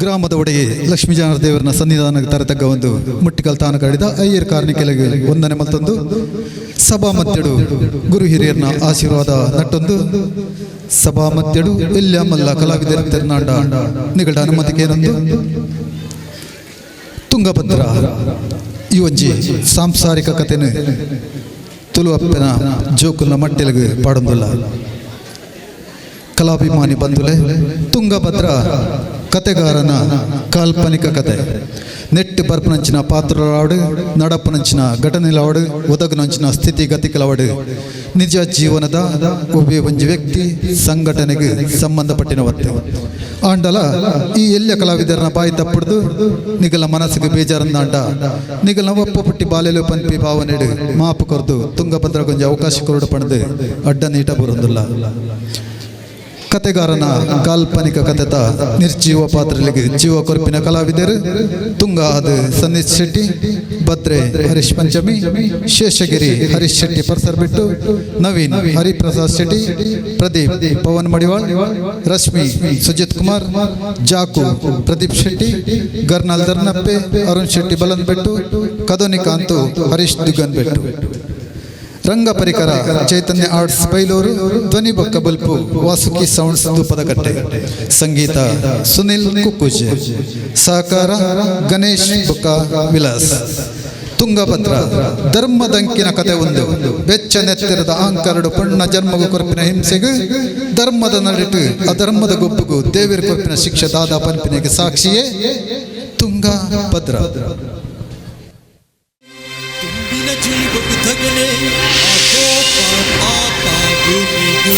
ಗ್ರಾಮದ ಒಡೆಗೆ ಲಕ್ಷ್ಮೀ ದೇವರನ ಸನ್ನಿಧಾನಕ್ಕೆ ತರತಕ್ಕ ಒಂದು ಮುಟ್ಟಿಕಲ್ ತಾನು ಕಡಿದ ಅಯ್ಯರ್ ಕಾರ್ಣಿಕೆಲೆಗೆ ವಂದನೆ ಮಲ್ತೊಂದು ಸಭಾ ಮಧ್ಯಡು ಗುರು ಹಿರಿಯರ್ನ ಆಶೀರ್ವಾದ ನಟ್ಟೊಂದು ಸಭಾ ಮಧ್ಯಡು ಎಲ್ಲಿ ಮಲ್ಲ ಕಲಾವಿದರ ತೆರ್ನಾಂಡ ನಿಗಡ ಅನುಮತಿಗೇನೊಂದು ತುಂಗಭದ್ರ ಈ ಒಂಜಿ ಸಾಂಸಾರಿಕ ಕಥೆನು ತುಳು ಅಪ್ಪನ ಜೋಕುಲ್ನ ಮಟ್ಟೆಲಗು ಪಾಡೊಂದುಲ್ಲ. ಕಲಾಭಿಮಾನಿ ಬಂಧುಲೆ, ತುಂಗಭದ್ರ ಕತೆಗಾರನ ಕಾಲ್ಪನಿಕ ಕತೆ. ನೆಟ್ಟು ಬರ್ಪನಂಚಿನ ಪಾತ್ರಲಾವಡು, ನಡಪನಂಚಿನ ಘಟನೆಲಾವಡು, ಒದಗುನಂಚಿನ ಸ್ಥಿತಿಗತಿಗಳಾವಡು, ನಿಜ ಜೀವನದ ಒಬ್ಬ ಒಂಜಿ ವ್ಯಕ್ತಿ, ಸಂಘಟನೆಗೆ ಸಂಬಂಧಪಟ್ಟಿನವತ್ತೆ. ಆಂಡಲ ಈ ಎಲ್ಲ ಕಲಾವಿದರನ ಬಾಯಿ ತಪ್ಪುಡ್ದು ನಿಗಲ ಮನಸ್ಸಿಗೆ ಬೇಜಾರಂದಾಂಡ, ನಿಗಲ ಒಪ್ಪ ಪುಟ್ಟಿ ಬಾಲೆಲು ಪನ್ಪಿ ಭಾವನೆಡು ಮಾಪು ಕೊರ್ದು ತುಂಗಭದ್ರ ಗೊಂಜಿ ಅವಕಾಶ ಕೊರಡು ಪಣದು ಅಡ್ಡ ನೀಟ ಬರುಂದಿಲ್ಲ. ಕತೆಗಾರನ ಕಾಲ್ಪನಿಕ ಕತೆತ ನಿರ್ಜೀವ ಪಾತ್ರಗಳಿಗೆ ಜೀವ ಕೊರ್ಪಿನ ಕಲಾವಿದರು ತುಂಗ ಅದು ಸನ್ನಿತ್ ಶೆಟ್ಟಿ, ಭದ್ರೆ ಹರೀಶ್ ಪಂಚಮಿ, ಶೇಷಗಿರಿ ಹರೀಶ್ ಶೆಟ್ಟಿ ಪರ್ಸರ್ಬೆಟ್ಟು, ನವೀನ್ ಹರಿಪ್ರಸಾದ್ ಶೆಟ್ಟಿ, ಪ್ರದೀಪ್ ಪವನ್ ಮಡಿವಾಳ್, ರಶ್ಮಿ ಸುಜಿತ್ ಕುಮಾರ್, ಜಾಕು ಪ್ರದೀಪ್ ಶೆಟ್ಟಿ, ಗರ್ನಾಲ್ ದರ್ನಪ್ಪೆ ಅರುಣ್ ಶೆಟ್ಟಿ ಬಲನ್ಬೆಟ್ಟು, ಕದೋನಿಕಾಂತು ಹರೀಶ್ ದುಗ್ಗನ್ಬೆಟ್ಟು. ರಂಗ ಪರಿಕರ ಚೈತನ್ಯ ಆರ್ಟ್ಸ್ ಬೈಲೂರು, ಧ್ವನಿ ಬೊಕ್ಕ ಬೊಲ್ಪು ವಾಸುಕಿ ಸೌಂಡ್ಸ್ ದೂಪದಕಟ್ಟೆ, ಸಂಗೀತ ಸುನಿಲ್ ಕುಕ್ಕುಜೆ, ಸಹಕಾರ ಗಣೇಶ್ ಬೊಕ್ಕ ವಿಲಾಸ್. ತುಂಗಭದ್ರ ಧರ್ಮದಂಕಿನ ಕತೆ ಒಂದು. ಬೆಚ್ಚ ನೆತ್ತಿರದ ಆಂಕರಡು ಪಣ್ಣ ಜನ್ಮಗು ಕೊರ್ಪಿನ ಹಿಂಸೆಗು, ಧರ್ಮದ ನಡಿಟು ಅಧರ್ಮದ ಗೊಬ್ಬುಗು ದೇವಿರ ಕೊರ್ಪಿನ ಶಿಕ್ಷೆ ದಾದಾ ಪನ್ಪಿನೆಗೆ ಸಾಕ್ಷಿಯೇ ತುಂಗಭದ್ರ. ತುಂಬಿನ ಜೀವಕು ಧಗನೆ, ಆ ಕೋಪ ಪಾಪ ಭೂಮಿಗೂ.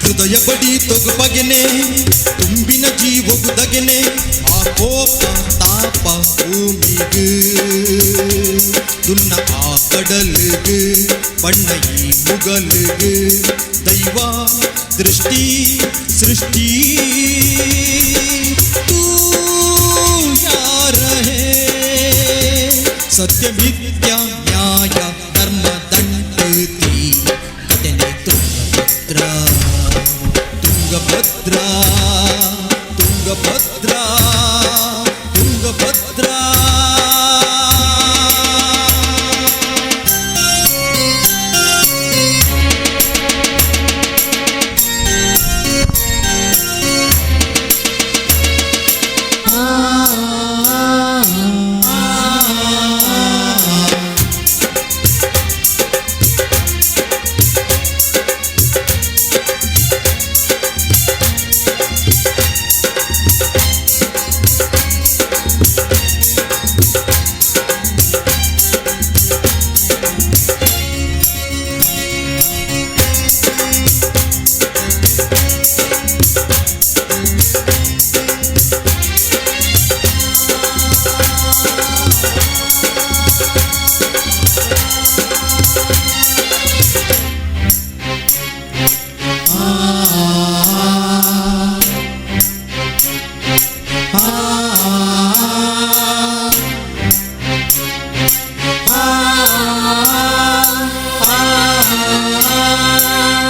ಹೃದಯ ಬಡಿ ತೊಗು ಬಗೆನೆ, ತುಂಬಿನ ಜೀವಗು ದಗೆನೆ, ಆ ಕೋಪ ತಾಪ ಭೂಮಿಗು, ದುನ್ನ ಆ ಕಡಲಿಗು, ಬಣ್ಣ ಈ ಮುಗಲಿಗು, ದೈವ ದೃಷ್ಟಿ ಸೃಷ್ಟಿ ತೂ ಯಾರ ಹೇ? ಸತ್ಯ ಮಿಥ್ಯ ನ್ಯಾಯ ಧರ್ಮ ದಂಟತಿ ಕತೆನೆ ತುಂಗಭದ್ರ, ತುಂಗಭದ್ರ, ತುಂಗಭದ್ರ, ತುಂಗಭದ್ರ.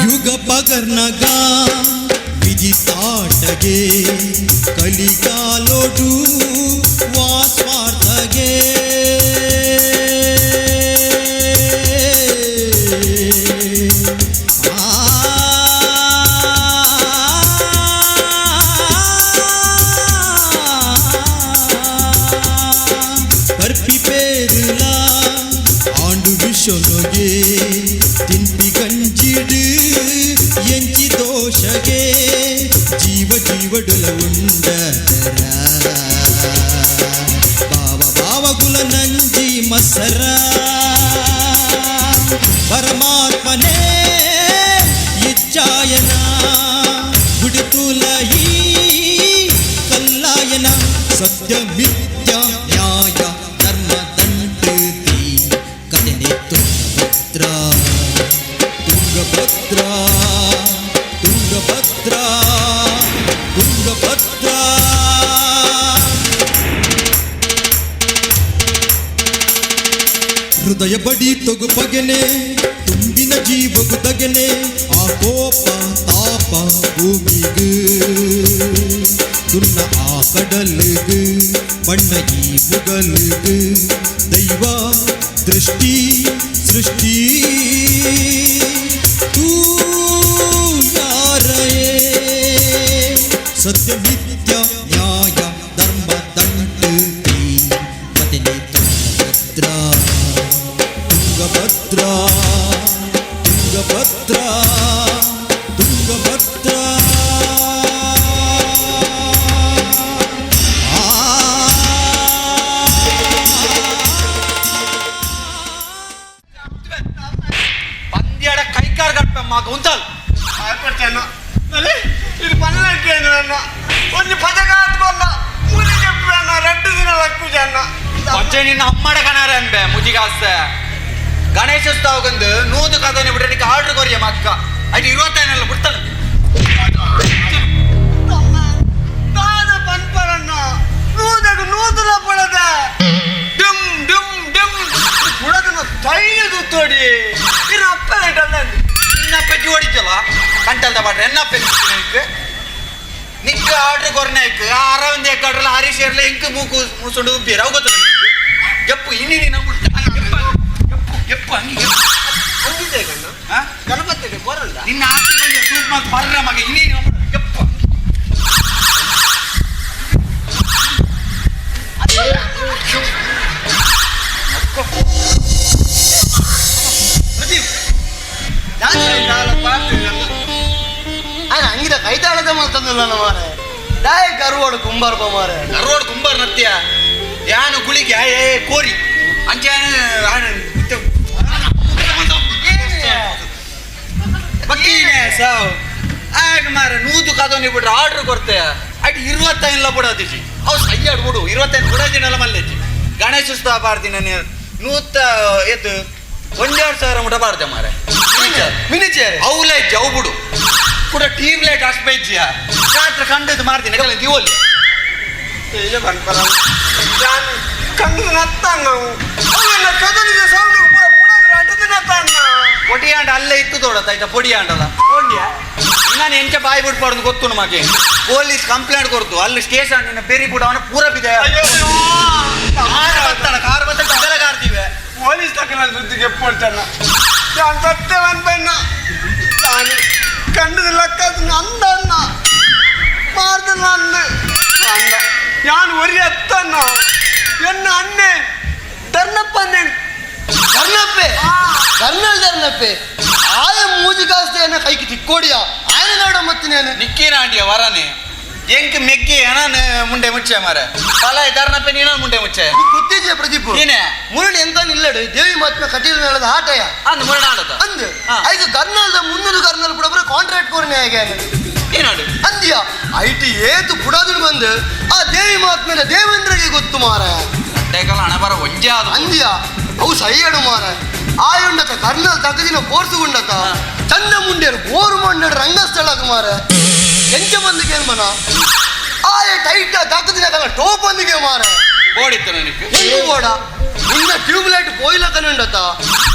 ಯುಗ ಪಗರ್ನಗ ವಿಜಿತಾಟಗೆ, ಕಲಿಕಾಲೋಡು ವಾಸ್ವಾರ್ಥಗೆ. ಬರ್ಪಿ ಪೇರುಲ ಆಂಡು ವಿಶ್ವನೊಗೆ, ತಿನ್ಪಿ ಗಂಜಿಡು ಎಂಚಿ ದೋಷಗೆ, ಜೀವ ಜೀವಡುಲ ಉಂಡ ಬಾವ ಬಾವಗುಲ ನಂಜಿ ಮಸರ. ಪರಮಾತ್ಮನೇ ಇಚ್ಛಾಯನ, ಗುಡಿತುಲಯಿ ಕಲ್ಲಾಯನ. ಸತ್ಯ ಮಿಥ್ಯ ನ್ಯಾಯ ಧರ್ಮ ದಂಟು ಕಥೆನೆ ತುಂಗಭದ್ರ ತುಂಗಭದ್ರ ತುಂಗಭದ್ರ ತುಂಗಭದ್ರ. ಹೃದಯ ಬಡಿ ತೊಗು ಪಗೆನೆ ತುಂಬಿನ ಜೀವಗು ತಗೆನೆ ಆ ಕೋಪ ತಾಪ ಭೂಮಿಗು ಸುಣ್ಣ ಆ ಕಡಲಿಗು ಬಣ್ಣ ಈ ಮುಗಲಿಗು ದೈವ ದೃಷ್ಟಿ ಸೃಷ್ಟಿ ತೂ ಯಾರಯೇ ಸತ್ಯ ಮಿಥ್ಯ ನ್ಯಾಯ ಧರ್ಮ ದಂಟು ಕಥೆನೆ ತುಂಗಭದ್ರ ತುಂಗಭದ್ರ ತುಂಗಭದ್ರ ತುಂಗಭದ್ರ. ಪಂದ್ಯಾಡ ಕೈಕಾರ್ ಕಟ್ಪ ಮಗ ಉಂತಲ್. ಇದು ಪನ್ನಕ್ಕೆ ಒಂದು ಪದಕ ಹಾತ್ಕೊಂಡ ಮುನಿ ಚೆಪ್ಪಣ್ಣ 2 ದಿನ ಲಕ್ಕುಜಣ್ಣ. ಒಂಚೆ ನಿನ್ನ ಅಮ್ಮಡ ಕಣಾರ ಅನ್ಬೆ ಮುಜಿಗಾಸ್ತ ಗಣೇಶೋತ್ಸವಗೊಂದು 100 ಕದನೆ ಬಿಟ್ರೆ ಆರ್ಡರ್ ಕೊರಿಯ ಮಕ್ಕ ಐದು 25 ಬಿಡ್ತಾನೆ. ದಾದ ಪನ್ಪರಣ್ಣ ನೂದకు ನೂದುಲ ಪಡದ. ಡುಮ್ ಡುಮ್ ಡುಮ್. ಪುಡದನ ತೈಲ ತುತ್ತೋಡಿ ಇನ್ನು ಅಪ್ಪ ಇಟ್ಟಲ್ಲ. ನಿನ್ನ ಪೆಟ್ಟಿ ಹೊಡಿತಲ್ಲ ಕಂಟಲ್ದ ಪಾಟ್ರೆ ಎನ್ನ ಪೆಟ್ಟಿ ನಿಕ್ಕ ಆರ್ಡರ್ ಕೊರ್ನಾಯ್ಕ್ ಆ ಅರವಿಂದ ಎಕ್ಕಡ್ರಲ್ಲ ಹರೀಶ್ ಇರ್ಲ ಇಂಕ್ ಮೂಕು ಮೂಸುಂಡು ಉಬ್ಬಿರ ಅವು ಗೊತ್ತಲ್ಲ ನಿನಗೆ ಜಪ್ಪು ಇನ್ನಿ ನೀನು ಜಪ್ಪು ಜಪ್ಪು ಹಂಗೆ ಜಪ್ಪು. ಅಂದಿದ್ದೆ ಕಣ್ಣ. ಆ? ಗಣಪತಿಗೆ ಬರಲ್ಲ. ನಿನ್ನ ಆಸ್ತಿ ಬಂದು ಸೂಪ್ ಮಾತು ಬರ್ರ ಮಗ ಇನ್ನಿ ಜಪ್ಪು. ಅಂಗಿದ ಕೈತಾಳದ ಮಾತಂದಿಲ್ಲ ಮಾರೆ ದಾಯ ಕರುವಾಡು ಕುಂಬಾರ್ಪ ಮಾರೆ. ರೋಡ್ ಕುಂಬಾರ್ ನತ್ಯ ಯಾನು ಗುಳಿಗೆ ಏ ಕೋರಿ ಅಂಚೆ ಸಾವು ಆಗ ಮಾರ 100 ಕದೋನಿ ಬಿಟ್ರೆ ಆರ್ಡರ್ ಕೊಡ್ತೆ ಅಟ್ 25 ಬಿಡೋದಿಜಿ ಅವು ಸಯ್ಯಾಡ್ ಬಿಡು 25 ಬಿಡೋದಿನಲ್ಲ ಮಲ್ಲೆಜ್ಜಿ ಗಣೇಶೋತ್ಸವ ಬಾರ್ದಿ ನಾನು ನೂತ ಎದ್ದು 1,500 ಮುಟ ಬಾರ್ದೆ ಮಾರೆ. ಮಿನಿಚೇರಿ. ಅವುಲ ಇಜ್ಜಿ ಅವು ಬಿಡು ಕೂಡ ಟೀಮ್ ಲೈಟ್ ಅಷ್ಟು ಬೈಜ್ಜಿಯ ರಾತ್ರಿ ಕಂಡದ್ದು ಮಾರ್ತೀನಿ ದಿವೋಲಿ. ಕಣ್ಣು ನತ್ತಾನ ಅವನ್ನ ಕದಲಿದ ಸೌಂಡ್ ಪೂರ ಪುಡದ ಅಡ್ಡದ ನತ್ತಾನ. ಪೊಡಿಯಾಂಡ ಅಲ್ಲೇ ಇತ್ತು ತೋಡತ್ತ ಆಯ್ತಾ ಪೊಡಿಯಾಂಡಲ್ಲ ನಾನು ಎಂಚ ಬಾಯಿ ಬಿಡ್ಬಾರ್ದು ಗೊತ್ತು ನಮಗೆ ಪೊಲೀಸ್ ಕಂಪ್ಲೇಂಟ್ ಕೊಡ್ತು ಅಲ್ಲಿ ಸ್ಟೇಷನ್ ನಿನ್ನ ಬೆರಿ ಬಿಡ ಅವನ ಪೂರ ಬಿದೆ ಕಾರ್ ಬರ್ತಾನ ಕಾರ್ ಬರ್ತಾನೆ ತಗಲ ಕಾರ್ದಿವೆ. ಪೊಲೀಸ್ ತಕ್ಕನ ಸುದ್ದಿಗೆ ಎಪ್ಪೊಳ್ತಾನ ನಾನು ಸತ್ಯವನ್ ಪೆಣ್ಣ ನಾನು ಕಂಡದ ಲಕ್ಕದ ನಂದ ಅಣ್ಣ ಮಾರ್ದ ನನ್ನ ಅಂದ ನಾನು ಒರಿ ಅತ್ತಣ್ಣ ಎನ್ನ ಅಣ್ಣೆ ಧರ್ಣಪ್ಪನ್ನೇ. ಧರ್ಣಪ್ಪೆ ಧರ್ನಲ್ ಧರ್ಣಪ್ಪೆ ಆಯ ಮೂಜಿ ಕಾಸ್ತೆಯನ್ನ ಕೈಗೆ ತಿಕ್ಕೋಡಿಯ ಆಯನ ನಾಡ ಮತ್ತೆ ನಾನು. ನಿಕ್ಕೇನ ಆಂಟಿಯ ವರನೆ ಎಂಕ್ ಮೆಕ್ಕಿ ನಾನು ಮುಂಡೆ ಮುಚ್ಚೆ ಮಾರೆ ಪಲ ಧರ್ಣಪ್ಪೆ ನೀನು ಮುಂಡೆ ಮುಚ್ಚೆ. ಗೊತ್ತಿದ್ಯಾ ಪ್ರದೀಪ್? ನೀನೆ. ಮುರಳಿ ಎಂತ ನಿಲ್ಲಡು ದೇವಿ ಮಹಾತ್ಮ ಕಟೀಲ್ ಮೇಳದ ಆಟಯ. ಅಂದ್ ಮುರಡಾಡದ. ಅಂದ್. ಹಾ. ಐದು ಕರ್ನಾಲ್ದ 300 ಕರ್ನಾಲ್ ಕೂಡ ಕಾಂಟ್ರಾಕ್ಟ್ ಕೋರ್ನೆ ಹೇಗೆ ಏನಾಡು? ಅಂದ್ಯ IT ಏತು ಪುಡಾದುಡು ಬಂದು ಆ ದೇವಿ ಮಹಾತ್ಮೆನ ದೇವೇಂದ್ರಗೆ ಗೊತ್ತು ಮಾರ. ಟೇಕಲ್ ಹಣ ಬರ ಒಂಜೆ ಅದು. ಅಂದ್ಯ ಅವು ಸೈಯಡು ಮಾರ ಆಯುಂಡತ ಕರ್ನಲ್ ತಗದಿನ ಕೋರ್ಸುಗುಂಡತ ಚಂದ ಮುಂಡೇರು ಬೋರು ಮಂಡೇರು ರಂಗಸ್ಥಳ ಮಾರ ಎಂಚ ಬಂದಿಗೆ ಮನ ಆಯ ಟೈಟ್ ತಗದಿನ ಕಲ ಟೋಪ್ ಬಂದಿಗೆ ಮಾರ. ಬೋಡಿತ್ತು ನನಗೆ. ಹೆಂಗು ಬೋಡ ನಿನ್ನ ಟ್ಯೂಬ್ಲೈಟ್ ಪೋಯ್ಲಕನ ಉಂಡತ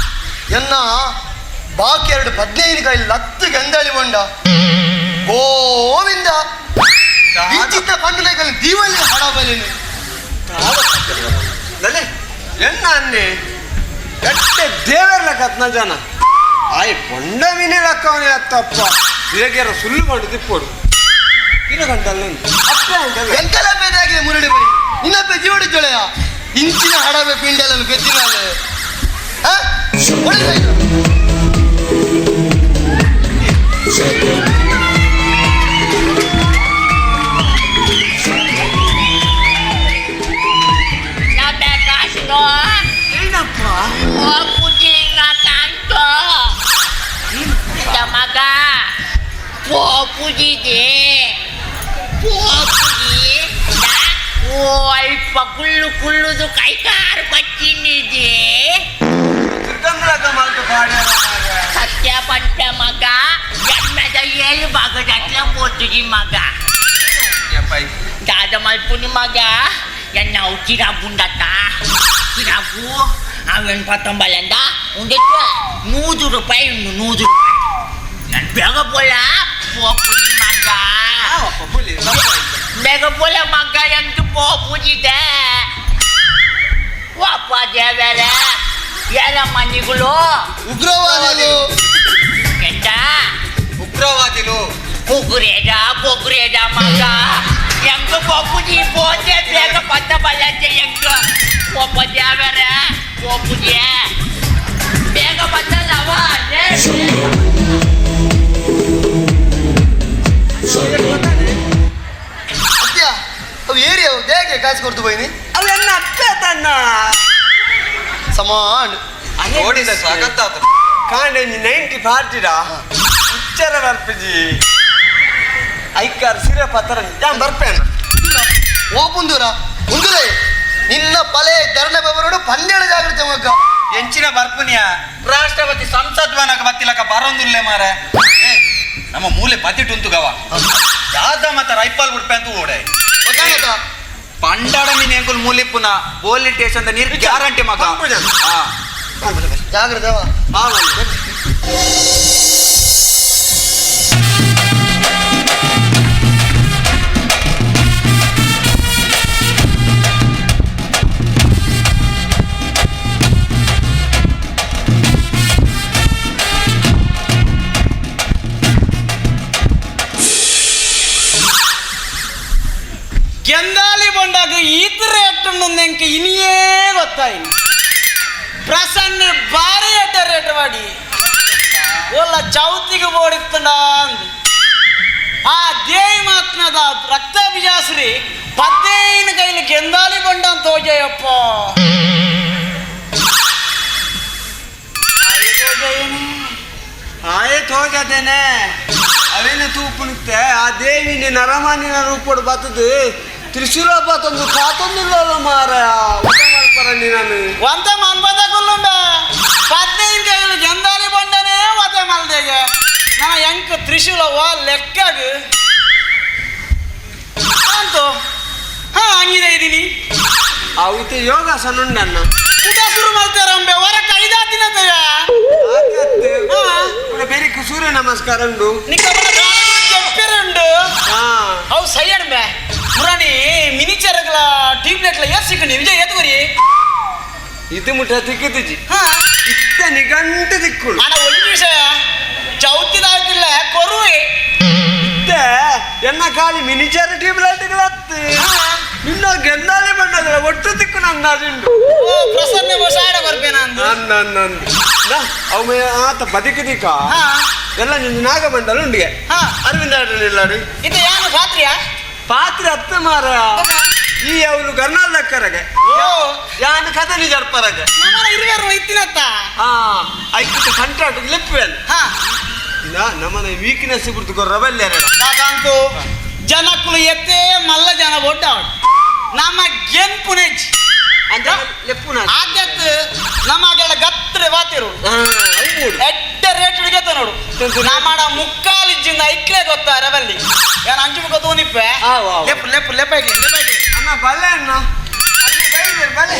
ಎನ್ನ ಬಾಕಿ 2 15 ಕೈ ಲತ್ತು ಗಂದಾಳಿ ಬಂಡ ಗೋವಿಂದ ಇಂಚಿತ್ತ ಕಣ್ಣು ಲೇಖನ ದೀವಲ್ಲಿ ಹಣ ಬಲಿನಿ. ಲಲೆ ಎನ್ನ ಅನ್ನೆ ಎಟ್ಟೆ ದೇವರ ಕತ್ನ ಜನ ಆಯ್ ಪೊಂಡ ಮೀನೆ ಲಕ್ಕವನೇ ಅತ್ತಪ್ಪ ಇದಕ್ಕೆ ಸುಳ್ಳು ಮಾಡಿ ತಿಪ್ಪೋಡು ಇನ್ನು ಗಂಟಲ್ಲ ಅಪ್ಪ ಉಂಟಲ್ಲ. ಎಂಕಲ ಬೇರೆ ಮುರಳಿ ಬೈ ನಿನ್ನಪ್ಪ ಜೀವಡಿ ಜೊಳೆಯ ಇಂಚಿನ ಹಡವೆ ಪಿಂಡಲನ್ನು ಪೆದ್ದಿನಾಲೆ Nabegasto! Pupuji na tanto! Tamaga! Pupuji di! Pupuji na ಓ ಅಲ್ಪ ಕುಳ್ಳು ಕುಳ್ಳುದು ಕೈಕಾರು ಬಚ್ಚಿನಿದೆ. ತಿರ್ಗಂದ್ರಕ ಮಲ್ತು ಪಾಡ್ಯಾರ ಮಾರ್ರೆ. ಸತ್ಯ ಪಂಚ ಮಗ ಜನ್ಮದ ಏಳು ಭಾಗದಟ್ಲ ಪೋತುಜಿ ಮಗ. ದಾದ ಮಲ್ಪುನಿ ಮಗ ಎನ್ನ ಅವು ಚಿರಾಬುಂಡತ್ತ ಚಿರಾಬು ಅವೇನು ಪತ್ತೊಂಬಲಂದ ಉಂದಕ್ಕೆ 100 ರೂಪಾಯಿ ಉಂಡು 100 ರೂಪಾಯಿ ನಾನು ಬೇಗ ಪೋಲ ಪೋಪುನಿ ಮಗ. ಆವಪ್ಪ ಪುಲಿ ತಪ್ಪಾಯ್ತು. ಬೇಗ ಪೋಲ ಮಗ ಎಂಟು ಪೋಪುಜಿದೆ ವಾಪ ದೇವರ ಏನ ಮನಿಗಳು. ಉಗ್ರವಾದಿಗಳು. ಎಂತ? ಉಗ್ರವಾದಿಲು. ಪೊಗುರೇದ ಪೊಗುರೇದ ಮಗ ಎಂಗ ಪೊಪುಜಿ ಪೋತೆ ಬೇಗ ಪತ್ತ ಬಲ್ಲತ್ತೆ ಎಂಗ ಪೋಪ ದೇವರ ಪೋಪುಜಿ ಬೇಗ ಬತ್ತಲ್ಲವ. ಅತ್ಯ ಅವು ಏರಿಯಾ ಹೇಗೆ ಕಾಸು ಕೊಡ್ತು ಬೈನಿ? ಅವು ಎನ್ನ ಅಪ್ಪೆ ತನ್ನ. ಸಮಾನ್. ನೋಡಿದ ಸಾಕತ್ತಾತ. ಕಾಂಡೆ 90 ಪಾರ್ಟಿಡ ಉಚ್ಚರ ಬರ್ಪುಜಿ ಐಕಾರ್ ಸಿರ ಪತ್ರ ಯಾನ್ ಬರ್ಪೇನ. ಓಪುಂದೂರ ಉಂದುಲೇ ನಿನ್ನ ಪಲೆ ಧರಣ ಬೆವರೋಡು ಪಂದೇಳು ಜಾಗೃತಿ ಮಕ್ಕ. ಎಂಚಿನ ಬರ್ಪುನಿಯ ರಾಷ್ಟ್ರಪತಿ ಸಂಸತ್ ವನಕ ಬತ್ತಿಲಕ ಬರೋಂದುಲ್ಲೆ ಮಾರ. ನಮ್ಮ ಮೂಲೆ ಬದಿಟುಂತು ಗವ ದಾದ ಮತ್ತ ರೈಪಾಲ್ ಬಿಡ್ಪೆ ಅಂತ ಓಡೆ. ಗೊತ್ತಾಗತ್ತಾ? ಪಂಡಾಡ ಮೀನ್ ಎಂಕುಲ್ ಮೂಲಿಪ್ಪುನ ಪೊಲೀಸ್ ಸ್ಟೇಷನ್ ನೀರು ಗ್ಯಾರಂಟಿ ಮಗ. ಪಂಪುಜ. ಹಾ. ಜಾಗ್ರತೆ ಅವ. ಗೆಂದಾಲಿ ಬಂಡಾಗ ಈತ ರೇಟ್ ಎಂಕ ಇನಿಯೇ ಗೊತ್ತಾಯಿ. ಪ್ರಸನ್ನ ಭಾರಿ ಅಡ್ಡ ರೇಟ್ ಮಾಡಿ ಒಲ್ಲ ಚೌತಿಗೆ ಬೋಡಿತ್ತಂಡ ಅಂದು. ಆ ದೇವಿ ಮಾತ್ನದ ರಕ್ತ ಬಿಜಾಸ್ರಿ 15 ಕೈಲಿ ಗೆಂದಾಲಿ ಬಂಡ ಅಂತ ಹೋಜಯಪ್ಪ. ಆಯೇ ತೋಜದೇನೆ ಅವೇನು ತೂಪುನುತ್ತೆ ಆ ದೇವಿನ ನರಮಾನಿನ ರೂಪಡು ಬತ್ತದು ತ್ರಿಶೂಲ ಬತ್ತೊಂದು ಕಾತೊಂದಿಲ್ಲ ಮಾರ ಊಟ ಮಾಡ್ಪಾರ ನೀನು. వంత మన్పద కుల్లుండ 15 ಕೈಲಿ ಗೆಂದಾಲಿ ಬಂಡನೇ ವತೆ ಮಲ್ದೆಗೆ ನಾ ಎಂಕ್ ತ್ರಿಶೂಲ ವಾ ಲೆಕ್ಕಗ್ ಅಂತು ಹಾ ಹಂಗಿದೆ ಇದೀನಿ. ಅವಿತೆ ಯೋಗಾಸನ ಉಂಡನ್ನ. ಊಟ ಶುರು ಮಾಡ್ತಾರಂಬೆ ಹೊರ ಕೈದಾತಿನತೆಯ. ಬೇರೆ ಸೂರ್ಯ ನಮಸ್ಕಾರ ಉಂಡು. చెప్పారుండు. ಹಾ. ಅವು ಸೈ ಅಣ್ಬೆ ಪುರಾಣಿ ಮಿನಿಚರ್ಗಳ ಟ್ಯೂಬ್ಲೈಟ್ಲ ಏರ್ ಸಿಕ್ಕಂడి ವಿಜಯ್ ಎತ್ಕೊರಿ. ಇದು ಮುಟ್ಟ ತಿಕ್ಕಿತಿಜಿ. ಹಾ. ಇತ್ತ ನಿಗಂಟು ದಿಕ್ಕುಳು. ಆಡ ಒಂದು ವಿಷಯ ಚೌತಿದಾಕಿಲ್ಲ ಕೊರುವೆ. ಇತ್ತ ಎನ್ನ ಖಾಲಿ ಮಿನಿಚರ್ ಟ್ಯೂಬ್ಲೈಟ್ಗಳತ್ತು ನಿನ್ನ ಗೆಂದಾಲಿ ಬಣ್ಣದ ಒಟ್ಟು ತಿಕ್ಕು ನಂದು ಅಂದಾಜುಂಡು. ಓ ಪ್ರಸನ್ನ ಸಾಡ ಬರ್ಪೇನ ಅಂದು. ಅಂದ ಅಂದ ಅಂದ ಅವ ಆತ ಬದುಕಿದಿಕ. ಹಾ. ಎಲ್ಲ ನಿನ್ನ ನಾಗಮಂಡಲ ಉಂಡಿಗೆ. ಹಾ. ಅರವಿಂದ ಇಲ್ಲಾಡಿ. ಇದು ಏನು ಪಾತ್ರಿಯಾ? ಪಾತ್ರೆ ಹತ್ತು ಮಾರ ಈ ಅವನು ಗರ್ನಾಲ್ ದಕ್ಕರಗೆ. ಓ. ಯಾನು ಕథ ನಿಜ ಅರ್ಪರಗೆ. ನಮ್ಮನ ಇರುವೆರು ಇತ್ತಿನತ್ತ. ಹಾ ಐಕ್ಕಿತ ಕಂಟ್ರಾಕ್ಟ್ ಲಿಪ್ಪೇನ್. ಹಾ. ನಮ್ಮನ ವೀಕ್ನೆಸ್ ಬಿಡ್ತು ರಬಲ್ಲೇರ. ದಾದಾಂತು ಜನಕ್ಕುಲು ಎತ್ತೇ ಮಲ್ಲ ಜನ ಒಡ್ಡ ನಮ್ಮ ಗೆನ್ಪುನೆಜ್ ಅಂತ ಲೆಪ್ಪುನ. ಆದ್ಯತ್ ನಮಗೆಲ್ಲ ಗತ್ರೆ ಬಾತಿರು. ಹಾ ಅವು ಎಡ್ಡ ರೇಟ್ ಹಿಡಿಗತ್ತ ನೋಡು ನಮ್ಮಡ ಮುಕ್ಕಾಲಿಜ್ಜಿಂದ ಐಕ್ಲೆ ಗೊತ್ತಾ ರವಲ್ಲಿ ಯಾರು ಅಂಜು ಮುಖ ತೂನಿಪ್ಪೆ. ಆವ್, ಆವ್. ಲೆಪ್ ಲೆಪ್ ಲೆಪ್ಪಾಗಿ ಲೆಪ್ಪಾಗಿ. ಅಣ್ಣ ಬಲೆ ಅಣ್ಣ ಅಣ್ಣ ಬೈದಿರ್ ಬಲೆ.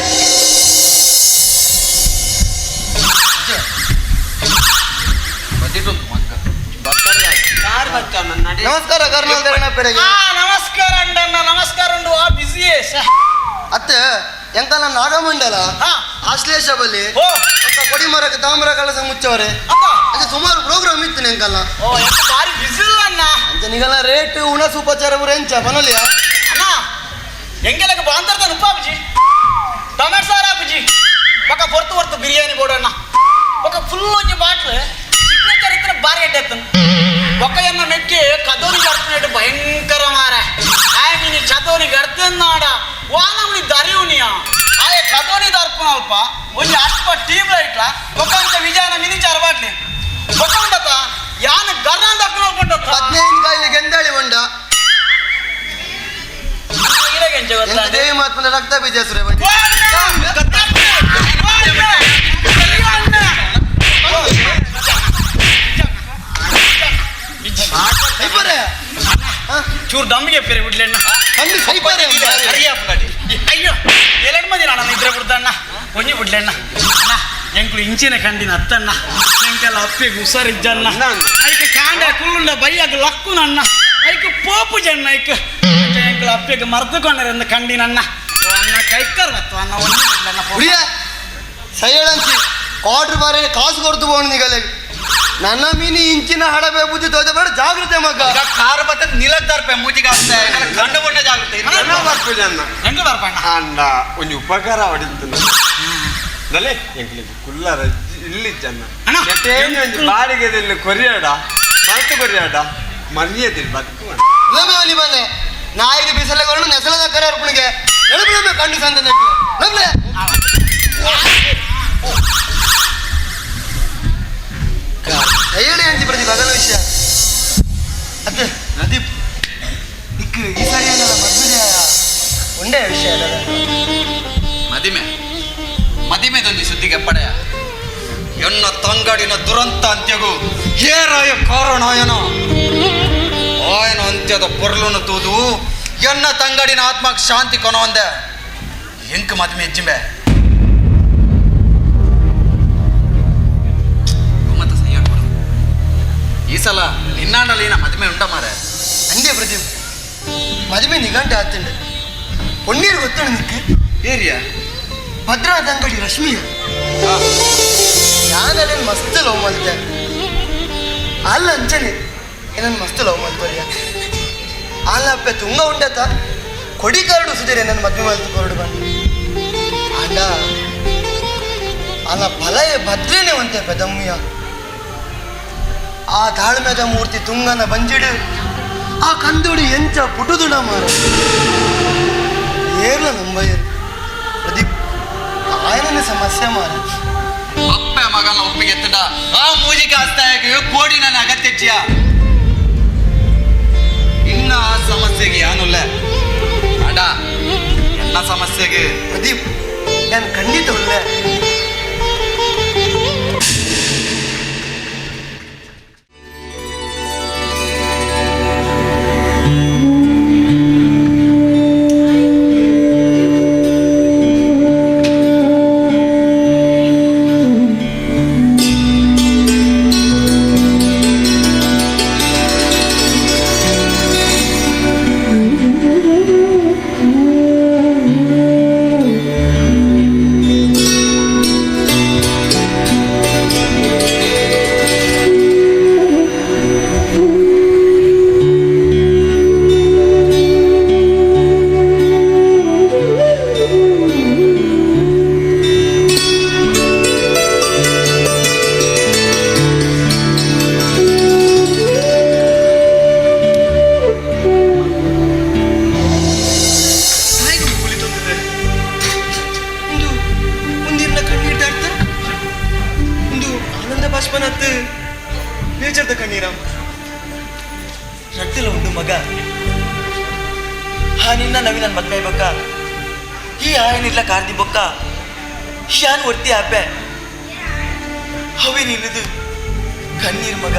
ಬದಿಟುಂತು ಮಗ. ಕಾರ್ ಬಚ್ಚಾನ ನಡಿ. ನಮಸ್ಕಾರ ಕರ್ನಾಲ್ ಧರಣ ಪೆರೆಗೆ. ಆ ನಮಸ್ಕಾರ ಅಂಡಣ್ಣ ನಮಸ್ಕಾರ ಉಂಡು ಆ ಬಿಸಿ. ಅತ್ತೆ ಎಂಕಲ ನಾಗಮಂಡಲ ಹಾ. ಆಶ್ಲೇಷ ಬಲ್ಲಿ ಓ. ಒಕ್ಕ ಕೊಡಿಮರಕ್ಕೆ ತಾಮ್ರ ಕಳಸ ಮುಚ್ಚವರೆ. ಅಪ್ಪ. ಅಂಚೆ ಸುಮಾರು ಪ್ರೋಗ್ರಾಮ್ ಇತ್ತು ಎಂಕಲ್ನ. ಓ ಎಂತ ಭಾರಿ ಬಿಸಿ ಇಲ್ಲ ಅಣ್ಣ. ಅಂಚೆ ನಿಗಲ ರೇಟ್ ಉಣಸು ಉಪಚಾರ ಪೂರ ಎಂಚ ಪನೊಲಿಯ? ಅಣ್ಣ ಎಂಗೆಲಕ್ಕೆ ಬಾಂತರ್ತಾನೆ ಉಪ್ಪ ಬುಜಿ ಟೊಮೆಟೊ ಸಾರು ಬುಜಿ ಪಕ್ಕ ಹೊರ್ತು ಹೊರ್ತು ಬಿರಿಯಾನಿ ಬೋಡಣ್ಣ ಪಕ್ಕ ಫುಲ್ ಒಂಜಿ ಬಾಟ್ಲು ಸಿಗ್ನೇಚರ್ ಇತ್ತಿನ ಭಾರಿ ಎಡ್ಡೆ ಎತ್ತನು ಒಕ್ಕ ಎನ್ನ ಮೆಕ್ಕಿ ಕದೋನಿ ಗಡ್ತನೇಟು ಭಯಂಕರ ಮಾರ ಆಯ್ ಮಿನಿ ಚದೋನಿ ಗಡ್ತನ್ನಾಡ ವಾನಮನಿ ದರಿಯುನಿಯ ಆಯ ಕದೋನಿ ದರ್ಪಣ ಅಲ್ಪ ಒಂಜಿ ಅಲ್ಪ ಟ್ಯೂಬ್ ಲೈಟ್ಲ ಒಕ್ಕ ಅಂತ ವಿಜಯನ ಮಿನಿ ಚಾರ್ ಬಾಟ್ಲಿ ಒಕ್ಕ ಉಂಡತ ಯಾನು ಗರ್ನ ದಕ್ಕನ 15 ಕಾಯಿಲೆ ಗೆಂದಾಳಿ ಉಂಡ. ಎಂತ ದೇವಿ ಮಾತ್ಮನ ರಕ್ತ ಬೀಜ ಸುರೇ ಬಂಡಿ. ಸೈಪರೆ. ಚೂರು ದಮ್ಮಿಗೆ ಪೇರೆ ಬಿಡ್ಲೆಣ್ಣ. ಕಣ್ಣು ಸೈಪರೆ. ಅಯ್ಯೋ, ಎರಡು ಮಂದಿ ನಾನು ಇದ್ರೆ ಬಿಡ್ದಣ್ಣ, ಒಂಜಿ ಬಿಡ್ಲೆಣ್ಣ. ಅಣ್ಣ, ಎಂಕುಲು ಇಂಚಿನ ಕಂಡಿನ ಅತ್ತಣ್ಣ, ಎಂಕೆಲ್ಲ ಅಪ್ಪಿಗೆ ಹುಷಾರಿಜ್ಜಣ್ಣ. ಐಕ್ ಕಾಂಡ ಕುಳ್ಳುಂಡ ಬೈಯಾಗ ಲಕ್ಕುನಣ್ಣ, ಐಕ್ ಪೋಪು ಜಣ್ಣ, ಐಕ್ ಎಂಕುಲು ಅಪ್ಪಿಗೆ ಮರ್ದುಕೊಂಡರೆಂದು ಕಂಡಿನಣ್ಣ. ಓ ಅಣ್ಣ, ಕೈಕರ್ ಬತ್ತು ಅಣ್ಣ, ಒಂಜಿ ಬಿಡ್ಲಣ್ಣ. ಉಡಿಯ ಸೈಳಂಚಿ ಕ್ವಾರ್ಟರ್ ಬಾರೆ ಕಾಸು ಕೊಡ್ತು ಬೋಣ ನಿಗಲೆ. ನನ್ನ ಮೀನಿ ಇಂಚಿನ ಹಡಬೆ ಬುದ್ಧಿ ತೋಜ ಬೇಡ, ಜಾಗ್ರತೆ ಮಗ. ಈಗ ಕಾರ್ ಬರ್ತದೆ ನಿಲದ್ದಾರ್ಪೆ ಮೂಜಿಗೆ ಆಗ್ತಾ ಕಂಡು ಬಣ್ಣ ಜಾಗ್ರತೆ. ಜನ ಬರ್ಪುಜನ್ನ. ಎಂಕುಲು ಬರ್ಪಣ್ಣ. ಅಂಡ ಒಂಜಿ ಉಪಕಾರ ಹೊಡಿತು ದಲೆ ಎಂಕ್ಲೆಗ್ ಕುಲ್ಲರ ಇಲ್ಲಿ ಜನ. ಅಣ್ಣ, ಎಟ್ಟೇನು ಒಂಜಿ ಬಾಡಿಗೆದಲ್ಲಿ ಕೊರಿಯಾಡ ಮಲ್ತು ಕೊರಿಯಾಡ ಮರ್ಯಾದಿಲ್ ಬದುಕು. ಲಮೆ ಒಲಿ ಬನ್ನೆ ನಾಯಿಗೆ ಬಿಸಲೆ ಕೊರಡು ನೆಸಲದ ಕರೆ ಅರ್ಪಣಿಗೆ ಎಳಬಿ ಕಣ್ಣು ಸಂದ ಲಮ್ಲೆ. ಹೇಳಿ ಅಂಚಿ ಪ್ರತಿ ಬಗಲ ವಿಷಯ ಅತ್ತೆ ಪ್ರದೀಪ್ ಇಕ್ ಈ ಸಾರಿ ಏನಲ್ಲ ಮದ್ವೆ ಉಂಡೆ ವಿಷಯ ಅಲ್ಲ. ಮದಿಮೆ ಮದಿಮೆದೊಂದು ಸುದ್ದಿಗೆ ಪಡೆಯ ಎನ್ನ ತಂಗಡಿನ ದುರಂತ ಅಂತ್ಯಗು ಏರಾಯ ಕಾರಣಾಯನ ಆಯನ ಅಂತ್ಯದ ಪೊರ್ಲುನು ತೂದು ಎನ್ನ ತಂಗಡಿನ ಆತ್ಮಕ್ಕೆ ಶಾಂತಿ ಕೊನ ಒಂದೆ ಎಂಕ್ ಮದಿಮೆ ಹೆಜ್ಜಿಂಬೆ ಮತ್ತೆ ಸಯ್ಯಾಡ್ಬಿಡು. ಈ ಸಲ ನಿನ್ನಾಂಡಲಿನ ಮದಿಮೆ ಉಂಡ ಮಾರೆ. ಅಂದೆ ಪ್ರದೀಪ್, ಮದುವೆ ನಿಘಂಟು ಆತಂಡೆ ಪೊನ್ನೀರು ಗೊತ್ತಣ ನಿಕ್ಕೆ? ಏರಿಯಾ. ಭದ್ರಾ ತಂಗಡಿ ರಶ್ಮಿ. ಯಾನಲ್ಲೇನು ಮಸ್ತ್ ಲವ್ ಮಲ್ತೆ ಅಲ್ಲ ಅಂಚನೆ ಏನನ್ ಮಸ್ತ್ ಲವ್ ಮಲ್ತೋರಿಯ. ಅಲ್ಲ ಅಪ್ಪೆ ತುಂಗ ಉಂಡತ ಕೊಡಿ ಕರಡು ಸುದಿರೆ ನನ್ನ ಮದ್ವೆ ಮಲ್ತು ಕೊರಡು ಬಂದು ಆಂಡ ಅಲ್ಲ ಫಲಯ ಭದ್ರೇನೆ ಒಂತೆ ಪದಮ್ಮಿಯ. ಆ ತಾಳ್ಮೆದ ಮೂರ್ತಿ ತುಂಗನ ಬಂಜಿಡು ಆ ಕಂದುಡಿ ಎಂಚ ಪುಟುದುಡ ಮಾರ ಏರ್ಲ ನಂಬಯ್ಯರು ಪ್ರದೀಪ್ ఆయననే ಸಮಸ್ಯೆ ಮಾರ. ಅಪ್ಪೆ ಮಗನ ಒಪ್ಪಿಗೆ ಎತ್ತಡ ಆ ಮೂಜಿಗೆ ಆಸ್ತಾಯಕ್ಕೆ ಕೋಡಿ ನನ್ನ ಅಗತ್ಯ ಇನ್ನ ಆ ಸಮಸ್ಯೆಗೆ ಯಾನುಲ್ಲ ಅಡ ಎಲ್ಲ ಸಮಸ್ಯೆಗೆ. ಪ್ರದೀಪ್ ನಾನು ಖಂಡಿತ ಒಳ್ಳೆ. ಒಂದು ಒಂದಿರ್ನ ಕಣ್ಣೀರ್ದ ಅರ್ಥ ಒಂದು ಆನಂದ ಬಾಷ್ಪನತ್ತು ಬೇಜಾರ್ದ ಕಣ್ಣೀರ ರಟ್ಟಿಲ ಉಂಡು ಮಗ. ಹಾ ನಿನ್ನ ನವೀನ ಮದ್ವೆ ಬೊಕ್ಕ ಈ ಆಯನಿರ್ಲ ಕಾರ್ದಿ ಬೊಕ್ಕ ಯಾನ್ ಒರ್ತಿ ಆಪೆ ಹವೆ ನಿಲ್ಲದು ಕಣ್ಣೀರ್ ಮಗ.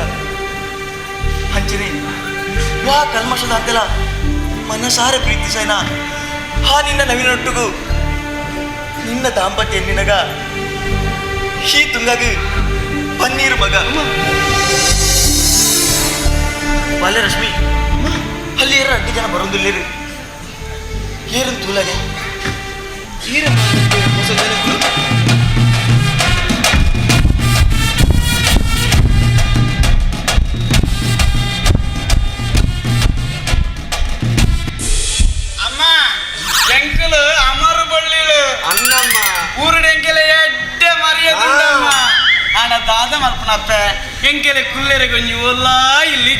ಅಂಚನೆ ವಾ ಕಲ್ಮಶದ ಅಂತಲ ಮನಸಾರ ಪ್ರೀತಿಸೈನ ಹಾ ನಿನ್ನ ನವೀನೊಟ್ಟಿಗೂ ನಿನ್ನ ದಾಂಪತ್ಯ ನಿನಗ ಈ ತುಂಗಾಗ ಪನ್ನೀರು ಮಗ. ಬಾಲ್ಯ ರಶ್ಮಿ, ಅಲ್ಲಿ ಏರ ಅಡ್ಡಿ ಜನ ಬರೋದಿಲ್ಲೇರು ಏರನ್ ತೂಲಾಗೆ ಏರ ಹೊಸ ಜನಕ್ಕೂ. ಅಮ್ಮ, ಎಂಕಲು ಅಮರು ಬಳ್ಳಿಲು. ಅನ್ನಮ್ಮ. ಊರುಡು ಎಂಕೆಲೆ ಎಡ್ಡೆ ಮರ್ಯಾದೆ. ಆಂಡ ದಾದ ಮಲ್ಪನಪ್ಪೆ, ಎಂಕೆಲೆ ಕುಲ್ಲೆರೆ ಗೊಂಜಿ ಒಲ್ಲಾ ಇಲ್ಲಿ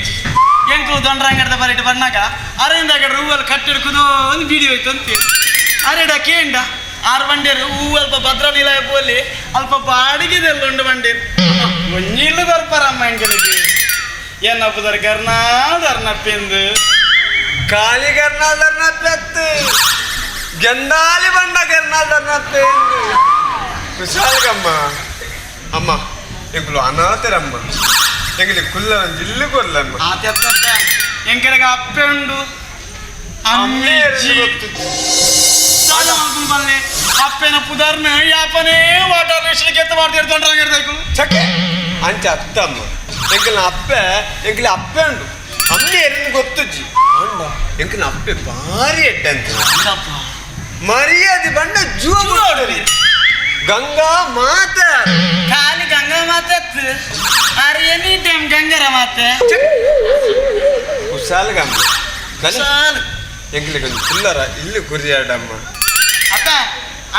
ಎಂಕುಲು ದೊಂಡ್ರಂಗಡ್ದ ಬರಿಟ್ ಬಣ್ಣಾಗ ಅರೆಂದ ಕಡೆ ಹೂವಲ್ಲಿ ಕಟ್ಟಿಡ್ಕುದು ಒಂದು ಬೀಡಿ ಹೋಯ್ತು ಅಂತ ಅರೆಡ ಕೇಂಡ ಆರು ಬಂಡೇರು ಹೂ ಅಲ್ಪ ಭದ್ರ ನಿಲಯ ಪೋಲಿ ಅಲ್ಪ ಬಾಡಿಗೆದೆಲ್ಲ ಉಂಡು ಬಂಡೇರು ಒಂಜಿಲ್ಲು ಬರ್ಪಾರಮ್ಮ. ಎಂಕಲಿಗೆ ಏನಪ್ಪದರ್ ಕರ್ನಾದರ್ನಪ್ಪಿಂದು. ಕಾಲಿ ಕರ್ನಾದರ್ನ ಪೆತ್ತು. ಗೆಂದಾಲಿ ಬಂಡ ಕೆರ್ನಾಲ್ದರ್ನತ್ತೆ ಕುಶಾಲ್ಗಮ್ಮ ಅಮ್ಮ ಎಂಕುಲು ಅನಾಥರಮ್ಮ ಎಂಗಲಿ ಕುಲ್ಲ ಜಿಲ್ಲು ಕೊರ್ಲಮ್ಮ ಆತೆತ್ತಪ್ಪ ಎಂಕೆರೆಗ ಅಪ್ಪೆ ಉಂಡು. ಅಮ್ಮೆ. ಅಮ್ಮೆ. ಬಲ್ಲೆ ಅಪ್ಪೆನ ಪುದರ್ನ ಯಾಪನೇ ವಾಟರ್ ರೇಷನ್ ಕೆತ್ತ ಮಾಡ್ತಿರ್ ತೊಂಡ್ರಂಗಿರ್ಬೇಕು. ಚಕ್ಕೆ ಅಂಚ ಅತ್ತಮ್ಮ ಎಂಕಲ್ನ ಅಪ್ಪೆ ಎಂಕಲಿ ಅಪ್ಪೆ ಉಂಡು ಅಮ್ಮೆ ಎರಿಂದ ಗೊತ್ತುಜ್ಜಿ ಅಂಡ ಎಂಕಲ್ನ ಅಪ್ಪೆ ಭಾರಿ ಎಡ್ಡೆ ಅಂತ ಮರ್ಯಾದೆ ಬಂಡ ಜೂವ ಬಿಡ್ತದೆ. ಗಂಗಾ ಮಾತೆ. ಖಾಲಿ ಗಂಗಾ ಮಾತೆ ಆರ್ ಎನಿ ಟೈಮ್ ಗಂಗರ ಮಾತೆ. ಕುಶಾಲ್ಗಮ್ಮ ಕಲೆ. ಸಾಲು. ಎಂಕಲಿಗೆ ಒಂದು ಕುಲ್ಲರ ಇಲ್ಲಿ ಕುರಿಯಾಡಮ್ಮ. ಅಪ್ಪ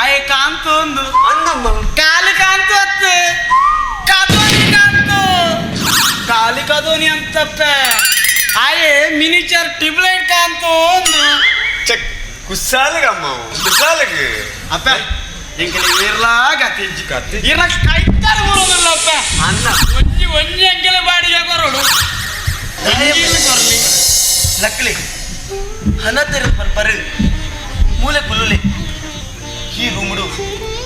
ಆಯ್ ಕಾಂತು ಒಂದು. ಅಣ್ಣಮ್ಮ. ಕಾಲಿ ಕಾಂತು ಅತ್ತು ಕದೋನಿ ಕಾಂತು ಕಾಲಿ ಕದೋನಿ ಅಂತಪ್ಪ ಆಯೆ ಮಿನಿಚರ್ ಟ್ಯೂಬ್ಲೈಟ್ ಕಾಂತು ಒಂದು. ಚೆಕ್ ಕುಶಾಲ್ಗಮ್ಮ ಕುಶಾಲ್ಗೆ. ಅಪ್ಪ ಎಂಕಲಿ ಇರ್ಲಾ ಗತಿಜ್ಜಿ. ಗತಿ. ಇರ ಕೈತಾರ ಬರೋದಿಲ್ಲಪ್ಪ. ಅಣ್ಣ. ಒಂಜಿ ಒಂಜಿ ಎಂಕೆಲೆ ಬಾಡಿಗೆ ಕೊರಡು ಒಂಜಿ ಕೊರ್ಲಿ. ಲಕ್ಲಿ ಹನತೆರ್ ಪನ್ಪರು ಮೂಲೆ ಕುಲ್ಲುಲೆ ಈ ರೂಮುಡು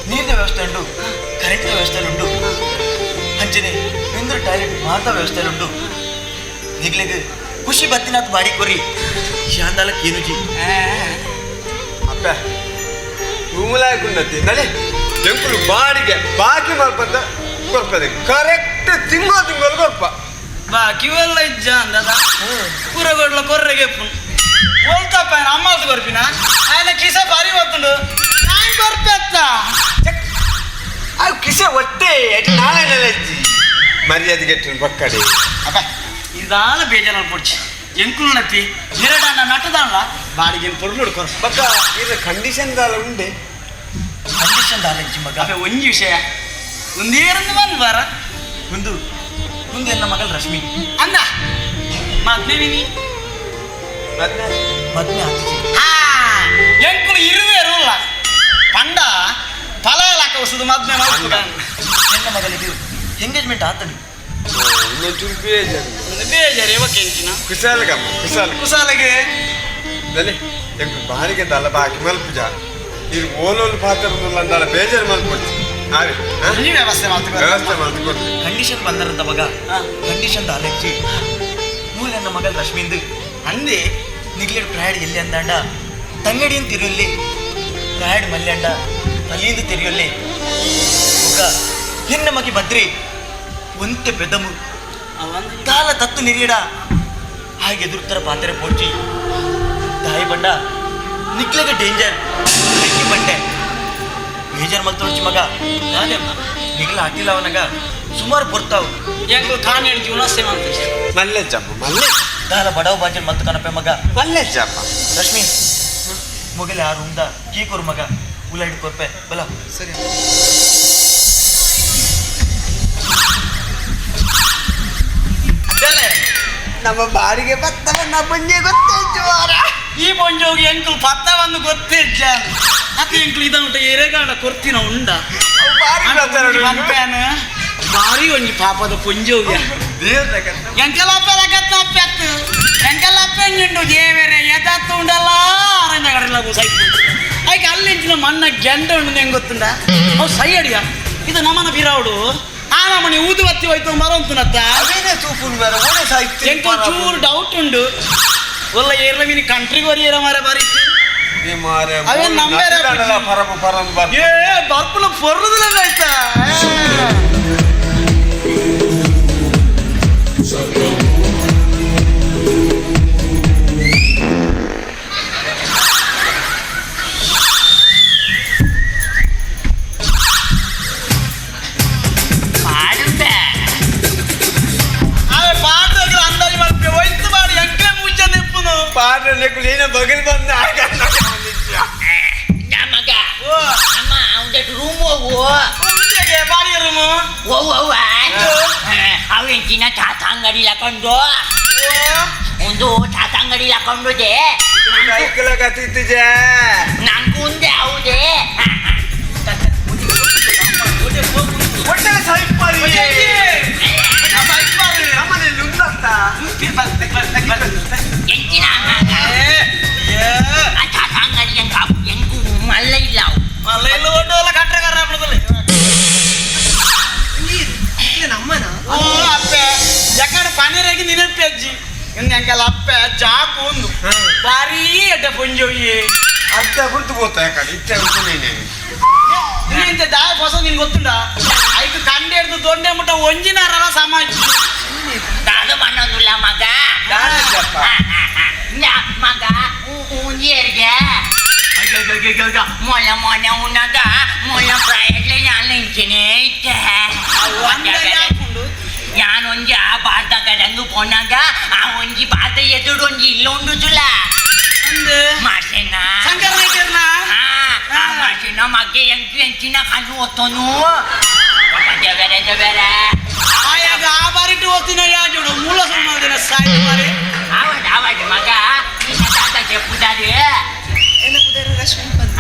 ನೀರಿನ ವ್ಯವಸ್ಥೆ ಉಂಡು, ಕರೆಂಟಿನ ವ್ಯವಸ್ಥೆ ಉಂಡು, ಅಂಚನೆ ಇಂದ್ರ ಟಾಯ್ಲೆಟ್ ಮಾತಾ ವ್ಯವಸ್ಥೆ ಉಂಡು. ನಿಗ್ಲೆಗ್ ಖುಷಿ ಬತ್ತಿನಾತ್ ಬಾಡಿ ಕೊರಿ ಶಾಂದಾಲ ಕೇನುಜಿ. ಅಪ್ಪ ರೂಮಲಾಗುಂಡತಿ ನಡೆ ಎಂಕುಲು ಬಾಡಿಗೆ ಬಾಕಿ ಮಲ್ಪಂತ ಕೊರ್ಪದೆ ಕರೆಕ್ಟ್ ತಿಂಗಳು ತಿಂಗಳು ಕೊರ್ಪ. ಬಾಕಿ ಎಲ್ಲ ಇಜ್ಜ ಅಂದದ ಕೂರಗೊಡ್ಲ ಕೊರ್ರೆಗೆ ಒಲ್ತಪ್ಪ ಅಮ್ಮ ಕೊರ್ಪಿನ ఆయన ಕಿಸ ಬಾರಿ ಗೊತ್ತುಂಡು ನಾನು ಕೊರ್ಪೆತ್ತ. ಅವು ಕಿಸೆ ಒಟ್ಟೆ ನಾಳೆ ನೆಲಜ್ಜಿ ಮರ್ಯಾದೆ ಗೆಟ್ಟಿನ ಪಕ್ಕಡೆ. ಅಪ್ಪ ಇದಾಲ ಬೇಜಾರು ಪೊಡ್ಚಿ ಎಂಕುಲು ನತ್ತಿ ಎರಡನ್ನ ನಟದಾನ್ಲ ಬಾಡಿಗೆ ಪೊರ್ಲು ಕೊರ್. ಬಕ್ಕ ಇದು ಕಂಡೀಷನ್ ದಾಲ ಉಂಡೆ. ಕಂಡೀಷನ್ ದಾಲಜ್ಜಿ ಮಗ. ಅಪ್ಪ ಒಂಜಿ ವಿಷಯ ಒಂದೇರಂದು ಬಂದು ಬಾರ. ಒಂದು ಮುಂದೆ ಎನ್ನ ಮಗಳು ರಶ್ಮಿ. ಅಂದ ಮದ್ವೆ ಮತ್ತೆ ಮದ್ವೆ ಆತಿಜಿ. ಹಾ ಎಂಕುಲು ಇರುವೆ ಇರುಲ್ಲ ಪಂಡ ಫಲ ಲಾಕ ವಸುದು ಮದ್ವೆ ಮಲ್ಪುಗ. ಎನ್ನ ಮಗಳಿಗೆ ಎಂಗೇಜ್ಮೆಂಟ್ ಆತಡು. ಇನ್ನೊಂಚೂರು ಬೇಜಾರು. ಒಂದು ಬೇಜಾರು ಯಾವಾಗ ಎಂಚಿನ. ಕುಶಾಲ್ಗಮ್ಮ ಕುಶಾಲ್. ಕುಸಾಲಗೆ. ನಲೆ ಎಂಕು ಬಾಡಿಗೆ ದಾಲ ಬಾಕಿ ಮಲ್ಪುಜ ಇರು ಓಲೋಲು ಪಾತ್ರ ಅಂದಾಲ ಬೇಜಾರು ಮಲ್ಪೊಡ್ಚಿ ಆವೆ ಆ? ಈ ವ್ಯವಸ್ಥೆ ಮಾಡ್ತೀವಿ. ವ್ಯವಸ್ಥೆ ಮಲ್ತು ಕೊಡ್ಲಿ. ಕಂಡೀಷನ್ ಬಂದರಂತ ಮಗ. ಹಾ. ಕಂಡೀಷನ್ ದಾಲಜ್ಜಿ ಮೂಲೆ ಎನ್ನ ಮಗಳು ರಶ್ಮಿಂದು ಅಂದೆ. ನಿಗ್ಲೆಡ್ ಪ್ರಯಾಡ್ ಎಲ್ಲಿ ಅಂದಾಂಡ ತಂಗಡಿಯಿಂದ ತಿರುವಲ್ಲಿ ಪ್ರಯಾಡ್ ಮಲ್ಯಂಡ ಅಲ್ಲಿಂದ ತಿರುವಲ್ಲಿ ಮಗ ಎನ್ನ ಮಗಿ ಬದ್ರಿ ಒಂತೆ ಪೆದಮು ತಾಲ ತತ್ತು ನಿರಿಯಡ ಹಾಗೆ ಎದುರ್ತರ ಪಾತ್ರೆ ಪೋಚಿ ತಾಯಿ ಬಂಡ ನಿಕ್ಲೆಗ ಡೇಂಜರ್ ಬೆಂಕಿ ಬಂಡೆ ಬೇಜಾರ್ ಮಲ್ತೊಡ್ಚಿ ಮಗ ನಿಗ್ಲ ಹಾಕಿಲ್ಲ ಅವನಾಗ ಸುಮಾರು ಬರ್ತಾವು. ಎಂಕುಲು ಕಾಣಿ ಜೀವನ ಸೇವೆ ಅಂತ. ಮಲ್ಲೆಜ್ಜಮ್ಮ ಮಲ್ಲೆ. ದಾಲ ಬಡವ ಬಾಜನ್ ಮಲ್ತು ಕನಪೆ ಮಗ. ಮಲ್ಲೆಜ್ಜಮ್ಮ. ರಶ್ಮಿ ಮೊಗಲೆ ಆ ರೂಮ್ದ ಕೀ ಕೊರು ಮಗ ಉಲಾಡಿ ಕೊರ್ಪೆ ಬಲ. ಸರಿ. ನಮ್ಮ ಬಾಡಿಗೆ ಬತ್ತವ ನಮ್ಮ ಗೊತ್ತಾಯ್ತು ವಾರ. ಈ ಪೊಂಜೋಗಿ ಎಂಕುಲು ಪತ್ತ ಒಂದು ಗೊತ್ತಿಜ್ಜ ಅತ್ತೆ ಎಂಕುಲು ಇದನ್ನುಂಟ ಎರೆಗಾಡ ಕೊರ್ತಿನ ಉಂಡ. ಬಾರಿ ಬರ್ತಾರೆ ನೋಡು. ಪನ್ಪೇನ ಬಾರಿ ಒಂಜಿ ಪಾಪದ ಪೊಂಜೋಗ್ಯ. ದೇವ್ರ ಕರ್ತ. ಎಂಕೆಲ್ಲ ಅಪ್ಪೆತ್ತು ಎಂಕೆಲ್ಲ ಅಪ್ಪೆಂಜುಂಡು ದೇವರೇ ಎದತ್ತು ಉಂಡಲ್ಲ ಅರಂಜ ಕಡೆಲ್ಲ ಸೈಕ್ ಐಕೆ ಅಲ್ಲಿಂಚಿನ ಮಣ್ಣ ಗೆಂಡ ಉಂಡು ಹೆಂಗ್ ಗೊತ್ತುಂಡ ಅವು ಸೈ ಅಡಿಯ ಇದು ನಮನ ಬಿರಾವುಡು ಆ ನಮನಿ ಊದು ಬತ್ತಿ ಹೋಯ್ತು ಮರಂತುನತ್ತ. ಅವೇನೇ ತೂಪುನ್ ಬೇರೆ ಓಣೆ ಸಾಹಿತ್ಯ. ಎಂಕ ಚೂರು ಡೌಟ್ ಉಂಡು ಒಲ್ಲ ಏರ್ಲ ಮೀನಿ ಕಂಟ್ರಿಗೆ ಒರಿಯರ ಮಾರ ಬಾರಿ. ಈ ಮಾರೆ ಅವೇ ನಂಬೇರ. ಪರಮ ಪರಮ ಬರ್. ಏ ಬರ್ಪುನ ಪೊರ್ರುದಿಲ್ಲ ಆಯ್ತಾ. ಪಾಡುತ್ತೆ. ಅವೇ ಪಾಡ್ದಾಗ ಅಂದಾಜು ಮಾಡ್ತೀವಿ ಹೋಯ್ತು ಮಾಡಿ ಎಂಕ್ಲೆ ಮುಂಚೆ ನಿಪ್ಪುನು. ಪಾಡ್ರೆ ನೆಕ್ಕುಲು ಏನೋ ಬಗಲ್ ಬಂದ ಆಗ. ನಮಗ ಓ. ಅಮ್ಮ ಅವನ ರೂಮ್ ಹೋಗು. ಮುಂಚೆಗೆ ಬಾಡಿಗೆ ರೂಮು. ಓ ಅವ್ವ ಅವೆಂಚಿನ ತಾತ ಅಂಗಡಿ ಹಾಕೊಂಡು ಒಂದು ತಾತ ಅಂಗಡಿ ಹಾಕೊಂಡುದೆ. ಸೈಕಲ್ ಕತ್ತಿತ್ತಿಜೆ. ನಂಗೂ ಒಂದೇ ಹೌದೇ. ಒಟ್ಟೆ ಸೈಪರಿ ನಮ್ಮನೇಲಿ ಉಂಡತ್ತ. ಎಂಚಿನ ಆ ತಾತ ಅಂಗಡಿ ಹೆಂಗ ಹೆಂಗು ಎಂಕಲ ಅಪ್ಪೆ ಜಾಕು ಒಂದು ಬಾರೀ ಎಡ್ಡೆ ಪೊಂಜೊಯ್ಯೆ. ಅರ್ಧ ಗುರ್ತು ಪೋತ ಯಾಕಡೆ ಇತ್ತೆ ನೀನೆ. ಇಂತ ದಾಯ ಹೊಸ ನಿನ್ ಗೊತ್ತುಂಡ ಐಕ್ ಕಂಡೆ ಹಿಡ್ದು ದೊಂಡೆ ಮುಟ್ಟ ಒಂಜಿನಾರಲ್ಲ ಸಮಾಜ. ದಾದ ಮಣ್ಣೊಂದುಲ್ಲ ಮಗ. ದಾದಪ್ಪ. ಮಗ ಉಂಜಿಯರಿಗೆ ಮೊಲ ಮೊನೆ ಉಣ್ಣಗ ಮೊಲ ಪ್ರಾಯಡ್ಲೆ ನಾನು ಇಂಚಿನೇ ಇತ್ತೆ. ಹಾಕೊಂಡು ಯಾನೊಂಜಿ ಆ ಬಾರ್ದ ಗಡಂಗು ಪೋನಾಗ ಆ ಒಂಜಿ ಬಾರ್ದ ಎದುರು ಒಂಜಿ ಇಲ್ಲ ಉಂಡುಜುಲ. ಅಂದ್ ಮಾಸೆನಾ ಶಂಕರ ನಾಯ್ಕರ್ನ. ಆ ಮಾಸೆನ ಮಗೆ ಎಂಕು ಎಂಚಿನ ಕಣ್ಣು ಒತ್ತೋನು ಬೇರೆ ಬೇರೆ. ಆಯಾಗ ಆ ಬಾರಿಟ್ಟು ಓದ್ತಿನ ಯಾಜೋಡು ಮೂಲ ಸಮಾಜನ ಸಾಯ್ತು ಬಾರಿ. ಆವಡ್ ಆವಡ್ ಮಗ ನಿನ್ನ ತಾತ చెప్పుదారు. ಎನ್ನ ಪುದರ್ ರಶ್ಮಿ ಪಂದ್.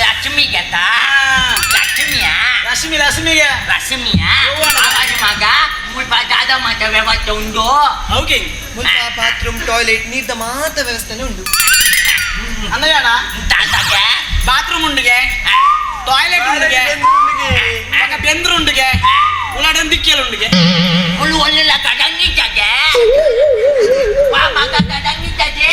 ಲಕ್ಷ್ಮಿ ಗೆತ್ತ ಲಕ್ಷ್ಮಿಯಾ? ರಶ್ಮಿ ರಶ್ಮಿಗೆ. ಲಕ್ಷ್ಮಿಯಾ ಆವಡ್ ಮಗ ಮುಲ್ಪ ದಾದ ಮಾತ ವ್ಯವಸ್ಥೆ ಉಂಡು. ಓಕೆ. ಮುಲ್ಪ ಬಾತ್ರೂಮ್ ಟಾಯ್ಲೆಟ್ ನೀರ್ದ ಮಾತ ವ್ಯವಸ್ಥೆನೆ ಉಂಡು. ಅನ್ನಯಾಣ. ತಾತಗೆ ಬಾತ್ರೂಮ್ ಉಂಡುಗೆ, ಟಾಯ್ಲೆಟ್ ಉಂಡುಗೆ, ಮಗ ಬೆಂದ್ರು ಉಂಡುಗೆ, ಉಲಾಡನ್ ದಿಕ್ಕೇಲ್ ಉಂಡುಗೆ. ಮುಳ್ಳು ಒಳ್ಳೆಲ್ಲ ಕಡಂಗಿದ್ದಾಗೆ ವಾ ಮಗ ಕಡಂಗಿದ್ದಾಗೆ.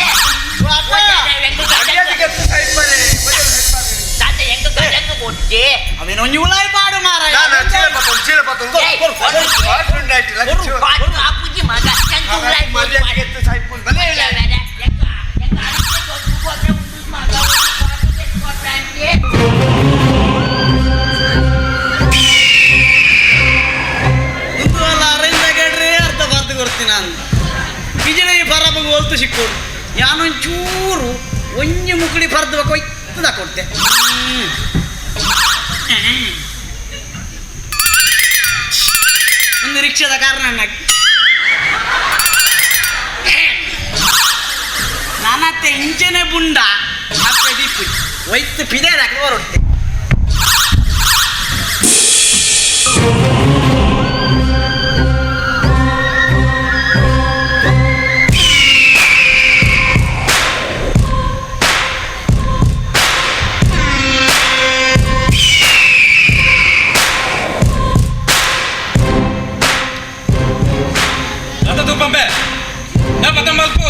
ತಾತ ಹೆಂಗ ಕಡಂಗು ಕೊಡ್ತಿ? ಅವೇನೊಂಜಿ ಉಲಾಯಿ ಪಾಡು ಮಾರಾಯ. ಅಪ್ಪುಜಿ ಮಗ ಹೆಂಗ ಉಲಾಯಿ ಇಂದು ಅಲ್ಲ ಅರೇಂಜ್ ಆಗ್ಯಾಡ್ರಿ ಅರ್ಧ ಬರ್ದು ಕೊಡ್ತೀನಿ ನಾನು ಬಿಜಳಿ ಬರಬಗ್ ಹೋಲ್ತು ಸಿಕ್ಕೋಡು ಯಾನೊಂಚೂರು ಒಂಜಿ ಮುಕ್ಕಡಿ ಬರ್ದು ಒಯ್ತದ ಕೊಡ್ತೆ. ಒಂದು ರಿಕ್ಷಾದ ಕಾರಣ ನಾನತ್ತೆ ಇಂಚನೆ ಬುಂಡ ಅಪ್ಪೆ ದಿಪ್ಪು ಒಯ್ತು ಪಿದೆ ಹೊರಡ್ತೆ. ತೂಪಂಬೆ ನಾ ಪತಂಬಲ್ಪು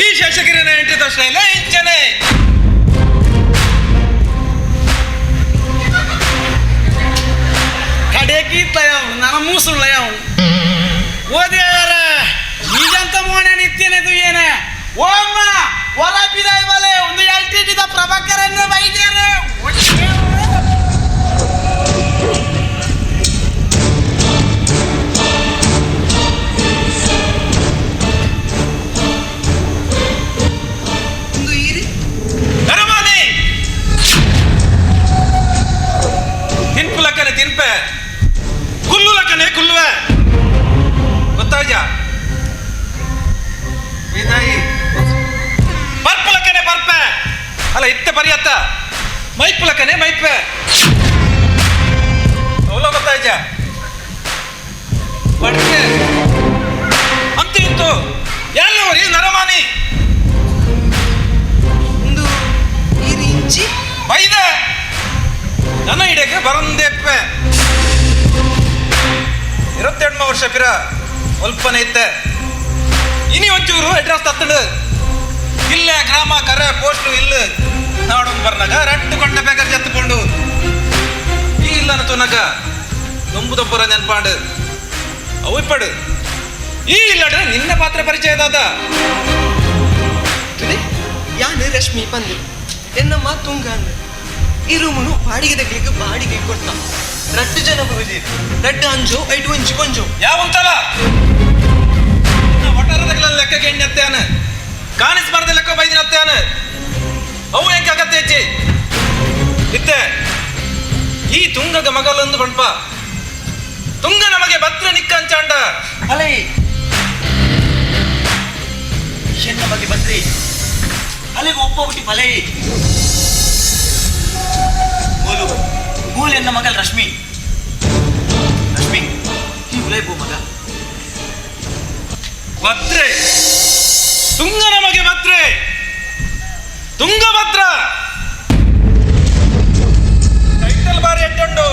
ಈ ಶೇಷಗಿರಿನ ಎಂಟ್ರಿ ತಕ್ಷಣ ಇಲ್ಲ ಇಂಚನೆ. ಕಡೆಕೀತ ಯಾವನು ನನ್ನ ಮೂಸುಳ್ಳ ಯಾವನು ಓದಿಯಾರ ಈಜಂತ ಮೋನೆ ನಿತ್ಯನೆದು ಏನೆ ಓಮ್ಮ ಹೊರ ಬಿದಾಯ್ ಬಲೆ ಒಂದು ಎಲ್ ಟಿ ಟಿದ ಪ್ರಭಾಕರನ್ನು ಬೈದ್ಯಾರೆ. ಉಂದು ಈರಿ. ನರಮಾನಿ ತಿನ್ಪು ಲಕ್ಕನೆ ತಿನ್ಪೆ ಕುಲ್ಲು ಲಕ್ಕನೆ ಕುಲ್ಲುವೆ ಗೊತ್ತಾಯ್ಜ ವಿದಾಯಿ ಪರ್ಪು ಲಕ್ಕನೆ ಪರ್ಪೆ ಅಲ್ಲ ಇತ್ತೆ ಪರಿಯತ್ತ ಮೈಪು ಲಕ್ಕನೆ ಮೈಪೆ ಅವಲ ಗೊತ್ತಾಯ್ಜ ಬಡ್ಕೆ ಅಂತ ಇಂತು ಎಲ್ಲವರಿ ನರಮಾನಿ. ಉಂದು ಈರಿ ಇಂಚಿ. ಬೈದ ನನ್ನ ಇಡಕ್ಕೆ ಬರಂದೆಪ್ಪೆ 28 ವರ್ಷ ಪಿರ ಒಲ್ಪನೆ ಇತ್ತೆ ಇನಿ ಒಂಚೂರು ಅಡ್ರೆಸ್ ತತ್ತಡು ಇಲ್ಲ ಗ್ರಾಮ ಕರೆ ಪೋಸ್ಟ್ ಇಲ್ಲ ನಾಡೊಂದು ಬರ್ನಾಗ ರಟ್ಟು ಕೊಂಡ ಬೇಕಾದ್ರೆ ಜತ್ತುಕೊಂಡು ಈ ಇಲ್ಲ ತುನಗ ದೊಂಬು ದೊಬ್ಬರ ನೆನ್ಪಾಂಡು ಅವು ಇಪ್ಪಡು ಈ ಇಲ್ಲಡ್ರೆ ನಿನ್ನ ಪಾತ್ರ ಪರಿಚಯ ದಾದ. ತುದೆ ಯಾನ್ ರಶ್ಮಿ ಪಂದ್ ಎನ್ನಮ್ಮ ತುಂಗ ಅಂದ್. ಈ ರೂಮುನು ಬಾಡಿಗೆ ತಗ್ಲಿಕ್ಕೆ ಬಾಡಿಗೆ ಕೊಡ್ತಾ ರಟ್ಟು ಜನ ಬರುಜಿ ರಡ್ಡು ಅಂಜು ಐಟು ಒಂಜಿ ಕೊಂಜು. ಯಾವಂತಲ್ಲ ಒಟ್ಟಾರದಗಳ ಲೆಕ್ಕಕ್ಕೆ ಎಣ್ಣೆತ್ತಾನ ಕಾಣಿಸ್ಬಾರ್ದ ಲೆಕ್ಕ ಬೈದಿನತ್ತಾನ ಅವು ಹೆಂಗ ಅಗತ್ಯ ಹೆಚ್ಚಿ ಇತ್ತೆ ಈ ತುಂಗಗ ಮಗಲೊಂದು ಪಂಪ ತುಂಗ ನಮಗೆ ಭದ್ರ ನಿಕ್ಕಂಚಾಂಡ. ಅಲೈ ಎನ್ನ ಬಗ್ಗೆ ಬಂದ್ರಿ ಅಲ್ಲಿಗೆ ಒಬ್ಬ ಬಿಟ್ಟು ಬಲೈ ಮೂಲು ಮೂಲು ಎನ್ನ ಮಗಲ್ ರಶ್ಮಿ ರಶ್ಮಿ ಈ ಉಲೈಬು ಮಗ. ಭದ್ರೆ ತುಂಗ ನಮಗೆ ಭದ್ರೆ ತುಂಗಭದ್ರ ಟೈಟಲ್ ಬಾರಿ ಎಟ್ಟುಂಡು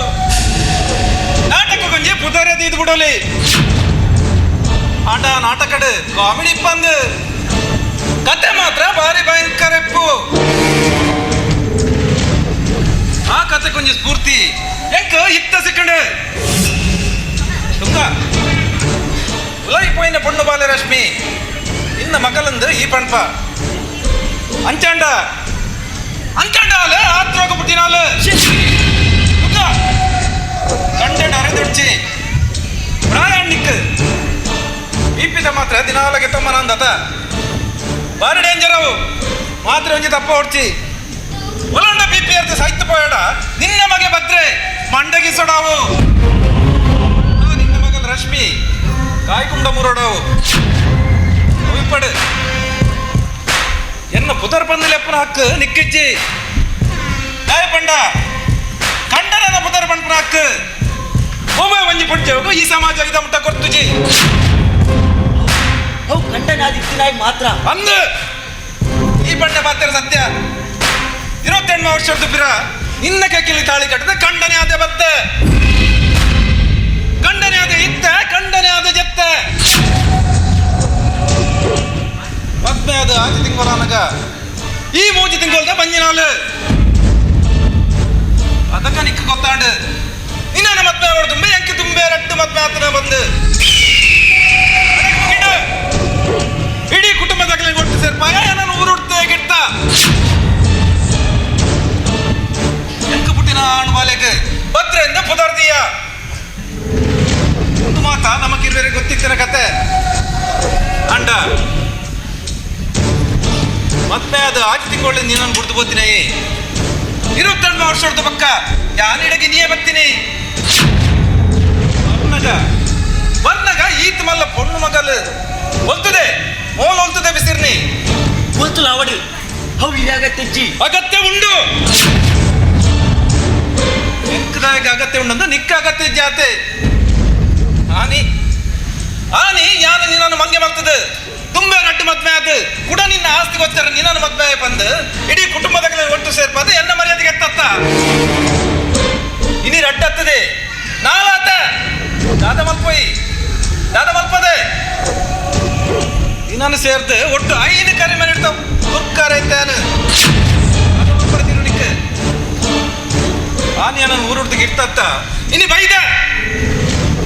ನಾಟಕ ಕೊಂಜಿ ಪುದರದಿ ಇದು ಬಿಡೋಲಿ. ಆಟ ನಾಟಕಡು ಕಾಮಿಡಿ ಪಂದ್ ಕತೆ ಮಾತ್ರ ಭಾರಿ ಭಯಂಕರ ಎಪ್ಪು. ಆ ಕತೆ ಕೊಂಚ ಸ್ಫೂರ್ತಿ ಎಂಕ್ ಇತ್ತ ಸಿಕ್ಕಂಡು ತುಂಗ ಉಲಾಯಿ ಪೋಯಿನ ಪೊಣ್ಣು ಬಾಲೆ ರಶ್ಮಿ ಇನ್ನ ಮಗಲಂದು ಈ ಪಣ್ಪ ಅಂಚಾಂಡ ಅಂಚಾಂಡಾಲ ಆತ್ರೋಗ ಪುಟ್ಟಿನಾಲು ತುಂಗ ಕಂಡಂಡ ಅರೆದುಡ್ಚಿ ಪ್ರಾಯಾಣಿಕ್ ಬಿಪಿದ ಮಾತ್ರ ದಿನಾಲಗೆ ತಮ್ಮನಂದತ ಬಾರಿ ಡೇಂಜರ್ ಅವು ಮಾತ್ರ ಒಂಜಿ ತಪ್ಪ ಹೊಡ್ಚಿ ಒಲಂಡ ಬಿಪಿ ಅರ್ಥ ಸಾಹಿತ್ಯ ಪೋಯಡ ನಿನ್ನ ಮಗೆ ಭದ್ರೆ ಮಂಡಗಿಸಡಾವು. ನಿನ್ನ ಮಗಲ್ ರಶ್ಮಿ ಕಾಯ್ಕುಂಡ ಮುರೋಡಾವು ಇಪ್ಪಡು ಎನ್ನ ಪುದರ್ ಪಂದಲೆಪ್ಪನ ಹಕ್ಕು ನಿಕ್ಕಿಜ್ಜಿ ದಾಯ ಪಂಡ ಕಂಡನ ಪುದರ್ ಪಂಪನ ಹಕ್ಕು ಒಮ್ಮೆ ಒಂಜಿ ಪುಡ್ಚೆವಗು ಈ ಸಮಾಜ ಇದ ಮುಟ್ಟ ಕೊರ್ತುಜಿ. ಅವು ಕಂಡನಾದಿತ್ತಿನಾಗಿ ಮಾತ್ರ ಅಂದು ಈ ಬಣ್ಣ ಪಾತ್ರ ಸತ್ಯ 28 ವರ್ಷದ ಪಿರ ನಿನ್ನ ಕೈಕಿಲಿ ತಾಳಿ ಕಟ್ಟದ ಕಂಡನೆ ಆದ ಬತ್ತೆ ಕಂಡನೆ ಆದ ಇತ್ತ ಕಂಡನೆ ಆದ ಜತ್ತ ಮದ್ಮೆ ಅದು ಆಜಿ ತಿಂಗಳಾನಗ ಈ ಮೂಜಿ ತಿಂಗಳದ ಮಂಜಿನಾಲು ಅದಕ್ಕ ನಿಕ್ಕ ಗೊತ್ತಾಂಡು ನಿನ್ನ ಮದ್ಮೆ ಅವಳು ತುಂಬೆ ಎಂಕಿ ತುಂಬೆ ರಟ್ಟು ಮದ್ಮೆ ಆತನ ಬಂದು ಅದಕ್ಕೆ ಮುಗಿಡು. ಇಡೀ ಕುಟುಂಬದಾಗಲೇ ಒಟ್ಟು ಸೇರ್ಪಾಯ ನಾನು ಊರುಡ್ತೆ ಗಿಟ್ಟ ಎಂಕ ಪುಟ್ಟಿನ ಆಣ್ ಬಾಲೆಗ್ ಭದ್ರೆಯಿಂದ ಪುದರ್ದಿಯ ಒಂದು ಮಾತ ನಮಗಿರುವರೆ ಗೊತ್ತಿತ್ತಿನ ಕತೆ ಅಂಡ ಮತ್ತೆ ಅದು ಆಚೆ ತಿಂಗಳು ನೀನನ್ನು ಗುರ್ತು ಬೋತೀನಿ 28 ವರ್ಷದ ಪಕ್ಕ ಯಾನಿಡಗಿ ನೀಯೇ ಬರ್ತೀನಿ ವರ್ನಗ ವರ್ನಗ ಈತ ಮಲ್ಲ ಪೊಣ್ಣು ಮಗಲು ಒಲ್ತದೆ ಮೋಲ್ ಒಲ್ತದೆ ಬಿಸಿರ್ನಿ ಗೊತ್ತಲ್ಲ ಅವಡು ಅವು ಇದಾಗತ್ತೆಜ್ಜಿ ಅಗತ್ಯ ಉಂಡು ಎಂಕದಾಯಕ ಅಗತ್ಯ ಉಂಡು ನಿಕ್ಕ ಅಗತ್ಯ ಜಾತೆ ಆನಿ ಆನಿ ಯಾನ ನಿನ್ನನ್ನು ಮಂಗೆ ಮಾಡ್ತದೆ ತುಂಬೆ ರಟ್ಟು ಮದ್ವೆ ಆದ ಕೂಡ ನಿನ್ನ ಆಸ್ತಿಗೋಸ್ಕರ ನಿನ್ನನ್ನು ಮದ್ವೆ ಬಂದು ಇಡೀ ಕುಟುಂಬದಾಗಲೇ ಒಟ್ಟು ಸೇರ್ಪಾದ ಎನ್ನ ಮರ್ಯಾದೆಗೆ ಎತ್ತತ್ತ ಇನಿ ರಡ್ಡತ್ತದೆ ನಾಲಾತ ದಾದ ಮಲ್ಪೋಯಿ ದಾದ ಮಲ್ಪದೆ ನಿನ್ನನ್ನು ಸೇರ್ದು ಒಟ್ಟು 5 ಕರಿ ಮೇಲೆ ಇಡ್ತಾವ ದುರ್ಕಾರ ಐತಾನು ನಿಕ್ಕ ಆನಿ ನನ್ನ ಊರುಡ್ದು ಇರ್ತತ್ತ ಇನಿ ಬೈದ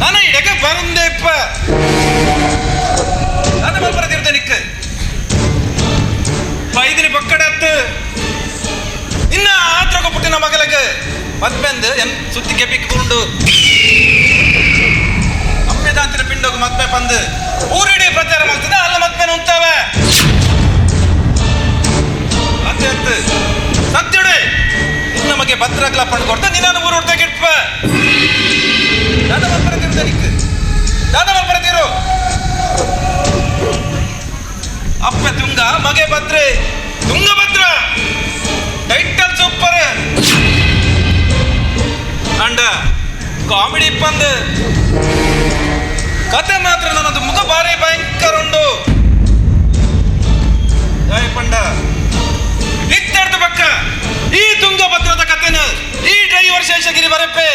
ನಾನು ಇಡಕ ಬಂದೆ ಇಪ್ಪ ದಾದ ಮಲ್ಪರ ತಿರ್ದ ನಿಕ್ಕ ಬೈದಿನಿ ಪಕ್ಕಡತ್ತು ಇನ್ನ ಆತ್ರಗ ಪುಟ್ಟಿನ ಮಗಲಗ ಮದ್ಮೆಂದು ಎನ್ ಸುತ್ತಿ ಕೆಪಿಕ್ ಉಂಡು ಅಮ್ಮೆದಾಂತಿನ ಪಿಂಡೋಗು ಮದ್ಮೆ ಬಂದು ಊರಿಡೀ ಪ್ರಚಾರ ಮಾಡ್ತದೆ ಅಲ್ಲ ಮದ್ಮೆನ ಉಂತಾವೆ ಅಂತೆ ಅಂತೆ ಸತ್ಯುಡೆ ನಿನ್ನ ಮಗೆ ಭದ್ರಗ್ಲ ಪಂಡು ಕೊಡ್ತ ನಿನ್ನ ಊರು ಹುಡ್ದಾಗ ಇಟ್ಪ ದಾದ ಮಲ್ಪರ ತಿರುದ ನಿಕ್ ದಾದ ಮಲ್ಪರ ತಿರು ಅಪ್ಪೆ ತುಂಗ ಮಗೆ ಭದ್ರೆ ತುಂಗಭದ್ರ ಟೈಟಲ್ ಸೂಪರ್ ಅಂಡ ಕಾಮಿಡಿ ಪಂದ್ ಕತೆ ಮಾತ್ರ ನನ್ನದು ಮುಖ ಭಾರಿ ಭಯಂಕರ ಉಂಡು ಜಯ ಪಂಡ ಇತ್ತೆಡ್ದು ಪಕ್ಕ ಈ ತುಂಗಭದ್ರದ ಕತೆನ ಈ ಡ್ರೈವರ್ ಶೇಷಗಿರಿ ಬರಪ್ಪೆ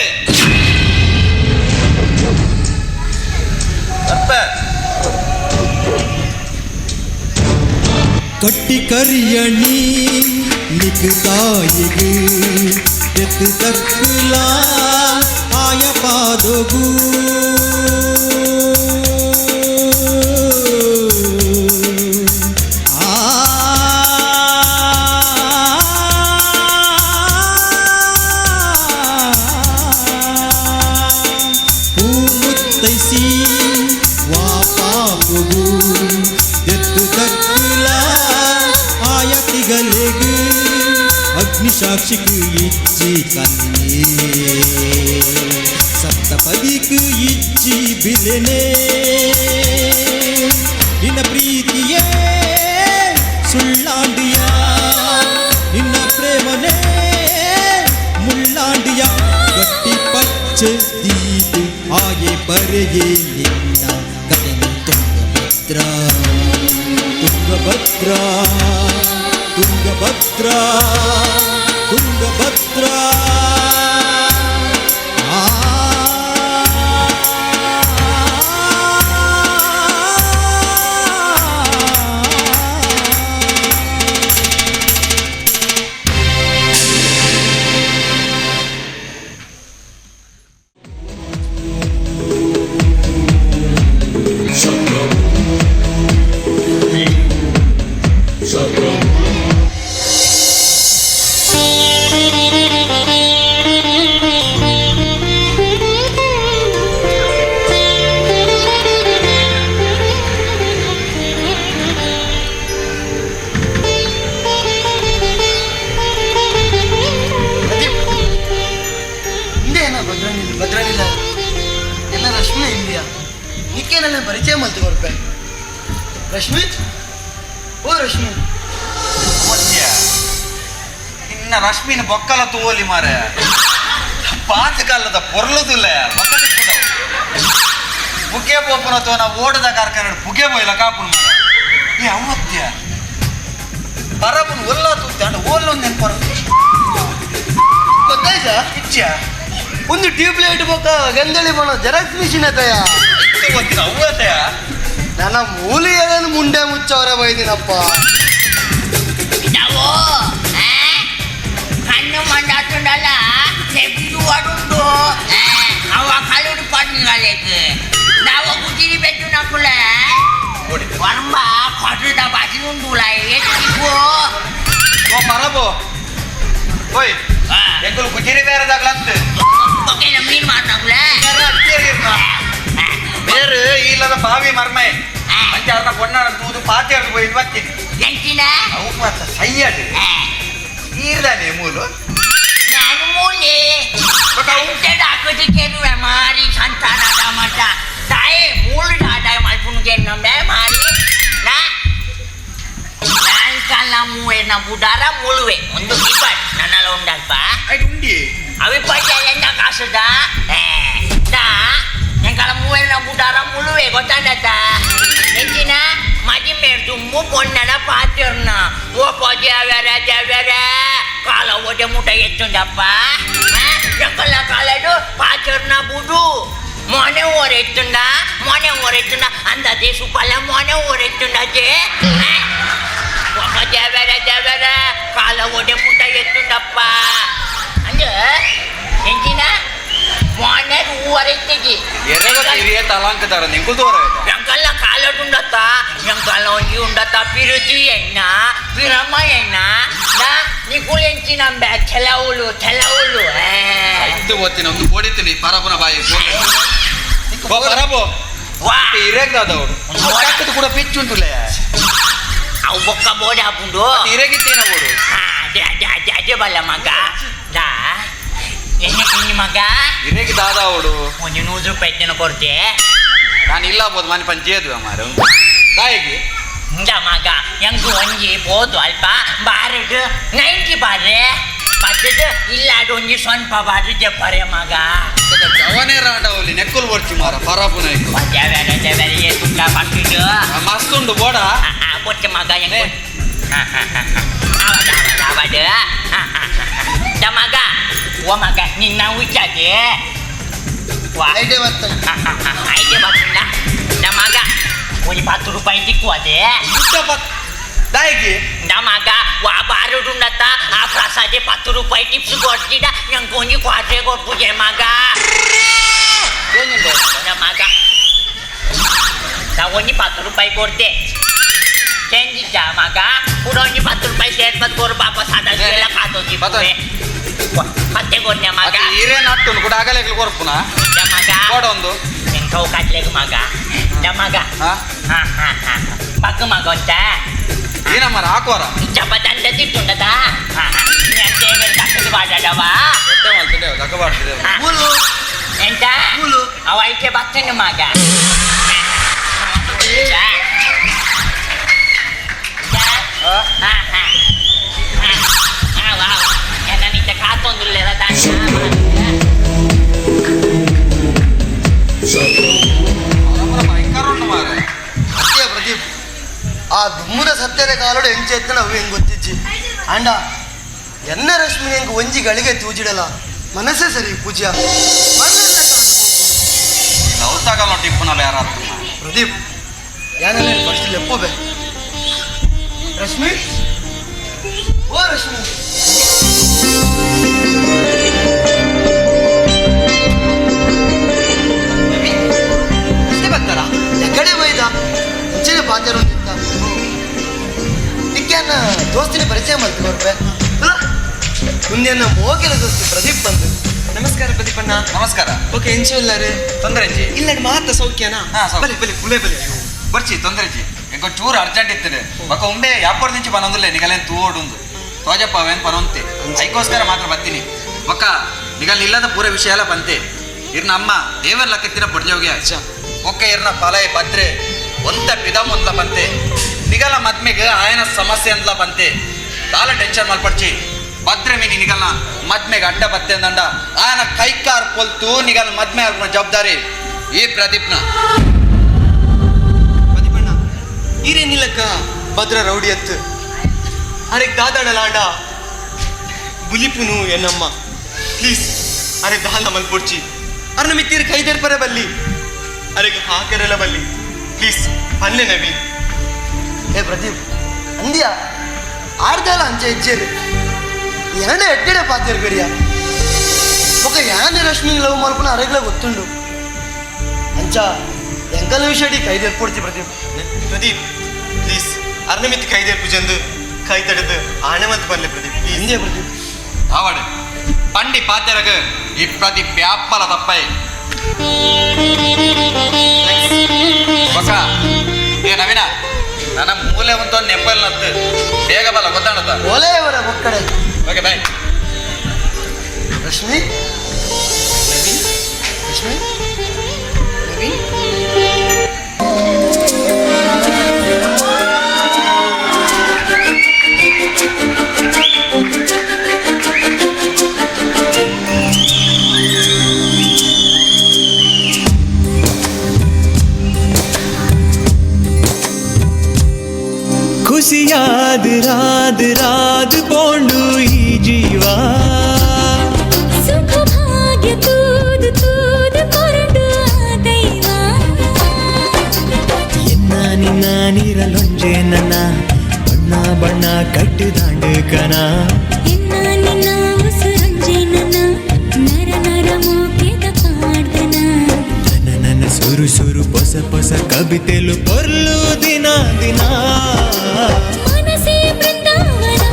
ಬರ್ಪೆ. ಕಟ್ಟಿ ಕರಿಯಣಿ ನಿಕ್ತಾಯಿಗೆ ಎತ್ತು ತಕ್ಕಲ ಆಯ ಪಾದಗು ಪೂಮುತ್ತೈಸಿ ವಾಪಾಪುಗು ಎತ್ತು ತಕ್ಕಲ ಆಯತಿಗಲೆಗು ಅಗ್ನಿಸಾಕ್ಷಿக்கு ಇಚ್ಚಿ ಕನ್ನಿ ಸಪ್ತಪದಿக்கு ಇಚ್ಚಿ ಬಿಲೆನೆ ನಿನ್ನ ಪ್ರೀತಿಯೇ ಸುಳ್ಳಾಂಡಿಯ ನಿನ್ನ ಪ್ರೇಮನೇ ಮುಳ್ಳಾಂಡಿಯ ಗಟ್ಟಿ ಪಚ್ಚೆ ದೀಪು ಹಾಗೆ ಬರೆಯೇ ನಿನ್ನ ಕಥೆನು ತುಂಗಭದ್ರ ತುಂಗಭದ್ರ ತುಂಗಭದ್ರ ತುಂಗಭದ್ರ ಆ. ಓ ರಶ್ಮಿ ಇನ್ನ ರಶ್ಮಿನ ಬೊಕ್ಕಲ ತೂವಲಿ ಮಾರೆ ಪಾತಕಾಲದ ಪೊರ್ಲುದಿಲ್ಲ ಪುಗೆ ಪೋಪುನ ತೋನ ಓಡದ ಕಾರ್ಖಾನೆ ಪುಗೆ ಬೋಯ್ಲ ಕಾಪುನ ಮಾರ ಏ ಅವತ್ಯ ಪರಬುನ್ ಒಲ್ಲ ತೂತೆ ಅಂಡ ಓಲ್ಲೊಂದು ನೆನ್ಪರ ಗೊತ್ತಾಯ್ತಾ ಇಚ್ಛ ಒಂದು ಟ್ಯೂಬ್ ಲೈಟ್ ಬೊಕ್ಕ ಗಂದಳಿ ಬಣ ಜೆರಾಕ್ಸ್ ಮಿಷಿನ್ ಅತಯ ಗೊತ್ತಿಲ್ಲ ಅವತ್ಯ ನನ್ನ ಮೂಲಿಯನ್ನು ಮುಂಡೆ ಮುಚ್ಚವರ ಬೈದಿನಪ್ಪ ನಾವು ಕಣ್ಣು ಮಂಡಾತುಂಡಲ್ಲ ತೆಗೆದು ಅಡುಂಡು ಅವ ಕಲ್ಲುಡು ಪಡ್ನಿಗಳಿಗೆ ನಾವು ಗುಜಿರಿ ಬೆಟ್ಟು ನಕುಲ ವರ್ಮ ಕೊಟ್ಟದ ಬಾಟಿ ಉಂಡುಲ ಎತ್ತಿಗೋ ಓ ಪರಬು ಓಯ್ ಎಂಕುಲು ಗುಜಿರಿ ಬೇರೆದಾಗ್ಲಂತ ಬೊಕ್ಕೆನ ಮೀನು ಮಾಡ್ನಕುಲ ಬೇರೆ ಇಲ್ಲದ ಬಾವಿ ಮರ್ಮೆ ಅಂಚೆ ಅರ್ಧ ಪೊನ್ನಾಡ ತೂದು ಪಾತೆ ಪೋಯಿ ಬತ್ತೀನಿ ಎಂಚಿನ ಅವು ಮಾತ್ರ ಸಯ್ಯಡು ಈರ್ದಾನೆ ಮೂಲು ನಾನು ಮೂಲೆ ಅಂಚೆಡ್ ಹಾಕೋದಕ್ಕೇನುವೆ ಮಾರಿ ಸಂತಾನದ ಮಟ್ಟ ತಾಯಿ ಮೂಲು ದಾದಾಯ ಮಲ್ಪುನ್ಗೆ ನಂಬೆ ಮಾರಿ ನಾ ನಾಲ್ಕಲ್ಲ ಮೂವೇನ ಬುಡಾರ ಮುಳುವೆ ಒಂದು ಕಿಪಟ್ ನನ್ನೆಲ್ಲ ಉಂಡಲ್ಪ ಆಯ್ತು ಉಂಡಿ ಅವಿಪಟ್ಟ ಎಂದ ಕಾಸುದ ದಾ ಎಂಕಲ ಮೂವೇನ ಬುಡಾರ ಮುಳುವೆ ಗೊತ್ತಾಂಡತ ಎಂಚಿನ ಮಜಿ ಮೇರ್ ದುಮ್ಮು ಪೊನ್ನಡ ಪಾತಿರ್ನ ಓ ಪೊಜೆ ದೇವರ ಕಾಲ ಒಡೆ ಮುಟ ಎತ್ತುಂಡಪ್ಪ ಎಕ್ಕಲ ಕಾಲಡು ಪಾತಿರ್ನ ಬುಡು ಮೊನೆ ಓರೆತ್ತುಂಡ ಮೊನೆ ಓರೆತ್ತುಂಡ ಅಂದದೆ ಸುಪಲ ಮೊನೆ ಓರೆತ್ತುಂಡದೆ ಒಪ್ಪ ದೇವರ ದೇವರ ಕಾಲ ಒಡೆ ಮುಟ ಎತ್ತುಂಡಪ್ಪ ಅಂದ ಎಂಚಿನ ಮೊನೆ ಓರೆತ್ತಿಜಿ ಎರೆಗ ಹಿರಿಯ ತಲಾಂಕದಾರ ನಿಂಕುಲ್ ತೋರ ಎಂಕಲ್ಲ ಕಾಲಡುಂಡತ್ತ ಎಂಕಲ್ಲ ಒಂಜಿ ಉಂಡತ್ತ ಪಿರುತಿ ಎಣ್ಣ ಪಿರಮ ಎಣ್ಣ ನಾ ನಿಕುಲೆಂಚಿ ನಂಬೆ ಚೆಲವುಲು ಚೆಲವುಲು ಐದು ಓದ್ತೀನಿ ಒಂದು ಕೊಡಿತೀನಿ ಪರಬುನ ಬಾಯಿ ಪರಬು ವಾ ಹಿರೇಗ್ದಾದ ಅವಳು ಕಕ್ಕದು ಕೂಡ ಪಿಚ್ಚುಂಟುಲೆ ಅವು ಬೊಕ್ಕ ಬೋಡ ಹಾಪುಂಡು ಹಿರೇಗಿತ್ತೇನ ಬೋಡು ಅದೇ ಅದೇ ಅದೇ ಅದೇ ಬಲ್ಲ ಮಗ ದಾ ಎಣ್ಣೆ ತಿನ್ನಿ ಮಗ ಹಿರೇಗಿ ದಾದ ಅವಳು ಒಂದು 100 ರೂಪಾಯಿ ತಿನ್ನ ಕೊಡ್ತೆ ನಾನು ಇಲ್ಲ ಬೋದು ಮನೆ ಪಂಚೇದು ಮಾರ ತಾಯಿಗೆ ಇಂದ ಮಗ ಎಂಗು ಒಂಜಿ ಪೋದು ಅಲ್ಪ ಬಾರಡು 90 ಬಾರೆ ಬತ್ತದು ಇಲ್ಲ ಅದು ಒಂಜಿ ಸ್ವಲ್ಪ ಬಾರು ಜಪ್ಪರೆ ಮಗ ಅವನೇ ರಾಂಡ ಅವಳಿ ನೆಕ್ಕುಲ್ ಬರ್ಚಿ ಮಾರ ಪರಬುನ ದೇವರ ದೇವರ ಏತುಂಡ ಪಟ್ಟಿಡು ಮಸ್ತ್ ಉಂಡು ಬೋಡ ಬೊಚ್ಚ ಮಗ ಎಂಗು ಆವದ ಆವದ ಆವದ the ಮಗ ಓ ಮಗ ನಿನ್ನ ಉಚ್ಚಾದೆ ವಾ ಐಟೇ ಬರ್ತದೆ ಐಟೇ ಬರ್ತದ the ಮಗ ಒಂಜಿ 10 ರೂಪಾಯಿ ತಿಕ್ಕುವದೆ ದಾಯಿಗೆ ನಮಗ ವಾ ಬಾರುಡುಂಡತ್ತ ಆ ಪ್ರಸಾದೆ 10 ರೂಪಾಯಿ ಟಿಪ್ಸ್ ಕೊಡ್ತಿದ ನಂಗೆ ಒಂಜಿ ಕ್ವಾಟ್ರೆ ಕೊಡ್ಪುಜೆ ಮಗ ಮಗ ನಾ ಒಂಜಿ 10 ರೂಪಾಯಿ ಕೊಡ್ತೆ ಚೇಂಜ್ ಇದ್ದ ಮಗ ಕೂಡ ಒಂಜಿ 10 ರೂಪಾಯಿ ಸೇರ್ಪತ್ ಕೊರು ಪಾಪ ಸಾದಾ ಕಾತೋಜಿ ಪತ್ತೆ ಕೊಡ್ನೆ ಮಗ ಹಿರೇ ನಟ್ಟು ಕೂಡ ಆಗಲೇ ಕೊರ್ಪುನ ಮಗ ಬೋಡ ಒಂದು ಎಂಕವು ಕಟ್ಲೆಗ್ ಮಗ ಮಗ ಹಾ ಹಾ ಹಾ ಬಗ್ಗು ಮಗ ಅಂತ ಏನಮ್ಮ ಹಾಕುವರ ಚಪ್ಪದಂಡ ತಿಟ್ಟುಂಡದ ತಕ್ಕದು ಬಾಡವ ಎಂತ ಅವ ಐಕೆ ಬರ್ತೇನೆ ಮಗ ಕಾತೊಂದುಲ್ಲೆಲ್ಲ ಸತ್ಯ ಪ್ರದೀಪ್ ಆ ದುಮ್ಮದ ಸತ್ಯದ ಕಾಲೋಡು ಎಂಚ ಎತ್ತನ ಅವು ಹೆಂಗೆ ಗೊತ್ತಿಜ್ಜಿ ಅಂಡ ಎನ್ನ ರಶ್ಮಿ ಹೆಂಗೆ ಒಂಜಿ ಗಳಿಗೆ ತೂಜಿಡಲ ಮನಸ್ಸೇ ಸರಿ ಪೂಜ್ಯ ಪ್ರದೀಪ್ ಯಾನಲ್ಲ ಫಸ್ಟ್ ಲೆಪ್ಪೋಬೆ ರಶ್ಮಿ ಓ ರಶ್ಮಿ ಅಷ್ಟೇ ಬರ್ತಾರ ಎಕಡೆ ಬೈದ ಮುಂಚೆನೆ ಪಾತ್ಯರೊಂದಿತ್ತ ನಿಕ್ಕೆನ್ನ ದೋಸ್ತಿನ ಪರಿಚಯ ಮಾಡ್ತೀನಿ ಕೊರ್ಪೆ ಮುಂದೆ ಮೋಗಿನ ದೋಸ್ತಿ ಪ್ರದೀಪ್ ಬಂದು. ನಮಸ್ಕಾರ ಪ್ರದೀಪಣ್ಣ. ನಮಸ್ಕಾರ. ಓಕೆ ಎಂಚ ಇಲ್ಲಾರೆ ತೊಂದರೆ ಜಿ ಇಲ್ಲ ಮಾತ ಸೌಖ್ಯನಾ? ಬಲೆ ಬಲೆ ಕುಲೆ ಬಲೆ. ಬರ್ಚಿ ತೊಂದರೆ ಜಿ ಎಂಕೊ ಚೂರು ಅರ್ಜೆಂಟ್ ಇತ್ತದೆ ಬೊಕ ಉಂಬೆ ಯಾಪರ್ ದಿಂಚಿ ಪನೊಂದುಲ್ಲೆ ನಿಗಲೇನ್ ತೂವೋಡುಂದು ತೋಜಪ್ಪ ಅವೇನ್ ಪನೊಂತೆ ಐಕೋಸ್ಕರ ಮಾತ್ರ ಬರ್ತೀನಿ ಬೊಕ್ಕ ನಿಗಲ್ ಇಲ್ಲದ ಪೂರ ವಿಷಯ ಎಲ್ಲ ಬಂತೆ ಇರ್ನ ಅಮ್ಮ ದೇವರ ಲಕ್ಕತ್ತಿನ ಬೊಡ್ಜೋಗೆ ಬೊಕ್ಕ ಇರ್ನ ಫಲ ಪತ್ರೆ ಒಂತ ಪಿದ ಮೊದ್ಲ ಬಂತೆ ನಿಗಲ ಮದ್ಮೆಗೆ ಆಯನ ಸಮಸ್ಯೆ ಅಂತಲ ಬಂತೆ ದಾಲ ಟೆನ್ಷನ್ ಮಲ್ಪಡ್ಚಿ ಭದ್ರೆ ಮೀನಿ ನಿಗಲ್ನ ಮದ್ಮೆಗೆ ಅಡ್ಡ ಬತ್ತೆ ಅಂದಂಡ ಆಯನ ಕೈಕಾರ್ ಪೊಲ್ತು ನಿಗಲ್ ಮದ್ಮೆ ಆಲ್ಪನ ಜವಾಬ್ದಾರಿ ಈ ಪ್ರದೀಪ್ನ. ಪ್ರದೀಪಣ್ಣ ಈರೇನಿಲ್ಲಕ್ಕ ಭದ್ರ ರೌಡಿ ಅತ್ತು ಅರೆ ದಾದಾಡಲಾಂಡ ಬುಲಿಪುನು ಎನ್ನಮ್ಮ ಪ್ಲೀಸ್ ಅರೆ ದಾಲ ಮಲ್ಪೊಡ್ಚಿ ಅರೆ ನಮ್ಮ ತೀರ್ ಕೈದರ್ಪರೆ ಬಲ್ಲಿ ಅರೆ ಹಾಕರೆಲ್ಲ ಬಲ್ಲಿ ಪ್ಲೀಸ್ ಪನ್ನೆ ನವೀನ್. ಏ ಪ್ರದೀಪ್ ಅಂದ್ಯಾ ಆಡ್ದಲ್ಲ ಅಂಚೆ ಇಜ್ಜೇರು ಎರಡೇ ಎಡ್ಡೆಡೆ ಪಾತೇರು ಕರಿಯ ఒక ಯಾನೆ ರಶ್ಮಿ ಲವ್ ಮಲ್ಪನ ಅರೆಗ್ಲ ಗೊತ್ತುಂಡು ಅಂಚ ಎಂಕಲ್ ವಿಷಯಡಿ ಕೈದೆರ್ಪೊಡ್ಚಿ ಪ್ರದೀಪ್. ಪ್ರದೀಪ್ ಪ್ಲೀಸ್ ಅರ್ನಮಿತ್ ಕೈದೇರ್ಪು ಜಂದು ಕೈ ತಡೆದು ಆಣೆ ಮಲ್ತ್ ಪನ್ಲೆ ಪ್ರದೀಪ್ ಪ್ಲೀಸ್. ಅಂದ್ಯಾ ಪ್ರದೀಪ್. ಆವಾಡು పండి ಪಾತೆರಗ ಈ ಪ್ರದೀಪ್ ವ್ಯಾಪಾರ ತಪ್ಪೈ ಬಕ. ಏ ನವೀನ ನನ್ನ ಮೂಲೆ ಒಂದು ನೆಪ್ಪಲ್ ನತ್ತು ಬೇಗ ಬಲ್ಲ ಗೊತ್ತಾಣತ್ತ. ಒಲೆ ಅವರ ಒಕ್ಕಡೆ. Okay bye. Rashmi Naveen Rashmi Naveen. ಖುಷಿಯಾದ ರಾದ್ ರಾದ್ ಪೋಂಡು ಈ ಜೀವ ಸುಖ ಭಾಗ್ಯ ತೂದು ತೂದು ಕೊರಡು ಆ ದೈವ. ಎನ್ನ ನಿನ್ನ ನೀರಲೊಂಜೆ ನನ್ನ ಬಣ್ಣ ಬಣ್ಣ ಕಟ್ಟುದಾಂಡು ಕನ. ಎನ್ನ ನಿನ್ನ ಉಸುರಂಜೆ ನನ್ನ ನರ ನರ ಮೋಕೆದ ಪಾಡ್ದನ. ನನ್ನ ನನ್ನ ಸುರು ಸುರು ಪೊಸ ಪೊಸ ಕವಿತೆಲು ಪೊರ್ಲು ದಿನ ದಿನ. ಮನಸೇ ಬೃಂದಾವನ.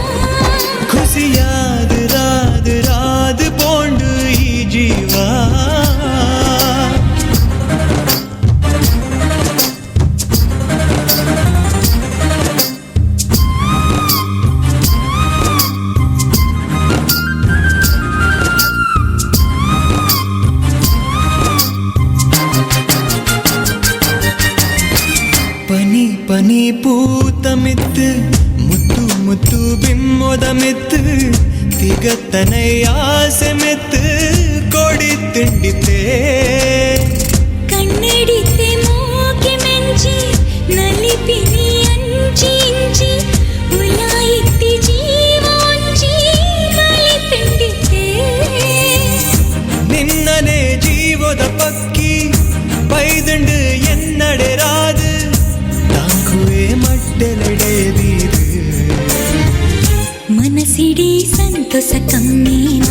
ಖುಷಿಯಾದ ರಾದ್ ರಾದ್ ಪೋಂಡು ಈ ಜೀವ. ಪನಿ ಪನಿ ಪೂತ ಮಿತ್ತು ಮುತ್ತು ಮುತ್ತು ಬಿಮ್ಮೊದ ಮಿತ್ತು ತಿಗತ್ತನೈ ಆಸೆ ಮಿತ್ತು ಕೊಡಿ ತಿಂಡಿತೇ. ಕಣ್ಣಡಿತೆ ಮೋಕೆ ಮೆಂಚಿ ನಲಿಪಿನಿ ಅಂಚಿ ಇಂಚಿ ಉಲಾಯಿತ್ತಿ ಜೀವ ಒಂಜಿ ಬಲಿ ತಿಂಡಿತೆ. ನಿನ್ನನೆ ಜೀವದ ಪಕ್ಕಿ ಪೈದಂಡು ಎನ್ನಡೆ ರಾದು ತಾಂಕುವೆ ಮಟ್ಟೆಲೆಡೆದೀದು. ಮನಸಿಡೀ ಸಂತೋಷ ಕಮ್ಮೇನ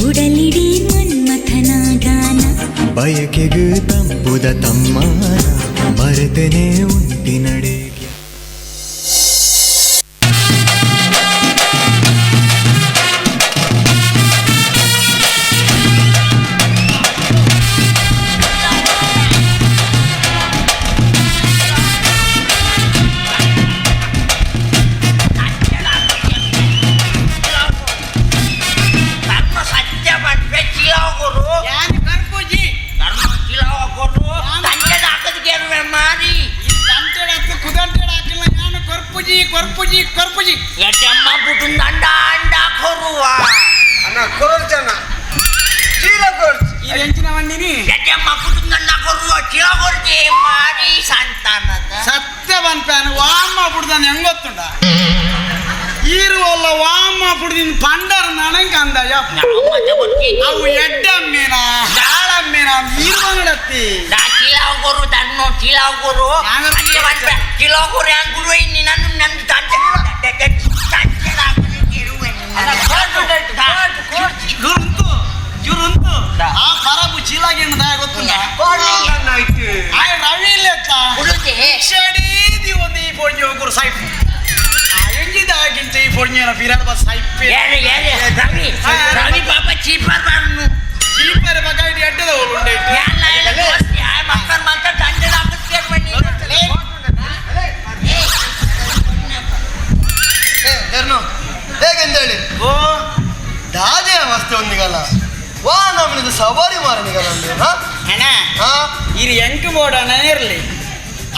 ಉಡಲಿಡೀ ಮನ್ಮಥನ ಗಾನ. ಬಯಕೆಗು ತಂಪುದ ತಮ್ಮಾನ ಮರೆತನೆ ಉಂಟಿನಡೆಗೆ. ಧರ್ಮ ಸತ್ಯ ಪನ್ಪೆ ಚಿಲಾವ್ ಕೊರು. ಯಾನ್ ಕರ್ಪುಜಿ. ಧರ್ಮ ಚಿಲಾವ್ ಕೊರು ತಂಟೆಡ್ ಹಾಕದ್ಗೆ ಮಾರಿ. ತಂಟೆಡ್ ಹತ್ತು ಕುದಂಟೆಡ್ ಹಾಕಿಲ್ಲ ಯಾನು ಕೊರ್ಪುಜಿ ಕೊರ್ಪುಜಿ ಕೊರ್ಪುಜಿ. ಎಡ್ಡಮ್ಮ ಪುಟುನ್ ಅಂಡ ಅಂಡ ಕೊರುವ. ಅಣ್ಣ ಕೊರೊರ್ಚಣ್ಣ ಚೀಲ ಕೊರ್ಚ್. ಈ ಎಂಚಿನ ಬಂದಿನಿ. ಎಡ್ಡಮ್ಮ ಪುಟುನ್ ಅಂಡ ಕೊರುವ ಚಿಲಾವ್ ಕೊರ್ಜಿ ಮಾರಿ ಸಂತಾನದ. ಸತ್ಯ ಪನ್ಪೆ ವಾಮ ಪುಡ್ದಾನ ಹೆಂಗ್ ಗೊತ್ತುಂಡ ಈರುವಲ್ಲ ವಾಮ ಪುಡ್ದಿನ ಪಂಡರ ನನಂಗೆ ಅಂದಾಜ. ನಾವು ಮತ್ತೆ ಬರ್ತೀನಿ. ಅವು ಎಡ್ಡಮ್ಮಿನ ದಾಳಮ್ಮಿನ ನೀರು ನಡತ್ತಿ. ನಾ ಚಿಲಾವ್ ಕೊರು ಧರ್ಮ ಚಿಲಾವ್ ಕೊರು. ನಾನು ಸತ್ಯ ಪನ್ಪೆ ಚಿಲಾವ್ ಕೊರು ಹ್ಯಾಂಗ್ ಗುರು ಇನ್ನಿ ನನ್ನ ನನ್ನ ತಂಟೆ ತಂಟೆಡ್ ಹಾಕದಿಕ್ಕೆ ಇರುವೆ. ಇವ್ರುಂತು ಇವ್ರುಂತು ಆ ಪರಬು ಚೀಲಾಗಿನ ದಯ ಗೊತ್ತುಂಡ ಆಯ್ ರವಿ ಲೆಕ್ಕ. ಹುಡುಗಿ. ಕ್ಷಡೀದಿ ಒಂದು ಈ ಫೋನ್ ಹೋಗುರು ಸೈಫ್ ಆ ಎಂಜಿದ ಆಗಿಂಚ ಈ ಫೋನ್ ಫಿರಾಡ್ ಬಸ್ ಸೈಫ್. ಏಳು ಏಳು ರವಿ ರವಿ ಪಾಪ ಚೀಪರ್ ಬಾರ್ನು. ಚೀಪರ್ ಮಗ ಇಡಿ ಅಡ್ಡದ ಉಂಡೆ. ಎಲ್ಲ ಎಲ್ಲ ದೋಸ್ತಿ ಆ ಮಕ್ಕಳ ಮಾತ್ರ ತಂಟೆಡ್ ಹಾಕಕ್ಕೆ ಬನ್ನಿ. ಏ ಧರ್ನು ಹೇಗೆಂದೇಳಿ ಓ ದಾದೆ ಮಸ್ತೆ ಒಂದಿಗಲ್ಲ ವಾ ನಮ್ಮನಿದು ಸವಾರಿ ಮಾರನಿಗಲ್ಲ ಅಂದೆ ಹಾ. ಅಣ್ಣ ಹಾ. ಇರು ಎಂಕ್ ಬೋಡಣ ಇರ್ಲಿ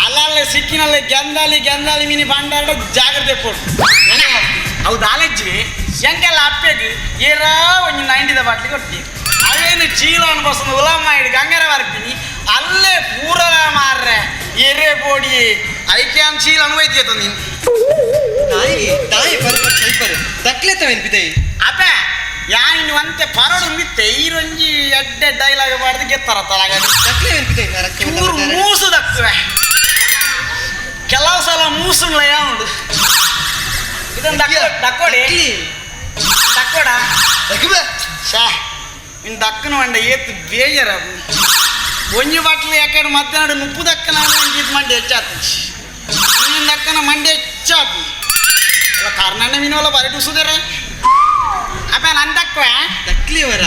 ಅಲ್ಲಲ್ಲೇ ಸಿಕ್ಕಿನಲ್ಲೇ ಗೆಂದಾಲಿ ಗೆಂದಾಲಿ ಮೀನಿ ಬಂಡಾಡ ಜಾಗ್ರತೆ ಕೊಡು. ಹೌದು ಆಲಜ್ಜಿ ಎಂಕೆಲ್ಲ ಅಪ್ಪೆಗ್ ಏರಾ ಒಂಜಿ ನೈಂಟಿದ ಬಾಟ್ಲಿ ಕೊಡ್ತೀನಿ. ಅವೇನು ಚೀಲ ಅನ್ಬಸ್ದು ಉಲಮ್ಮ ಇಡ್ ಗಂಗರ ಬರ್ತೀನಿ ಅಲ್ಲೇ ಪೂರಲ ಮಾರ್ರೆ ಎರೆ ಬೋಡಿ ಐಕ್ಯಾನ್ ಚೀಲ ಅನ್ವೈತಿ ನೀನು. ತಾಯಿ ತಾಯಿ ಪರ ಪರ ದಕ್ಲೆ ತವೇನ್ ಪಿತೈ ಅಪ್ಪ ಯಾನ್ ಒಂತೆ ಪರಡು ಮಿತ್ತೆ ಈರೊಂಜಿ ಎಡ್ಡೆ ಡೈಲಾಗ್ ಬಾರ್ದು ಗೆತ್ತರ ತಲಾಗ ಚೂರು ಮೂಸು ದಕ್ತವೆ ಕೆಲವು ಸಲ ಮೂಸುಂಗ್ಲ ಯಾವುಂಡು ಇದನ್ನು ದಕ್ಕೋಡಿ ದಕ್ಕೋಡ ಶಾ ಇನ್ನು ದಕ್ಕನ వంಡ ಏತ್ ಬೇಜಾರ. ಒಂಜಿ ಬಾಟ್ಲಿ ಯಾಕಡೆ ಮಧ್ಯಾಹ್ನ ನುಪ್ಪು ದಕ್ಕನ ಒಂಜಿ ಮಂಡಿ ಹೆಚ್ಚಾತು ನೀನು ದಕ್ಕನ ಮಂಡಿ ಹೆಚ್ಚಾತು. ಕರ್ನಾಟಕ ಮೀನು ಬಾರಿ ಟುಸುದೇರೆ ಅಪ್ಪ ನನ್ ದಕ್ಕುವ ದಕ್ಲಿಯವರ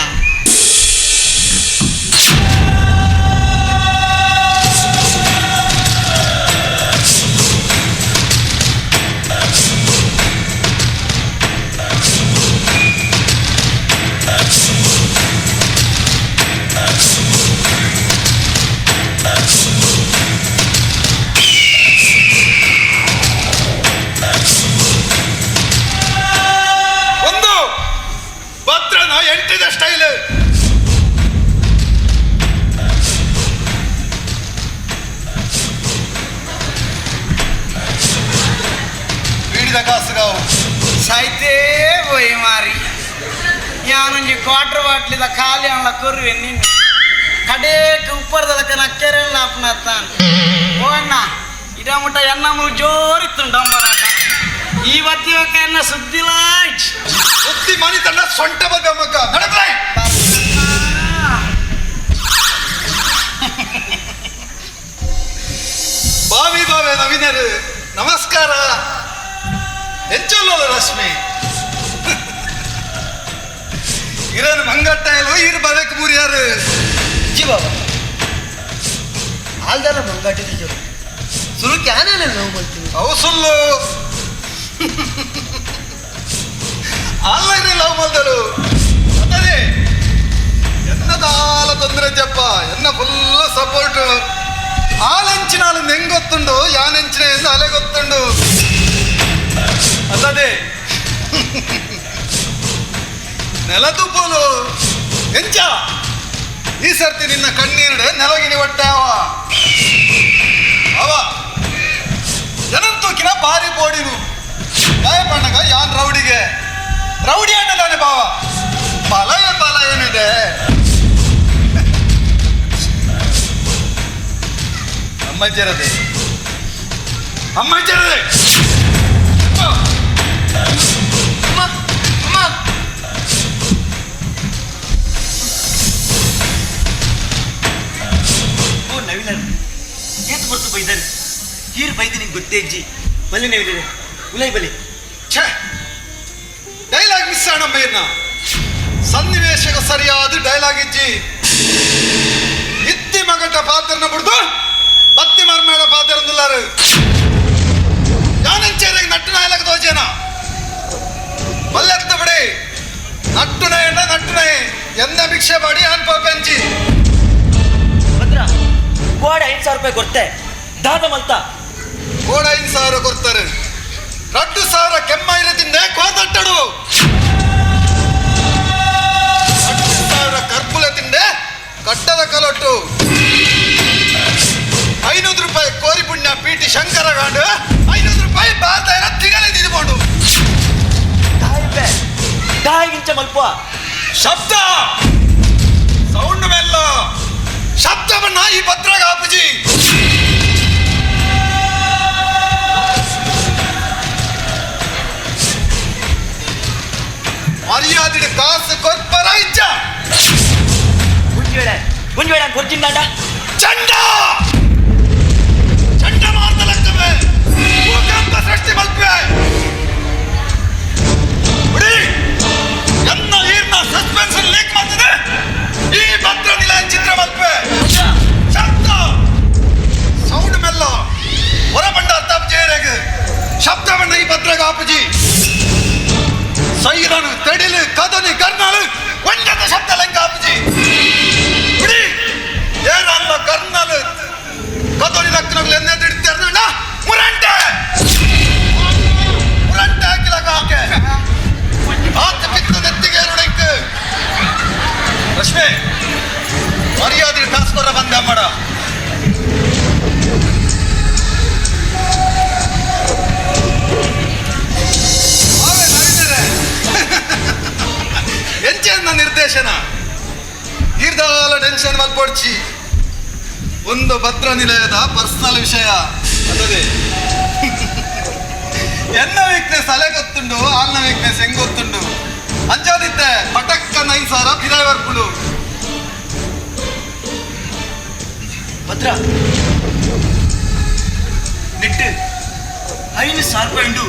ಒಂದು ಭದ್ರನ ಎಂಟಿದ ಸ್ಟೈಲ್. ಬೀಡಿದ ಕಾಸುಗಾವು ಸೈತೇ ಪೋಯಿ ಮಾರಿ ಯಾನೊಂಜಿ ಕ್ವಾರ್ಟರ್ ಬಾಟ್ಲಿದ ಖಾಲಿ ಅಣ್ಣ ಕೊರುವೆ ನಿನ್ನ ಕಡೇಕ್ ಉಪ್ಪರ್ದಲಕ ನಕ್ಕೆರೆಲ್ಲ ಅಪ್ಪನತ್ತಾನ ಓ ಅಣ್ಣ ಇದ ಮುಟ್ಟ ಎನ್ನ ಜೋರಿತ್ತು ಡಂಬರಾಟ ಈ ಬತ್ತಿವಕ್ಕ ಎನ್ನ ಸುದ್ದಿಲ್ಲ. ಸುದ್ದಿ ಮನಿ ತನ್ನ ಸೊಂಟ ಬಗ್ಗ ಮಗ್ಗ ನಡಪ್ಲೈ. ಬಾವಿ ಬಾವೆ ನವೀನರು ನಮಸ್ಕಾರ. ಎಂಚೊಲ್ಲಲ್ಲ ರಶ್ಮಿ ಇರನ್ ಮಂಗಟ್ಟ ಇಲ್ವ ಇರು ಬದಕ್ ಬೂರಿಯಾರು ಜಿ ಬಾಬಾ ಆಲ್ದಲ್ಲ ಮಂಗಾಟಿದ್ದು ಸುರುಕ್ಕೆ ಆನೇನೆ ನೋವು ಬರ್ತೀನಿ. ಅವು ಸುಳ್ಳು ಅಲ್ಲ ಇರಿ ಲವ್ ಮಲ್ದರು ಅದೇ ಎನ್ನದಾಲ ತೊಂದರೆ ಜಪ್ಪ ಎನ್ನ ಫುಲ್ ಸಪೋರ್ಟ್. ಆಲೆಂಚಿನಾಲು ನೆಂಗೊತ್ತುಂಡು ಯಾನೆಂಚಿನ ಎಂದು ಅಲೆ ಗೊತ್ತುಂಡು ಅಲ್ಲದೆ ನೆಲದು ಪೋಲು ಎಂಚ ಈ ಸರ್ತಿ ನಿನ್ನ ಕಣ್ಣೀರುಡೆ ನೆಲಗಿನಿ ಒಟ್ಟಾವ ಅವ ಜನಂತೂಕಿನ ಬಾರಿ ಬೋಡಿನು ಗಾಯ ಪಣ್ಣಗ ಯಾನ್ ರೌಡಿಗೆ ರೌಡಿ ಅಣ್ಣದಾನೆ ಬಾವ ಬಲಯ ಬಲ ಏನಿದೆ ಅಮ್ಮಜ್ಜರದೆ ಅಮ್ಮಜ್ಜರದೆ ಅಮ್ಮ ಅಮ್ಮ ಓ ನವೀನರ್ ಏತು ಬರ್ತು ಬೈದಾರೆ ಹೀರ್ ಬೈದಿ ನಿಂಗೆ ಗೊತ್ತೇ ಅಜ್ಜಿ ಬಲ್ಲೆ ನವೀನರೇ ಉಲೈ ಬಲೆ. ಛೇ ಡೈಲಾಗ್ ಮಿಸ್ ಆಣಮ್ಮ ಇರ್ನ ಸನ್ನಿವೇಶಕ್ಕೆ ಸರಿಯಾದ ಡೈಲಾಗ್ ಇಜ್ಜಿ ಇತ್ತಿ ಮಗಟ ಪಾತ್ರನ ಬಿಡ್ದು ಬತ್ತಿ ಮರ್ಮೇಡ ಪಾತ್ರನ್ನುಲ್ಲಾರು ಯಾನೆಂಚೇರಿಗೆ ನಟ್ಟು ನಾಯಲಕ ದೋಚೇನ ಬಲ್ಲೆತ್ತ ಬಿಡಿ ನಟ್ಟು ನಯಣ್ಣ ನಟ್ಟು ನಯ ಎನ್ನ ಭಿಕ್ಷೆ ಮಾಡಿ ಆನ್ ಪಾಪಂಚಿ ಭದ್ರ ಗೋಡೆ 5,000 ರೂಪಾಯಿ ಕೊಡ್ತೆ ದಾದ ಮಲ್ತ ಕೋಡ 5,000 ಕೊಡ್ತಾರೆ 2,000 ಕೆಮ್ಮ ಇರದಿಂದ ಕೋತಟ್ಟಡು 2,000 ಕರ್ಪುಲ ತಿಂಡೆ ಕಟ್ಟದ ಕಲೊಟ್ಟು 500 ರೂಪಾಯಿ ಕೋರಿ ಪುಣ್ಯ ಪಿ ಟಿ ಶಂಕರ ಗಾಂಡು 500 ರೂಪಾಯಿ ಭಾರತ ತಿಗಲೆ ತಿದ್ಕೊಂಡು ದಾಯಿಗಿಂಚ ಮಲ್ಪ ಶಬ್ದ ಸೌಂಡ್ ಮೆಲ್ಲ ಶಬ್ದವನ್ನ ಈ ಪತ್ರಾಗ ಆಪುಜಿ ಮರ್ಯಾದೆ ಕಾಸು ಕೊರ್ಪರ ಇಜ್ಜ ಗುಂಜುವೇಳ ಗುಂಜುವೇಳ ಕೊರ್ಜಿಂದಾಂಡ ಚಂಡ ಚಂಡ ಮಾರ್ತಲಕ್ಕವೆ ಭೂಕಂಪ ಸೃಷ್ಟಿ ಮಲ್ಪೆ ಬಿಡಿ ಎನ್ನ ಈರ್ನ ಸಸ್ಪೆನ್ಸ್ ಲೀಕ್ ಮಾಡ್ತಿದೆ ಈ ಭದ್ರ ನಿಲಯ ಚಿತ್ರ ಮಲ್ಪೆ ಶಬ್ದ ಸೌಂಡ್ ಮೆಲ್ಲ ಹೊರಬಂಡ ಅರ್ಥ ಜಯರಾಗ ಶಬ್ದವನ್ನ ಈ ಭದ್ರಗ ಆಪುಜಿ ಸೈರನು ತೆಡಿಲು ಕದನಿ ಕರ್ನಾಲು ಒಂಜದ ಶಬ್ದ ಲಂಕ ಆಪುಜಿ ಬಿಡಿ ಏರಲ್ಲ ಕರ್ನಾಲು ಕದನಿ ಲಕ್ಕನಗಳು ಎನ್ನೆ ತಿಡ್ತಾರ ಒಂದು ಭದ್ರ ನಿಲಯದ ಪರ್ಸನಲ್ ವಿಷಯ ಅಲ್ಲದೆ ಎನ್ನ ವೀಕ್ನೆಸ್ ಅಲೆ ಗೊತ್ತುಂಡು, ಆಲ್ನ ವೀಕ್ನೆಸ್ ಹೆಂಗ್ ಗೊತ್ತುಂಡು. ಅಂಚಾದಿತ್ತೆ ಪಟಕ್ಕ 9,000 ಪಿರಾಯ್ ವರ್ಪುಂಡು. ಭದ್ರ ನೆಟ್ಟು 5,000 ರೂಪಾಯಿ ಉಂಡು.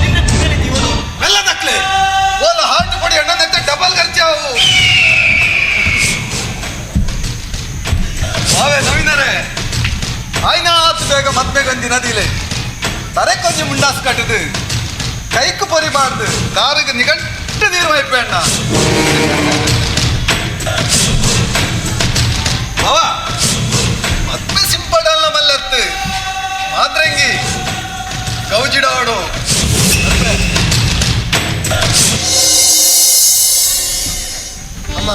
ನಿನ್ನ ತಿಂಗಳಿ ದೀವನು ಮೆಲ್ಲ ದಕ್ಲೆ ಓಲ ಹಾರ್ಟ್ ಕೊಡಿ ಅಣ್ಣನಂತೆ ಡಬಲ್ ಖರ್ಚಾವು. ಬಾವೆ ನವೀನರೇ, ಆಯ್ನಾತ್ ಬೇಗ ಮದ್ಮೆಗೊಂದಿ ನದಿಲೆ ತರೆ ಕೊಂಚ ಮುಂಡಾಸ್ ಕಟ್ಟದು ಕೈಕು ಪೊರಿ ಬಾರ್ದು ಕಾರಿಗೆ ನಿಗಂಟು ನೀರು ವೈಪೆ ಅಣ್ಣ. ಬಾವ ಮದ್ಮೆ ಸಿಂಪಡಲ್ಲ ಮಲ್ಲತ್ತು ಮಾತ್ರಂಗಿ ಗೌಜಿಡಾಡು. ಅಮ್ಮ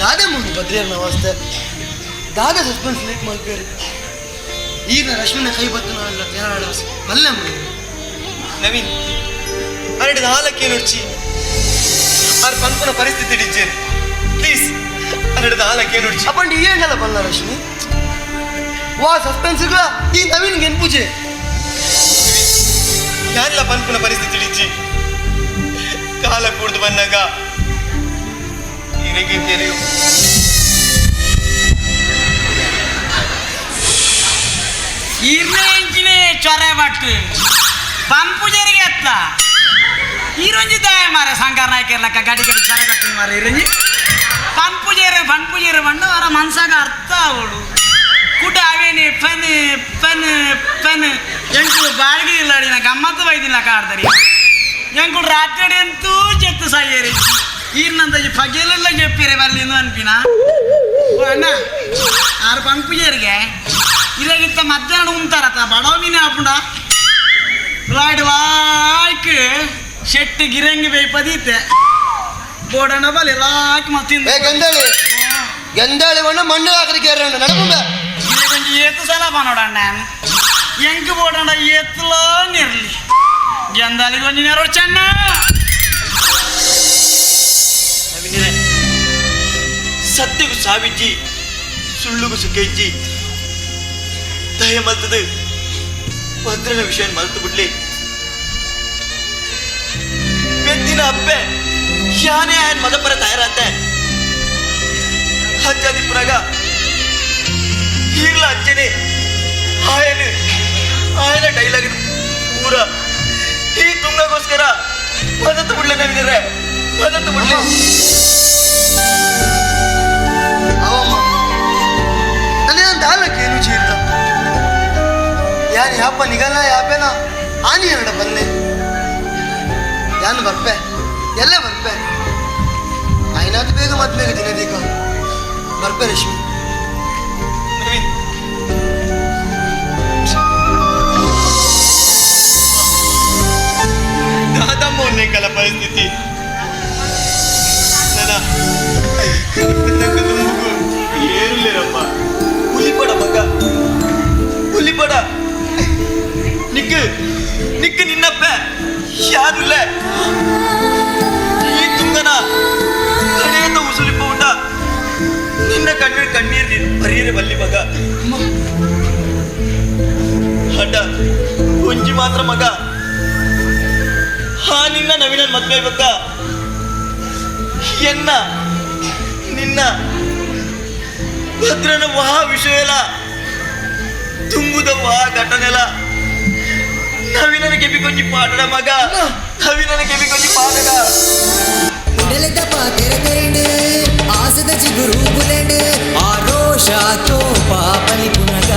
ದಾದೆ ಮುಂದೆ ಬದ್ರಿಯರ್ನ ಅವಸ್ಥೆ ದಾದ ಸಸ್ಪೆನ್ಸ್ ಲೇಟ್ ಮಲ್ಪೇರು. ಈಗ ರಶ್ಮಿನ ಕೈ ಬತ್ತು ನಾಡಲ್ಲ ತೇರಾಡ ಮಲ್ಲೆ ಅಮ್ಮ. ನವೀನ್ ಅರಡು ನಾಲ್ಕೇ ನುಡ್ಚಿ ಆರ್ ಪನ್ಪುನ ಪರಿಸ್ಥಿತಿ ಡಿಜ್ಜೇರು ಪ್ಲೀಸ್ ಅರಡು ನಾಲ್ಕೇ ನುಡ್ಚಿ. ಅಪ್ಪಂడి ಏನಲ್ಲ ಬಲ್ಲ ರಶ್ಮಿ ವಾ ಸಸ್ಪೆನ್ಸ್ ಈ ನವೀನ್ ಗೆನ್ಪುಜೆ. ಯಾರೆಲ್ಲ ಪನ್ಪುನ ಪರಿಸ್ಥಿತಿ ಡಿಜ್ಜಿ ಕಾಲ ಕೂಡ್ದು ಬಂದಾಗ ಇರಗೆ ತೆರೆಯು. ಈರ್ನೆ ಚೊರೆ ಬಟ್ಟು ಪಂಪು ಜರಿಗೆ ಅತ್ತ ಈರೊಂಜಿ ದಾಯ ಮಾರೆ ಸಂಕಾರ ನಾಯ್ಕರ್ಲಕ್ಕ ಗಡಿ ಗಡಿ ಚೊರೆ ಕಟ್ಟು ಮಾರೆ ಇರಂಜಿ ಪಂಪು ಜೇರು ಪಂಪು ಜೇರು ಬಣ್ಣು ಅವರ ಮನ್ಸಾಗ ಅರ್ಥ ಅವಳು ಕುಟ ಅವೇನೆ ಪನ್ ಪನ್ ಪನ್ ಎಂಕುಲು ಬಾಳ್ಗಿ ಇಲ್ಲ ಅಡಿನ ಗಮ್ಮತ್ತು ಬೈದಿಲ್ಲ ಕಾಡ್ದರಿ ಎಂಕುಲು ರಾತ್ರಿ ಎಂತೂ చెత్తు సాయేరి ఈయనంత పగేళ్ళ చెప్పారే వాళ్ళు ఎందుకు అనిపినా. ఓ అన్న ఆరు పంపు జరిగే ఇలాగిత్త మధ్యాహ్నం ఉంటారత బడవ మీనే అప్పుడా లాడ్ లాక్ ಶೆಟ್ಟಿ ಗಿರಂಗಿ ಬೈ ಪದೀತೆ ಬೋಡಣ್ಣ ಬಲಿ ಲಾಕ್ ಮತ್ತಿಂದ. ಏ ಗಂದಾಳಿ ಗಂದಾಳಿ ಬಣ್ಣ ಮಣ್ಣು ಹಾಕಲಿಕ್ಕೆ ನಡಪುಂಬ. ಇಲ್ಲಿ ಕೊಂಚ ಏತು ಸಲ ನೋಡಣ್ಣ ಎಂಕ್ ಬೋಡಣ್ಣ ಏತ್ತಲೋ ನಿರ್ಲಿ ಗೆಂದಾಲಿ ಕೊಂಚ ನೆರವು ಚೆನ್ನ. ನವೀನರೇ, ಸತ್ಯಗೂ ಸಾವಿಜ್ಜಿ ಸುಳ್ಳುಗೂ ಸುಖ ಇಜ್ಜಿ. ದಯ ಮಲ್ತದು ಭದ್ರನ ವಿಷಯ ಮಲ್ತು ಬಿಡ್ಲಿ. ಪೆದ್ದಿನ ಅಪ್ಪೆ ಯಾನೇ ಆಯನ್ ಮದಪರ ತಯಾರಾತೆ ಹಜ್ಜಾದಿಪ್ಪನಾಗ ಈರ್ಲ ಅಜ್ಜನೆ ಆಯನು ಆಯನ ಡೈಲಾಗ್ ಪೂರ ಈ ತುಂಗಗೋಸ್ಕರ ಮದತ್ತು ಬಿಡ್ಲೆ ನವೀನರೇ, ಮದತ್ತು ಬಿಡ್ಲೆ. ಅವಮ್ಮ ನನಗೆ ದಾಲಕ್ಕೆ ಏನು ಚೀರ್ತ ಯಾನ್ ಯಾಪ ನಿಗಲ್ಲ ಯಾಪೇನ ಆನಿ ಎರಡ ಬನ್ನೆ ಯಾನ್ ಬರ್ಪೆ ಎಲ್ಲ ಬರ್ಪೆ ಆಯ್ನಾತು ಬೇಗ ಮದ್ಮೆಗೆ ದಿನದೀಕ ಬರ್ಪೆ ರಶ್ಮಿ. ನವೀನ್ ದಾದಮ್ಮ ಕಲ ಪರಿಸ್ಥಿತಿ ನನ್ನ ಏರುಲೇರಪ್ಪ. ಹುಲಿಪಡ ಮಗ ಹುಲಿಪಡ ನಿಕ್ಕು ನಿಕ್ಕು ನಿನ್ನಪ್ಪ ಯಾರುಲ್ಲ ಈ ತುಂಗನ ಕಡೆಯಿಂದ ಉಸುಲಿಪ್ಪ ಉಂಡ ನಿನ್ನ ಕಣ್ಣೀರು ಕಣ್ಣೀರು ನೀನು ಪರಿಯರೆ ಬಲ್ಲಿ ಮಗ ಅಡ್ಡ ಒಂಜಿ ಮಾತ್ರ ಮಗ ಹಾ ನಿನ್ನ ನವೀನ ಮದ್ವೆ ಬಕ್ಕ ಎನ್ನ ನಿನ್ನ ಭದ್ರನ ವಾ ವಿಷಯಲ ತುಂಬುದ ವಾ ಘಟನೆಲ ನವೀನನ ಕೆಬಿಕೊಂಜಿ ಪಾಡಡ ಮಗ ನವೀನನ ಕೆಬಿಕೊಂಜಿ ಪಾಡಡ. ಉಡಲಿದ ಪಾತೆರ ತೆರೆಂಡು ಆಸದ ಚಿಗುರು ಬುಲೆಂಡು ಆ ರೋಷ ಕೋಪ ಬಲಿಪುನಗ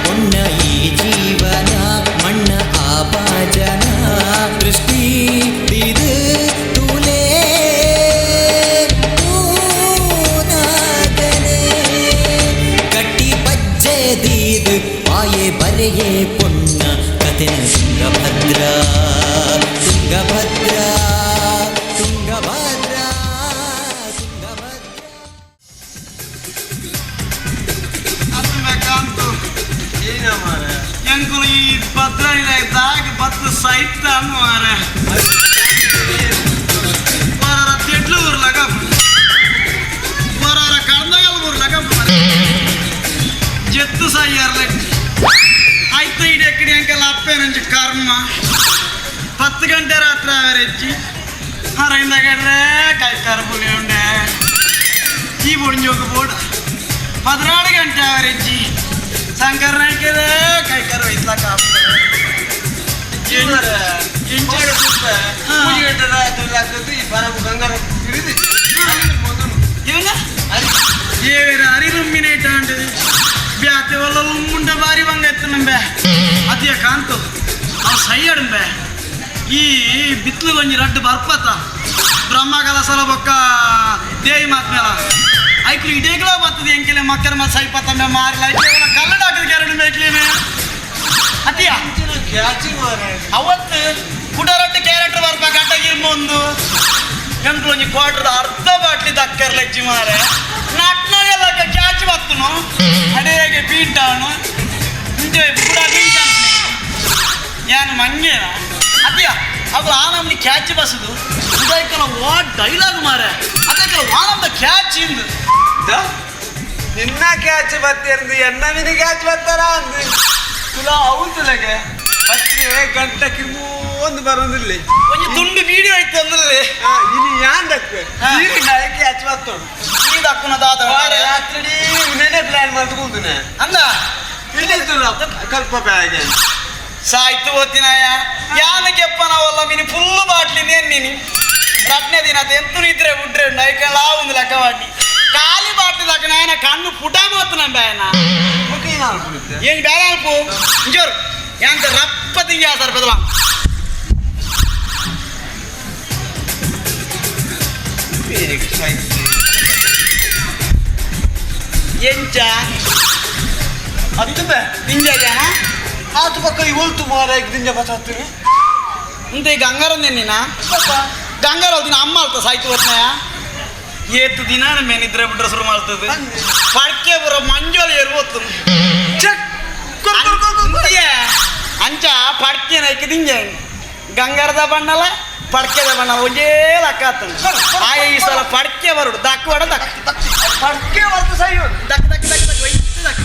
ಪೊನ್ನ ಈ ಜೀವನ ಮಣ್ಣ ಆಪಾಜನ ದೃಷ್ಟಿ ದಿದು ತೂಲೆ ತೂನಾಗನೆ ಗಟ್ಟಿ ಪಜ್ಜೆ ದೀದು ಬಾಯೆ ಬರೆಯೇ ಪೊನ್ನ ಕತೆನ ತುಂಗಭದ್ರ ತುಂಗಭದ್ರ ತುಂಗಭದ್ರ ತುಂಗಭದ್ರ. ಎಂಕುಲು ಈ ಭದ್ರನಿದಾಗ ಬತ್ತು ಸೈತ ಮಾರೆ ತೆಡ್ಲು ಊರ್ಲಾಗ. ಒಂಜಿ ಕರ್ಮ 10 ಗಂಟೆ ರಾತ್ರಿ ಅವರೆಜ್ಜಿ ಅರವಿಂದ ಗಡ್ರೆ ಕೈಕಾರ ಪುಲಿ ಉಂಡೆ ಈ ಬೊಡಿಂಜೋಗ ಬೋಡ 14 ಗಂಟೆ ಅವರೆಜ್ಜಿ ಶಂಕರ ನಾಯ್ಕರೇ ಕೈಕಾರ ವಹಿಸ್ಲಾಕ ಅರಿರುಮ್ಮಿನೇಟ ಬ್ಯಾತೆ వల్ల ఉమ్ముంటే భారీ వంగ ఎత్తున్నాం అదే కాంತು ಅವು ಸೈಯడంಬೆ ಈ ಬಿತ್ಲು ಒಂಜಿ ರಡ್ಡು ಬರ್ಪತ ಬ್ರಹ್ಮ ಕಲಸಲ ಬೊಕ್ಕ ದೇವಿ ಮಾತ್ಮೇಲ ಐಕ್ಲು ಇಡೇಗ್ಲೋ ಬರ್ತದೆ ಎಂಕೆಲೆ ಮಕ್ಕಳ ಮಾ ಸೈಪತ್ತ ಮೇ ಮಾರ್ಲ ಐಕ್ಲೆಲ್ಲ ಕಲ್ಲಡ ಹಾಕಿದ ಕೆರಡು ಮೇಕ್ಲೇನೆ ಅತಿಯ ಅವತ್ತು ಕುಡರಡ್ಡು ಕ್ಯಾರೆಕ್ಟರ್ ಬರ್ಪ ಗಡ್ಡಗಿರ್ಮೊಂದು ಎಂಕ್ಲು ಒಂಜಿ ಕ್ವಾರ್ಟರ್ ಅರ್ಧ ಬಾಟ್ಲಿ ದಕ್ಕರ್ಲೆಜ್ಜಿ ಮಾರೆ ನಟ್ನಾಗೆಲ್ಲ ಕ್ಯಾಚ್ ಬರ್ತನು ಅಡೇಗೆ ಬೀಂಟಾನು ಇಂಚೆ ಪೂರ ಬೀಂಟಾನು ಯಾನು ಮಂಗೇನ ಅತಿಯ ಅವು ಆ ನಮ್ನಿ ಕ್ಯಾಚ್ ಬಸದು ಉದಯಕಲ ವಾ ಡೈಲಾಗ್ ಮಾರೆ ಅದಕ್ಕೆ ವಾ ನಮ್ದ ಕ್ಯಾಚ್ ಇಂದು ನಿನ್ನ ಕ್ಯಾಚ್ ಬತ್ತಿರ್ದು ಎನ್ನ ಮಿನಿ ಕ್ಯಾಚ್ ಬರ್ತಾರ ಅಂದು ತುಲಾ ಅವು ತುಲಗೆ ಬತ್ತಿರಿ ಗಂಟೆ ಕಿಮ್ಮು ಒಂದು ಬರೋದಿಲ್ಲ ಒಂಜಿ ತುಂಡು ವಿಡಿಯೋ ಆಯ್ತು ಅಂದ್ರೆ ಇನಿ ಯಾನ್ ದಕ್ಕ ಕ್ಯಾಚ್ ಬತ್ತೋಡು ಈ ದಕ್ಕುನ ದಾದ ರಾತ್ರಿ ಉನೇನೆ ಪ್ಲಾನ್ ಮಾಡ್ಕೊಂಡುನೆ ಅಂದ ಇಲ್ಲಿ ತುಲಾ ಕಲ್ಪ ಬ್ಯಾಗೆ ಸಾಯ್ತು ಓದ್ತಿನಾಯ ಯಾನಕ್ಕೆಪ್ಪನವಲ್ಲ ಮೀನಿ ಫುಲ್ ಬಾಟ್ಲಿ ನೇನ್ ನೀನಿ ರಟ್ನೇ ದಿನ ಎಂತು ಇದ್ರೆ ಉಡ್ರೆ ನೈಕಳ ಒಂದು ಲೆಕ್ಕ ಬಾಟ್ಲಿ ಖಾಲಿ ಬಾಟ್ಲಿ ದಾಕ ನಾಯನ ಕಣ್ಣು ಪುಟ ಮೋತು ನಮ್ಮ ಬಾಯನ ಏನು ಬೇರೆ ಅಲ್ಪು ಇಂಜೋರು ಯಾಂತ ರಪ್ಪ ತಿಂಜ ಸರ್ ಬದಲ ಎಂಚ ಅದು ಬೇ ತಿಂಜ ಆತು ಪಕ್ಕ ಇವತ್ತು ಮಾರ ದಿಂಜ ಬಸಾತ್ತೀನಿ ಇಂತ ಈ ಗಂಗಾರಂದೆ ನೀನ ಗಂಗಾರ ದಿನ ಅಮ್ಮ ಅಲ್ತ ಸಾಯ್ತು ಹೊತ್ನಾಯ ಏತು ದಿನ ಮೇನಿದ್ರೆ ಬಿಟ್ರೆ ಶುರು ಮಾಡ್ತದೆ ಪಡ್ಕೆ ಬರೋ ಮಂಜೋಳಿ ಎರ್ಬೋತು ಅಂಚ ಪಡ್ಕೆ ನೈಕ್ ದಿಂಜ ಗಂಗಾರದ ಬಣ್ಣಲ ಪಡ್ಕೆದ ಬಣ್ಣ ಒಂದೇ ಲಕ್ಕ ಆತನ ಆಯ ಈ ಸಲ ಪಡ್ಕೆ ಬರುಡು ದಕ್ಕ ಬಡ ದಕ್ಕ ಪಡ್ಕೆ ಬರ್ತು ಸೈ ದಕ್ ದಕ್ ದಕ್ ದಕ್ ಒಯ್ತು ದಕ್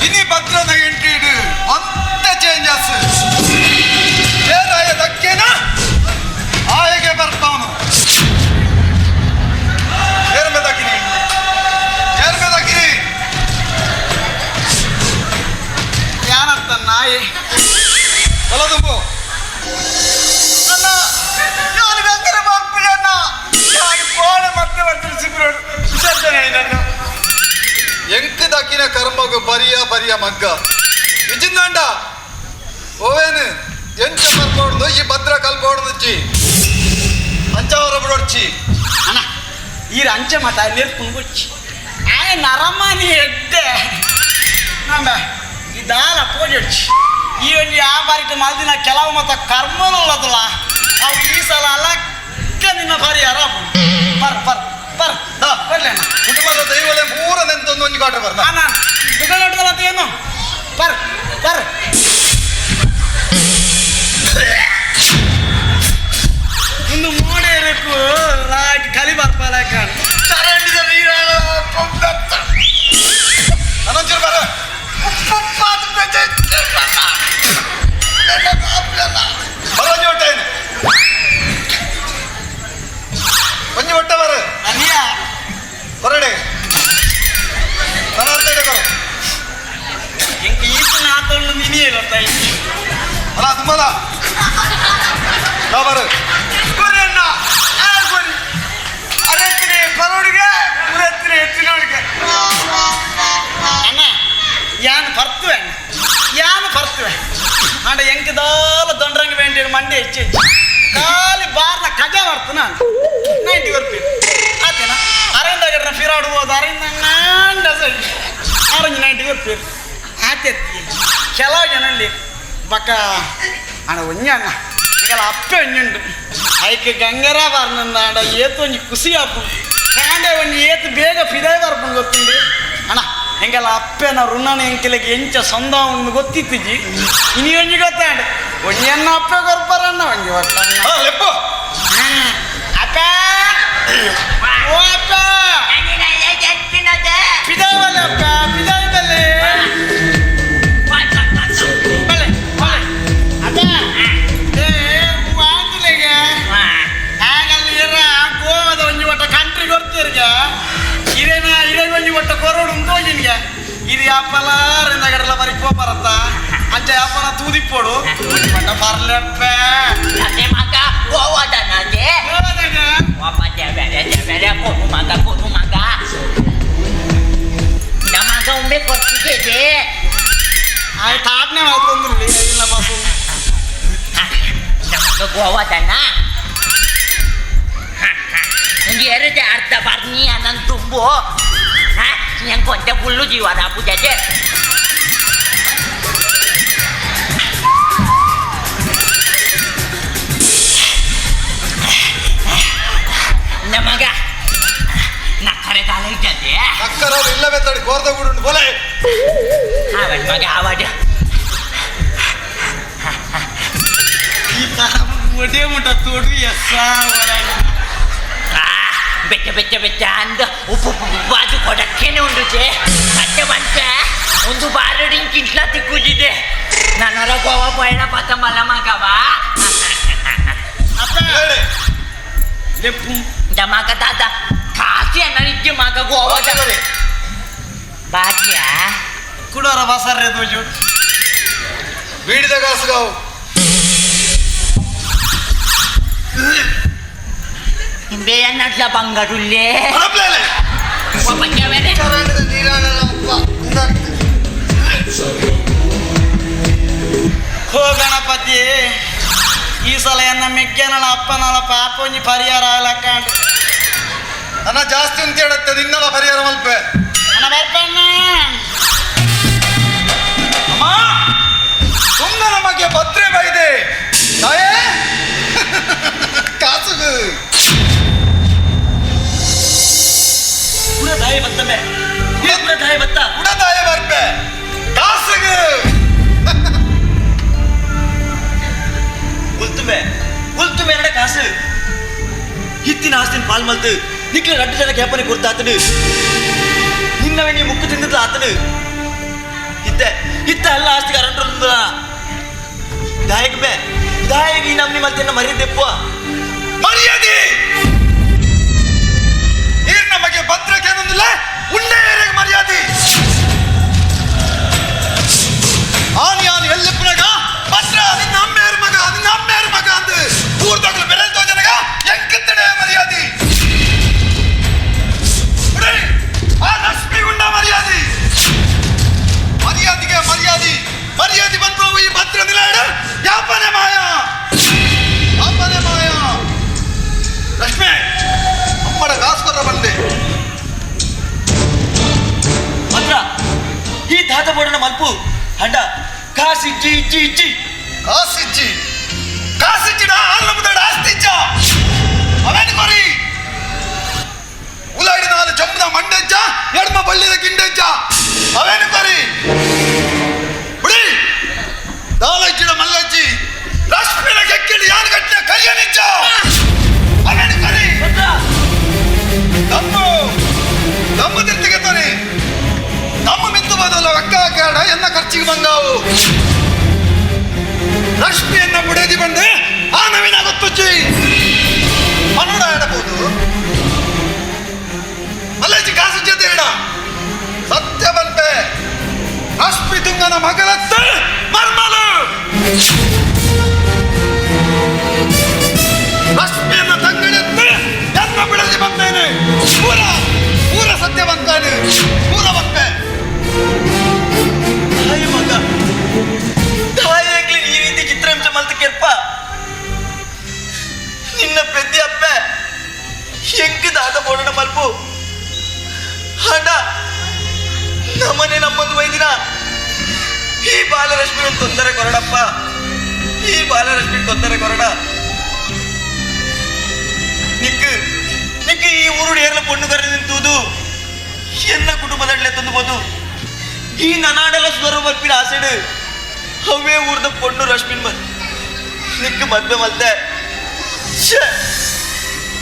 ಇನಿ ಭದ್ರನ ಎಂಟ್ರಿ ಇಡು ಅಂತ ಚೇಂಜಸ್ ಏನಾಯ ದಕ್ಕೇನ ಆಯಗೆ ಬರ್ತಾವನು ಏರ್ಮೆ ದಕ್ಕಿನಿ ಏರ್ಮೆ ದಕ್ಕಿನಿ ಯಾನಂತ ನಾಯಿ ತಲದುಂಬು ಅಣ್ಣ ನಾನು ಗಂಗರ ಬರ್ಪಿಲ್ಲ ನಾನು ಕೋಣೆ ಮತ್ತೆ ಬರ್ತೀನಿ ಸಿಬ್ರೋಡು ವಿಸರ್ಜನೆ ನನ್ನ ಎಂಕ್ ದಕ್ಕಿನ ಕರ್ಮಗು ಬರಿಯ ಬರಿಯ ಮಗ್ಗ ಇಜಿಂದಾಂಡ ಓವೇನು ಎಂಚ ಬರ್ಬೋಡ್ದು ಈ ಭದ್ರ ಕಲ್ಬೋಡ್ದು ಅಂಚವರ ಬಿಡೋಡ್ಚಿ ಅಣ್ಣ ಈ ಅಂಚೆ ಮಾತ ನೆರ್ಪುಂಗುಚ್ಚಿ ಆಯ ನರಮಾನಿ ಎಡ್ಡೆ ನಂಬ ಈ ದಾಲ ಪೋಜೊಡ್ಚಿ ಈ ಒಂಜಿ ಆ ಬಾರಿಟ ಮಲ್ದಿನ ಕೆಲವು ಮತ ಕರ್ಮಲುಲ್ಲದಲ್ಲ ಅವು ಈ ಸಲ ಅಲಕ್ಕ ನಿನ್ನ ಬಾರಿ ಅರಾಪು ಪರ್ ಪರ್ ಪರ್ ದಾ. ಬರ್ಲಿ ಅಣ್ಣ ಕುಟುಂಬದ ದೈವಲೆ ಪೂರ ನೆಂತೊಂದು ಒಂಜಿ ಕಾಟ ಬರ್ನ ಅಣ್ಣ ದುಡ್ಡು ಅಂತ ಏನು ಪರ್ ಪರ್ ಇನ್ನು ಮೋಡೆ ಇರಬೇಕು ಲಾಕ್ ಕಲಿ ಬರ್ಪಲಕ ಚರಂಡಿದ ನೀರಾಳ ಪೊಂದತ್ತ ಅನಂಚೂರು ಬರ ಉಪ್ಪುಪ್ಪಾದ ಬೆಜೆ ಬರ ಒಂಜಿ ಒಟ್ಟ ಏನು ಒಂಜಿ ಒಟ್ಟ ಬರ ಅನಿಯ ಹೊರಡೆ ಬರ ಅರ್ಧ ಇಡೆ ಬರ ಇಂಕ ಈಪನ ಆತೊಂಡು ನಿನಿಯೇ ಗೊತ್ತಾಯ್ತು ಅಲ್ಲ ತುಂಬಲ್ಲ ನಾ ಬರ ಗುರಣ್ಣ ಆ ಗುರಿ ಅರೆತ್ತಿನಿ ಬರೋಡಿಗೆ ಉರೆತ್ತಿನಿ ಎತ್ತಿನೋಡಿಗೆ ಅಣ್ಣ ಯಾನ್ ಪರ್ತುವೆ ಯಾನ್ ಪರ್ತುವೆ ಅಂಡ ಎಂಕ್ ದಾಲ ದೊಂಡ್ರಂಗ ವೇಂಡಿ ಮಂಡಿ ಹೆಚ್ಚು ಹೆಚ್ಚು ಖಾಲಿ ಬಾರ್ನ ಕಜ ಬರ್ತನ ನೈಂಟಿ ಬರ್ತೀವಿ ಆತೇನ ಅರವಿಂದ ಗಡ್ರ ಫಿರಾಡ್ಬೋದು ಅರವಿಂದ ನಾಂಡ ಸರಿ ಆರೆಂಜ್ ನೈಂಟಿ ಬರ್ತೀವಿ ಆತೆತ್ತಿ ಕೆಲವು ಜನ ಬಕ್ಕ ಅಣ್ಣ ಒಂಜಿ ಅಣ್ಣ ಈಗಲ ಅಪ್ಪೆ ಒಂಜುಂಡು ಐಕ್ ಗಂಗರ ಬಾರ್ನಂದಾಂಡ ಏತು ಒಂಜಿ ಖುಷಿ ಆಪು. ಕಾಂಡೆ ಒಂಜಿ ಏತ್ ಬೇಗ ಫಿದಾಯ್ ಬರ್ಪುಂಡು ಗೊತ್ತುಂಡು ಅಣ್ಣ ಎಂಕಲ್ಲ ಅಪ್ಪೆನ ಋಣನ ಎಂಕೆಲೆಗೆ ಎಂಚ ಸಂದ ಉಂಡು ಗೊತ್ತಿತ್ತಿಜಿ ಇನಿ ಒಂಜಿ ಗೊತ್ತಾಂಡ ಒಂಜಿ ಅನ್ನ ಅಪ್ಪೆ ಕೊರ್ಪರಣ್ಣ ಒಂಜಿ ಒಟ್ಟಣ್ಣ ಲೆಪ್ಪು ಅಪ್ಪ ಓ ಅಪ್ಪ ಫಿದಾಯ್ ಬಲ್ಲೆ ಅಪ್ಪ ಫಿದಾಯ್ ಬಲ್ಲೆ ಬಲ್ಲೆ ಬಲ್ಲೆ ಅಪ್ಪ ಏ ವಾಂತಲೆಗೆ ಆಗಲ್ಲಿ ಇರ ಗೋವಾದ ಒಂಜಿ ಒಟ್ಟ ಕಂಟ್ರಿ ಕೊಡ್ತೀರ್ಗ ಇರೇನ ಇರೇ ಒಂಜಿ ಒಟ್ಟ ಕೊರೋಡು ಉಂಟು ನಿನ್ಗೆ ಇದು ಯಾಪಲ ರಿಂದಗಡಲ ಬರಿ ಪೋಪರತ್ತ ಅಂಚ ಯಾಪಲ ತೂದಿಪ್ಪೋಡು ಬಣ್ಣ ಬರ್ಲಪ್ಪ ಮಗ ಗೋವಾದನದೆ ವಾಪ ದೇವರೇ ದೇವರೇ ಕೊಡು ಮಗ ಕೊಡು ಮಗ ನಮಗ ಒಮ್ಮೆ ಕೊಡ್ತಿದ್ದೆ ಆಯ್ತು ತಾಟ್ನೆ ಮಾಡ್ಕೊಂಡ್ರಿ ಇಲ್ಲ ಬಾಸು ನಮಗ ಗೋವಾದನ ಎರಡು ಅರ್ಧ ಬರ್ನಿ ಅನ್ನನ್ ತುಂಬು ಹೆಂಗ್ ಕೊಂಚ ಫುಲ್ಲು ಜೀವನ ಪೂಜೆ ನಮಗ ನಕ್ಕರೆ ತಾಲ ಇದ್ದದೆ ನಕ್ಕರವ್ರು ಇಲ್ಲವೇ ತಡಿ ಕೋರ್ದ ಗುಡು ಬೋಲೆ ಅವನ್ ಮಗ ಆವಾಜ ಈ ಒಡೆ ಮುಟ್ಟ ತೋಡು ಎಸ್ಸ ಬೆಚ್ಚ ಬೆಚ್ಚ ಬೆಚ್ಚ ಅಂದ ಉಪ್ಪು ಉಪ್ಪು ಬಾಜು ಕೊಡಕ್ಕೇನೆ ಉಂಡುಜೆ ಮತ್ತೆ ಬಂತ ಒಂದು ಬಾರಡಿ ಕಿಂಟ್ಲ ತಿಕ್ಕುಜಿದೆ ನಾನೊರ ಗೋವಾ ಪಯಣ ಪತ್ತಂಬಲ್ಲ ಮಗವಾ ಅಪ್ಪ ಲೆಪ್ಪು ಮಗ ದಾದ ಕಾಸಿ ಅನ್ನ ಮಗ ಗೋವಾ ಬಾಕಿಯಾ ಕುಡೋರ ಬಸರ್ರೆ ತೋಜು ಬೀಡಿದ ಕಾಸುಗಾವು ಬೇಯನ್ನಟ್ಲ ಬಂಗಡುಲ್ಲೆ ಹೋ ಗಣಪತಿ ಈ ಸಲ ಎನ್ನ ಮೆಗ್ಗನಳ ಅಪ್ಪನಳ ಪಾಪ ಒಂಜಿ ಪರಿಹಾರ ಆಗ್ಲಕ್ಕಾಂಡು ಅಣ್ಣ ಜಾಸ್ತಿ ಅಂತ ಹೇಳುತ್ತೆ ನಿನ್ನಲ ಪರಿಹಾರ ಮಲ್ಪೆ ಅಣ್ಣ ಬರ್ಪಣ್ಣ ಅಮ್ಮ ಸುಮ್ಮನೆ ನಮಗೆ ಭದ್ರೆ ಬೈದೆ ತಾಯೇ ಕಾಸುಗು ದಾಯ ಬತ್ತಮ್ಮೆ ಪೂರ ದಾಯ ಬತ್ತ ಉಡ ತಾಯ ಬರ್ಪೆ ಕಾಸುಗು ಉಲ್ತುಮೆ ಉಲ್ತುಮೆ ಎರಡ ಕಾಸು ಹಿತ್ತಿನ ಆಸ್ತಿನ ಪಾಲ್ ಮಲ್ತು ನಿಕ್ಲ ರಡ್ಡು ಜನ ಕೇಪನೆ ಕೊರ್ತಾತನು ನಿನ್ನವೇ ನೀ ಮುಕ್ಕು ತಿಂದಿದ್ಲ ಆತನು ಇತ್ತೆ ಇತ್ತ ಎಲ್ಲ ಆಸ್ತಿಗೆ ಅರಂಟ್ರ ದಾಯಕ ಬೇ ದಾಯಕ ಈ ನಮ್ನಿ ಮಲ್ತೆನ್ನ ಮರ್ಯಾದೆಪ್ಪ ಮರ್ಯಾದೆ ಈರ್ ನಮಗೆ ಭದ್ರಕೇನೊಂದಿಲ್ಲ ಉಂಡೆ ಮರ್ಯಾದೆ ಆನ್ ಯಾನ್ ಎಲ್ಲಿಪ್ಪನಗ ಭದ್ರ ನಿನ್ನ ಅಮ್ಮೇರ್ ಮಗ ನಿನ್ನ ಅಮ್ಮೇರ್ ಮಗ ಅಂದು ಊರ್ದಾಗಲು ಬೆರೆಲ್ತೋ ಜನಗ ಎಂಕಿತ್ತಡೆ ಮರ್ಯಾದೆ ಉಡೇ, ಆ ಲಕ್ಷ್ಮಿ ಗುಂಡ ಮರ್ಯಾದೆ ಮರ್ಯಾದಿಗೆ ಮರ್ಯಾದೆ ಮರ್ಯಾದೆ ಬಂದ್ರು ಈ ಭದ್ರ ನಿಲಾಡ ಯಾಪನೆ ಮಾಯ ಯಾಪನೆ ಮಾಯ ಲಕ್ಷ್ಮಿ ಅಮ್ಮಡ ಕಾಸ್ಕೊರ ಬಂದೆ ಭದ್ರ ಈ ತಾತ ಬೋಡನ ಮಲ್ಪು ಅಂಡ ಕಾಸಿಜ್ಜಿ ಇಜ್ಜಿ ಇಜ್ಜಿ ಕಾಸಿಜ್ಜಿ ಕಾಸಿಜ್ಜಿಡ ಆಲ್ಲಮುದಡ ಆಸ್ತಿಜ್ಜ ಅವೇನು ಕೊರಿ ಉಲಾಡಿ ನಾಲು ಜಂಬುದ ಮಂಡೆಜ್ಜ ಎಡ್ಮ ಬಳ್ಳಿದ ಗಿಂಡೆಜ್ಜ ಅವೇನು ಕೊರಿ ಬಿಡಿ ದಾಲಜ್ಜಿಡ ಮಲ್ಲಜ್ಜಿ ರಶ್ಮಿನ ಕೆಕ್ಕಿಡಿ ಯಾರು ಕಟ್ಟಿನ ಕರಿಯನಿಜ್ಜ ಅವೇನು ಕೊರಿ ತಮ್ಮು ತಮ್ಮ ತಿರ್ತಿಗೆ ತೊರಿ ತಮ್ಮ ಮಿತ್ತು ಬದಲ ರೊಕ್ಕ ಕೇಡ ಎನ್ನ ಖರ್ಚಿಗೆ ಬಂದಾವು ಲಕ್ಷ್ಮಿಯನ್ನ ಬುಡದಿ ಬಂದೆ ಆ ನವೀನ ಗೊತ್ತುಚ್ಚಿ ಮನ್ನಡ ಎಡಬಹುದು ಮಲ್ಲಜ್ಜಿ ಕಾಸು ಜೊತೆ ಇಡ ಸತ್ಯ ಬಂತೆ ರಶ್ಮಿ ತುಂಗನ ಮಗಳತ್ತ ಮರ್ಮಲು ರಶ್ಮಿಯನ್ನ ತಂಗಡೆತ್ತ ಎನ್ನ ಬಿಡದಿ ಬಂದೇನೆ ಪೂರ ಪೂರ ಸತ್ಯ ಬಂತಾನೆ ಪೂರ ಬಂತೆ ತಾಯಿ ಮಗ ತಾಯಿ ಆಗ್ಲಿ ಈ ರೀತಿ ಚಿತ್ರಹಿಂಸೆ ಮಲ್ತ ಕೆರ್ಪ ನಿನ್ನ ಪೆದ್ದಿ ಅಪ್ಪೆ ಹೆಂಗ್ ದಾದ ಬೋಡಣ ಮಲ್ಪು ಅಂಡ ನಮ್ಮನೆ ನಮ್ಮೊಂದು ವೈದಿನ ಈ ಬಾಲರಶ್ಮಿ ಒಂದು ತೊಂದರೆ ಕೊರಡಪ್ಪ ಈ ಬಾಲರಶ್ಮಿ ತೊಂದರೆ ಕೊರಡ ನಿಕ್ ನಿಕ್ ಈ ಊರುಡು ಏರ್ಲ ಪೊಣ್ಣು ಕರೆ ನಿಂತುವುದು ಎನ್ನ ಕುಟುಂಬದಡ್ಲೆ ತಂದುಬೋದು ಈ ನನಾಡಲ ಸ್ವರ ಮಲ್ಪಿನ ಆಸೆಡು ಅವೇ ಊರ್ದ ಪೊಣ್ಣು ರಶ್ಮಿನ್ ಮಲ್ ನಿಕ್ಕ ಮದ್ವೆ ಮಲ್ತೆ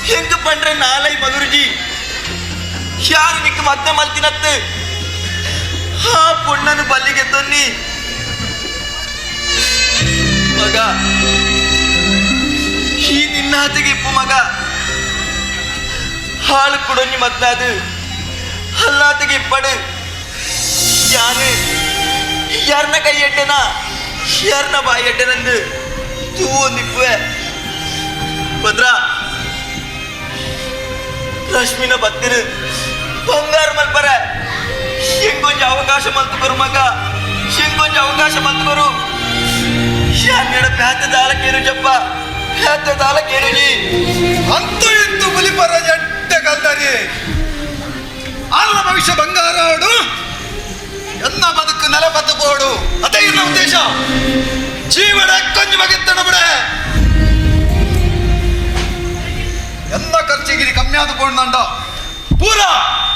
ಹೆಂಗ ಪಂಡ್ರೆ ನಾಲೈ ಮಧುರ್ಜಿ ಯಾರು ನಿಕ್ಕ ಮದ್ವೆ ಮಲ್ತಿನತ್ತು ಆ ಪೊಣ್ಣನು ಬಲ್ಲಿಗೆ ತೊನ್ನಿ ಮಗ ಈ ನಿನ್ನ ಆತೆಗೆ ಇಪ್ಪು ಮಗ ಹಾಳು ಕುಡೊನ್ನಿ ಮದ್ದಾದು ಅಲ್ಲಾತಿಗೆ ಇಪ್ಪಡು ಯಾನು ಯಾರನ್ನ ಕೈ ಎಟ್ಟೆನಾ ಯಾರನ್ನ ಬಾಯಿ ಎಟ್ಟೆನಂದು ತೂ ಒಂದಿಪ್ಪುವೆ ಭದ್ರ ರಶ್ಮಿನ ಬತ್ತಿರು ಬಂಗಾರ ಮಲ್ಪರ ಹೆಂಗೊಂಜ ಅವಕಾಶ ಮಲ್ತುಕೊರು ಮಗ ಹೆಂಗೊಂಜ ಅವಕಾಶ ಮಲ್ತುಕೊರು ಯಾನ್ನೆಡ ಪ್ಯಾತ ದಾಲಕೇನು ಜಪ್ಪ ಪ್ಯಾತ ದಾಲಕೇನು ಜಿ ಅಂತೂ ಇಂತೂ ಬಲಿಪರ ಜಟ್ಟೆ ಕಲ್ತಾರಿ ಆಲ್ಲ ಭವಿಷ್ಯ ಬಂಗಾರಾಡು ಎನ್ನ ಬದುಕು ನೆಲ ಬದುಕೋಡು ಅದೇ ಇನ್ನ ಉದ್ದೇಶ ಜೀವನ ಕೊಂಜ ಬಗೆತ್ತಣ ಬಿಡ ಎಲ್ಲ ಖರ್ಚಿಗಿರಿ ಕಮ್ಮಿ ಆದ ಪೋಂಡ ಪೂರ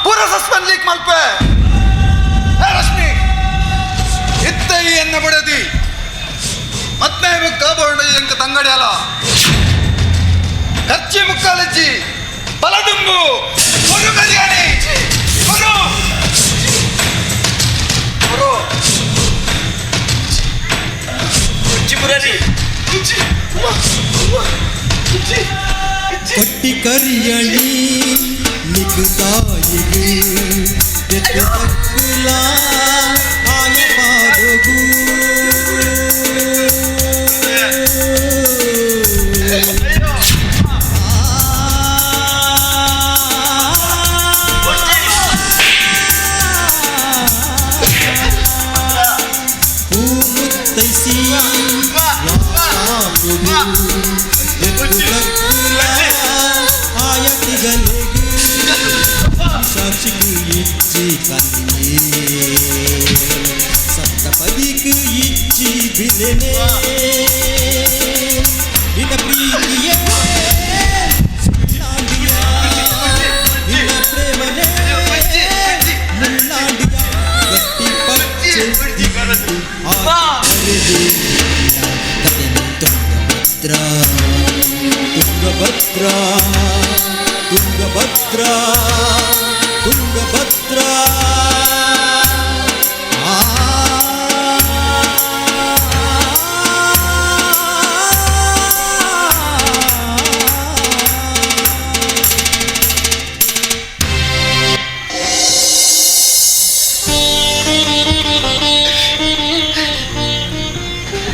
ಪೂರ ಸಸ್ಪೆಂಡ್ ಲೀಕ್ ಮಲ್ಪೆ ಹೇ ರಶ್ಮಿ ಇತ್ತ ಈ ಎನ್ನ ಬಿಡದಿ ಮತ್ತೆ ಮುಕ್ಕ ಬೋಂಡ ಎಂಕ ತಂಗಡಿ ಅಲ್ಲ ಖರ್ಚಿ ಮುಕ್ಕಾಲಜ್ಜಿ ಬಲದುಂಬು ಕೊರು ಕಲ್ಯಾಣಿ ಕೊರು ಕೊರು ಮುರಾರಿ ಕೊಟ್ಟಿ ಕರಿಯಣಿ ನಿಕುತಾಯಿಗೆ ಎತ್ತು ತಕ್ಕುಲ ಆಯ ಪಾದಗು ಹೂ ಮುತ್ತೈಸಿ ಆಯತಿಗಲೆಗು ಸಾಕ್ಷಿಗೆ ಇಚ್ಚಿ ಕನ್ನಿ ಸಪ್ತಪದಿಗೆ ಇಚ್ಚಿ ಬಿಲೆನೆ ನಿನ್ನ ಪ್ರೀತಿಯೇ ಸುಳ್ಳಾಂಡಿಯ ನಿನ್ನ ಪ್ರೇಮನೇ ಮುಳ್ಳಾಂಡಿಯ ಗಟ್ಟಿ ಪಚ್ಚೆ ತುಂಗಭದ್ರ ತುಂಗಭದ್ರ ತುಂಗಭದ್ರ ತುಂಗಭದ್ರ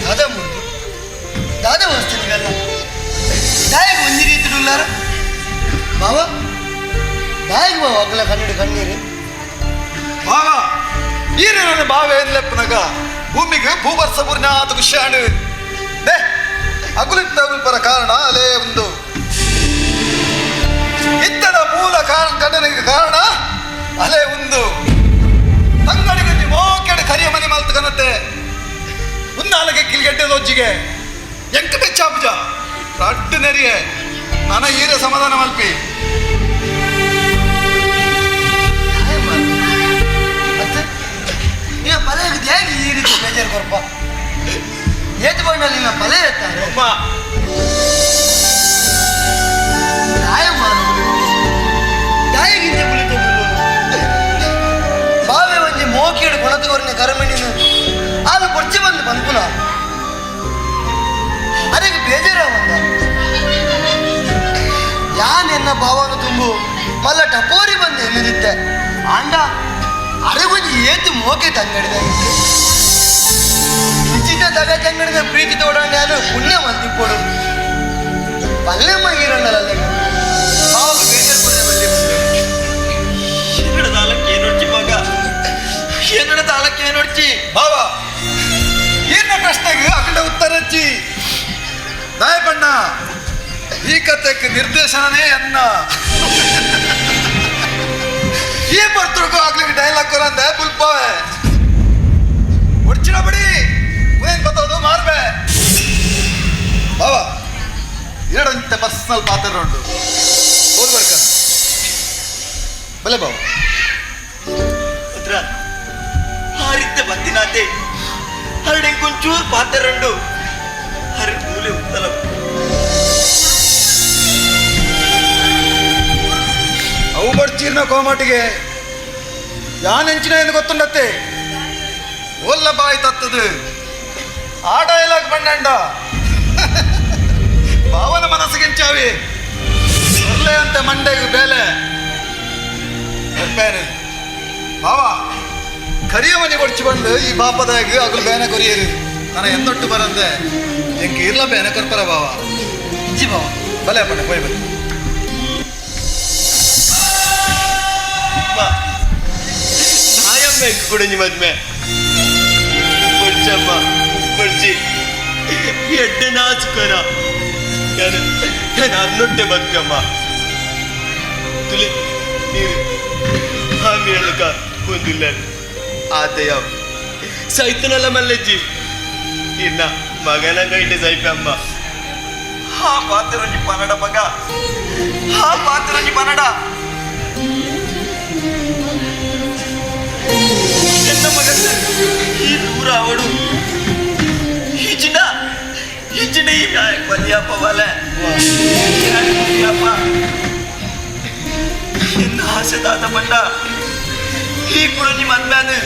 ದಾದಾ ಮುಂದೆ ದಾದಾ ವಸ್ತಿನಿಗಲ್ಲ ದಾಯಗ ಒಂಜಿ ರೀತಿಡುಲ್ಲಾರ ಬಾವ ದಾಯಗ ಬಾವ ಅಗಲ ಕನ್ನಡ ಕಣ್ಣೀರು ಭಾವ ಈರೆ ನನ್ನ ಭಾವ ಏನ್ಲೆಪ್ಪನಗ ಭೂಮಿಗೆ ಭೂವರ್ಷ ಪೂರ್ಣಾದ ಖುಷಿಯಾಣು they ಅಗುಲಿತ್ತ ಅಗುಲ್ಪರ ಕಾರಣ ಅಲೇ ಒಂದು ಇತ್ತದ ಮೂಲ ಕಾರಣ ಘಟನೆಗೆ ಕಾರಣ ಅಲೇ ಒಂದು ತಂಗಡಿಗೆ ಮೋಕೆಡೆ ಕರಿಯ ಮನೆ ಮಲ್ತು ಕನತ್ತೆ ಉನ್ನಾಲಗೆ ಕಿಲ್ಗೆಡ್ಡೆ ಲೊಜ್ಜಿಗೆ ಎಂಕ ಬೆಚ್ಚಾಪುಜ ರಡ್ಡು ನೆರಿಯೆ ನನ ಈರೆ ಸಮಾಧಾನ ಮಲ್ಪಿ ನಿನ್ನ ಪಲೆ ಹೇಗೆ ಈ ರೀತಿ ಬೇಜಾರು ಕೊರಪ ಏತು ಬಂಡಲ್ಲಿ ನಿನ್ನ ಪಲೆ ಎತ್ತಾರೆ ಅಮ್ಮ ದಾಯಮ್ಮ ದಾಯಗಿಂತ ಕುಳಿತ ಬಾವೆ ಒಂಜಿ ಮೋಕಿಡು ಕೊಣತುಗೊರಿನ ಕರಮಣಿನ ಆಲು ಪೊರ್ಚಿ ಬಂದು ಪನ್ಪುನ ಅದಕ್ಕೆ ಬೇಜಾರ ಬಂದ ಯಾನ್ ಎನ್ನ ಭಾವನ ತುಂಬು ಮಲ್ಲ ಟಪೋರಿ ಬಂದು ಎನ್ನುದಿತ್ತೆ ಆಂಡ ಅರೆಗೊಂಜಿ ಏತು ಮೋಕೆ ತಂಗಡಿದ ಉಚಿತ ತಗ ತಂಗಡಿದ ಪ್ರೀತಿ ತೋಡಂಡ ನಾನು ಪುಣ್ಯ ಮಲ್ತಿಪ್ಪೋಡು ಪಲ್ಲೆಮ್ಮ ಈರಣ್ಣಲ್ಲ ಭಾವಕ್ಕೆ ಬೇಜಾರು ಕೊಡ ಬಲ್ಲಿ ಬಂದು ಎನ್ನಡ ತಾಲಕ್ಕೆ ನೋಡ್ಚಿ ಮಗ ಎನ್ನಡ ತಾಲಕ್ಕೆ ನೋಡ್ಚಿ ಭಾವ ಏನ ಪ್ರಶ್ನೆಗೆ ಅಖಂಡ ಉತ್ತರಚ್ಚಿ ದಾಯಪಣ್ಣ ಈ ಕಥೆಗೆ ನಿರ್ದೇಶನನೇ ಅನ್ನ ಈ ಬರ್ತರಿಗೂ ಆಗ್ಲಿಕ್ಕೆ ಡೈಲಾಗ್ ಕೊರಂದೆ ಬುಲ್ಪಾವೆ ಒಡ್ಚಿನ ಬಡಿ ಏನ್ ಬತ್ತೋದು ಮಾರ್ಬೆ ಬಾವ ಎರಡಂತೆ ಪರ್ಸನಲ್ ಪಾತ್ರ ಉಂಟು ಬರ್ಕ ಬಲೆ ಬಾವ. ಭದ್ರ ಹಾರಿದ್ದ ಬತ್ತಿನಾತೆ ಹರಡೆಂಕೊಂಚೂರು ಪಾತೆರಂಡು ಹರಿ ಮೂಲೆ ಉತ್ತಲ ಅವು ಬಡ್ಚೀರ್ನ ಕೋಮಾಟಿಗೆ ಯಾನೆಂಚಿನ ಎಂದು ಗೊತ್ತುಂಡತ್ತೆ ಒಲ್ಲ ಬಾಯಿ ತತ್ತದು ಆ ಡೈಲಾಗ್ ಬಂಡಂಡ ಭಾವನ ಮನಸ್ಸಿಗೆಂಚಾವಿ ಒಳ್ಳೆ ಅಂತ ಮಂಡೆಗೆ ಬೇಲೆ ಬೇನೆ ಬಾವ ಕರಿಯ ಮನೆ ಕೊಡ್ಚಿ ಬಂದು ಈ ಬಾಪದಾಗ ಅಗಲು ಬೇನೆ ಕೊರಿಯರು ನಾನು ಎಂದೊಟ್ಟು ಬರಂದೆ ಎಂಕ ಇರ್ಲ ಬೇನೆ ಕೊರ್ಪರ ಬಾವ. ಇಜ್ಜಿ ಬಾವ ಬಲೆ ಅಪ್ಪಣೆ ಪೋಯ್ ಬಲೆ. ನಾಯಮ್ಮ ಕುಡಂಜಿ ಮದ್ಮೆ ಬಡ್ಚಮ್ಮ ಬಡ್ಚಿ ಎಡ್ಡೆ ನಾಚುಕರ ನಾನು ನಾನು ಅನ್ನೊಟ್ಟೆ ಬದುಕಮ್ಮ ತುಲಿ ನೀರು ಆಮೇಲಕ ಒಂದಿಲ್ಲ ಆತಯ ಸೈತನಲ್ಲ ಮಲ್ಲಜ್ಜಿ ಇನ್ನ ಮಗನ ಕೈಟೆ ಸೈಪಮ್ಮ. ಆ ಪಾತ್ರರಂಜಿ ಪನಡ ಮಗ, ಆ ಪಾತ್ರರಂಜಿ ಪನಡ ಎನ್ನ ಮಗ ಈ ದೂರ ಅವಳು ಈ ಚಿನ್ನ ಈ ಚಿನ್ನ ಈ ಬಲಿಯಪ್ಪ ಬಲೆ ಬಲಿಯಪ್ಪ ಎನ್ನ ಆಸೆ ತಾತ ಬಂಡ ಈ ಕುಡಂಜಿ ಮದ್ಮ್ಯಾನು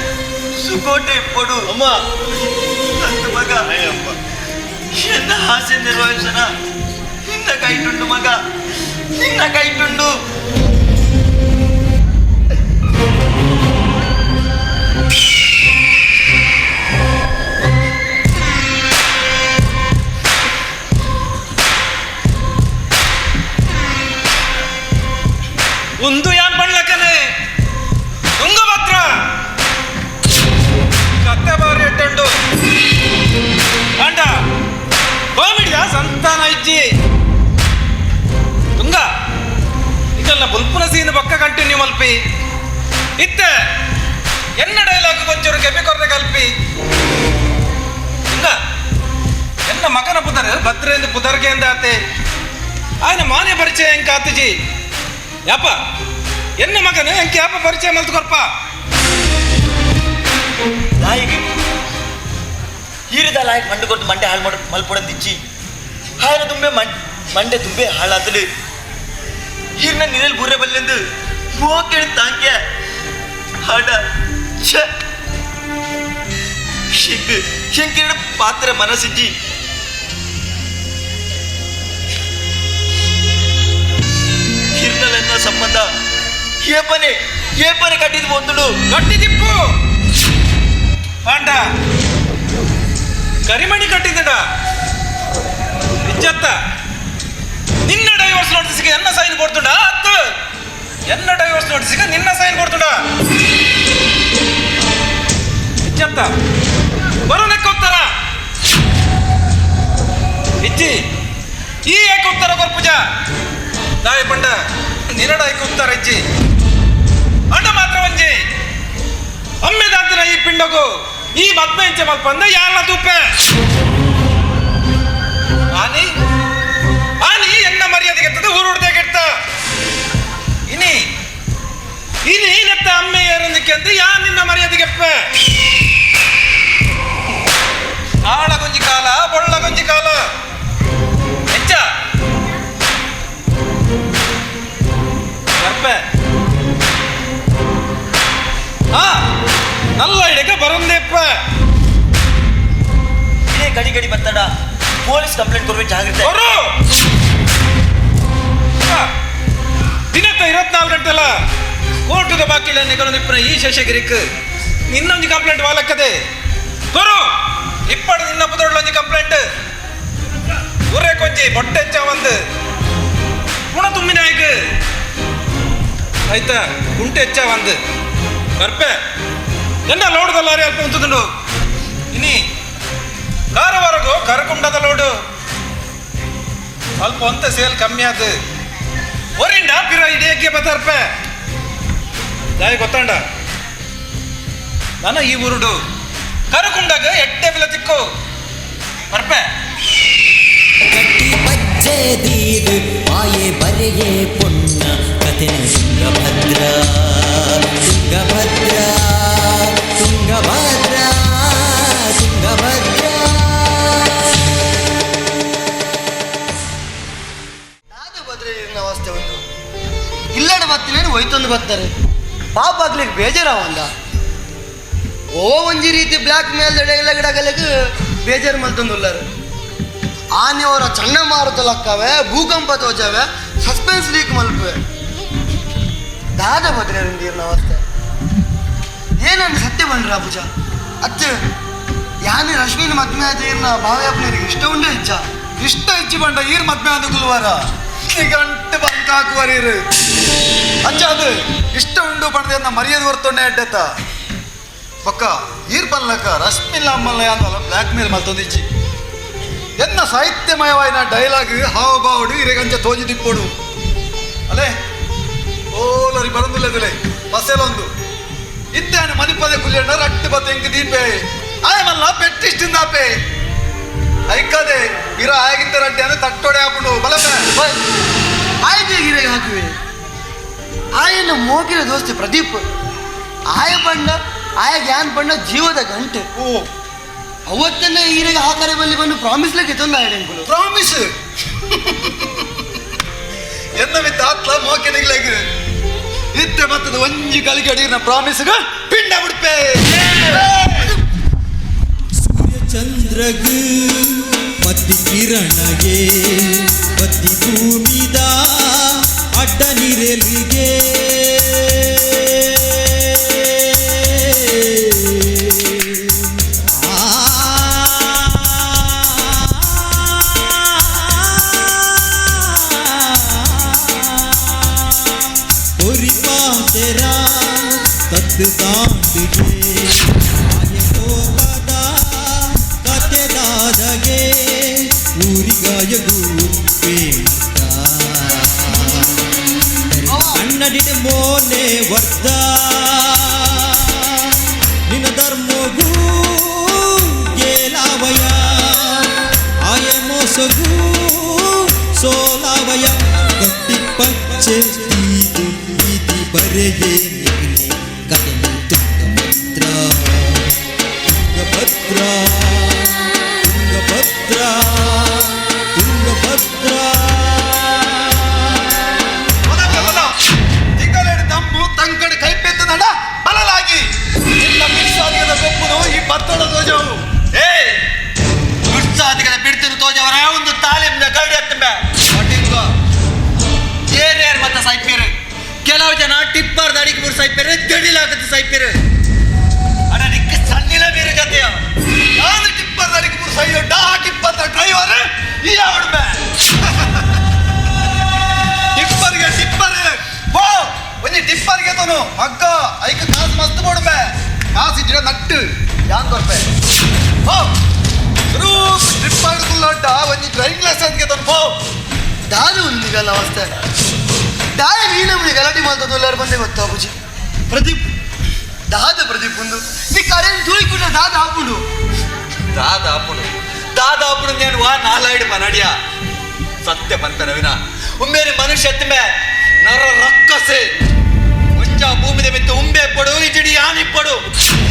ಸುಕೋಟೆ ಪೊಡು ಅಮ್ಮ ನನ್ನ ಮಗ ಅಯ್ಯಪ್ಪ ಎನ್ನ ಆಸೆ ನಿರ್ವಹಿಸನ ನಿನ್ನ ಕೈಟುಂಡು ಮಗ ನಿನ್ನ ಕೈಟುಂಡು. ಒಂದು ಯಾನ್ ಪಣ್ಲಕ್ಕನೆ ತುಂಗಭದ್ರ ಕತ್ತೆ ಬಾರಿ ಎಟ್ಟಂಡು ಅಂಡ ಕಾಮಿಡಿಯ ಸಂತಾನ ಇಜ್ಜಿ ತುಂಗ ಇದೆಲ್ಲ ಬುಲ್ಪುನ ಸೀನ್ ಪಕ್ಕ ಕಂಟಿನ್ಯೂ ಮಲ್ಪಿ ಇತ್ತೆ ಎನ್ನ ಡೈಲಾಗ್ ಕೊಂಚೂರು ಕೆಪಿ ಕೊರ್ರೆ ಕಲ್ಪಿ ತುಂಗ ಎನ್ನ ಮಗನ ಪುದರ್ ಭದ್ರೇಂದು ಪುದರ್ಗೆ ಎಂದಾತೆ ಆಯ್ನ ಮಾನ್ಯ ಪರಿಚಯ ಎಂಕ ಆತಜಿ ಯಾಪ ಎನ್ನ ಮಗನ ಎಂಕ ಯಾಪ ಪರಿಚಯ ಮಲ್ತು ಕೊರ್ಪ ನಾಯಿಗೆ ಹೀರಿದ ಲಾಯಕ್ ಮಂಡೆ ಕೊಟ್ಟು ಮಂಡೆ ಹಾಳು ಮಾಡು ಮಲ್ಪೊಡಂದಿಚ್ಚಿ ಹಾಯನ ತುಂಬೆ ಮಂಡೆ ತುಂಬೆ ಹಾಳಾತಲು ಹೀರ್ನ ನಿರಲ್ ಬುರ್ರೆ ಬಲ್ಲೆಂದು ಮೋಕೆಡು ತಾಂಕ್ಯ ಹಾಡ ಛ ಶಂಕ್ ಶಂಕಿರಡ ಪಾತ್ರ ಮನಸ್ಸಿಜ್ಜಿ ಹಿರ್ನಲೆನ್ನ ಸಂಬಂಧ ಏಪನೆ ಏಪನೆ ಕಟ್ಟಿದ್ ಬಂದುಡು ಕಟ್ಟಿದಿಪ್ಪು ಪಾಂಡ ಕರಿಮಣಿ ಕಟ್ಟಿದ್ದಡ ಇಜ್ಜತ್ತ ನಿನ್ನ ಡೈವರ್ಸ್ ನೋಟಿಸ್ಗೆ ಎನ್ನ ಸೈನ್ ಕೊಡ್ತುಂಡ ಅತ್ತು ಎನ್ನ ಡೈವರ್ಸ್ ನೋಟಿಸ್ಗೆ ನಿನ್ನ ಸೈನ್ ಕೊಡ್ತುಂಡ ಇಜ್ಜತ್ತ ಬರೋನಕ್ಕೆ ಉತ್ತರ ಇಜ್ಜಿ ಈ ಏಕ ಉತ್ತರ ಕೊರ್ಪುಜ ದಾಯ ಪಂಡ ನಿನ್ನಡ ಏಕ ಉತ್ತರ ಇಜ್ಜಿ ಅಂಡ ಮಾತ್ರ ಒಂಜಿ ಅಮ್ಮೆದಾಂತಿನ ಈ ಪಿಂಡಗು ಈ ಮದ್ಮೆ ಇಂಚೆ ಮಲ್ಪಂದ ಯಾರನ್ನ ತೂಪೆ ಆನಿ ಆನಿ ಎನ್ನ ಮರ್ಯಾದೆ ಗೆತ್ತದ ಊರುಡ್ದೆ ಗೆಟ್ಟ ಇನಿ ಇನಿ ನೆತ್ತ ಅಮ್ಮೆ ಏರಂದಿಕ್ಕೆ ಅಂತ ಯಾ ನಿನ್ನ ಮರ್ಯಾದೆ ಗೆಪ್ಪೆ ಆಳ ಗುಂಜಿ ಕಾಲ ಬೊಳ್ಳ ಗುಂಜಿ ಕಾಲ ಹೆಚ್ಚ ಬರ್ಪೆ ಆ ನಲ್ಲ ಇಡಕ ಬರಂದೇಪ್ಪ ಇದೇ ಗಡಿ ಗಡಿ ಬತ್ತಡ ಪೊಲೀಸ್ ಕಂಪ್ಲೇಂಟ್ ಕೊರ್ವೆ ಜಾಗ್ರತೆ ಬರು ದಿನತ್ತ 24 ಗಂಟೆಲ್ಲ ಕೋರ್ಟದ ಬಾಕಿಲ ನಿಗಲ ಈ ಶೇಷಗಿರಿಕ್ ನಿನ್ನೊಂದು ಕಂಪ್ಲೇಂಟ್ ವಾಲಕ್ಕದೆ ಕೊರು ಇಪ್ಪಡು ನಿನ್ನ ಪುದೊಳ್ಳೊಂಜಿ ಕಂಪ್ಲೇಂಟ್ ಊರೇ ಕೊಂಜಿ ಬೊಟ್ಟೆಚ್ಚ ಒಂದು ಪುಣ ತುಂಬಿನಾಯ್ಕ ಆಯ್ತಾ ಕುಂಟೆ ಹೆಚ್ಚ ಒಂದು ಬರ್ಪೆ ಎನ್ನ ಲೋಡ್ದ ಲಾರಿ ಅಲ್ಪ ಉಂತುದುಂಡು ಇನಿ ಕಾರವಾರಗು ಕರಕುಂಡದ ಲೋಡು ಅಲ್ಪ ಒಂತ ಸೇಲ್ ಕಮ್ಮಿ ಆದ ಒರಿಂಡ ಪಿರ ಇಡಿಯಕ್ಕೆ ಬತ್ತಾರ್ಪೆ ದಾಯ ಗೊತ್ತಾಂಡ ನಾನು ಈ ಊರುಡು ಕರಕುಂಡಾಗ ಎಟ್ಟೆ ಬಿಲ ತಿಕ್ಕು ಬರ್ಪೆ ಗಟ್ಟಿ ಪಜ್ಜೆ ದೀದು ಬಾಯೆ ಬರೆಯೇ ಪೊನ್ನ ಕಥೆನ ತುಂಗಭದ್ರ. ಇಲ್ಲಡೆ ಬತ್ತಿನೇನು ಒಯ್ತೊಂದು ಬರ್ತಾರೆ ಪಾಪ ಆಗ್ಲಿಕ್ಕೆ ಬೇಜಾರಾವಂದ ಓ ಒಂಜಿ ರೀತಿ ಬ್ಲ್ಯಾಕ್ ಮೇಲ್ ಡೈಲಾಗ್ ಬೇಜಾರು ಮಲ್ತೊಂದುಲ್ಲಾರು. ಆನೆ ಅವರ ಚಂಡಮಾರುತ ಲಕ್ಕವೆ, ಭೂಕಂಪ ತೋಜವೆ, ಸಸ್ಪೆನ್ಸ್ ಲೀಕ್ ಮಲ್ಪುವೆ. ದಾದ ಭದ್ರೆ ನೀರಿನ ಅವಸ್ಥೆ ಏನಂದ್ರೆ ಸತ್ಯ ಬಂದ್ರ ಪೂಜಾ ಅತ್ತೆ ಯಾನೆ ರಶ್ಮಿನ ಮದ್ಮೆ ಆದ ಇರ್ನ ಭಾವ್ಯಾಪನರಿಗೆ ಇಷ್ಟ ಉಂಡು ಇಚ್ಛ ಇಷ್ಟ ಇಚ್ಚಿ ಬಂಡ ಈರ್ ಮದ್ಮೆ ಆದ ಗುಲ್ವಾರ ಗಂಟೆ ಬಂಕ ಹಾಕುವರ ಇರು ಅಂಚ ಅದು ಇಷ್ಟ ಉಂಡು ಪಣದ ಮರ್ಯಾದೆ ಹೊರ್ತೊಂಡೆ ಅಡ್ಡತ್ತ ಪಕ್ಕ ಈರ್ ಪಲ್ಲಕ ರಶ್ಮಿಲ್ಲ ಅಮ್ಮಲ್ಲ ಅಂದಲ್ಲ ಬ್ಲ್ಯಾಕ್ ಮೇಲ್ ಮಲ್ತೊಂದಿಚ್ಚಿ ಎನ್ನ ಸಾಹಿತ್ಯಮಯವಾಯಿನ ಡೈಲಾಗ್ ಹಾವಭಾವಡು ಇರೆಗಂಚ ತೋಜಿ ದಿಪ್ಪೊಡು ಅಲೇ ಓಲರಿ ಬರಂದುಲ್ಲದುಲೆ ಬಸ್ಸೆಲೊಂದು ಇದ್ದಾನೆ ಮನಿಪದೆ ಕುಲಿಯಣ್ಣ ರಟ್ಟು ಬತ್ತ ಎಂಕ್ ದೀಪೆ ಆಯಮಲ್ಲ ಪೆಟ್ಟಿಷ್ಟಿಂದಾಪೆ ಐಕದೆ ಇರ ಆಗಿದ್ದ ರಡ್ಡಿ ಅಂದ್ರೆ ತಟ್ಟೊಡೆ ಹಾಕೊಂಡು ಬಲಪೆ ಆಯ್ತು ಗಿರೆಗೆ ಹಾಕುವೆ. ಆಯನ ಮೋಗಿನ ದೋಸ್ತಿ ಪ್ರದೀಪ್ ಆಯ ಬಣ್ಣ ಆಯ ಗ್ಯಾನ್ ಬಣ್ಣ ಜೀವದ ಗಂಟೆ. ಓ ಅವತ್ತನ್ನೇ ಈರೆಗೆ ಹಾಕರೆ ಬಲ್ಲಿ ಬಂದು ಪ್ರಾಮಿಸ್ಲಿಕ್ಕೆ ತಂದ ಆಯಡೆಂಕುಲು ಪ್ರಾಮಿಸ್ ಎನ್ನ ಮಿತ್ತ ಆತ್ಲ ಮೋಕೆನಿಗ್ಲಾಗ ಇತ್ತೆ ಮತ್ತದ ಒಂಜಿ ಗಳಿಗೆ ಅಡಿಗಿನ ಪ್ರಾಮಿಸ್ಗ ಪಿಂಡ ಬಿಡ್ಪೆ. ಸೂರ್ಯಚಂದ್ರಗ್ ಪತಿ ಕಿರಣಗೆ ಪತಿ ಭೂಮಿದ ಅಡ್ಡ ನಿರೆಲಿಗೆ ಕೊರಿಪಾತೆರ ತತ್ ದಾಂಡಿಗೆ ಆಯೆ ಕೋಪದ ಕತೆದಾದಗೆ ಊರಿಗಾಯಗೂ ಕನ್ನಡಿಡ ಮೋನೆ ವರ್ಧ ನಿನ್ನ ಧರ್ಮಗೂ ಗೇಲಾವಯ ಆಯೆ ಮೋಸಗೂ ಸೋಲಾವಯ ಗಟ್ಟಿ ಪಚ್ಚೆ ತೀದು ನೀತಿ ಬರೆಯೇ ನಿಗಲಿ ಕಟಲಿ ತುಂಗಭದ್ರ ತುಂಗಭದ್ರ ತುಂಗಭದ್ರ ತುಂಗಭದ್ರ. ತಿಂಗಳೇಡು ತಮ್ಮು ತಂಕಡೆ ಕೈಪೆತ್ತ ನಡ ಬಲಲಾಗಿ ಇಲ್ಲ ಮಿಕ್ಸಾದಿಗದ ಗೊಪ್ಪುನು ಈ ಬತ್ತಡ ತೋಜವು. ಏಯ್ ದುರ್ಸಾದಿಗದ ಬಿಡ್ತಿನ ತೋಜವರ ಒಂದು ತಾಲಿಂದ ಕರಡಿ ಹತ್ತಂಬೆ ಏರ್ಯಾರು ಮತ್ತ ಸಾಯ್ಪೇರು. ಕೆಲವು ಜನ ಟಿಪ್ಪರ್ ಅಡಿಗೆ ಮೂರು ಸಾಯ್ಪೇರು, ದಡಿಲಾಕತ್ತು ಸಾಯ್ಪೇರು. ಅಣ್ಣ ನಿಕ್ಕ ಸಣ್ಣಿನ ಬೇರೆ ಜೊತೆಯ ನಾನು ಟಿಪ್ಪರ್ ಅಡಿಗೆ ಮೂರು ಸೈಯೊಡ್ಡ ಆ ಟಿಪ್ಪರ್ ಡ್ರೈವರ್ ಈ ಯಾವಡ್ಬೆ ಟಿಪ್ಪರ್ಗೆ ಟಿಪ್ಪರ್ ಬೋ ಒಂಜಿ ಟಿಪ್ಪರ್ಗೆ ತನು ಮಗ್ಗ ಐಕ ಕಾಸು ಮಸ್ತ್ ಬೋಡ್ಬೆ ಕಾಸು ಇದ್ರೆ ನಟ್ಟು ಯಾನ್ ಕೊರ್ಪೆ ಹೋ ಟ್ರಿಪ್ ಆಡ್ಕುಲ್ಲೊಡ್ಡ ಒಂಜಿ ಡ್ರೈವಿಂಗ್ ಲೈಸೆನ್ಸ್ಗೆ ತನು ಪೋ. ದಾದು ನಿಗಲ್ಲ ಅವಸ್ಥೆ ದಾಯ ನೀನಮ್ಮನಿ ಗಲಾಟೆ ಮಾಡ್ತದ್ದು ಎಲ್ಲರೂ ಬಂದೆ ಗೊತ್ತಾ ಬುಜಿ ಪ್ರದೀಪ್ ದಾದ ಪ್ರದೀಪ್ ಒಂದು ನೀ ಕರೆಂಟ್ ತೂಯ್ಕುಂಡ ದಾದ ಹಾಪುಂಡು ದಾದ ಅಪ್ಪುನು ದಾದ ಅಪ್ಪುನು నేను ವಾ ನಾಲಾಯ್ಡು ಮನಡಿಯ ಸತ್ಯ ಬಂತ ನವೀನ ಉಂಬೇರಿ ಮನುಷ್ಯ ನರ ರಕ್ಕಸೆ ಒಂಜ ಭೂಮಿದ ಮಿತ್ತು ಉಂಬೆ ಪಡು ಇಜಡಿ ಯಾನಿ ಪಡು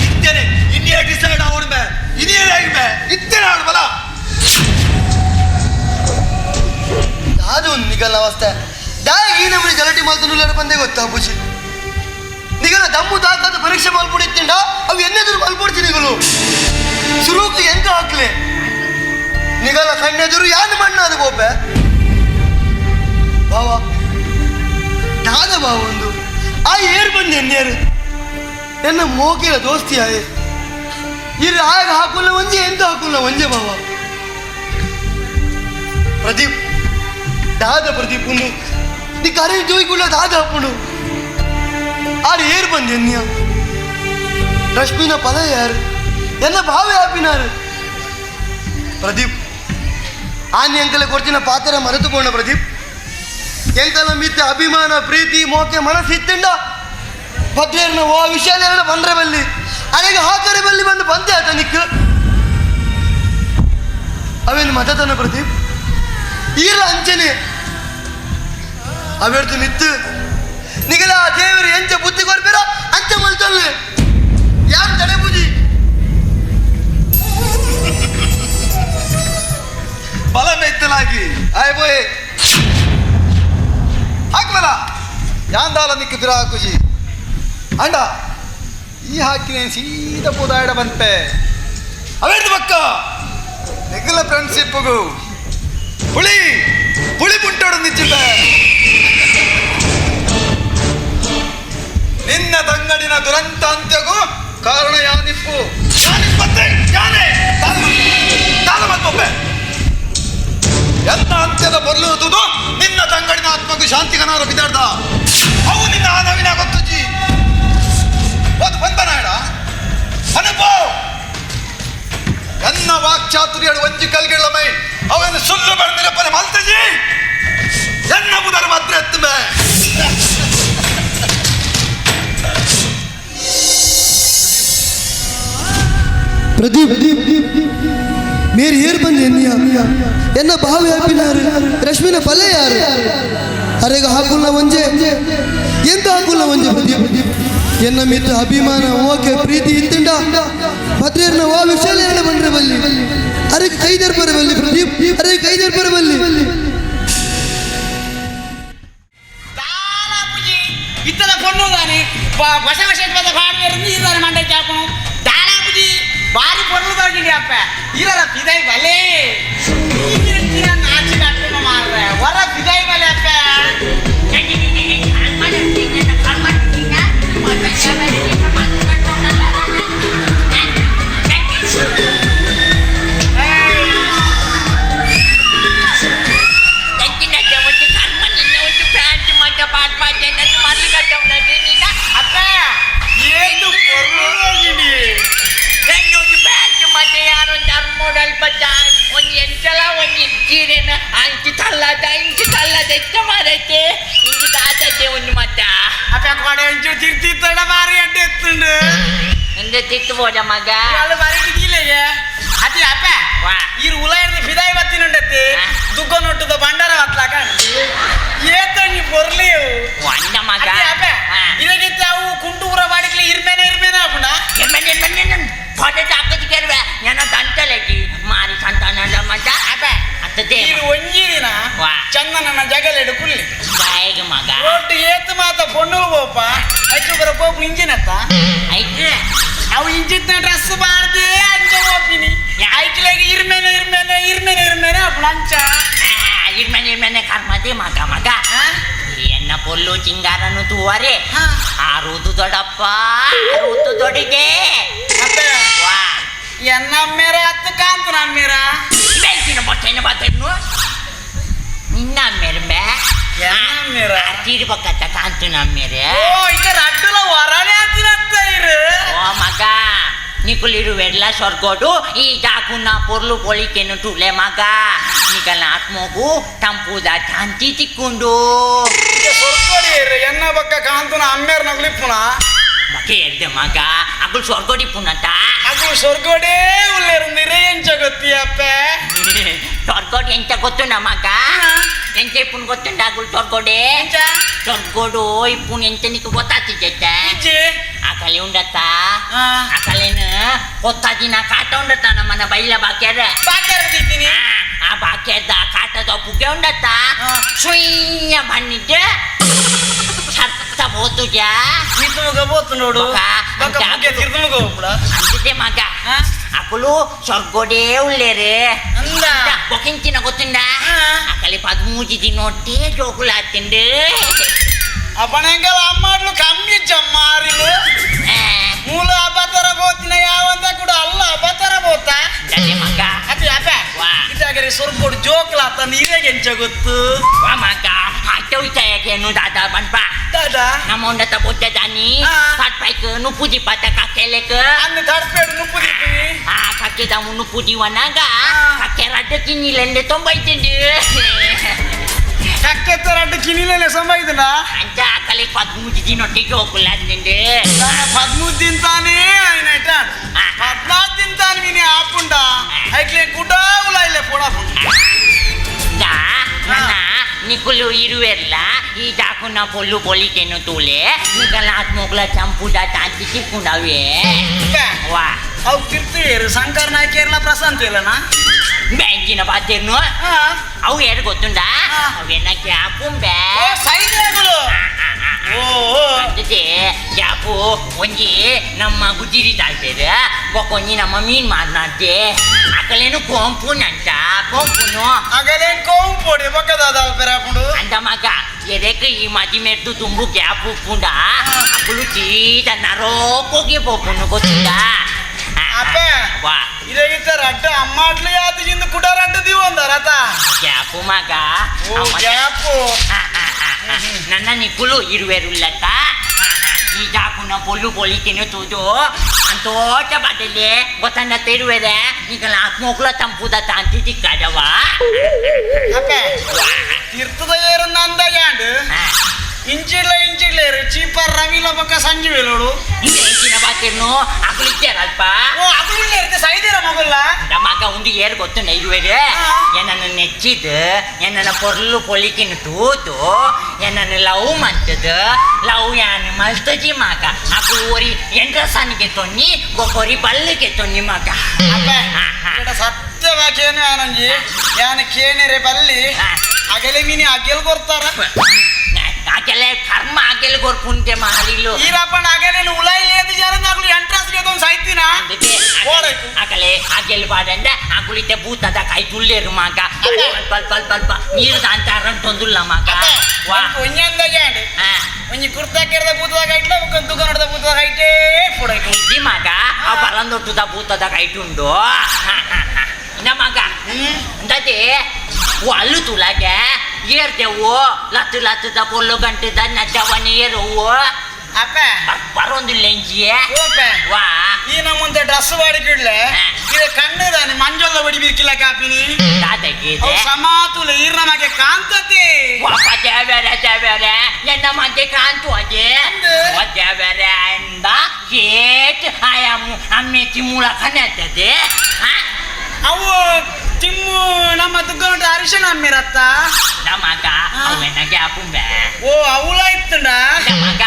ಇತ್ತೇನೆ ಇನ್ನೇ ಡಿಸೈಡ್ ಅವನು ಬೇ ಇನಿಯೇ ಬೇ ಇತ್ತೇನೆ ಆಡು ಬಲ ದಾದ ಒಂದು ನಿಗಲ್ಲ ಅವಸ್ಥೆ ದಾಯ ಈ ನಮ್ಮನಿ ಗಲಾಟೆ ಮಾಡ್ತದ್ದು ಎಲ್ಲರೂ ಬಂದೆ ಗೊತ್ತಾ ಬುಜಿ ನಿಗಲ ದಮ್ಮು ತಾಕದ ಪರೀಕ್ಷೆ ಮಲ್ಪುಡಿತ್ತಿಂಡ ಅವು ಎನ್ನೆದುರು ಮಲ್ಪೊಡ್ತೀನಿ ನಿಗಲು ಸುರುಕು ಎಂಕ ಹಾಕ್ಲೆ ನಿಗಲ ಕಣ್ಣೆದುರು ಯಾನು ಮಣ್ಣ ಅದು ಗೋಪೆ ಬಾವ ದಾದ ಬಾವ ಒಂದು ಆ ಏರ್ ಬಂದೆ ಎನ್ನೇರು ಎನ್ನ ಮೋಕಿನ ದೋಸ್ತಿ ಆಯೆ ಇರು ಆಗ ಹಾಕುಲ್ಲ ಒಂಜೆ ಎಂತ ಹಾಕುಲ್ಲ ಒಂಜೆ ಬಾವ ಪ್ರದೀಪ್ ದಾದ ಪ್ರದೀಪ್ ಒಂದು ನೀ ಕರೆ ಜೋಯ್ಕುಳ್ಳ ದಾದ ಹಾಪುಂಡು ಆರು ಏರ್ ಬಂದೆ ಎನ್ನಿಯ ರಶ್ಮಿನ ಪದ ಯಾರು ಎನ್ನ ಭಾವ ಯಾಪಿನಾರು ಪ್ರದೀಪ್ ಆನೆ ಅಂಕಲ ಕೊಡ್ತಿನ ಪಾತ್ರ ಮರೆತುಕೊಂಡ ಪ್ರದೀಪ್ ಎಂಕಲ ಮಿತ್ತ ಅಭಿಮಾನ ಪ್ರೀತಿ ಮೋಕೆ ಮನಸ್ಸಿತ್ತಿಂಡ ಭದ್ರೇರ್ನ ಓ ವಿಷಯ ಬಂದ್ರೆ ಬಲ್ಲಿ ಅನೆಗೆ ಹಾಕರೆ ಬಲ್ಲಿ ಬಂದು ಬಂದೆ ಆತ ನಿಕ್ ಅವೇನು ಮತತನ ಪ್ರದೀಪ್ ಈರ ಅಂಚನೆ ಅವೆರ್ದು ಮಿತ್ತು ನಿಗಲ ಆ ದೇವರು ಎಂಚ ಬುದ್ಧಿ ಕೊರ್ಪಿರ ಅಂಚ ಮಲ್ತಲ್ಲೆ ಯಾರು ತಡೆ ಬುಜಿ ಬಲ ಮೆತ್ತಲಾಗಿ ಆಯ್ ಬೋಯ್ ಹಾಕ್ಬಲ. ಯಾಂದಾಲ ನಿಕ್ಕು ಪಿರ ಹಾಕುಜಿ ಅಂಡ ಈ ಹಾಕಿನೇ ಸೀದ ಪೋದಾಯಡ ಬಂತೆ ಅವೇರ್ದು ಬಕ್ಕ ನಿಗಲ ಫ್ರೆಂಡ್ಶಿಪ್ಗೂ ಪುಳಿ ಪುಳಿ ಪುಂಟೋಡು ನಿಜ್ಜಿದ್ದೆ ನಿನ್ನ ತಂಗಡಿನ ದುರಂತ ಅಂತ್ಯಗೂ ಕಾರಣ ಯಾನಿಪ್ಪು ಯಾನಿಪ್ಪತ್ತೆ ಯಾನೇ ತಾನು ಎಂತ ಅಂತ್ಯದ ಬರಲುವುದು ನಿನ್ನ ತಂಗಡಿನ ಆತ್ಮಕ್ಕೂ ಶಾಂತಿ ಕನಾರ ಬಿದ್ದಾಡ್ದ ಅವು ನಿನ್ನ ಆನವಿನ ಗೊತ್ತುಜಿ ಅದು ಬಂದನಾಡ ಅನುಭವ ಎನ್ನ ವಾಕ್ಚಾತುರ್ಯಳು ಒಂಜಿ ಕಲ್ಗಿಳ ಮೈ ಅವನು ಸುಳ್ಳು ಬಡ್ದಿರಪ್ಪನೆ ಮಲ್ತಜಿ ಎನ್ನ ಬುದರ ಮಾತ್ರ ಎತ್ತುಮೆ ಪ್ರದೀಪ್ ಮೇರಿ ಏರ್ ಬಂದು ಎನ್ನಿಯ ಎನ್ನ ಭಾವಿ ಹಾಪಿನಾರು ರಶ್ಮಿನ ಪಲ್ಲೆ ಯಾರು ಅರೆಗ ಹಾಕುಲ್ಲ ಒಂಜೆ ಎಂತ ಹಾಕುಲ್ಲ ಒಂಜೆ ಪ್ರದೀಪ್ ಎನ್ನ ಮಿತ್ರ ಅಭಿಮಾನ ಓಕೆ ಪ್ರೀತಿ ಇತ್ತಿಂಡ ಭದ್ರೇರ್ನ ವಾ ವಿಶಾಲ ಹೇಳ ಬಂದ್ರೆ ಬಲ್ಲಿ ಅರೆ ಕೈದರ್ಪರ ಬಲ್ಲಿ ಪ್ರದೀಪ್ ಅರೆ ಕೈದರ್ಪರ ಬಲ್ಲಿ ಇತ್ತದ ಪೊಣ್ಣು ದಾನಿ ಹೊಸ ಹೊಸ ಪಾಡುವೆருந்து ಇದಾನೆ ಮಂಡೆ ಚಾಪನು ದಾಳಾಪುಜಿ ಬಾರಿ ಪೊರ್ಲು ತೋಜಿಡಿ ಅಪ್ಪ ಇರರ ಪಿದೈ ಬಲೆ ನಾಚಿ ಕಟ್ಟುನು ಮಾರ್ರೆ ಹೊರ ಪಿದೈ ಬಲೆ ಅಪ್ಪ ಅಪ್ಪ ಏನು ಪೊರ್ಲು ತೋಜಿಡಿ ಅಪ್ಪ ಕೊಡೆ ಒಂಚೂರು ತಿರ್ತಿತ್ತಡ ಬಾರಿ ಅಡ್ಡ ಎತ್ತುಂಡು ತಿತ್ತು ಹೋದ ಮಗ ಅಲ್ಲ ಬಾರಿ ದಿಗಿಲೆಗೆ ಅತಿ ಅಪ್ಪ ಇರು ಉಲ ಇರ್ದು ಫಿದಾಯಿ ಬತ್ತಿನುಂಡತ್ತಿ ದುಗ್ಗ ನೊಟ್ಟದ ಭಂಡಾರ ಬತ್ಲಾಕ ಏತಂಗಿ ಪೊರ್ಲಿ ಒಂದ ಮಗ ಅತಿ ಅಪ್ಪ ಇದಕ್ಕಿತ್ತ ಅವು ಕುಂಟು ಊರ ಬಾಡಿಕ್ಲೆ ಇರ್ಮೇನೆ ಇರ್ಮೇನೆ ಅಪ್ಪಣ ಇರ್ಮೇನೆ ಇರ್ಮೇನೆ ಫೋಟೋ ತಾಕತ್ ಕೇರ್ವೆ ಏನೋ ತಂತಲಗಿ ಮಾರಿ ಸಂತಾನ ಮಗ ಅಪ್ಪ ಅತ್ತದೇ ಇರು ಒಂಜಿ ದಿನ ಚಂದನ ಜಗಲೆಡು ಕುಲ್ಲಿ ಬಾಯಿಗೆ ಮಗ ಒಟ್ಟು ಏತು ಮಾತ ಪೊಣ್ಣು ಬೋಪ ಐತು ಬರ ಪೋಪ್ ಇಂಜಿನತ್ತ ಐತೆ ಅವು ಇಂಚಿತ್ನ ಡ್ರೆಸ್ ಬಾರ್ದೆ ಅಂಚ ಹೋಪಿನಿ ಐಕ್ಲೆಗೆ ಇರ್ಮೇನೆ ಇರ್ಮೇನೆ ಇರ್ಮೇನೆ ಇರ್ಮೇನೆ ಅಪ್ಪಣ ಅಂಚ ಇರ್ಮೇನೆ ಇರ್ಮೇನೆ ಕರ್ಮದೆ ಮಗ ಮಗ ಎನ್ನ ಪೊಲ್ಲು ಚಿಂಗಾರನು ತೂವರೆ ಆರುದು ದೊಡ್ಡಪ್ಪ ಆರುದು ದೊಡ್ಡಿಗೆ ಅಪ್ಪ ಎನ್ನ ಅಮ್ಮೇರ ಅತ್ತ ಕಾಂತ ನಮ್ಮೇರ ಬೆಳ್ತಿನ ಬಟ್ಟೆನ ಬತ್ತೇನು ನಿನ್ನ ಅಮ್ಮೇರ ಅಮ್ಮೇರ ತೀರ್ಬೇಕತ್ತ ಕಾಂತು ನಮ್ಮೇರೆ ಓ ಈಗ ರಡ್ಡುಲ ವರನೇ ಆತಿನತ್ತ ಇರು ಓ ಮಗ ನಿಕುಲಿರುವೆಲ್ಲ ಸ್ವರ್ಗೋಡು ಈ ಜಾಕುನ ಪೊರ್ಲು ಪೊಳಿಕೆನು ಟುಲೆ ಮಗ ನಿಕಲ್ನ ಆತ್ಮಗು ತಂಪುದ ಶಾಂತಿ ತಿಕ್ಕೊಂಡು ಸ್ವರ್ಗೋಡಿ ಎನ್ನ ಬಕ್ಕ ಕಾಂತನ ಅಮ್ಮೇರ ನಗ್ಲಿಪ್ಪುನ ಬಕ್ಕೆ ಮಗ ಅಗುಲ್ ಸ್ವರ್ಗೋಡಿ ಪುನಟ ಅಗುಲ್ ಸ್ವರ್ಗೋಡೇ ಉಲ್ಲೇರುಂದಿರೆ ಎಂಚ ಗೊತ್ತಿಯಪ್ಪ ಸ್ವರ್ಗೋಡಿ ಎಂಚ ಗೊತ್ತುಂಡ ಮಗ ಎಂಚ ಇಪ್ಪುನ್ ಗೊತ್ತುಂಡ ಅಗುಲ್ ಸ್ವರ್ಗೋಡೆ ಸ್ವರ್ಗೋಡು ಇಪ್ಪುನ್ ಎಂಚ ನಿಕ್ಕು ಗೊತ್ತಾತಿದ್ದೆ ಆ ಕಲೆ ಉಂಡತ್ತ ಆ ಕಲೆನ ಕೊತ್ತಾದಿನ ಕಾಟ ಉಂಡತ್ತ ನಮ್ಮನ್ನ ಬೈಲ ಬಾಕ್ಯಾರ ಆ ಬಾಕ್ಯಾದ ಕಾಟದ ಪುಗೆ ಉಂಡತ್ತ ಸುಯ್ಯ ಬನ್ನಿದ್ದೆ ಸತ್ತ పోతుజా ಮಿತ್ತುಮುಗ పోతు ನೋಡು ಅಂತಿದ್ದೆ ಮಗ ಅಕುಲು ಸ್ವರ್ಗೋಡೇ ಉಳ್ಳೇರು ಬೊಕಿಂಚಿನ ಗೊತ್ತುಂಡ ಅಕಲಿ ಪದ್ಮೂಜಿ ದಿನೊಟ್ಟೆ ಜೋಕುಲು ಆತಿಂಡು ಅಪ್ಪಣಂಗಲ ಅಮ್ಮಾಡ್ಲು ಕಮ್ಮಿ ಜಮ್ಮಾರಿಲು ಮೂಲ ಅಬತರ ಬೋತಿನ ಯಾವಂತ ಕೂಡ ಅಲ್ಲ ಅಬತರ ಬೋತ ಮಗ ಅತಿ ಅಪ್ಪ ಇದಾಗರೆ ಸ್ವರ್ಗೋಡು ಜೋಕ್ಲಾತ ನೀರೇಗೆ ಎಂಚ ಗೊತ್ತು ವಾ ಮಗ ವಿಷಯಕ್ಕೇನು ದಾದಾ ಬನ್ಪ ದಾದಾ ನಮ್ಮ ಉಂಡತ ಬೊಜ್ಜದಾನಿ ತಡ್ಪೈಕ್ ನುಪ್ಪುದಿ ಪಾತ ಕಕ್ಕೆಲೆಕ್ ಅನ್ನ ತಡ್ಪೇಡು ನುಪ್ಪುದಿಪ್ಪಿ ಆ ಕಕ್ಕೆದ ನುಪ್ಪುದಿವನಾಗ ಕಕ್ಕೆ ರಡ್ಡ ಕಿನ್ನಿಲೆಂಡೆ ತೊಂಬೈತಿಂಡು ಕಕ್ಕೆ ರಡ್ಡ ಕಿನ್ನಿಲೆಂಡೆ ತೊಂಬೈತಿಂಡ ಅಂಚ ಆಕಲಿ ಪದ್ಮೂಜಿ ದಿನೊಟ್ಟಿ ಜೋಕುಲ ಅಂದಿಂಡು ಪದ್ಮೂಜಿ ತಿಂತಾನೆ అయినట పద్నాలుగు తింటాను విని ఆపుండా ఐక్లే కూడా ఉలాయిలే పోడా ನನ್ನ ನಿಕುಲು ಇರುವೆರ್ಲ ಈ ಜಾಕುನ ಪೊಲ್ಲು ಪೊಲಿಕೆನು ತೂಲೆ ನಿಕಲ ಆತ್ಮೋಗ್ಲ ಚಂಪುದ ತಾಂತಿ ಚಿಕ್ಕುಂಡವೇ ವಾ ಅವು ತಿರ್ತಿವೇರು ಶಂಕರ್ ನಾಯ್ಕೇರ್ಲ ಪ್ರಶಾಂತ್ ಇಲ್ಲನಾ ಬ್ಯಾಂಕಿನ ಪಾತೇರ್ನು ಅವು ಯಾರು ಗೊತ್ತುಂಡ ಅವೇನ ಕ್ಯಾಪುಂಬೆ ಸೈನ್ಯಗಳು ಗ್ಯಾಪು ಒಂಜಿ ನಮ್ಮ ಗುಜಿರಿ ತಾಳ್ಪೇರು ಬೊಕೊಂಜಿ ನಮ್ಮ ಮೀನ್ ಮಾರ್ನಾಡ್ದೆ ಅಕಲೇನು ಕೋಂಪುನಂತ ಕೋಂಪುನು ಅಗಲೇನ್ ಕೋಂಪೋಡಿ ಬೊಕ್ಕದಾದ ಪೆರಾಪುಂಡು ಅಂದ ಮಗ ಎದಕ್ಕೆ ಈ ಮದಿ ಮೆದ್ದು ತುಂಬು ಗ್ಯಾಪ್ ಉಪ್ಪುಂಡ ಅಪ್ಪಲು ಚೀತ ನರೋಕೋಗಿ ಪೋಪುಂಡು ಗೊತ್ತಿಲ್ಲ ಅಪ್ಪೆ ವಾ ಇದಾಗಿತ್ತ ರಡ್ಡ ಅಮ್ಮಾಟ್ಲು ಯಾತಿಗಿಂದ ಕುಡ ರಡ್ಡ ದಿವಂದಾರತ ಗ್ಯಾಪು ಮಗ ಓ ಗ್ಯಾಪು ನನ್ನ ನಿಕ್ಕುಲು ಇರುವೆರುಲ್ಲತ್ತ ಈ ಜಾಪುನ ಪೊಲ್ಲು ಪೊಲಿತಿನ ತೂದು ಅಂತೋಟ ಬದಲೆ ಗೊತ್ತನ್ನ ತಿರುವೆರೆ ನಿಕಲ ಆತ್ಮೋಕ್ಲ ತಂಪುದ ತಾಂತಿ ತಿಕ್ಕದವ ಅಪ್ಪೆ ತೀರ್ಥದ ಏರನ್ನ ಅಂದಾಗ್ಯಾಂಡ್ ಇಂಚಿಡ್ಲ ಇಂಚಿಡ್ಲ ಏರು ಚೀಪರ್ ರವಿಲ ಪಕ್ಕ ಸಂಜೆ ವೇಲೋಡು ಇಂಚಿನ ಬಾತಿರ್ನು ಅಗುಲಿಚ್ಚಾರಲ್ಪ ಓ ಅಗುಲಿಲ್ಲ ಇರುತ್ತೆ ಸೈದಿರ ಮಗುಲ್ಲ ಮಗ ಉಂಡು ಏರು ಗೊತ್ತು ಇರುವೆರು ಏನನ್ನ ನೆಚ್ಚಿದ್ದು ಏನನ್ನ ಪೊರ್ಲು ಪೊಲಿಕಿನ ತೂತು ಏನನ್ನ ಲವ್ ಮಂತದು ಲವ್ ಯಾನು ಮಲ್ತಜಿ ಮಗ ಅಗುಲು ಒರಿ ಎಂಡ್ರಸನಿಗೆ ತೊನ್ನಿ ಒಬ್ಬರಿ ಬಲ್ಲಿಗೆ ತೊನ್ನಿ ಮಗ ಅಪ್ಪೆ ಸತ್ಯವಾಕೇನು ಯಾನಂಜಿ ಯಾನ ಕೇನೆರೆ ಬಲ್ಲಿ ಅಗಲೆ ಮೀನಿ ಅಗೆಲ್ ಕೊರ್ತಾರ ಅಗೆಲೆ ಕರ್ಮ ಅಗೆಲ್ ಕೊರ್ಪುಂತೆ ಮಾಲಿಲು ಈರಪ್ಪನ ಅಗಲೇನು ಉಲಾಯಿಲಿ ಜನ ಅಗಲು ಎಂಟ್ರಸ್ ಗೆ ಸಾಯ್ತೀನ ಅಗಲೆ ಅಗೆಲ್ ಬಾದಂಡ ಅಗುಲಿತೆ ಭೂತದ ಕೈ ತುಲ್ಲೇರು ಮಗ ಅಲ್ಪ ಅಲ್ಪ ಅಲ್ಪ ನೀರು ದಾಂತಾರಂಟೊಂದುಲ್ಲ ಮಗ ವಾ ಒಂಜಂದ ಜಾಂಡ್ ಒಂಜಿ ಕುರ್ತಾ ಕೆರೆದ ಭೂತದ ಕೈಟ್ಲ ದುಕಾನದ ಭೂತದ ಕೈಟೇ ಫುಡೈಕು ಇಜ್ಜಿ ಮಗ ಆ ಬಲಂದೊಟ್ಟುದ ಭೂತದ ಕೈಟುಂಡು ಇನ್ನ ಮಗ ಅಂದದೆ ಅಲ್ಲು ತುಲಾಗೆ ಏರ್ದೆವು ಲತ್ತು ಲತ್ತದ ಪೊಲ್ಲು ಗಂಟದ ನಜ್ಜವನ ಏರುವು ಅಪ್ಪ ಬರೋಂದಿಲ್ಲ ಇಂಜಿಯೇ ವಾ ಈ ನಮ್ಮಂತ ಡ್ರೆಸ್ ಬಾಡಿಕಿಡ್ಲೆ ಇದು ಕಣ್ಣು ದಾನಿ ಮಂಜೊಲ್ಲ ಬಡಿ ಬಿರ್ಕಿಲ್ಲ ಕಾಪಿನಿ ದಾದಗಿದೆ ಸಮಾತುಲ ಈರ್ನ ಮಗೆ ಕಾಂತತೆ ವಾಪ ದೇವರೇ ದೇವರೇ ಎನ್ನ ಮಗೆ ಕಾಂತು ಅದೇ ದೇವರೇ ಅಂದ ಕೇಟ್ ಆಯಾಮು ಅಮ್ಮೆ ತಿಮ್ಮುಳ ಕಣ್ಣತ್ತದೆ ಅವು ತಿಮ್ಮು ನಮ್ಮ ದುಗ್ಗನಟ ಅರಿಶಿನ ಅಮ್ಮಿರತ್ತ ನಮಗ ಅವೆನ ಗ್ಯಾಪುಂಬೆ ಓ ಅವಳ ಇತ್ತಂಡ ನಮಗ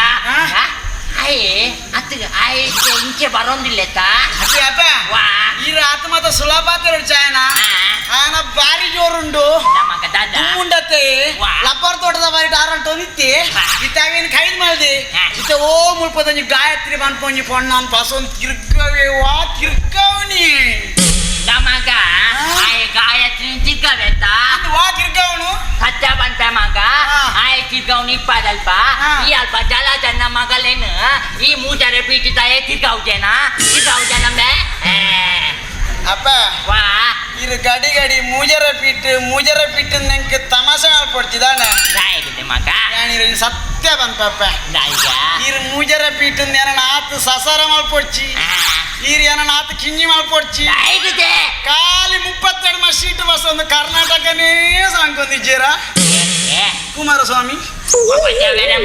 ಅಯ್ಯೇ ಅತ್ತು ಆಯ್ ಇಂಚೆ ಬರೋಂದಿಲ್ಲತ್ತ ಅಪ್ಪಿ ಅಪ್ಪ ವಾ ಈ ರಾತ ಮಾತ ಸುಲಭ ಚಾಯನ ಆನ ಬಾರಿ ಜೋರುಂಡು ನಮಗ ದಾದ ದುಮ್ಮುಂಡತ್ತೆ ಲಬ್ಬರ್ ತೋಟದ ಬಾರಿ ಟಾರಂಟು ನಿತ್ತಿ ಇತ್ತಾವೇನು ಖೈದ್ ಮಾಡ್ದಿ ಇತ್ತ ಓ ಮುಳ್ಪದಂಜಿ ಗಾಯತ್ರಿ ಬನ್ಪೊಂಜಿ ಪೊಣ್ಣನ್ ಪಸೊಂದು ತಿರ್ಗವೇ ವಾ ತಿರ್ಗವನಿ ನಮಗ ಆಯ್ ಗಾಯತ್ರಿ ತಿರ್ಗವೆತ್ತ ವಾ ತಿರ್ಗವನು ಸತ್ಯ ಬಂತ ಮಗ ಆಯ್ ತಿರ್ಗವನು ಇಪ್ಪದಲ್ಪ ಈ ಅಲ್ಪ ಜಲ ಜನ ಮಗಲೇನು ಈ ಮೂಜರೆ ಪೀಟಿದಾಯೇ ತಿರ್ಗೌಜೇನ ತಿರ್ಗೌಜನಂಬೆ ಅಪ್ಪ ವಾ ಇದು ಗಡಿ ಗಡಿ ಮೂಜರ ಪೀಟ್ ಮೂಜರ ಪೀಟ್ ನಂಗೆ ತಮಾಷೆ ಮಾಡ್ಕೊಡ್ತಿದ್ದಾನೆ ರಾಯಗಿದೆ ಮಗ ಯಾಣಿರ ಸತ್ಯ ಬಂತಪ್ಪ ಈರು ಮೂಜರ ಪೀಟ್ ಏನನ ಆತು ಸಸಾರ ಮಾಡ್ಕೊಡ್ಚಿ ಈರು ಏನನ ಆತು ಕಿಂಜಿ ಮಾಡ್ಕೊಡ್ಚಿ ಖಾಲಿ 32 ಮ ಸೀಟ್ ಬಸ್ ಒಂದು ಕರ್ನಾಟಕನೇ ಸಾಂಕೊಂದಿದ್ದೀರ ಕುಮಾರಸ್ವಾಮಿ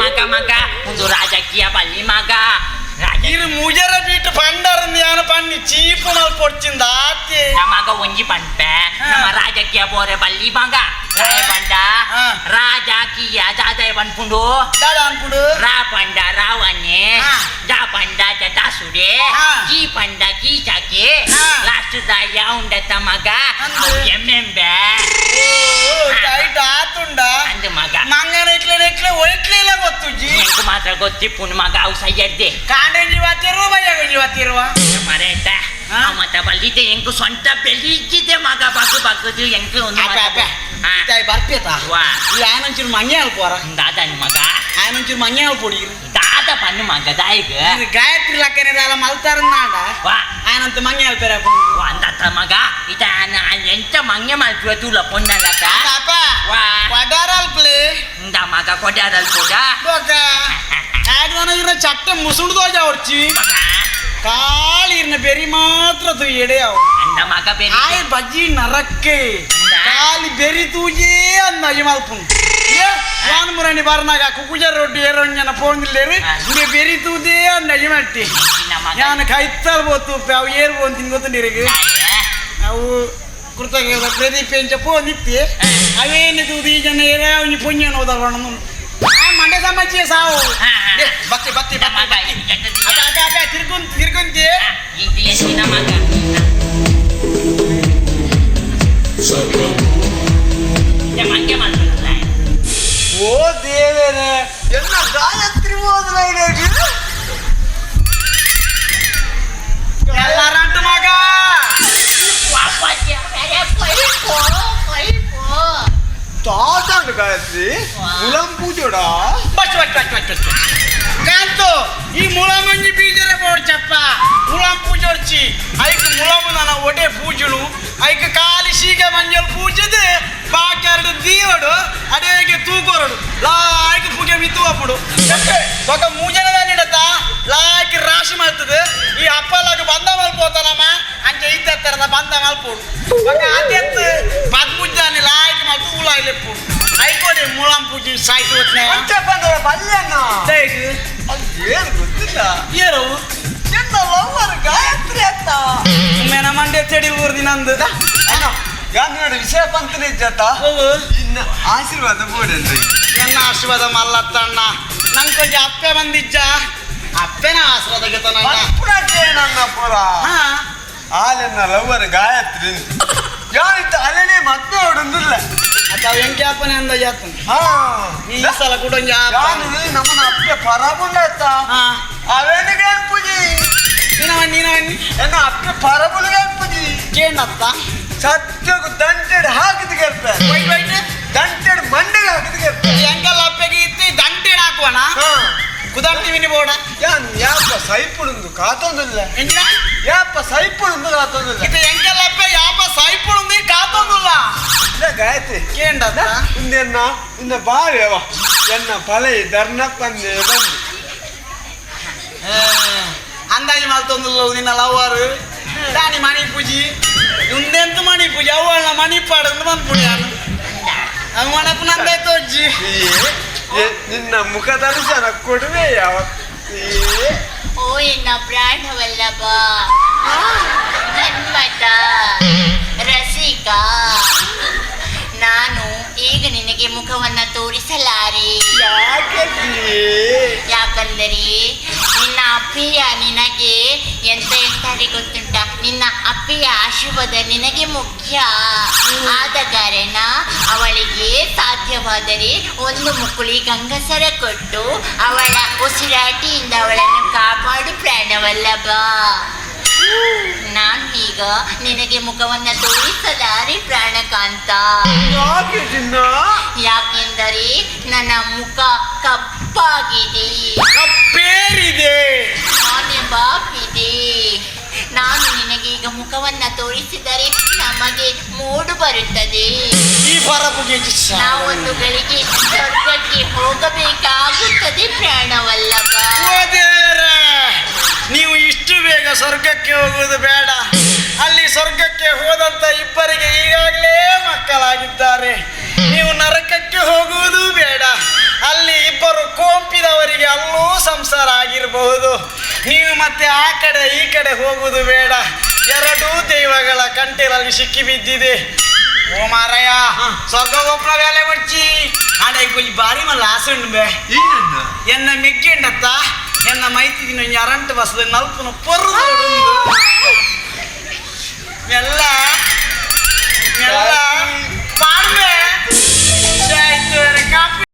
ಮಗ ಮಗ ಒಂದು ರಾಜಕೀಯ ಬಲ್ಲಿ ಮಗ ಇರು ಮುಜರ ಬೀಟ್ ಪಂಡರ್ ಯಾನ ಪಣ್ಣಿ ಚೀಪು ಮಲ್ಪೊಡ್ಚಿಂದ ಆತೆ ನಮಗ ಒಂಜಿ ಪಂಪೆ ನಮ್ಮ ರಾಜಕೀಯ ಬೋರೆ ಬಲ್ಲಿ ಮಗ ಪಂಡ ರಾಜಕೀಯ ದಾದಾಯ ಪನ್ಪುಂಡು ದಾದ ಅನ್ಪುಂಡು ರಾ ಪಂಡ ರಾವಣೆ ಜಾ ಪಂಡ ಜಟಾಸುರೆ ಕೀ ಪಂಡ ಕೀಚಕೆ ಲಾಸ್ಟ್ ದಾಯ ಉಂಡತ್ತ ಮಗ ಅವು ಎಮ್ಮೆಂಬೆ ಟೈಟ್ ಆತುಂಡ ಅಂದ ಮಗ ಮಂಗನ ಇಟ್ಲೆ ಇಟ್ಲೆ ಒಯ್ಟ್ಲಿಲ್ಲ ಗೊತ್ತುಜಿ ಎಂಕ್ ಮಾತ್ರ ಗೊತ್ತಿಪ್ಪುಂಡು ಮಗ ಅವು ಸಯ್ಯದ್ದೆ ಕಾಂಡೆಂಜಿ ವಾತಿರುವ ಬಯ್ಯಗೊಂಜಿ ವಾತಿರುವ ಮರೇತ ಮತ್ತ ಬಲ್ಲಿದೆ ಎಂಕು ಸ್ವಂತ ಬೆಳಿಗ್ಗಿದೆ ಮಗ ಬಗ್ಗು ಬಗ್ಗದು ಎಂಕು ಒಂದು ಬರ್ಪೇತ ಈ ಆಯನಂಚೂರು ಮಂಗೆ ಅಲ್ಪೋರ ದಾದ ಮಗ ಆಯನಂಚೂರು ಮಂಗೆ ಅಲ್ಪೊಡಿ ದಾದ ಪನ್ನು ಮಗ ದಾಯಿಗ ಗಾಯತ್ರಿ ಲಕ್ಕನೆ ದಾಲ ಮಲ್ತಾರನ್ನಾಡ ಆಯನಂತ ಮಂಗೆ ಅಲ್ಪೇರ ಅಂದತ್ತ ಮಗ ಇತ ಎಂತ ಮಂಗೆ ಮಲ್ಪುವ ತೂಲ ಪೊನ್ನಲಕ ಅಪ್ಪ ಕೊಡಾರ ಅಲ್ಪಲೆ ಇಂದ ಮಗ ಕೊಡಾರ ಅಲ್ಪೋಡ ಆಗ ಇರ ಚಟ್ಟೆ ಮುಸುಂಡ್ದೋಜ ಹೊಡ್ಚಿ ಕಾಳಿ ಇರ್ನ ಬೆರಿ ಮಾತ್ರ ತೂಯಡೆ ಅವು ಅಂದ ಮಗ ಬೆರಿ ಆಯ್ ಬಜ್ಜಿ ನರಕ್ಕೆ ಕಾಲಿ ಬೆರಿ ತೂಜೇ ಅಂದಾಜಿ ಮಲ್ಪುಂಡು ಯಾನ್ ಮುರಣಿ ಬರ್ನಾಗ ಕುಕುಜ ರೊಡ್ಡು ಏರೊಂಜನ ಪೋಂದಿಲ್ಲೇರು ಇಂಗೆ ಬೆರಿ ತೂದೇ ಅಂದಾಜಿ ಮಟ್ಟಿ ಯಾನ್ ಕೈತ್ತಲ್ ಬೋತು ಅವು ಏರು ಬೋಂತಿನ ಗೊತ್ತುಂಡಿರಿಗೆ ಅವು ಕೃತಕ ಪ್ರದೀಪ್ ಎಂಚ ಪೋಂದಿತ್ತಿ ಅವೇನು ತೂದು ಈ ಜನ ಏರ ಒಂಜಿ ಪುಣ್ಯನ ಹೋದವಣ ಮಂಡ್ಯ ಸಮಾಜ ಸಾವು ಬತ್ತಿ ಬತ್ತಿ ಬತ್ತಿ ಅದ ತಿರ್ಗುಂತಿ ತಿರ್ಗುಂತಿ ಓ ದೇವರೇ ಎನ್ನ ಗಾಯತ್ರಿ ಹೋದ್ರ ದಾದಾಂಡ್ Gayatri ಮುಳಂ ಪೂಜೋಡಾ bus bus bus bus bus Kanthu ಈ ಮುಳಮಂಜಿ ಬೀಜರೆ ಬೋಡ್ಚಪ್ಪ ಮುಳಂ ಪೂಜೋಡ್ಚಿ ಐಕ್ ಮುಳಮು ನನ್ನ ಒಡೆ ಪೂಜುನು ಐಕ್ ಖಾಲಿ ಶೀಗ ಮಂಜಲ್ ಪೂಜದ ಬಾಕರ್ಡು ದೀವಡು ಅಡೇಗೆ ತೂಕೊರಡು ಲಾಯ್ಕ್ ಪೂಜೆ ಮಿತ್ತು ಅಪ್ಪುಡು ఒక ಮೂಜನ ಇಡತ್ತ ಲಾಯ್ಕ್ ರಾಶಿ ಮಾಡ್ತದೆ ಈ ಅಪ್ಪಲಾಗ ಬಂದ ಮಲ್ಪೋತಾನಮ್ಮ ಅಂಚೆ ಇತ್ತೆತ್ತರದ ಬಂದ ಮಲ್ಪೋಡು ఒక ಆದ್ಯತ್ ಪದ್ಮುಜ್ಜಾನಿ ಲಾಯ್ಕ್ ಮಲ್ತು ಉಲಾಯ್ಲೆಪ್ಪುಡು ಐಕೋಡಿ ಮುಳಂ ಪೂಜೆ ಸಾಯ್ತು వచ్చినాయಾ ಅಂಚ ಪಂಡರ ಬಲ್ಯಣ್ಣ ಅದು ಏನು ಗೊತ್ತಿಲ್ಲ ಏರವು ಎನ್ನ ಲವ್ವರ್ ಗಾಯತ್ರಿ ಅತ್ತ ಮೇನ ಮಂಡ್ಯ ಚೆಡಿಲ್ ಊರ್ದಿ ನಂದು ಅಣ್ಣ ಯಾನ್ ನೋಡಿ ವಿಷಯ ಪಂತನೇ ಇಜ್ಜತ್ತ ಇನ್ನ ಆಶೀರ್ವಾದ ಬೋಡನ್ರಿ ನನ್ನ ಆಶೀರ್ವಾದ ಮಲ್ಲತ್ತಣ್ಣ ನಂಗೆ ಕೊಂಚ ಅಪ್ಪೆ ಬಂದಿಜ್ಜ ಅಪ್ಪೆನ ಆಶೀರ್ವಾದ ಗೆತನಣ್ಣ ನನ್ನ ಪುರ ಹಾ ಆಲೆನ್ನ ಲವ್ವರ್ ಗಾಯತ್ರಿ ಯಾರಿತ್ತ ಅಲೆನೇ ಮತ್ತೆ ಹೊಡೊಂದಿಲ್ಲ ಅತ್ತ ಎಂಕೆ ಅಪ್ಪನೆ ಅಂದ ಜಾತನ ಹಾ ಈ ಸಲ ಕೂಡ ಒಂಜಿ ಅಪ್ಪ. ಯಾನು ನಮ್ಮನ ಅಪ್ಪೆ ಪರಬುಂಡ ಅತ್ತ ಹಾ ಅವೇನಿಗೆ ಪೂಜಿ ನೀನವನ್ನಿ ನೀನವನ್ನಿ ಎನ್ನ ಅಪ್ಪೆ ಪರಬುಲಿಗೆ ಪೂಜಿ ಕೇಂಡತ್ತ ಸತ್ಯಗು ದಂಟೆಡ್ ಹಾಕಿದ ಕೇಳ್ಪೆ ವೈಟ್ ವೈಟ್ ದಂಟೆಡ್ ಮಂಡೆಗೆ ಹಾಕಿದ ಕೇಳ್ಪೆ ಎಂಕಲ್ ಅಪ್ಪೆಗೆ ಇತ್ತಿ ದಂಟೆಡ್ ಹಾಕುವಣ ಹಾ ಕುದಂಟಿ ವಿನಿ ಬೋಡ ಯಾನ್ ಯಾಪ ಸೈಪುಡುಂದು ಕಾತೊಂದಿಲ್ಲ ಎಂಜಿನ ಯಾಪ ಸೈಪುಡುಂದು ಕಾತೊಂದಿಲ್ಲ ಇದು ಎಂಕಲ್ ಅಪ್ಪೆ ಯಾಪ ಸಾಯ್ಪುಡುಂದು ಕಾತೊಂದುಲ್ಲ ಇಲ್ಲ ಗಾಯತ್ರಿ ಕೇಂಡತ್ತ ಇಂದೆನ್ನ ಇನ್ನ ಬಾರಿ ಅವ ಎನ್ನ ಪಲೈ ಧರ್ಣಪ್ಪಂದೇ ಬಂದು ಅಂದಾಜು ಮಲ್ತೊಂದುಲ್ಲ ನಿನ್ನ ಲವ್ವರು ದಾನಿ ಮಣಿ ಪೂಜಿ ಉಂದೆಂತ ಮಣಿ ಪೂಜೆ ಅವಳ ಮಣಿ ಪಾಡಂದು ಬಂದ್ಪುಡಿ ನಾನು ಅವ್ ಮಣಪ್ಪ ನಂದಾಯ್ತು ಅಜ್ಜಿ ಏ, ನಿನ್ನ ಮುಖ ದರ್ಶನ ಕೊಡುವೆ ಯಾವ ಏ, ಓ ಎನ್ನ ಪ್ರಾಣವಲ್ಲಭ ಮನ್ಮಥ ರಸಿಕ ನಾನು ಈಗ ನಿನಗೆ ಮುಖವನ್ನ ತೋರಿಸಲಾರೆ. ಯಾಕೆ ಏ? ಯಾಕಂದರೆ ನಿನ್ನ ಅಪ್ಪಿಯ ನಿನಗೆ ಎಂತ ಹೇಳ್ತಾರೆ ಗೊತ್ತುಂಟ? ನಿನ್ನ ಅಪ್ಪಿಯ ಆಶೀರ್ವಾದ ನಿನಗೆ ಮುಖ್ಯ. ಆದ ಕಾರಣ ಅವಳಿಗೆ ಸಾಧ್ಯವಾದರೆ ಒಂದು ಮುಕುಳಿ ಗಂಗಸರ ಕೊಟ್ಟು ಅವಳ ಉಸಿರಾಟಿಯಿಂದ ಅವಳನ್ನು ಕಾಪಾಡು ಪ್ರಾಣವಲ್ಲಭ. ನಾನು ಈಗ ನಿನಗೆ ಮುಖವನ್ನ ತೋರಿಸಲಾರೆ ಪ್ರಾಣಕಾಂತ. ಯಾಕೆ ಚಿನ್ನ? ಯಾಕೆಂದರೆ ನನ್ನ ಮುಖ ಕಪ್ಪಾಗಿದೆ. ಕಪ್ಪೇರಿದೆ. ನಾನೇ ಬಾಪಿದೆ. ನಾನು ನಿನಗೆ ಈಗ ಮುಖವನ್ನ ತೋರಿಸಿದರೆ ನಮಗೆ ಮೂಡು ಬರುತ್ತದೆ. ಈ ಪರಪುಗೆ ನಾವೊಂದು ಗಳಿಗೆ ಸ್ವರ್ಗಕ್ಕೆ ಹೋಗಬೇಕಾಗುತ್ತದೆ ಪ್ರಾಣವಲ್ಲಭ. ಓ ದೇವರೇ, ನೀವು ಇಷ್ಟು ಬೇಗ ಸ್ವರ್ಗಕ್ಕೆ ಹೋಗುವುದು ಬೇಡ. ಅಲ್ಲಿ ಸ್ವರ್ಗಕ್ಕೆ ಹೋದಂತ ಇಬ್ಬರಿಗೆ ಈಗಾಗಲೇ ಮಕ್ಕಳಾಗಿದ್ದಾರೆ. ನೀವು ನರಕಕ್ಕೆ ಹೋಗುವುದು ಬೇಡ. ಅಲ್ಲಿ ಇಬ್ಬರು ಕೋಂಪಿದವರಿಗೆ ಅಲ್ಲೂ ಸಂಸಾರ ಆಗಿರಬಹುದು. ನೀವು ಮತ್ತೆ ಆ ಕಡೆ ಈ ಕಡೆ ಹೋಗುವುದು ಬೇಡ. ಎರಡೂ ದೈವಗಳ ಕಂಟಿರಲ್ಲಿ ಸಿಕ್ಕಿ ಬಿದ್ದಿದೆ. ಓ ಮಾರಾಯ, ಸ್ವರ್ಗ ಗೋಪುರ ಬೇಲೆ ಬಡ್ಚಿ ಆಡ ಕೊಂಚ ಬಾರಿ ಮಲ್ಲ ಆಸೆ ಉಂಡು ಬೇ. ಏನನ್ನ? ಎನ್ನ ಮೆಗ್ಗೆಂಡತ್ತ ಎನ್ನ ಮೈತಿದಿನ ಒಂಜಿ ಅರಂಟು ಬಸ್ದ ನಲ್ಪುನ ಪೊರ್ರು ಮೆಲ್ಲ ಮೆಲ್ಲ ಪಾಡ್ವೆ ಆಯ್ತು ಕಾಪಿ.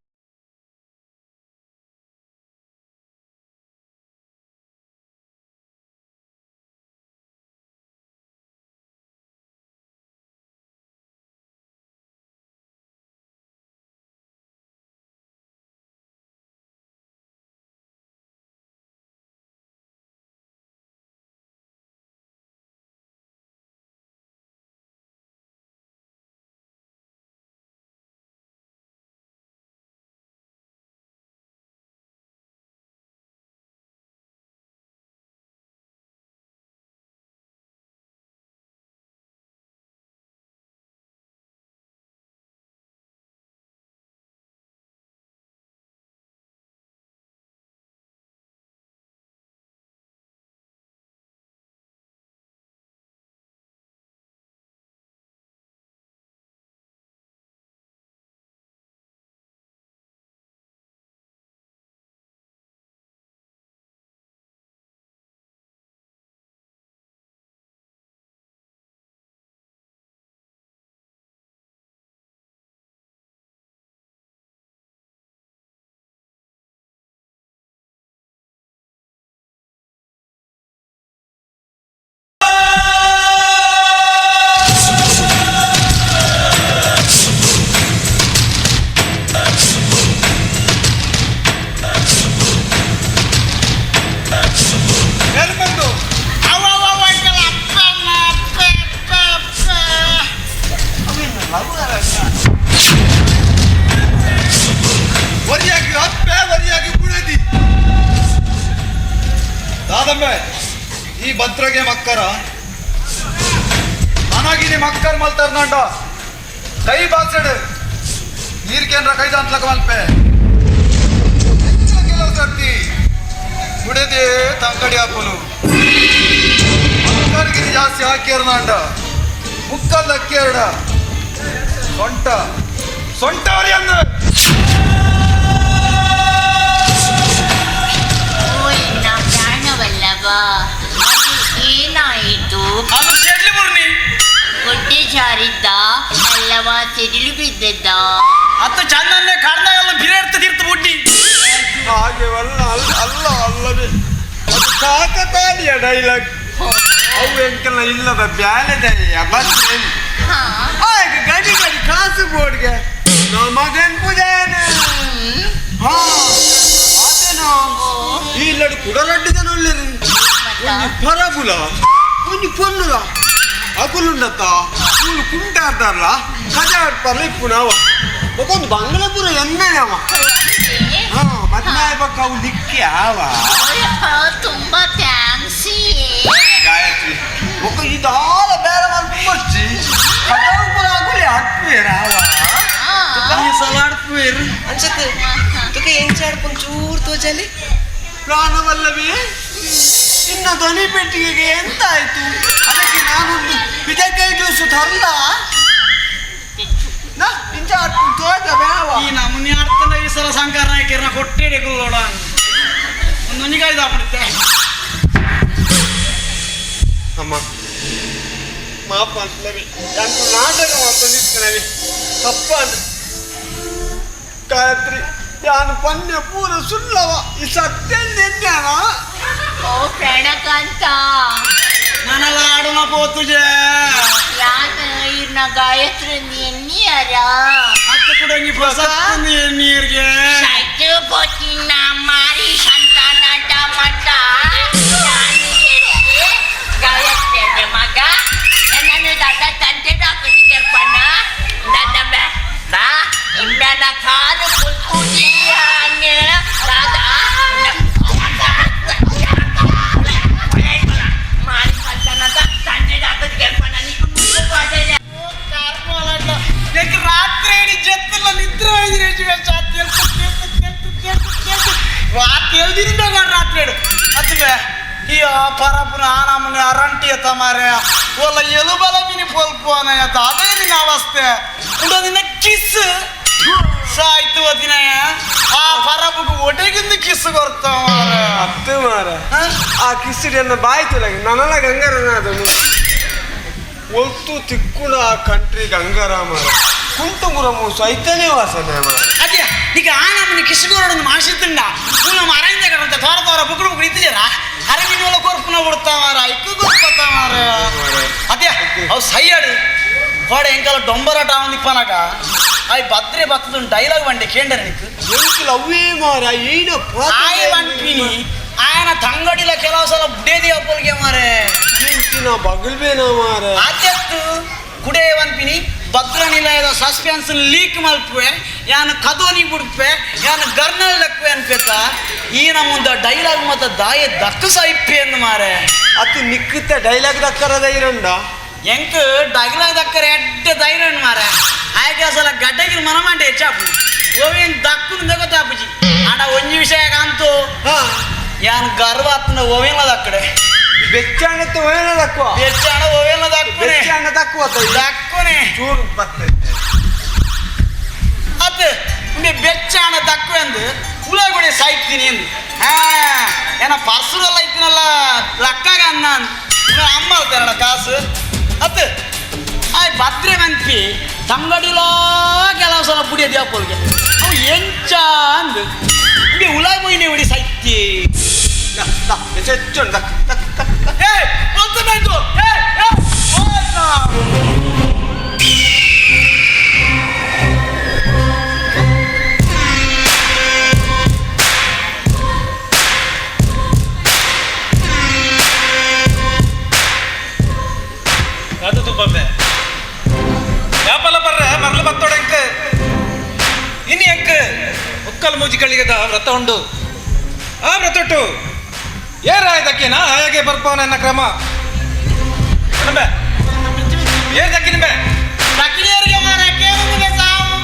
ಈ ಭದ್ರಗೆ ಮಕ್ಕರ ಅನಾಗಿನಿ ಮಕ್ಕರ್ ಮಲ್ತಾರ್ನಾಂಡ ಕೈ ಬಾಸೆಡ್ ನೀರ್ ಕೇಂದ್ರ ಕೈದ ಅಂತಲಕ ಮಲ್ಪೆ ಕೆಲವು ಸರ್ತಿ ಬುಡದೆ ತಂಕಡಿ ಹಾಪುನು ಮಕ್ಕಳಿಗೆ ಜಾಸ್ತಿ ಹಾಕಿರ್ನಾಂಡ ಮುಕ್ಕಲ್ ಅಕ್ಕಿಯರ್ಡ ಸೊಂಟ ಸೊಂಟ ಅಂದ ಏನಾಯಿತು? ಗುಡ್ಡೆ ಜಾರಿದ್ದ ಅಲ್ಲವ ಸಿಡಿಲು ಬಿದ್ದಿದ್ದ? ಅತ್ತ ಚಂದನ್ನೇ ಕಡ್ದಾಗಲ್ಲ ಬಿರೇರ್ತ ತೀರ್ಥ ಬುಡ್ಡಿ ಹಾಗೆ ಅಲ್ಲ ಅಲ್ಲ ಅಲ್ಲ ಅಲ್ಲವೇ ಅದು ಕಾಕತಾಳಿಯ ಡೈಲಾಗ್. ಅವು ಎಂಕಲ್ನ ಇಲ್ಲದ ಬ್ಯಾಲೆದಯ್ಯ ಬಸ್ ಆಗ ಗಡಿ ಗಡಿ ಕಾಸು ಬೋರ್ಡ್ಗೆ ಮಗನ್ ಪೂಜೆನೆ. ಹಾ ಆತೇನೋ ಈ ಲಡ್ಡು ಕೂಡ ಲಡ್ಡು ಜನ ಉಳ್ಳೇರಿ. ಒಂಜಿ ಪರಬುಲ ಒಂಜಿ ಪೊನ್ನುಲ ಅಗುಲುಂಡತ್ತ ಮೂಲು ಕುಂಟಾಡ್ತಾರಲ್ಲ ಕಜ ಆಡ್ತಾರಲ್ಲ ಇಪ್ಪು ನಾವ ಒಕ್ಕೊಂದು ಬಂಗ್ಲಾಪುರ ಎಣ್ಣೆಯವ. ಹಾ ಮದ್ನಾಯ ಬಕ್ಕ ಅವು ಲಿಕ್ಕಿ ಆವ. ತುಂಬಾ thanks Gayatri ಒಕ್ಕ ಇದಾಲ ಬೇರೆ ಮಲ್ಪು ಕಜಾಪುರ ಅಗುಲಿ ಹಾಕ್ಬೇರ ಆವ ಈ ಸಲ ಆಡ್ಪುವೇರು ಅನ್ಸತ್ತೆ. ತುಕ ಎಂಚ ಆಡ್ಪುನ್ ಚೂರು ತೋಜಲಿ. ಪ್ರಾಣವಲ್ಲವೇ ಇನ್ನ ಧ್ವನಿ ಪೆಟ್ಟಿಗೆಗೆ ಎಂತ ಆಯ್ತು? ಅದಕ್ಕೆ ನಾನೊಂದು ಪಿಜಕಾಯಿ ಜ್ಯೂಸು ತರಲ ಇಂಚ ಆಡ್ಪುನ್ ತೋಜ ಬೇವ. ಈ ನಮೂನಿ ಆಡ್ತಾನೆ ಈ ಸಲ ಸಂಕಾರ ನಾಯಕರನ್ನ ಕೊಟ್ಟೆ ಗುಲ್ಲೋಡ ಒಂದೊಂದಿಗಾಯ್ದು ಹಾಕ್ಬಿಡುತ್ತೆ. ಅಮ್ಮ ಮಾಪ ಅಂತಲವಿ ಎಂಟು ನಾಟಕ ಮಾಡ್ಕೊಂಡಿರ್ತೀನವಿ ತಪ್ಪಾಂಡ್ ಗಾಯತ್ರಿ ಯಾನು ಪನ್ಯ ಪೂರ ಸುಳ್ಳವ ಈ ಸತ್ಯ ಎನ್ಯಾನ. ಓ ಪ್ರಣಕಾಂತ ನನಗ ಆಡುನ ಪೋತುಜೆ ಯಾನ ಇರ್ನ ಗಾಯತ್ರಿ ಎನ್ನಿಯಾರ ಅತ್ತ ಕುಡಂಗಿ ಪ್ರಸಾದ್ ನೀರ್ಗೆ ಸತ್ತು ಪೋತಿನ ಮಾರಿ ಸಂತಾನ ಮಟ್ಟ ಗಾಯತ್ರಿ ಮಗ ನನ್ನನ್ನು ದಾದ ತಂದೆ ಹಾಕೋದಿಕ್ಕರ್ಪಣ್ಣ ದಾದ ಬಾ ಇಮ್ಮನ ಕಾಲು ಕುಲ್ಕುದಿ ದಾದಾ ಮಾರಿ ಸಂತಾನದ ತಂದೆ ಹಾಕೋದಿಕ್ಕರ್ಪಣ್ಣ ಯಾಕೆ ರಾತ್ರಿ ಇಡೀ ಜೊತೆಲ್ಲ ನಿದ್ರೆ ತೆಲ್ದಿನ ರಾತ್ರಿ ಇಡು ಅತ್ವೆ ಈ ಪರಪುನ ಆನಮನೆ ಅರಂಟಿ ಅತ್ತ ಮಾರೆ ಒಲ್ಲ ಎಲುಬಲ ಮಿನಿ ಪೊಲ್ಪುವನ ಅದೇ ನಿನ್ನ ಅವಸ್ಥೆ ಉಂಡೋದಿನ ಕಿಸ್ ಸಾಯ್ತು ಅದಿನಯ ಆ ಪರಪುಗೆ ಒಡೆಗಿಂದ ಕಿಸ್ ಕೊರ್ತ ಮಾರೆ ಅತ್ತು ಮಾರ ಆ ಕಿಸ್ಸಿಡಿಯನ್ನ ಬಾಯಿ ತುಲಗಿ ನನಲ ಗಂಗರನಾದನು ಒಲ್ತು ತಿಕ್ಕುಣ ಆ ಕಂಟ್ರಿ ಗಂಗರ ಮಾರ ಕುಂಟುಂಗುರ ಮೂಸು ಐತನೇ ವಾಸನೆ ಮಾರ. ಅದೇ ಈಗ ಆ ನಮ್ಮನೆ ಕಿಸ್ಗೋರಡನ್ನು ಮಾಡಿಸಿದ್ದಂಡ ನಮ್ಮ ಅರಣ್ಯ ಕಡಂತ ತೋರ ತೋರ ಬುಕ್ಕಡು ಬುಕ್ಕಡು ಇದ್ದಿದ್ದೀರ ಅರಗಿನ ಒಳ ಕೊರ್ಪುನ ಬಿಡ್ತಾ ಮಾರ ಐಕ್ಕು ಕೊರ್ಪತ್ತ ಮಾರ. ಅದೇ ಅವು ಸೈಯಾಡು ಕೋಡೆ ಎಂಕಲ ಡೊಂಬರಾಟ ಅವನಿಪ್ಪನಾಗ ಆಯ್ ಬದ್ರೆ ಬತ್ತದ ಡೈಲಾಗ್ ಬಂಡೆ ಕೇಂದ್ರ ನಿಕ್ಕು ಎಂಕುಲ ಅವೇ ಮಾರ ಏನ ಆಯ್ ಬಂಪಿನಿ ಆಯನ ತಂಗಡಿಲ ಕೆಲವು ಸಲ ಬುಡೇದಿ ಅಪ್ಪಲ್ಗೆ ಮಾರೆ ಎಂಚಿನ ಬಗಲ್ಬೇನ ಮಾರ ಆದ್ಯತ್ತು ಕುಡೇ ವನ್ಪಿನಿ ಭದ್ರ ನಿಲಯದ ಸಸ್ಪೆನ್ಸ್ ಲೀಕ್ ಮಲ್ಪುವೆ ಯಾನು ಕದೋನಿ ಬಿಡ್ಪೆ ಯಾನು ಗರ್ನಲ್ ಡಕ್ವೆ ಅನ್ಪೆತ ಈ ನಮ್ಮುಂದ ಡೈಲಾಗ್ ಮತ್ತ ದಾಯ ದಕ್ಕು ಸಾಯಿಪ್ಪೆ ಅಂದ್ ಮಾರೆ. ಅತಿ ನಿಕ್ಕುತ್ತ ಡೈಲಾಗ್ ದಕ್ಕರ ಧೈರ್ಯಂಡ ಎಂಕ್ ಡೈಲಾಗ್ ದಕ್ಕರ ಎಡ್ಡೆ ಧೈರ್ಯ ಮಾರೆ ಆಯ್ಕೆ ಸಲ ಗಡ್ಡಗಿನ ಮನ ಮಂಡೆ ಹೆಚ್ಚಾಪು ಓವೇನ್ ದಕ್ಕುನ ಗೊತ್ತಾಪುಜಿ ಆಡ ಒಂಜಿ ವಿಷಯ ಕಾಂತು ಯಾನ್ ಗರ್ವ ಆತ್ನ ಓವೇನ ದಕ್ಕಡೆ ಬೆಚ್ಚಾಣತ್ತು ಓವೇನ ದಕ್ಕುವ ಬೆಚ್ಚಾಣ ಓವೇನ ದಕ್ಕುನೆ ಬೆಚ್ಚಾಣ ದಕ್ಕುವ ದಕ್ಕುನೆ ಚೂರು ಬತ್ತೆ ಅತ್ ಉಂಡೆ ಬೆಚ್ಚಾಣ ದಕ್ಕು ಎಂದು ಉಳ್ಳಾಗಡೆ ಸಾಯ್ತೀನಿ ಎಂದು ಹಾ ಏನ ಪರ್ಸುರೆಲ್ಲ ಇತ್ತಿನಲ್ಲ ಲಕ್ಕಾಗ ಅನ್ನ ಅಮ್ಮ ಹೇಳ್ತಾರಲ್ಲ ಕಾಸು ಅತ್ ಆಯ್ ಭದ್ರೆ ಮನ್ಪಿ ತಂಗಡಿಲೋ ಕೆಲವು ಸಲ ಪುಡಿಯ ದೇವಪೋಲ್ಗೆ ಅವು ಎಂಚ ಅಂದು ಉಂಡೆ ಉಲಾಯ್ ಮೊಯ್ನೆ ಉಡಿ ಸಾಯ್ತಿ ಹೆಚ್ಚು ದಕ್ ದಕ್ ದಕ್ ಏ ಗೊತ್ತಾಯ್ತು ಏ ಏ ಹೋಯ್ತಾ. ಅದು ತುಪ್ಪಮ್ಮೆ ಯಾಪಲ ಬರ್ರೆ ಮರಳು ಬತ್ತೋಡೆಂಕ್ ಇನಿ ಎಂಕ್ ಮುಕ್ಕಲ್ ಮೂಜಿ ಕಳ್ಳಿಗದ ವ್ರತ ಉಂಡು. ಆ ವ್ರತೊಟ್ಟು ಏರಾಯ್ತಕ್ಕಿನ ಹಾಗೆ ಬರ್ಪವನ ಕ್ರಮ ನಂಬೆ ಏರ್ ದಕ್ಕಿನ ಬೆ ದಕ್ಕಿನಿಯರಿಗೆ ಮಾರ ಕೇಳುತ್ತಿದೆ ಸಾವು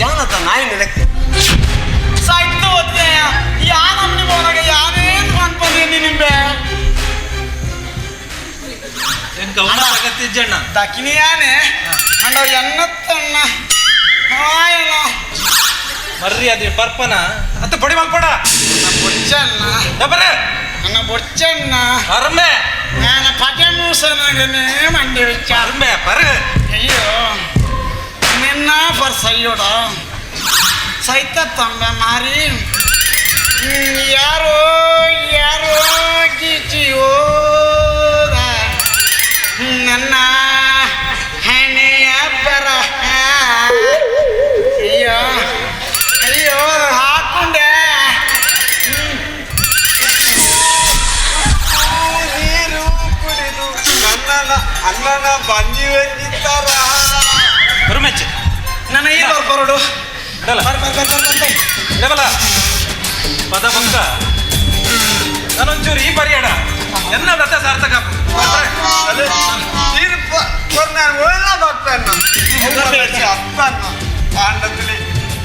ಯಾನತ್ತ ನಾಯಿ ನೆಲಕ್ಕೆ ಸೈತು ಹೋದ್ನೆ ಯಾ ನಮ್ನಿ ಮೋನಾಗ ಯಾವೇನು ಅನ್ಕೊಂಡಿ ನಿಂಬೆ ಅಗತ್ಯ ದಕ್ಕಿನಿಯಾನೆ ಅಂಡ ಎನ್ನತ್ತಣ್ಣ ಹಾಯಣ ಮರ್ಯಾದೆ ಪರ್ಪನ ಅತ್ತ ಪೊಡಿ ಮಲ್ಪಡ ಬೊಚ್ಚಣ್ಣ ಬರ ಅಣ್ಣ ಬೊಚ್ಚಣ್ಣ ಅರ್ಮೆ ನಾನು ಪಟೆ ಮೂಸನಾಗನೇ ಮಂಡಿ ವಿಚಾರ ಅರ್ಮೆ ಬರ ಅಯ್ಯೋ ನಿನ್ನ ಪರ್ಸಯ್ಯೋಡ ಸೈತ ತಂಬೆ ಮಾರಿ ಯಾರೋ ಯಾರೋ ಗೀಚಿಯೋದ ನನ್ನ ಹಣೆಯ ಬರಹ. ಅಯ್ಯೋ ಅಯ್ಯೋ ಹಾಕೊಂಡೆ. ನೀರು ಕುಡಿದು ನನ್ನ ಅಣ್ಣನ ಬಂಜಿ ವೆಂಜಿತ್ತಾರ ಬರುಮೆಚ್ಚ ನನ್ನ ಈ ಬರೋಡು ಬರ್ ಬರ್ ಬರ್ ಬರ್ ಬರ್ ಬಲ ಪದ ಬಂಕ ನಾನೊಂಚೂರು ಈ ಪರಿಯಡ ಎನ್ನ ವ್ರತ ಸಾರ್ಥಕ. ಆಂಡದಲ್ಲಿ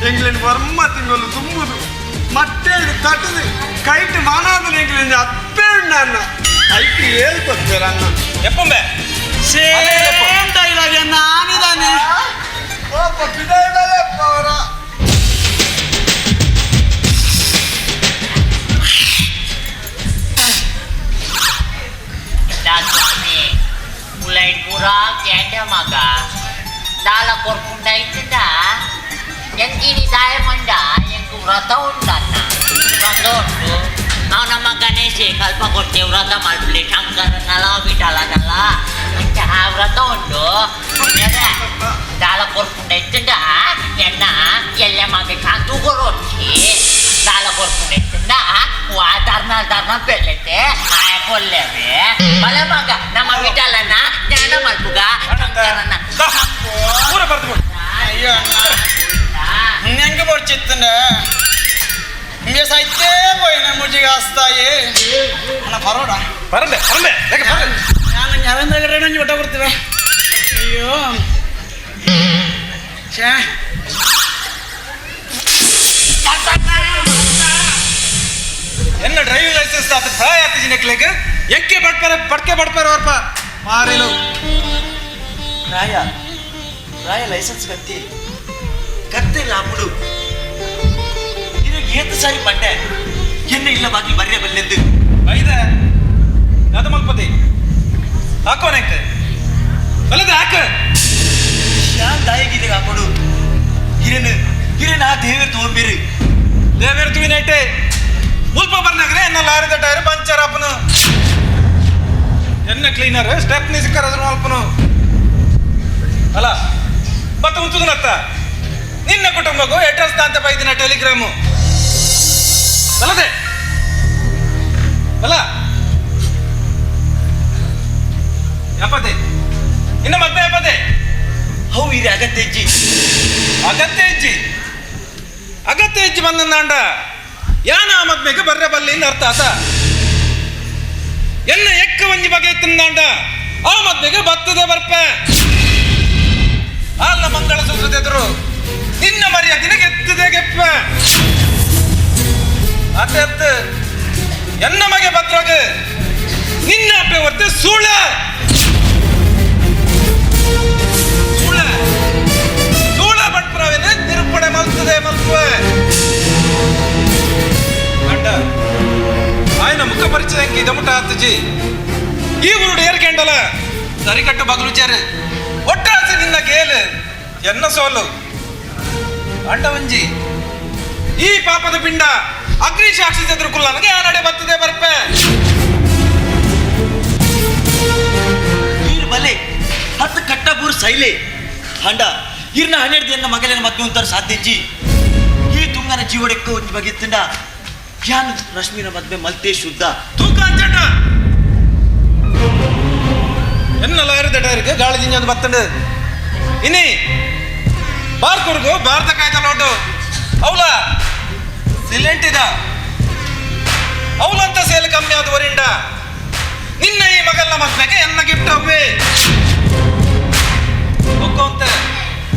ಎಂಗ್ಲೆಂಡ್ ವರ್ಮ ತಿಂಗಳು ತುಂಬುದು ಮತ್ತೆ ತಟ್ಟದು ಕೈಟ್ ಮಾನಾದಲು ಎಂಗ್ಲೆಂಡ್ ಅಪ್ಪೆ ಅಣ್ಣ ಐತಿ ಹೇಳ್ಕೊಡ್ತೀರ ಅಣ್ಣ ಎಪ್ಪೊಂಬೆ ಸೇಮ್ ಡೈಲಾಗ್ ನಾನಿದ್ದಾನೆ. ಪಾಪ ಬಿದಾಯಿದಲ್ಲಪ್ಪ ಅವರ. ಸ್ವಾಮಿ ಮುಲೈಟ್ ಪೂರ ಕೇಂದ್ರ ಮಗ ದಾಲ ಕೊರ್ಪುಂಡ ಇತ್ತದ ಎಂಕಿನಿ ದಾಯ ಮಂಡ ಎಂಕು ವ್ರತ ಉಂಡನ್ನ ವ್ರತ ಉಂಟು. ನಾವು ನಮ್ಮ ಗಣೇಶ ಕಲ್ಪ ಕೊಡ್ತೇವೆ ವ್ರತ ಮಾಡ್ಲಿ ಶಂಕರನಲ್ಲ ವಿಠಲನಲ್ಲ ಅಂಚ ಆ ವ್ರತ ಉಂಟು. ದಾಲ ಕೊರ್ಪುಂಡ ಇತ್ತದ ಎನ್ನ ಎಲ್ಲ ಮಗ ಶಾಂತು ಕೊರೊಚ್ಚಿ ದಾಲ ಕೊರ್ಪುಂಡ ಇತ್ತದ ವಾ ಧರ್ಮ ಧರ್ಮ ಪೆಲ್ಲತೆ ಆಯ ಕೊಲ್ಲೇವೆ ಬಲ ಮಗ ನಮ್ಮ ವಿಠಲನ ಜ್ಞಾನ ಮಲ್ಪುಗ ಶಂಕರನ. ಅಯ್ಯೋ ಹೆಂಗೆ ಬೊಡ್ಚಿತ್ತಂಡ ಹಿಂಗೆ ಸೈತೇ ಪೋಯಿನ ಮುಜಿಗಾಸ್ತಾಯಿ ಅಣ್ಣ ಪರೋಡ ಬರಂಬೆ ಬರಂಬೆ ನಾನು ನರೇಂದ್ರ ಗಡೆ ಊಟ ಕೊಡ್ತೀವಿ. ಅಯ್ಯೋ ಛೇ ಎನ್ನ ಡ್ರೈವಿಂಗ್ ಲೈಸೆನ್ಸ್ ಆತ ಪ್ರಾಯ ಆತಿಜಿ ನೆಕ್ಲೆಗ್ ಎಕ್ಕೆ ಬಡ್ಪರ ಪಡ್ಕೆ ಬಡ್ಪರ ಅವ್ರಪ್ಪ ಮಾರಿಲು ರಾಯ ರಾಯ ಲೈಸೆನ್ಸ್ ಕತ್ತಿ ಕತ್ತೆ ಲಾಪುಡು ಇದು ಏತ ಸಾರಿ ಪಂಡೆ ಎನ್ನ ಇಲ್ಲ ಬಾಕಿ ಬರ್ರೆ ಬಲ್ಲೆಂದು ಐದ ಅದು ಮಲ್ಪತಿ ಹಾಕೋನೆಕ್ ಬಲದ ಹಾಕ ಶಾನ್ ದಾಯಿಗಿದೆ ಹಾಕೊಡು ಹಿರೇನು ಹಿರೇನು ಆ ದೇವೇರ್ ತಗೊಂಬಿರು ದೇವೇರ್ ತುವಿನೈಟೆ ಮುಲ್ಪ ಬರ್ನಾಗ್ರೆ ಎನ್ನ ಲಾರಿದ ಟೈರ್ ಪಂಚರ್ ಆಪನು ಎನ್ನ ಕ್ಲೀನರ್ ಸ್ಟೆಪ್ ನಿಸಿಕ್ಕರ ಅಲ್ಪನು ಅಲ್ಲ ಮತ್ತೆ ಉಂಚುದನತ್ತ ನಿನ್ನ ಕುಟುಂಬಕ್ಕೂ ಅಡ್ರೆಸ್ ತಾಂತ ಬೈದಿನ ಟೆಲಿಗ್ರಾಮು ಬಲದೆ ಬಲ ಯಪ್ಪದೆ ಇನ್ನ ಮತ್ತೆ ಯಪ್ಪದೆ how ಇರಿ ಅಗತ್ಯ ಹೆಜ್ಜಿ ಅಗತ್ಯ ಹೆಜ್ಜಿ ಅಗತ್ಯ ಹೆಜ್ಜಿ ಬಂದಂದಾಂಡ ಯಾನ ಮದ್ಮೆಗೆ ಬರ್ರೆ ಬಲ್ಲಿ ಅರ್ಥ ಆತ ಎನ್ನ ಎಕ್ಕ ಒಂಜಿ ಬಗೆ ತಿಂದಾಂಡ ಆ ಮದ್ಮೆಗೆ ಬತ್ತದೆ ಬರ್ಪೆ ಅಲ್ಲ ಮಂಗಳ ಸೂತ್ರದೆದುರು ನಿನ್ನ ಮರ್ಯಾದಿನ ಗೆತ್ತದೆ ಗೆಪ್ಪ ಅತ್ತ ಎತ್ತು ಎನ್ನ ಮಗೆ ಭದ್ರಾಗ ನಿನ್ನ ಅಪ್ಪೆ ಹೊರ್ತು ಸೂಳ ಸೂಳ ಸೂಳ ಬಂಟ್ಪುರವೇನೆ ನಿರುಪಡೆ ಮಲ್ತದೆ ಮಲ್ಪುವೆ ಅಡ್ಡ ఆయన ಮುಖ ಪರಿಚಯ ಇದಮುಟ್ಟ ಆತಜಿ ಈ ಊರುಡು ಏರ್ಕೆಂಡಲ ಸರಿಕಟ್ಟು ಬಗಲು ಚೇರು ಒಟ್ಟಾಸಿ ನಿನ್ನ ಗೇಲು ಎನ್ನ ಸೋಲು ಅಂಡವಂಜಿ ಈ ಪಾಪದ ಪಿಂಡ ಅಗ್ನಿ ಸಾಕ್ಷಿ ಎದುರುಕುಲ್ಲ ನನಗೆ ಆ ನಡೆ ಬರ್ತದೆ ಬರ್ಪೆ ಈರ್ ಬಲೆ ಹತ್ತು ಕಟ್ಟಬೂರ್ ಸೈಲೆ ಹಂಡ ಇರ್ನ ಹನ್ನೆರಡು ಎನ್ನ ಮಗಲಿನ ಮದ್ವೆ ಅಂತಾರೆ ಸಾಧ್ಯಜ್ಜಿ ಈ ತುಂಗನ ಜೀವಡೆಕ್ಕ ಒಂಜಿ ಬಗೆ ತಿಂಡ ಯಾನು ರಶ್ಮಿನ ಮದ್ವೆ ಮಲ್ತೆ ಶುದ್ಧ ತೂಕ ಅಂಚಣ್ಣ ಎನ್ನ ಲಾರಿದ ಟೈರ್ಗೆ ಗಾಳಿ ಜಿಂಜೊಂದು ಬತ್ತಂಡು ಇನಿ ಬಾರ್ ಕೊರ್ಗು ಭಾರತ ಕಾಯ್ದ ಲೋಟು ಅವಲ ಸಿಲೆಂಟ್ ಇದ ಅವಲಂತ ಸೇಲ್ ಕಮ್ಮಿ ಆದ ವರಿಂಡ ನಿನ್ನ ಈ ಮಗಲ್ನ ಮದ್ಮೆಗೆ ಎನ್ನ ಗಿಫ್ಟ್ ಅವ್ವೆ ಒಕ್ಕೊಂತೆ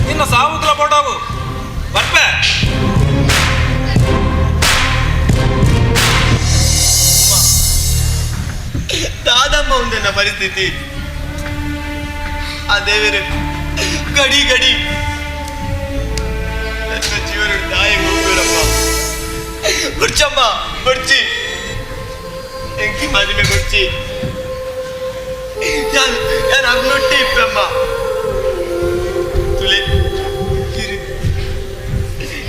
ನಿನ್ನ ಸಾವುಗ್ಲ ಬೋಡಾವು ಬರ್ಪೆ. ದಾದಮ್ಮ ಉಂದೆನ್ನ ಪರಿಸ್ಥಿತಿ ಆ ದೇವರು ಗಡಿ ಗಡಿ ನನ್ನ ಜೀವನ ತಾಯಿ ಹೋಗ್ಬೇಡಪ್ಪ. ಬುಡ್ಚಮ್ಮ ಬುಡ್ಚಿ ಎಂಕಿ ಮದುವೆ ಬುಡ್ಚಿ ಯಾರು ಯಾರು ಅಗ್ನೊಟ್ಟಿ ಇಪ್ಪಮ್ಮ ತುಲೆ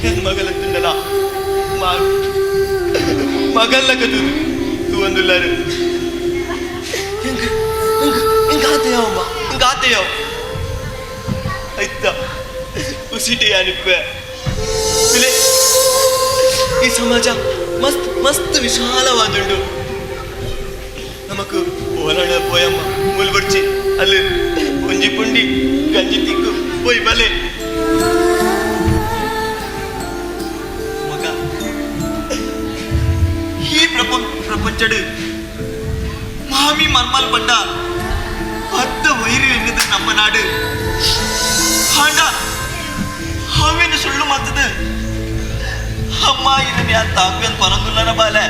ನನ್ನ ಮಗಲ ತಿನ್ನಲ ಮಗಲ್ಲ ಕದುದು ತೂ ಒಂದುಲ್ಲಾರು ಹಿಂಗಾತೆಯವಮ್ಮ ಹಿಂಗಾತೆಯೋ ಆಯ್ತಾ ಉಸಿಟಿ ಅನುಪ್ಪೆ. ತುಲೆ ಈ ಸಮಾಜ ಮಸ್ತ್ ಮಸ್ತ್ ವಿಶಾಲವಾದುಂಡು. ನಮಕು ಓಲಾಡ ಪೋಯಮ್ಮ ಮುಲ್ಬುಡ್ಚಿ ಅಲ್ಲಿ ಒಂಜಿ ಪುಂಡಿ ಗಂಜಿ ತಿಕ್ಕು ಪೋಯ್ ಬಲೆ ಮಗ. ಈ ಪ್ರಪಂಚಡು ಮಾಮಿ ಮರ್ಮಲ್ ಪಡ್ಡ ಅತ್ತ ವೈರಿ ಎನ್ನುದು ನಮ್ಮ ನಾಡು. ಆಂಡ ಅವೇನು ಸುಳ್ಳು ಮಾತದು ಅಮ್ಮ ಇದನ್ನ ಯಾ ತಾಂಬ್ಯನ್ ಪರಂದುಲ್ಲನ ಬಾಲೆ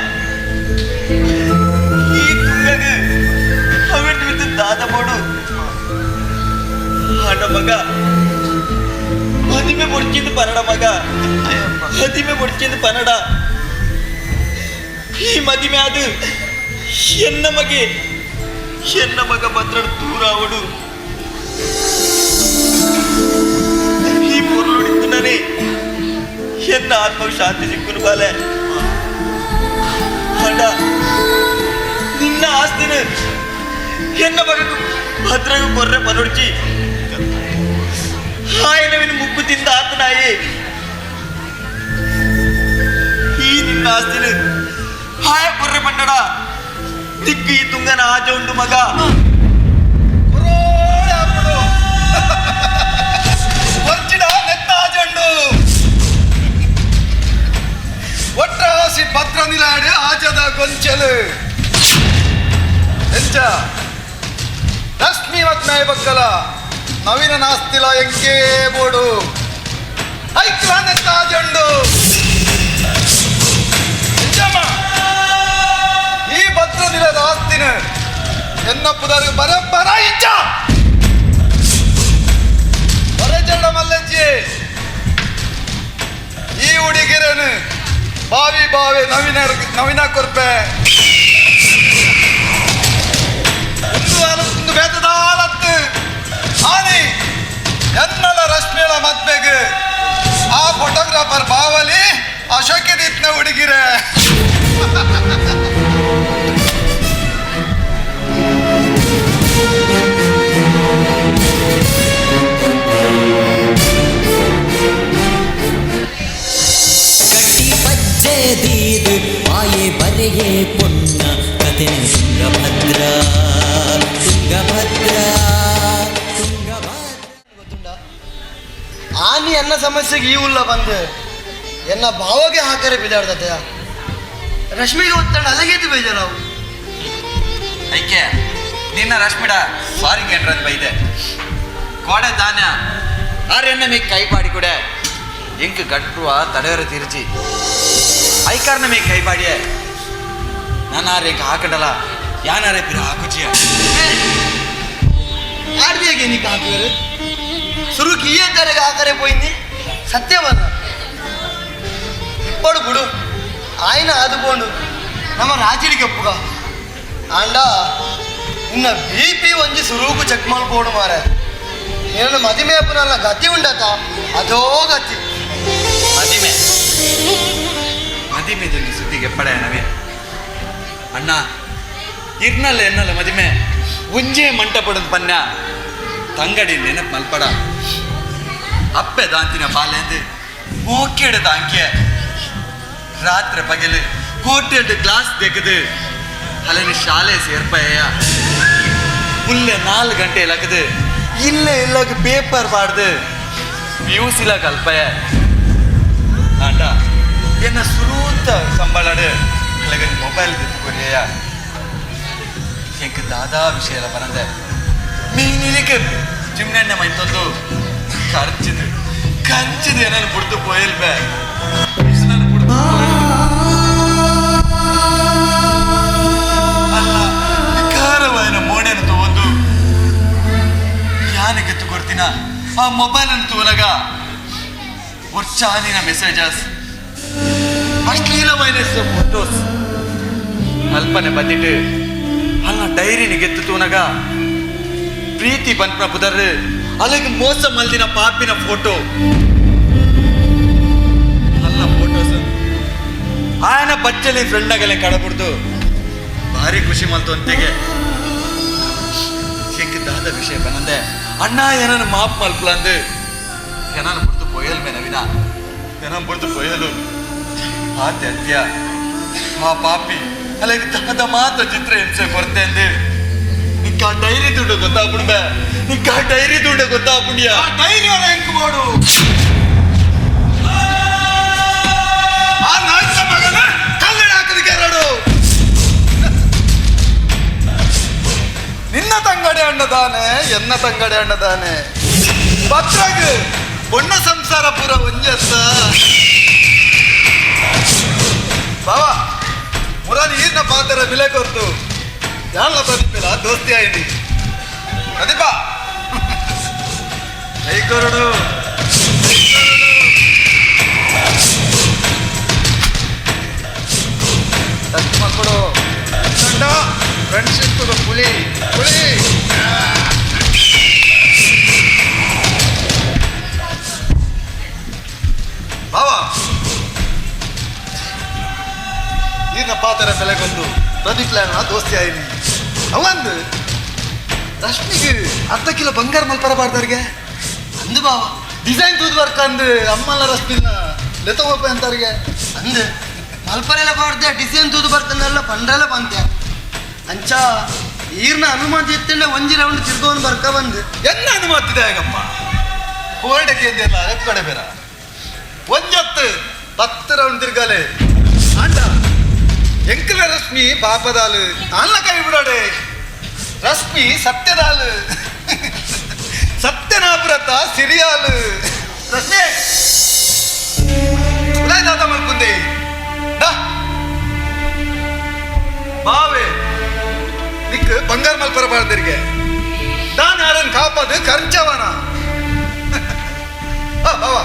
ಈ ತುಂಗಗ ಅವೇನು ಬಿದ್ದು ದಾದ ಬೋಡು. ಆಂಡ ಮಗ ಮದಿಮೆ ಮುಡ್ಚಿಂದು ಪನಡ ಮಗ ಮದಿಮೆ ಮುಡ್ಚಿಂದು ಪನಡ. ಈ ಮದಿಮೆ ಅದು ಎನ್ನ ಮಗೆ ಎನ್ನ ಮಗ ಭದ್ರಡು ದೂರಾವಡು. ಈ ಪೊರ್ಲುಡಿತ್ತುನನೇ ಎನ್ನ ಆತ್ಮವು ಶಾಂತಿ ಸಿಕ್ಕುನು ಬಾಲೆ. ಅಂಡ ನಿನ್ನ ಆಸ್ತಿನ ಎನ್ನ ಮಗ ಭದ್ರಗೂ ಕೊರ್ರೆ ಪನುಡ್ಚಿ ಆಯನವಿನ ಮುಕ್ಕು ತಿಂದ ಆತನಾಯಿ. ಈ ನಿನ್ನ ಆಸ್ತಿನ ಹಾಯ ಕೊರ್ರೆ ಪಂಡಡ ದಿಕ್ಕು ಈ ತುಂಗನ ಆಜ ಉಂಡು ಮಗ. ಒಟ್ರಾಸಿ ಭದ್ರ ನಿಲಾಡಿ ಆಜದ ಗೊಂಚಲು ಎಂಚ ರಶ್ಮಿ ಮತ್ನಾಯ ಬಕ್ಕಲ ನವೀನ ನಾಸ್ತಿಲ ಎಂಕೇ ಬೋಡು ಐಕ್ಲಾನೆತ್ತ ಆಜಂಡು. ಎಂಚಮ್ಮ ಈ ಭದ್ರ ನಿಲದ ಆಸ್ತಿನ ಎನ್ನ ಪುದರ್ಗೆ ಬರಬ್ಬರ ಇಂಚ ಬರಜಡ ಮಲ್ಲಜ್ಜಿ ಈ ಹುಡುಗಿರನು ಬಾವಿ ಬಾವಿ ನವೀನ ನವೀನ ಕೊರ್ಪೆ ಒಂದು ಅಲತ್ತು ಬೇತದಾಲತ್ತು ಆನಿ ಎನ್ನಲ ರಶ್ಮಿಳ ಮದ್ವೆಗೆ ಆ ಫೋಟೋಗ್ರಾಫರ್ ಬಾವಲಿ ಅಶೋಕೆ ದೀಪ್ನ ಹುಡುಗಿರೆ. ಕಟ್ಟಿ ಪಜ್ಜೆ ದೀದು ಬಾಯೆ ಬರೆಯೇ ಪೊನ್ನ ಕತೆ ತುಂಗಭದ್ರ ತುಂಗಭದ್ರ ತುಂಗಭದ್ರ. ಆನಿ ಎನ್ನ ಸಮಸ್ಯೆಗೆ ಈ ಉಲ್ಲ ಬಂದು ಎನ್ನ ಭಾವಗೆ ಹಾಕರೆ ಬಿದಾಡ್ದತೆಯ ರಶ್ಮಿಗೆ ಒತ್ತಡ ಅಲಗೇತಿ ಬೇಜಾರಾವು. ಐಕೆ ನಿನ್ನ ರಶ್ಮಿಡ ಸಾರಿ ಕೇಂದ್ರದ ಬೈದೆ ಕೋಡೆ ದಾನ ಆರ್ ಎನ್ನ ಮೇ ಕೈ ಪಾಡಿ ಕೂಡ ಎಂಕ್ ಗಟ್ಟುವ ತಡೆಯರ ತಿರುಚಿ ಐಕಾರ್ನ ಮೇ ಕೈ ಪಾಡಿಯೆ ನಾನು ಆರ್ ಎಂಕ್ ಹಾಕಂಡಲ ಯಾನಾರೆ ಪಿರ ಹಾಕುಚಿಯ ಆಡ್ದಿಯಾಗೆ ನೀಕು ಹಾಕುವರು ಸುರುಕ್ ಈ ತರಗ ಹಾಕರೆ ಪೋಯಿಂದಿ ಸತ್ಯವಲ್ಲ ಇಪ್ಪಡು ಬಿಡು ಆಯ್ನ ಅದು ಪೋಂಡು ನಮ್ಮ ರಾಜಿಡಿಗೆ ಒಪ್ಪುಗ ಆಂಡ ನಿನ್ನ ಬಿ ಪಿ ಒಂಜಿ ಸುರುಕು ಚೆಕ್ ಮಾಡ್ಕೋಡು ಮಾರೆ ನಿನ್ನ ಮದಿಮೆ ಅಪ್ಪನಲ್ಲ ಗತಿ ಉಂಡತ ಅದೋ ಗತಿ. ಮದಿಮೆ ಮದಿಮೆ ಜೊಂಜಿ ಸುದ್ದಿಗೆ ಎಪ್ಪಡೆ ನವೀನ್ ಅಣ್ಣ ಇರ್ನಲ್ಲ ಎನ್ನಲ್ಲ ಮದಿಮೆ ಒಂಜೇ ಮಂಟಪಡದ್ ಪನ್ಯ ತಂಗಡಿ ನೆನಪು ಮಲ್ಪಡ ಅಪ್ಪೆ ದಾಂತಿನ ಬಾಲೆಂದು ಮೋಕೆಡು ದಾಂಕೆ ರಾತ್ರಿ ಪಗಲು ಕೋಟೆಡು ಗ್ಲಾಸ್ ತೆಗೆದು ಅಲ್ಲನೆ ಶಾಲೆ ಸೇರ್ಪಯ್ಯ ಮುಲ್ಲೆ 4 ಗಂಟೆ ಲಗದು ಇಲ್ಲ ಇಲ್ಲಾಗ ಪೇಪರ್ ಬಾಡ್ದು ಪಿಯುಸಿಲ ಕಲ್ಪಯ್ಯ ಆಂಡ ಎನ್ನ ಸುರೂತ ಸಂಬಳಡು ಅಕ್ಲೆಗೆ ಮೊಬೈಲ್ ದಿತ್ತು ಎಂಕ್ ದಾದಾ ವಿಷಯ ಎಲ್ಲ ಬರಂದೆ ಮೀನಿಲಿಕ್ಕೆ ಚಿಮ್ನೆಣ್ಣೆ ಮೈತೊಂದು ಖರ್ಚಿದು ಖರ್ಚಿದು ಏನಾರು ಬಿಡ್ತು ಪೋಯಲ್ಬೆ ಅಲ್ಲ ವಿಕಾರವಾಯಿನ ಮೋಣೆನು ತಗೊಂಡು ಯಾನಕ್ಕೆ ಕೊಡ್ತೀನ ಆ ಮೊಬೈಲ್ ಅನ್ನು ತೋನಗ ವರ್ಷಾನಿನ ಮೆಸೇಜಸ್ ಅಶ್ಲೀಲమైన ಫೋಟೋಸ್ ಅಲ್ಪನೆ ಬಂದಿಟ್ಟು ಅಲ್ಲ ಡೈರಿನ ಗೆತ್ತು ತೂನಗ ಪ್ರೀತಿ ಬಂದ್ನ ಬುದರ್ ಅಲ್ಲಿಗೆ ಮೋಸ ಮಲ್ದಿನ ಪಾಪಿನ ಫೋಟೋ ಅಲ್ಲ ಫೋಟೋಸ್ ಆಯನ ಬಚ್ಚಲಿ ಫ್ರೆಂಡ್ ಆಗಲೆ ಕಡಬಿಡ್ದು ಭಾರಿ ಖುಷಿ ಮಲ್ತು ಅಂತೆಗೆ ದಾದ ವಿಷಯ ಬಂದಂದೆ ಅಣ್ಣ ಏನನ್ನು ಮಾಪ್ ಮಲ್ಪಲಂದು ಏನಾನು ಬಿಡ್ತು ಪೊಯ್ಯಲ್ ಮೇ ನವೀನ ಏನೋ ಬಿಡ್ತು ಪೊಯ್ಯಲು ಆತೆ ಅತ್ಯ ಆ ಪಾಪಿ ಅಲ್ಲ ದಾದ ಮಾತ್ರ ಚಿತ್ರ ಹಿಂಸೆ ಕೊರತೆ ಅಂದು ನಿಕ್ಕ ಆ ಡೈರಿ ದುಡ್ಡು ಗೊತ್ತಾಗ್ಬಿಡ್ಬೆ ನಿಕ್ಕ ಆ ಡೈರಿ ದುಡ್ಡು ಗೊತ್ತಾಗ್ಬಿಡ್ಯಾ ಡೈರಿ ಅವರ ಹೆಂಗ್ ಮಾಡು ಆ ನಾಯ್ಕ ಮಗನ ಕಲ್ಲಡ ಹಾಕಿದಕ್ಕೆ ಎರಡು ನಿನ್ನ ತಂಗಡೆ ಅಣ್ಣದಾನೆ ಎನ್ನ ತಂಗಡೆ ಅಣ್ಣದಾನೆ ಪತ್ರಾಗ ಬೊಣ್ಣ ಸಂಸಾರ ಪೂರ ಒಂಜತ್ತ ಬಾವಾ ಮುರಾನಿ ಈರ್ನ ಪಾತ್ರ ಬಿಲೆ ಕೊರ್ತು ಯಾನ್ಲ ಪ್ರದೀಪಿಲ್ಲ ದೋಸ್ತಿ ಆಯ್ನಿ ಪ್ರದೀಪ ಕೈಕೊರಡು ಟಚ್ ಮಾಡ್ಕೊಡು ತಂಡ ಫ್ರೆಂಡ್ಶಿಪ್ ಪುಲಿ ಪುಲಿ ಬಾವಾ ಈರ್ನ ಪಾತ್ರ ಬೆಲೆಗೊಂದು ಪ್ರದೀಪ್ ಲ್ಯಾನ ದೋಸ್ತಿ ಆಯ್ನಿ ಅವಂದು ರಶ್ಮಿಗೆ ಅರ್ಧ ಕಿಲೋ ಬಂಗಾರ ಮಲ್ಪರ ಬಾರ್ದವ್ರಿಗೆ ಅಂದು ಬಾವ ಡಿಸೈನ್ ತೂದ್ ವರ್ಕ್ ಅಂದು ಅಮ್ಮಲ್ಲ ರಶ್ಮಿನ ಲೆತ್ತೋಪ ಅಂತಾರಿಗೆ ಅಂದು ಮಲ್ಪರೆಲ್ಲ ಬಾರ್ದೆ ಡಿಸೈನ್ ತೂದು ಬರ್ತನೆಲ್ಲ ಪಂಡ್ರೆಲ್ಲ ಬಂತೆ ಅಂಚ ಈರ್ನ ಅನುಮತಿ ಇತ್ತಂಡೆ ಒಂಜಿ ರೌಂಡ್ ತಿರ್ಗೋನ್ ಬರ್ಕ ಬಂದು ಎನ್ನ ಅನುಮತಿದೆ ಆಗಪ್ಪ ಹೋರಟಕ್ಕೆ ಎಂದಿಲ್ಲ ಕಡೆ ಬೇರ ಒಂಜೊತ್ತು 10 ರೌಂಡ್ ತಿರ್ಗಾಲೆ ಆಂಡ ಎಂಕಲ ರಶ್ಮಿ ಪಾಪದಾಲು ತಾನ್ಲ ಕೈ ಬಿಡೋಡೆ ರಶ್ಮಿ ಸತ್ಯದಾಲು ಸತ್ಯನಾಪುರತ ಸಿರಿಯಾಲು ರಶ್ಮಿ ಉಲಾಯ್ ದಾದ ಮಲ್ಪುಂದೆ ದಾ ಬಾವೆ ನಿಕ್ ಬಂಗಾರ ಮಲ್ಪರ ಬಾರ್ದಿರಿಗೆ ದಾನ್ ಯಾರನ್ ಕಾಪದು ಖರ್ಚವನ ಬಾವ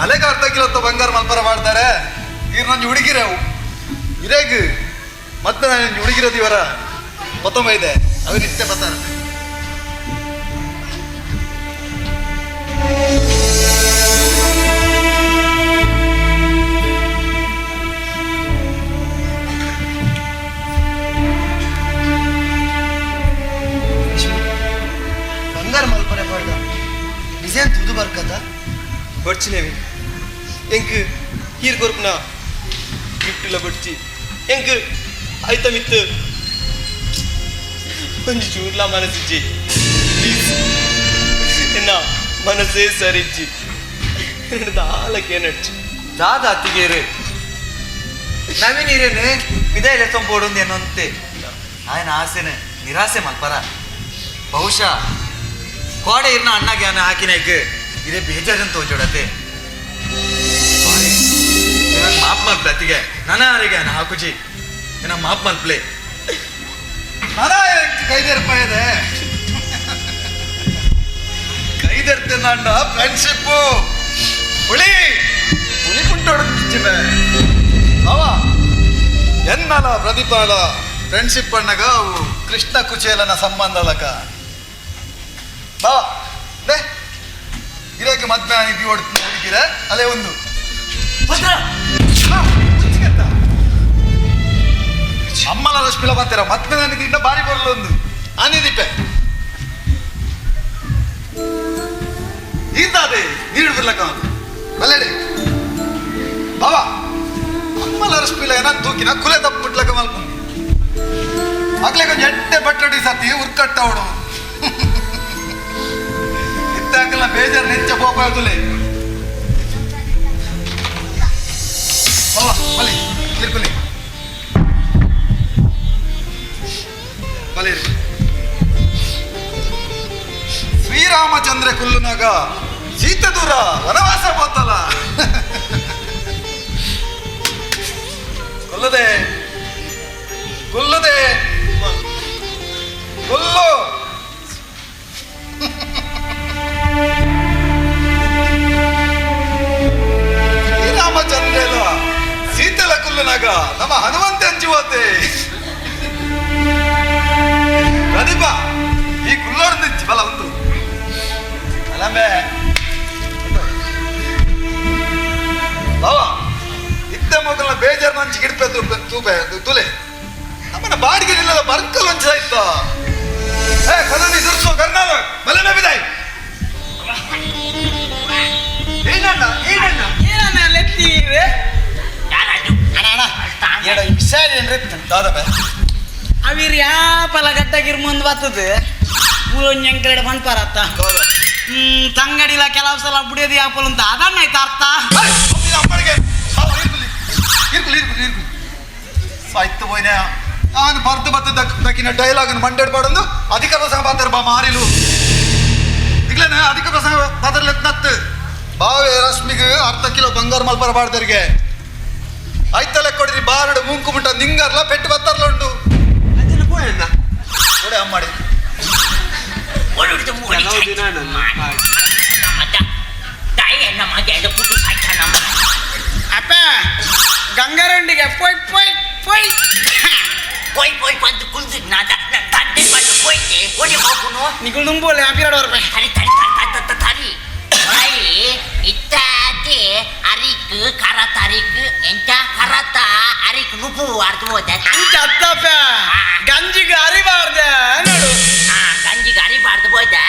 ಅಲೆಗ ಅರ್ಧ ಕಿಲೋ ಬಂಗಾರ ಮಲ್ಪರ ಮಾಡ್ತಾರೆ ಇವ್ರು ನಂಜು ಹುಡುಗಿರವು ಇರೇಗ್ ಮತ್ತೆ ನಾನು ಹುಡುಗಿರೋದು ಇವರ ಕೊತ್ತಂಬ ಇದೆ ಅವ್ರು ಇಷ್ಟೇ ಬರ್ತಾರೆ ಬಂಗಾರ ಮಲ್ಪರೆ ಬಾರ್ದ ಡಿಸೈನ್ ತೂದು ಬರ್ಕದ ಬಡ್ಚಿನೇವಿ ಎಂಕ್ here ಕೊರ್ಪುನ ಗಿಫ್ಟ್ ಇಲ್ಲ ಬಡ್ಚಿ ಎಂಕ್ ಐತಮಿತ್ತು ಒಂಜಿ ಚೂರ್ಲ ಮನಸ್ಸಿಜ್ಜಿ ಪ್ಲೀಸ್ ಎನ್ನ ಮನಸ್ಸೇ ಸರಿಜ್ಜಿ ದಾಲಕ್ಕೆ ನಡ್ಚಿ ದಾದ ಅತ್ತಿಗೇರು ನವೀನ್ ಹಿರೇನು ವಿದಾಯ ಲೆತ್ತೊಂಬೋಡು ಎನ್ನೊಂತೆ ఆయన ಆಸೆನೆ ನಿರಾಸೆ ಮಲ್ಪರ ಬಹುಶಃ ಕೋಡೆ ಇರ್ನ ಅಣ್ಣಗೆ ಅನ್ನ ಹಾಕಿನಾಯ್ಕ ಇದೇ ಬೇಜಾರನ್ ತೋಜೋಡತೆ ಸಾರಿ ಮಾಪ್ ಮಲ್ಪ್ಲೆ ಅತ್ತಿಗೆ ನನ್ನ ಆರಿಗೆ ಅನ್ನ ಹಾಕುಜಿ ಏನ ಮಾಪ್ ಮಲ್ಪ್ಲೆ ಮರ ಕೈದೇರ್ಪ ಇದೆ ಕೈದೆರ್ತಿಂದ ಫ್ರೆಂಡ್ಶಿಪ್ ಹುಳಿ ಹುಳಿ ಕುಂಟೋಡ ಬಾವ ಎನ್ನಲ ಪ್ರದೀಪಾಲ ಫ್ರೆಂಡ್ಶಿಪ್ ಅಣ್ಣಗ ಅವು ಕೃಷ್ಣ ಕುಚೇಲನ ಸಂಬಂಧ ಲಕ ಬಾವ they ಇರಕ್ಕೆ ಮದ್ವೆ ಆಗಿ ಹುಡುಗಿರ ಅಲ್ಲೇ ಒಂದು ಅಮ್ಮಲ ರಶ್ಮಿಲ ಬರ್ತೀರ ಮದ್ವೆ ನನಗೆ ಇನ್ನ ಬಾರಿ ಬರಲ್ಲ ಒಂದು ಆನಿದೀಪೆ ಈರ್ದಾದೆ ನೀರು ಬಿಡ್ಲಕ್ಕ ಬಲ್ಲೆಡೆ ಬಾವಾ ಅಮ್ಮಲ ರಶ್ಮಿಲ ಏನ ತೂಕಿನ ಕುಲೆ ತಪ್ಪು ಬಿಟ್ಲಕ್ಕ ಮಲ್ಪು ಆಗ್ಲೇ ಕೊಂಚ ಎಟ್ಟೆ ಬಟ್ಟಡಿ ಸತಿ ಉರ್ಕಟ್ಟವಡು ಇತ್ತಾಕಲ್ಲ ಬೇಜಾರು ನೆಚ್ಚ ಕೋಪ ಹೇಳ್తుಲೆ ಬಾವಾ ಬಲಿ. ಇರ್ಕುಲಿ ಬಲೆ ಶ್ರೀರಾಮಚಂದ್ರ ಕುಲ್ಲುನಾಗ ಸೀತೆ ದೂರ ವನವಾಸ ಹೋತಲ್ಲ. ಕೊಲ್ಲದೆ ಕೊಲ್ಲದೆ ಕೊಲ್ಲು. ಶ್ರೀರಾಮಚಂದ್ರ ಸೀತೆಲ ಕುಲ್ಲುನಾಗ ನಮ್ಮ ಹನುಮಂತ ಅಂಜುವತೆ. ಪ್ರದೀಪ ಈ ಕುಲ್ಲೋರ್ದು ಬಲ ಉಂಟು ಅಲ್ಲಂಬೆ ಬಾವ ಇತ್ತ ಮೊದಲ ಬೇಜಾರು ಮಂಚಿ ಗಿಡ್ಪೆ ತೂಪೆ ತುಲೆ ನಮ್ಮನ್ನ ಬಾಡಿಗೆ ನಿಲ್ಲದ ಬರ್ಕಲ್ ಒಂಚ ಇತ್ತ. ಏ ಕದನಿ ದುರ್ಸು ಕರ್ನಾದ ಬಲಮೆ ಬಿದಾಯ್. ಏನಣ್ಣ ಏನಣ್ಣ ಏನಣ್ಣ ಲೆತ್ತೀರಿ? ಏಡ ವಿಷಯ ಏನ್ರಿ ದಾದಬೆ ಅವಿರ್ ಯಾಪಲ ಗಡ್ಡಗಿರ್ ಮುಂದ್ ಬರ್ತದೆ ಮೂಲೊಂಜಂಕಡೆ ಪನ್ಪಾರತ್ತ ತಂಗಡಿಲ ಕೆಲವು ಸಲ ಬುಡಿಯೋದು ಯಾಪಲ್ ಅಂತ ಅದನ್ನ ಆಯ್ತು ಅರ್ಥ. ಸಾಯ್ತು ಪೋಯ್ನ ನಾನು ಬರ್ದು ಬತ್ತು ದಕ್ಕಿನ ಡೈಲಾಗ್ ಮಂಡೇಡ್ ಪಾಡೊಂದು ಅಧಿಕ ಪ್ರಸಂಗ ಪಾತ್ರ ಬಾ ಮಾರಿಲು ಇಗ್ಲೇನ ಅಧಿಕ ಪ್ರಸಂಗ ಪಾತ್ರ ನತ್ತು ಬಾವೆ ರಶ್ಮಿಗೆ ಅರ್ಧ ಕಿಲೋ ಬಂಗಾರ ಮಲ್ಪರ ಬಾಡ್ದರಿಗೆ ಐತಲೆ ಕೊಡ್ರಿ ಬಾರಡು ಮೂಂಕು ಮುಟ್ಟ ನಿಂಗರ್ಲ ಪೆಟ್ಟು ಬತ್ತರ್ಲ ಉಂಟು ಕೊಡೆ ಅಮ್ಮಾಡಿ. ಕೆಲವು ದಿನ ನನ್ನ ಅಪ್ಪ ಗಂಗಾರಂಡಿಗೆ ಪೊಯ್ ಪೊಯ್ ಪೊಯ್ ಪೊಯ್ ಪೊಯ್ ಬಂದು ಕುಲ್ದು ನಾ ತಂದೆ ಬಂದು ಪೊಯ್ತೆ ಓಡಿ ಹೋಗುನು. ನಿಗುಳು ನುಂಬೋಲೆ ಆಪಿರಾಡ್ ಬರ್ಬೆ. ತರಿ ತರಿ ತರಿ ತರಿ ತರಿ ಬಾಯಿ ಇತ್ತಾತಿ ಅರಿಕ್ ಕರ ತಾರೀಕ್ ಎಂತ ಕರತ ಅರಿಕ್ ನುಪು ಅರ್ಧ ಹೋದೆ. ಅಂಚ ಅತ್ತಪ್ಪ ಗಂಜಿಗೆ ಅರಿಬಾರ್ದೆ ನೋಡು. ಆ ಗಂಜಿಗೆ ಅರಿಬಾರ್ದು ಹೋದೆ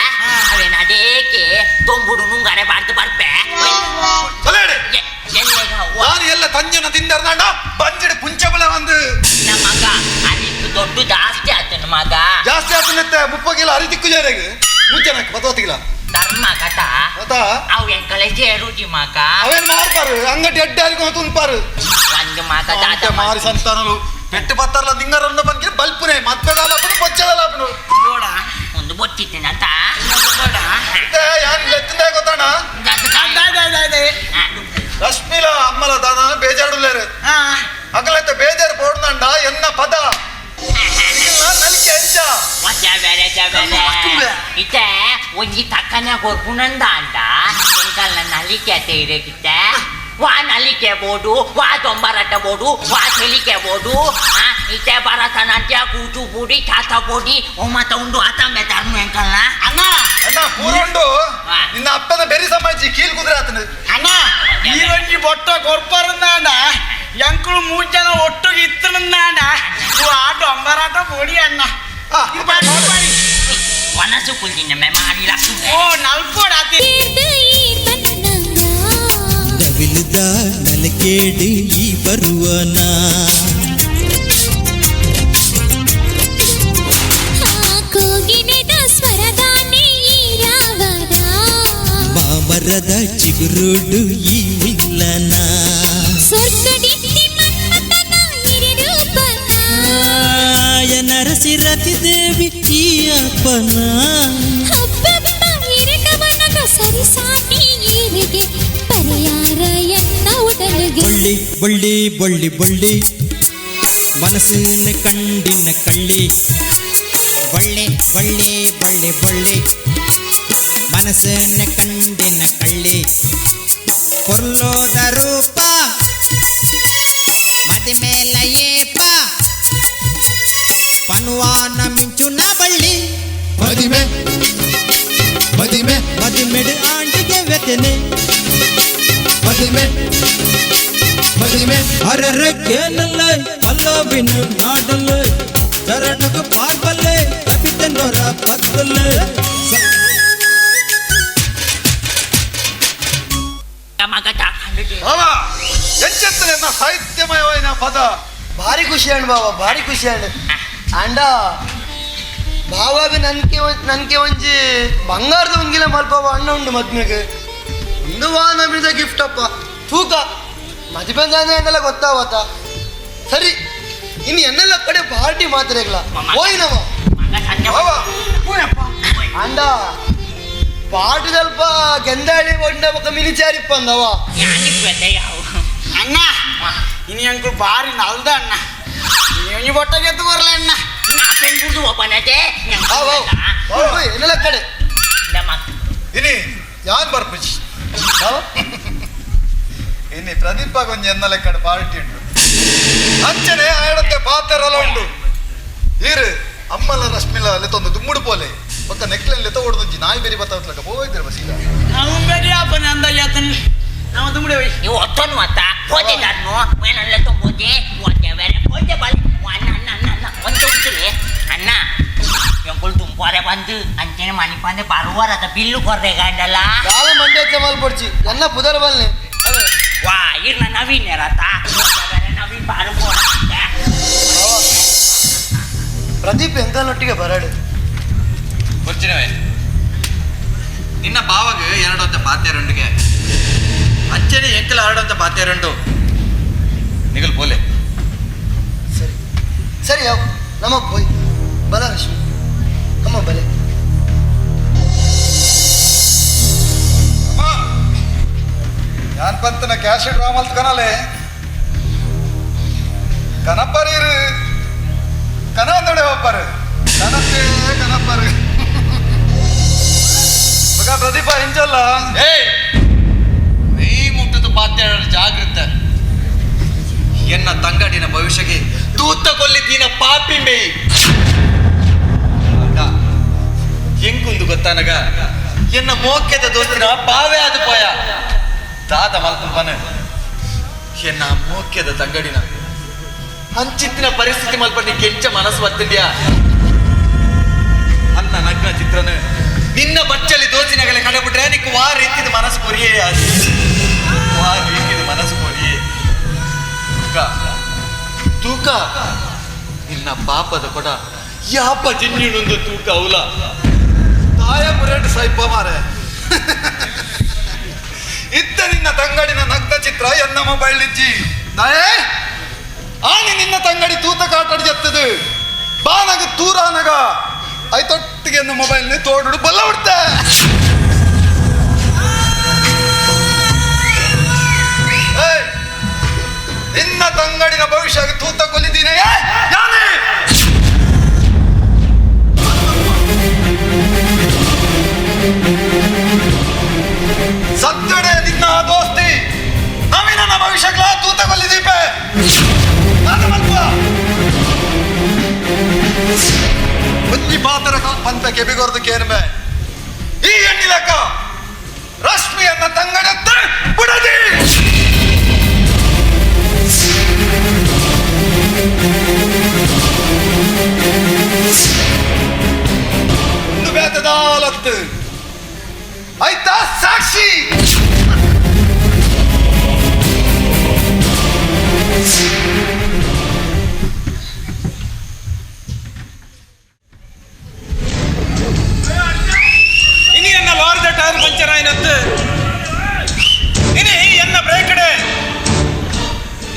ಅವೇನು ಅದೇಕೆ ತೊಂಬುಡು ನುಂಗರೆ ಬಾರ್ದು ಬರ್ಪೆ. ನಾನು ಎಲ್ಲ ತಂಜನ ತಿಂದರ್ನಾಂಡ ಬಂಜಿಡು ಪುಂಚಬಲ ಒಂದು ನಮ್ಮ ಮಗ ಅರಿಕ್ ದೊಡ್ಡ ಜಾಸ್ತಿ ಆತನ ಮಗ ಜಾಸ್ತಿ ಆತನತ್ತೆ 30 ಕಿಲೋ ಅರಿ ತಿಕ್ಕು ಜಾರಿಗೆ ಮುಂಚೆನಕ್ಕೆ ಬತ್ತೋತಿಲ್ಲ ಧರ್ಮ ಕಥ ಅವು ಎಂಕಲೆ ಸೇರುಜಿ ಮಗ ಅವೇನು ಮಾರ್ಪಾರು ಅಂಗಡಿ ಅಡ್ಡ ಅರಿಕೊಂಡು ತುನ್ಪಾರು ಒಂದು ಮಗ ದಾದ ಮಾರಿ ಸಂತಾನಲು ಪೆಟ್ಟು ಬತ್ತಾರಲ್ಲ ನಿಂಗರನ್ನ ಬಂದ್ರೆ ಬಲ್ಪುನೆ ಮತ್ತೆದಾಲಪನು ಬೊಚ್ಚದಲಾಪನು ನೋಡ ಒಂದು ಬೊಚ್ಚಿದ್ದೀನಂತ ಯಾರು ಎತ್ತಿಂದ ಗೊತ್ತಣ್ಣ ರಶ್ಮಿಲ ಅಮ್ಮಲ ದಾದ ಬೇಜಾರುಲ್ಲೇರು ಅಗಲತ್ತೆ ಬೇಜಾರು ಪೋಡ್ನಂಡ ಎನ್ನ ಪದ ನಲಿಕೆ ಎಂಚ ಇತ್ತೆ ಒಂಜಿ ತಕ್ಕನೆ ಕೊರ್ಪುನಂದ ಅಂಡ ಎಂಕಲ್ನ ನಲಿಕೆ ಇರಕಿತ್ತೆ ವಾ ನಲಿಕೆ ಬೋಡು ವಾ ದೊಂಬರಟ್ಟ ಬೋಡು ವಾ ತೆಲಿಕೆ ಬೋಡು ಇತ್ತೆ ಭರತನಾಟ್ಯ ಕೂಚುಪುಡಿ ಚಾತಪುಡಿ ಒಮ್ಮತ ಉಂಡು ಆತಂಬೆ ಧರ್ಮ ಎಂಕಲ್ನ ಅಣ್ಣ ಅಣ್ಣ ಪೂರುಂಡು ನಿನ್ನ ಅಪ್ಪನ ಬೆರಿ ಸಮಾಜಿ ಕೀಲ್ ಕುದುರೆ ಆತನ ಅಣ್ಣ ಈ ಒಂಜಿ ಬೊಟ್ಟ ಕೊರ್ಪರಂದಾಂಡ ಎಂಕುಳು ಮೂರು ಜನ ಒಟ್ಟಿಗೆ ಇತ್ತನಂದಾಂಡ ಆಟೋ ಅಂಬರಾಟ ಪೊಡಿ ಅಣ್ಣ ವನಸು ಕುಲ್ದಿನ ಮೆ ಮಾಡಿಲ್ಲ. ಓ ನಲ್ಪೋಡ ಆತಿ ನವಿಲುದ ನಲಕೇಡು ಈ ಬರುವನ ಮಾಮರದ ಚಿಗುರುಡು ಈ ಮಿಲ್ಲನ ನರಸಿರತಿ ದೇವಿ ಈ ಅಪ್ಪನ ಬೊಳ್ಳಿ ಬೊಳ್ಳಿ ಬೊಳ್ಳಿ ಬೊಳ್ಳಿ ಮನಸ್ಸಿನ ಕಂಡಿನ ಕಳ್ಳಿ ಬೊಳ್ಳಿ ಬೊಳ್ಳಿ ಬೊಳ್ಳಿ ಬೊಳ್ಳಿ ಮನಸ್ಸಿನ ಕಂಡಿನ ಕಳ್ಳಿ ಪೊರ್ಲೋದ ರೂಪ ಮದಿಮೇಲ ಏಪ ಪನುವಾನ ಮಿಂಚುನ ಬಳ್ಳಿ ಮದಿಮೆ ಮದಿಮೆ ಮದಿಮೆಡು ಆಂಟಿಗೆ ವ್ಯತನೆ ಮದಿಮೆ ಮದಿಮೆ ಅರರ ಕೇಳಲ್ಲ ಪಲ್ಲವಿನ ನಾಡಲ್ಲ ಚರಣಕ ಪಾರ್ಬಲ್ಲೆ ಕಪಿತನೊರ ಪತ್ತಲ್ಲ. ಎಂಚೆತ್ತನೆ ಸಾಹಿತ್ಯಮಯವಾಯಿನ ಪದ ಭಾರಿ ಖುಷಿ ಅಣ್ಣ ಬಾವ ಭಾರಿ ಖುಷಿ ಅಣ್ಣ ಅಂಡ ಬಾವಾಗ ನನ್ಕೆ ನನ್ಕೆ ಒಂಜಿ ಬಂಗಾರದ ಒಂಗಿಲ ಮಲ್ಪವ ಅಣ್ಣ ಉಂಡು ಮದ್ಮೆಗೆ ಒಂದು ವಾನ ಬಿಡಿದ ಗಿಫ್ಟ್ ಅಪ್ಪ ತೂಕ ಮದುವೆ ಅಂದೆಲ್ಲ ಗೊತ್ತಾವತ್ತ. ಸರಿ ಇನ್ನು ಎನ್ನೆಲ್ಲ ಕಡೆ ಪಾರ್ಟಿ ಮಾತ್ರೆಗಳ ಹೋಯಿನವ ಅಂಡ ಪಾಟದಲ್ಪ ಗೆಂದಾಳಿ ಒಡ್ಡ ಬೊಕ ಮಿನಿಚಾರಿಪ್ಪ ಅಂದವ ಅಣ್ಣ ಇನಿ ಅಂಕುಲ್ ಬಾರಿ ನಲ್ದ ಅಣ್ಣ ನೀ ಬೊಟ್ಟ ಗೆದ್ದು ಬರಲ ಅಣ್ಣ ಎನ್ನೆಲ್ಲ ಕಡೆ ಇನಿ ಯಾನ್ ಬರ್ಪುಜಿ ಇನಿ ಪ್ರದೀಪ ಒಂಜಿ ಎನ್ನಲೆ ಕಡೆ ಪಾರ್ಟಿ ಉಂಟು ಅಂಚನೆ ಆಡತ್ತೆ ಪಾತೆರಲ ಉಂಡು ಈರು ಅಮ್ಮಲ ರಶ್ಮಿಲ ಲೆತ್ತೊಂದು ದುಮ್ಮುಡು ಪೋಲೆ ಬೊಕ್ಕ ನೆಕ್ಲೆನ್ ಲೆತ್ತ ಓಡುದೊಂಜಿ ನಾಯಿ ಬೇರಿ ಬತ್ತಾವತ್ಲಕ ಪೋಯ್ತಿರ ಬಸ್ ಈಗ ನಾವು ಬೇಡಿ ಅಪ್ಪನ ಅಂದಾಜ್ ನಾವು ದುಮ್ಮುಡೆ ಹೋಯ್ ನೀವು ಒತ್ತೊಂದು ಮತ್ತ ಹೋದೆ ನಾನು ಏನಲ್ಲ ತೊಂಬೋದೆ ಒಂದೇ ಬೇರೆ ಹೋದೆ ಬಲೆ ಅಣ್ಣ ಅಣ್ಣ ಅಣ್ಣ ಅಣ್ಣ ಒಂದು ಉಂಟುಲೆ ಅಣ್ಣ ಎಂಕುಲು ದುಂಪಾರೆ ಬಂದು ಅಂಚನೆ ಮನಿ ಬಂದು ಬರುವಾರದ ಬಿಲ್ಲು ಕೊರ್ರೆ ಗಂಡಲ್ಲ ದಾಲ ಮಂಡ್ಯ ಚಮಾಲ್ ಪಡ್ಚಿ ಎನ್ನ ಪುದರ್ ಬಲ್ನೆ ವಾ ಇರ್ನ ನವೀನ್ ರತ ನವೀನ್ ಬಾರು ಪ್ರದೀಪ್ ಎಂಕಲ್ನೊಟ್ಟಿಗೆ ಬರಡು ಬರ್ಚಿನವೇ ನಿನ್ನ ಬಾವಾಗ ಎರಡೊಂತ ಪಾತೆರುಂಡುಗೆ ಅಂಚನೆ ಎಂಕಲ ಹರಡಂತ ಪಾತೆರುಂಡು ನಿಗಲ್ ಪೋಲೆ ಸರಿ ಸರಿ ಯಾವ ನಮ್ಮ ಪೋಯ್ ಬಲ ರಶ್ಮಿ ಅಮ್ಮ ಬಲೆ ಯಾನ್ ಪಂತನ ಕ್ಯಾಶ್ ಡ್ರಾ ಮಲ್ತ್ ಕನಲೆ ಕನಪರೀರು ಕನ ಅಂದಡೆ ಒಬ್ಬರು ಕನಪೇ ಕನಪರು ಮಗ ಪ್ರದೀಪ ಹಿಂಜಲ್ಲ ಏಯ್ ನೀ ಮುಟ್ಟದ ಪಾತ್ಯ ಜಾಗೃತ ಎನ್ನ ತಂಗಡಿನ ಭವಿಷ್ಯಕ್ಕೆ ತೂತ ಕೊಲ್ಲಿದ್ದೀನ ಪಾಪಿ ಮೇಯ್ ಎಂಕುಂದು ಗೊತ್ತಾನಗ ಎನ್ನ ಮೋಕ್ಯದ ದೋಸ್ತಿನ ಪಾವೇ ಆದ ಪೋಯ ತಾತ ಮಲ್ಪನ ಎನ್ನ ಮೋಕ್ಯದ ತಂಗಡಿನ ಅಂಚಿತ್ತಿನ ಪರಿಸ್ಥಿತಿ ಮಲ್ಪ ಕೆಂಚ ಮನಸ್ಸು ಬತ್ತಿದ್ಯಾ ಅನ್ನ ನಗ್ನ ಚಿತ್ರನ ನಿನ್ನ ಬಚ್ಚಲಿ ದೋಸಿನಗಲೆ ಕಡೆಬಿಟ್ರೆ ನಿಕ್ಕು ವಾ ರೀತಿದ ಮನಸ್ಸು ಕೊರಿಯೇ ಅದು ವಾ ರೀತಿದ ಮನಸ್ಸು ಕೊರಿಯೇ ತೂಕ ತೂಕ ನಿನ್ನ ಪಾಪದ ಕೊಡ ಯಾಪ ಜಿನ್ನಿನೊಂದು ತೂಕ ಅವಲ ತಾಯ ಮುರೇಟ್ ಸೈಪ ಮಾರೆ ಇತ್ತ ನಿನ್ನ ತಂಗಡಿನ ನಗ್ನ ಚಿತ್ರ ಎನ್ನ ಮೊಬೈಲ್ ಇಜ್ಜಿ ನಾಯೇ ಆನಿ ನಿನ್ನ ತಂಗಡಿ ತೂತ ಕಾಟಾಡಿ ಜತ್ತದು ಬಾನಗ ತೂರಾನಗ ಐತೊಟ್ಟಿಗೆ ಎನ್ನ ಮೊಬೈಲ್ ತೋಡು ಬಲ್ಲ ಬಿಡ್ತೆ ನಿನ್ನ ತಂಗಡಿನ ಭವಿಷ್ಯ ತೂತ ಕೊಲ್ಲಿದ್ದೀನಿ ಯಾನೇ ಸತ್ತಡೆ ನಿನ್ನ ದೋಸ್ತಿ ನವೀನ ಭವಿಷ್ಯಗಳ ತೂತ ಕೊಲ್ಲಿದೀಪೆ ಒಂಜಿ ಪಾತ್ರ ಪಂತ ಕೆಬಿಗೊರ್ದು ಕೇನ್ಬೆ ಈ ಎಣ್ಣಿಲಕ್ಕ ರಶ್ಮಿಯನ್ನ ತಂಗಡತ್ತ ಬುಡದಿ ಒಂದು ಬೇತದಾಲತ್ತು ಆಯ್ತಾ ಸಾಕ್ಷಿ ಇನಿ ಎನ್ನ ಲಾರಿದ ಟೈರ್ ಪಂಚರ್ ಆಯ್ನತ್ತು ಇನಿ ಎನ್ನ ಬ್ರೇಕ್ ಕಡೆ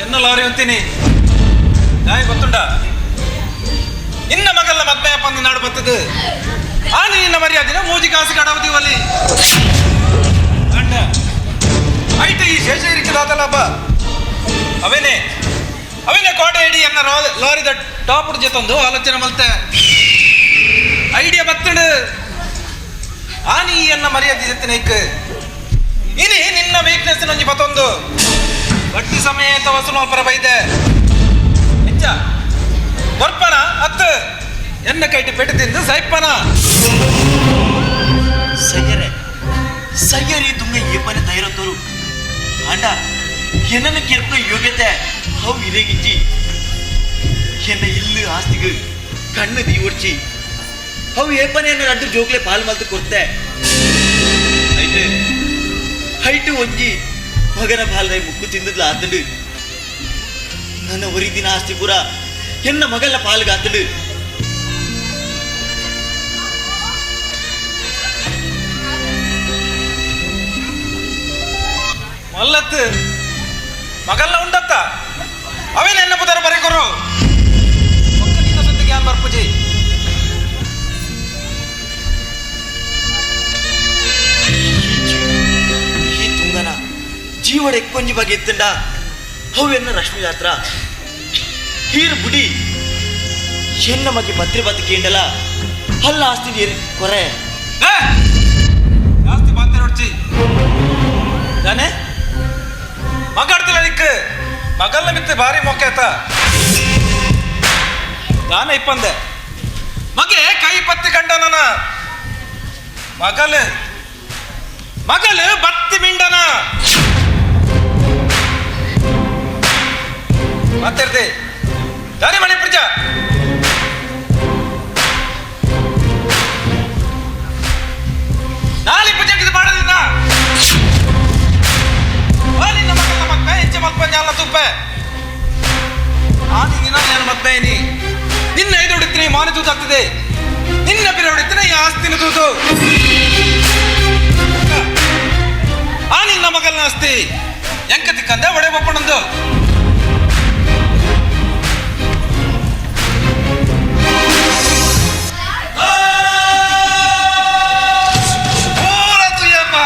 ಎನ್ನ ಲಾರಿ ಅಂತೀನಿ ನಾಯಿ ಗೊತ್ತುಂಡ ನಿನ್ನ ಮಗಲ್ಲ ಮದ್ಮೆ ಪಂದು ನಾಡು ಬರ್ತದೆ ಆನಿ ನಿನ್ನ ಮರ್ಯಾದಿನ ಮೂಜಿ ಕಾಸು ಕಡವದಿವಲ್ಲಿ ಅಂಡ ಐಟ ಈ ಶೇಷ ಇರಿಕದಾದಲ್ಲಪ್ಪ ಅವೇನೆ ಅವೇನೆ ಕೋಟೆ ಇಡಿ ಎನ್ನ ಲಾರಿದ ಟಾಪ್ ಜೊತೊಂದು ಆಲೋಚನೆ ಮಲ್ತೆ ಐಡಿಯಾ ಬತ್ತಡು ಆನಿ ಎನ್ನ ಮರ್ಯಾದೆ ಜೊತೆ ಇನಿ ನಿನ್ನ ವೀಕ್ನೆಸ್ ಒಂಜಿ ಬತ್ತೊಂದು ಬಡ್ಡಿ ಸಮೇತ ವಸೂಲು ಮಲ್ಪರ ಬೈದೆ ನಿಜ ಬರ್ಪನ ಅತ್ತು ಎನ್ನ ಕೈಟಿ ಪೆಟ್ಟು ತಿಂದು ಸೈಪನ ಸಯ್ಯರೆ ಸಯ್ಯರಿ ತುಂಗ ಏಪನೆ ತೈರತ್ತೋರು ಅಂಡ ಏನನ್ನು ಕೇಳ್ಕೊ ಯೋಗ್ಯತೆ ಅವು ಇರೇಗಿಜ್ಜಿ ಎನ್ನ ಇಲ್ಲು ಆಸ್ತಿಗೆ ಕಣ್ಣು ದೀವಡ್ಚಿ ಅವು ಏಪನೆ ಎನ್ನ ರಡ್ಡು ಜೋಕ್ಲೆ ಪಾಲ್ ಮಲ್ತು ಕೊರ್ತೆ ಹೈಟ್ ಹೈಟ್ ಒಂಜಿ ಮಗನ ಪಾಲ್ದೈ ಮುಕ್ಕು ತಿಂದದ್ಲ ಆತಡು ನನ್ನ ಒರಿದಿನ ಆಸ್ತಿ ಪೂರ ಎನ್ನ ಮಗಲ್ಲ ಪಾಲ್ಗಾತಡು ಮಲ್ಲತ್ತು ಮಗಲ್ಲ ಉಂಡತ್ತ ಅವೇನು ಎನ್ನ ಪುದರ ಬರೆಕೊರು ಒಕ್ಕ ನಿನ್ನ ಸುತ್ತಿಗೆ ಯಾನ್ ಬರ್ಪುಜಿ. ಈ ತುಂಗನ ಜೀವಡ ಎಕ್ಕೊಂಜಿ ಬಗ್ಗೆ ಇತ್ತಂಡ ಅವೆನ್ನ ರಶ್ಮಿ ಜಾತ್ರ ಹೀರು ಬುಡಿ ಎನ್ನ ಮಗೆ ಬತ್ರಿ ಬದುಕೇಂಡಲ ಅಲ್ಲ ಆಸ್ತಿ ನೀರು ಕೊರೆ. ಜಾಸ್ತಿ ಮಾತಾಡೋಡ್ಚಿ ನಾನೇ ಮಗಾಡ್ತಿಲ್ಲ ನಿಕ್ ಮಗಲ್ನ ಮಿತ್ತೆ ಭಾರಿ ಮೊಕ್ಕೆ ಆತ ದಾನ ಇಪ್ಪಂದೆ ಮಗೆ ಕೈ ಪತ್ತಿ ಕಂಡ ನನ್ನ ಮಗಲ್ ಮಗಲ್ ಬತ್ತಿ ಮಿಂಡನ ಮಾತಾಡ್ದೆ ದಾರಿ ಮಣಿ ಪುರ್ಜ ನಾಳೆ ಪೂಜೆಗೆ ಮಾಡೋದಿಲ್ಲ. ನಿನ್ನ ಮಗನ ಮಕ್ಕ ಹೆಚ್ಚೆ ಮಲ್ಪ ಜ್ಞಾನ ತುಪ್ಪೆ ಆದಿ ನಿನ್ನ ನಾನು ಮದ್ವೆ ನೀ ನಿನ್ನ ಐದು ಹೊಡಿತೀನಿ ಮಾನೆ ತೂತಾಗ್ತದೆ ನಿನ್ನ ಬಿರ ಹೊಡಿತೀನಿ ಈ ಆಸ್ತಿನ ತೂತು ಆ ನಿನ್ನ ಮಗಲ್ನ ಆಸ್ತಿ ಎಂಕ ತಿಕ್ಕಂದ ಒಡೆ ಬಪ್ಪಣಂದು ಪೂರ ತುಯ್ಯಮ್ಮ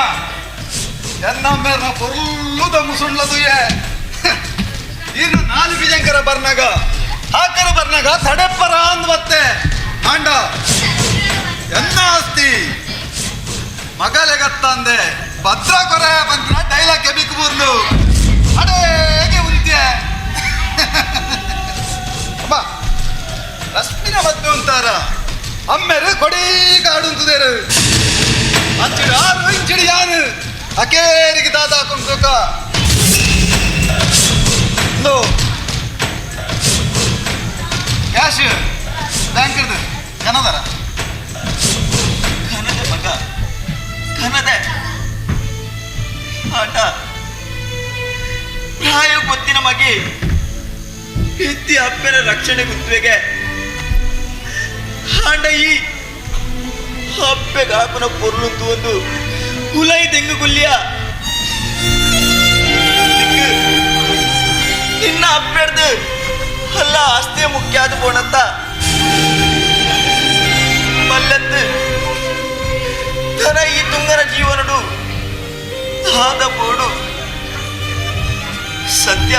ಎನ್ನ ಮೇರ್ನ ಪೊರ್ಲುದ ಮುಸುಂಡ್ಲ ತುಯ್ಯೆ. ಇನ್ನು ನಾಲು ಬಿಜಂಕರ ಬರ್ನಾಗ ಹಾಕರ ಬರ್ನಾಗ ತಡೆಪ್ಪರ ಅಂದ್ ಮತ್ತೆ ಆಂಡ ಎನ್ನ ಆಸ್ತಿ ಮಗಲೆಗತ್ತಂದೆ ಭದ್ರ ಕೊರೆ ಬಂದ್ರ ಡೈಲಾಗ್ ಕೆಬಿಕ್ ಬೂರ್ಲು ಅಡೇಗೆ ಉಂತ್ಯ ಅಮ್ಮ ರಶ್ಮಿನ ಮದ್ವೆ ಅಂತಾರ ಅಮ್ಮೆರು ಕೊಡಿ ಕಾಡುಂತುದೇರು ಅಂಚಿಡು ಆರು ಇಂಚಿಡು ಯಾರು ಅಕೇರಿಗೆ ದಾದ ಹಾಕೊಂಡು ಲೋ ಕ್ಯಾಶ್ ಬ್ಯಾಂಕ್ ಕನದರ ಕನದೆ ಮಗ ಕನದೆ ಆಟ ಪ್ರಾಯ ಗೊತ್ತಿನ ಮಗಿ ಎತ್ತಿ ಅಪ್ಪನ ರಕ್ಷಣೆ ಗುತ್ತುವೆಗೆ ಆಂಡ ಈ ಅಪ್ಪೆ ಗಾಪನ ಪೊರ್ಲುಂತು ಒಂದು ಉಲೈ ತೆಂಗು ಗುಲ್ಯ ನಿನ್ನ ಅಪ್ಪೆಡ್ದು ಅಲ್ಲ ಆಸ್ತಿ ಮುಖ್ಯ ಆದ ಪೋಣತ್ತ ಮಲ್ಲತ್ತು ತನ ಈ ತುಂಗನ ಜೀವನಡು ತಾದ ಬೋಡು ಸತ್ಯ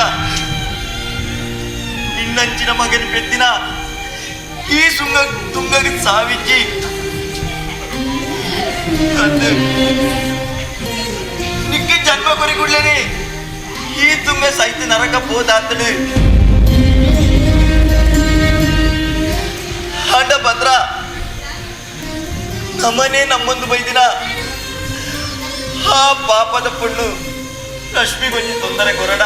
ನಿನ್ನಂಚಿನ ಮಗನ ಪೆದ್ದಿನ ಈ ಸುಂಗ ತುಂಗಗೆ ಸಾವಿಜ್ಜಿ ಅಂದು ನಿಕ್ಕೆ ಜನ್ಮ ಕೊರಿಗುಡ್ಲೇನೆ ಈ ತುಂಗ ಸೈತ ನರಕ ಪೋದಾತಡು ಆಂಡ ಭದ್ರ ನಮ್ಮನೆ ನಮ್ಮೊಂದು ಬೈದಿನ ಆ ಪಾಪದ ಪಣ್ಣು ರಶ್ಮಿಗೊಂಜಿ ತೊಂದರೆ ಕೊರಡ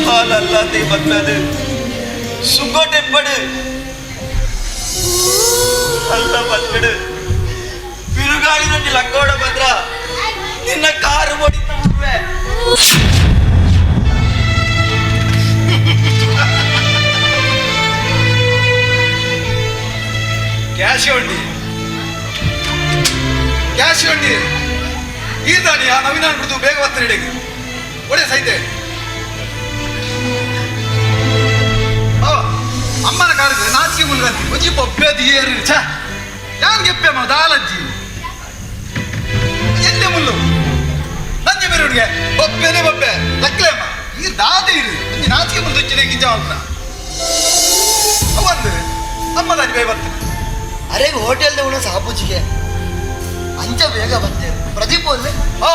ಹಾಲಲ್ಲಾದೆ ಬರ್ತದೆ ಸುಗೋಟೆಪ್ಪಡು ಅಲ್ಲ ಬರ್ತಡು ಬಿರುಗಾಳಿ నుండి ಲಕ್ಕೋಡ ಭದ್ರ ನಿನ್ನ ಕಾರು ಹೊಡಿತ ಬಿಡುವೆ. ಕ್ಯಾಶ್ ಉಂಡಿ ಕ್ಯಾಶ್ ಉಂಡಿ ಈದಾನಿ ಆ ನವೀನ ಬಿಡುದು ಬೇಗ ಬರ್ತಾರೆ ಇಡಗೆ ಒಳ್ಳೆ ಸೈತೆ ಓ ಅಮ್ಮನ ಕಾಡಿದ್ರೆ ನಾಚಿಕೆ ಮುಲ್ಗಂತಿ ಒಂಜಿ ಬೊಬ್ಬೆ ದಿಯೇರಿ ಛ ಯಾನ್ ಗೆಪ್ಪೆ ಅಮ್ಮ ದಾಲಜ್ಜಿ ಎಲ್ಲೆ ಮುಲ್ಲು ನಂಜೆ ಬೇರೆ ಹುಡುಗೆ ಬೊಬ್ಬೆನೆ ಬೊಬ್ಬೆ ಲಕ್ಲೆ ಅಮ್ಮ ಈ ದಾದೆ ಇರು ಒಂಜಿ ನಾಚಿಕೆ ಮುಲ್ಲು ತುಚ್ಚಿದೆ ಗಿಂಜ ಅವನ ಅವಂದು ಅಮ್ಮ ದಾನಿ ಬೇಗ ಬರ್ತೀನಿ. ಅರೆ ಹೋಟೆಲ್ ಉಣ ಸಾಪುಜಿಗೆ ಅಂಚ ಬೇಗ ಬರ್ತೇವೆ ಪ್ರದೀಪ್ ಅಲ್ಲೇ. ಓ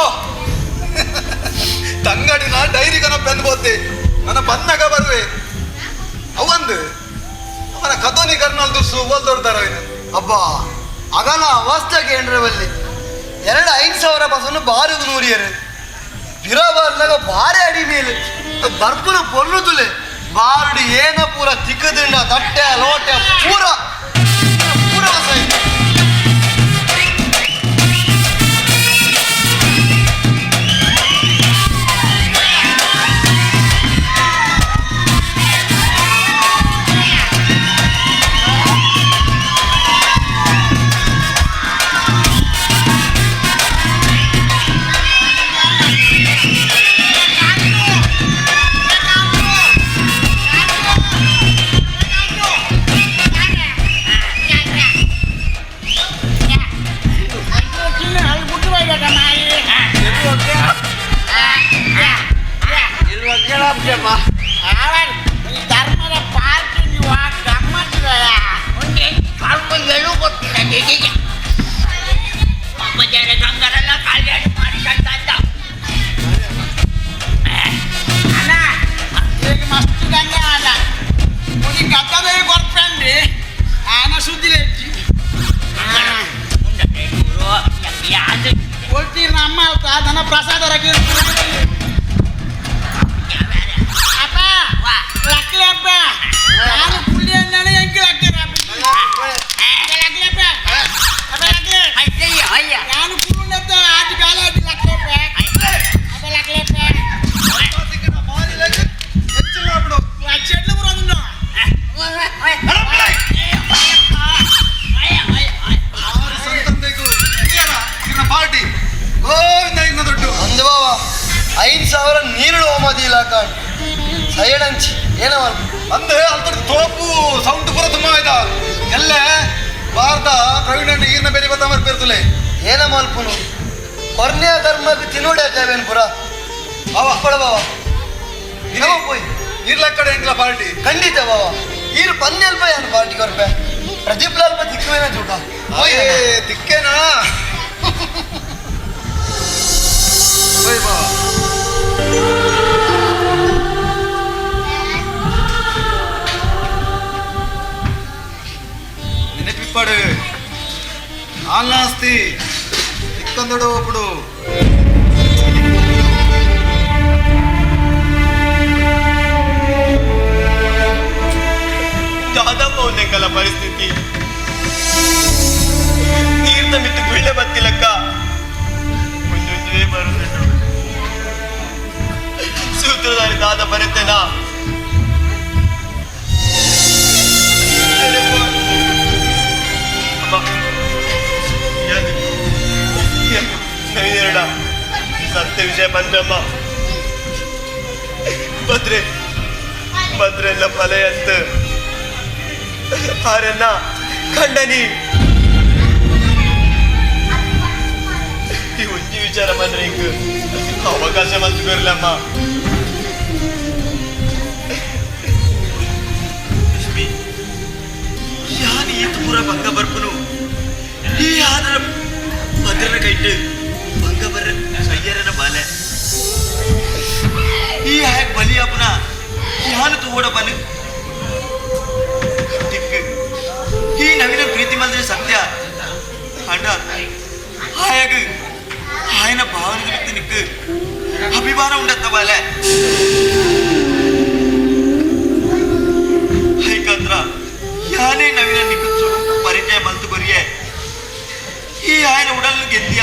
ತಂಗಡಿ ನಾ ಡೈರಿ ಕನ ಪೆನ್ ಬೋತೆ ನನ್ನ ಬಂದಾಗ ಬರುವೆ ಅವಂದು ಅವನ ಕದೋನಿ ಕರ್ನಾಲ್ ದುರ್ಸು ಓಲ್ ದೊಡ್ಡದಾರ ಅಬ್ಬಾ ಅಗನ ಅವಸ್ಥೆ ಏನ್ರವಲ್ಲಿ 2 5,000 ಬಸ್ಸನ್ನು ಬಾರಿಗೆ ನೂರಿಯರು ಬಿರಬರ್ನಾಗ ಬಾರಿ ಅಡಿ ಮೇಲೆ ಬರ್ಪುನ ಪೊರ್ಲು ತುಲೆ ಬಾರುಡಿ ಏನ ಪೂರ ತಿಕ್ಕದಿಂಡ ತಟ್ಟೆ ಲೋಟೆ ಪೂರ ಪೂರ ಹೊಸ ಆಯ್ತು. ಧರ್ಮದ ಪಾರ್ಟಿ ನೀವು ಗಮ್ಮತ್ತಿಲ್ಲ ಒಂದು ಸ್ವಲ್ಪ ಎಳು ಗೊತ್ತಿಲ್ಲ ನಿಮಗೆ ಒಬ್ಬ ಜನ ಗಂಗರೆಲ್ಲ ಕಲ್ಯಾಣ ಮಾಡಿಕೊಂಡ ಅಣ್ಣ ಈಗ ಮಸ್ತ್ ಗಂಗ ಅಲ್ಲ ಒಂದು ಗದ್ದದ ಕೊರ್ಪಂಡಿ ಆನ ಸುದ್ದಿ ಕೊಡ್ತೀರಿ ನಮ್ಮ ಅದನ್ನ ಪ್ರಸಾದ ರಗಿ ಅಪ್ಪ ಲಕ್ಲಿ ಅಪ್ಪ ನಾನು ಪುಳ್ಳಿ ಅಂದಾನೆ ಎಂಕಿ ಲಕ್ಲಿ ಲಕ್ಲಿ ಅಪ್ಪ ಅಪ್ಪ ಲಕ್ಲಿ ನಾನು ಕುರುಂಡತ್ತ ಆಟಿ ಬ್ಯಾಲೆ ಆಟಿ ಲಕ್ಲಿ ಅಪ್ಪ ಅಪ್ಪ ಲಕ್ಲಿ ಅಪ್ಪ చెట్లు కూడా ఉందో ಪಾರ್ಟಿ ಗೋವಿಂದ ಇನ್ನ ದೊಡ್ಡ ಅಂದ ಬಾವ 5000 ನೀರು ಹೋಮದಿ ಇಲಾಖ ಸೈಡಂಚಿ ಏನವ ಅಂದೆ ಅಂತದ್ದು ತೋಪು ಸೌಂಡ್ ಪೂರ ತುಂಬ ಆಯ್ತಾ ಎಲ್ಲ ಭಾರತ ಪ್ರವೀಣ್ ಅಂಡ್ ಈರ್ನ ಬೇರೆ ಬತ್ತ ಪೇರ್ತುಲೆ ಏನ ಮಲ್ಪುನು ಕೊರ್ನೆಯ ಕರ್ಮಕ್ಕೆ ತಿನ್ನೋಡೆ ಹಾಕವೇನು ಪುರ ಬಾವ ಅಪ್ಪಳ ಬಾವ ಹೋಯ್ ಇರ್ಲ ಕಡೆ ಎಂಕ್ಲ ಪಾರ್ಟಿ ಖಂಡಿತ ಬಾವ ಈರು ಪನ್ನೆ ಅಲ್ಪ ಏನು ಪಾರ್ಟಿ ಕೊರ್ಪೆ ಪ್ರದೀಪ್ ಲಾಲ್ಪ ತಿಕ್ಕುವೇನ ಜೂಟ ಓಯ್ ತಿಕ್ಕೇನಾ ಓಯ್ ಬಾವ ನೆನಪಿಪ್ಪಾಡು ಆಲ್ನಾಸ್ತಿ ತಿಕ್ಕಂದಡು ಒಬ್ಬಡು ದಾದಪ್ಪ ಒಂದೆಂಕಲ ಪರಿಸ್ಥಿತಿ ನೀರ್ನ ಮಿತ್ತು ಗುಳ್ಳೆ ಬತ್ತಿಲಕ್ಕ ಒಂದೊಂದೇ ಬರುದುಂಟು ಸೂತ್ರಧಾರಿ ದಾದ ಬರುತ್ತೇನಾ ಅಮ್ಮ ನವೀನ ಸತ್ಯ ವಿಷಯ ಬಂದಮ್ಮ ಭದ್ರೆ ಭದ್ರೆಲ್ಲ ಫಲೆಯಂತ ಆರನ್ನ ಖಂಡನಿ ಈ ಒಂಜಿ ವಿಚಾರ ಬಂದ್ರೆ ಹಿಂಗ ಅವಕಾಶ ಮಲ್ತು ಲಕ್ಷ್ಮಿ ಯಾನ್ ಈತ್ ಪೂರ ಭಂಗ ಬರ್ಪುನು ಈ ಆದರ ಭದ್ರನ ಕೈಟ್ ಭಂಗ ಬರ್ರ ಸಯ್ಯರನ ಬಾಲೆ ಈ ಹ್ಯಾಕ್ ಬಲಿಯಾಪುನ ಯಾನು ತೂವಡ ಬನ್ ತಿಕ್ಕು ಈ ನವೀನ ಪ್ರೀತಿ ಮಾಡಿದ್ರೆ ಸತ್ಯ ಅಂಡ ಹಾಯಾಗ ఆయన ಭಾವನೆ ಬಿತ್ತು ನಿಕ್ಕು ಅಭಿಮಾನ ಉಂಡತ್ತ ಬಾಲೆ ಹೈಕಂದ್ರ ಯಾನೇ ನವೀನ ನಿಕ್ಕು ಸುರುಕು ಪರಿಚಯ ಬಂತು ಕೊರಿಯೆ ಈ ఆయన ಉಡಲ್ನು ಗೆದ್ದಿಯ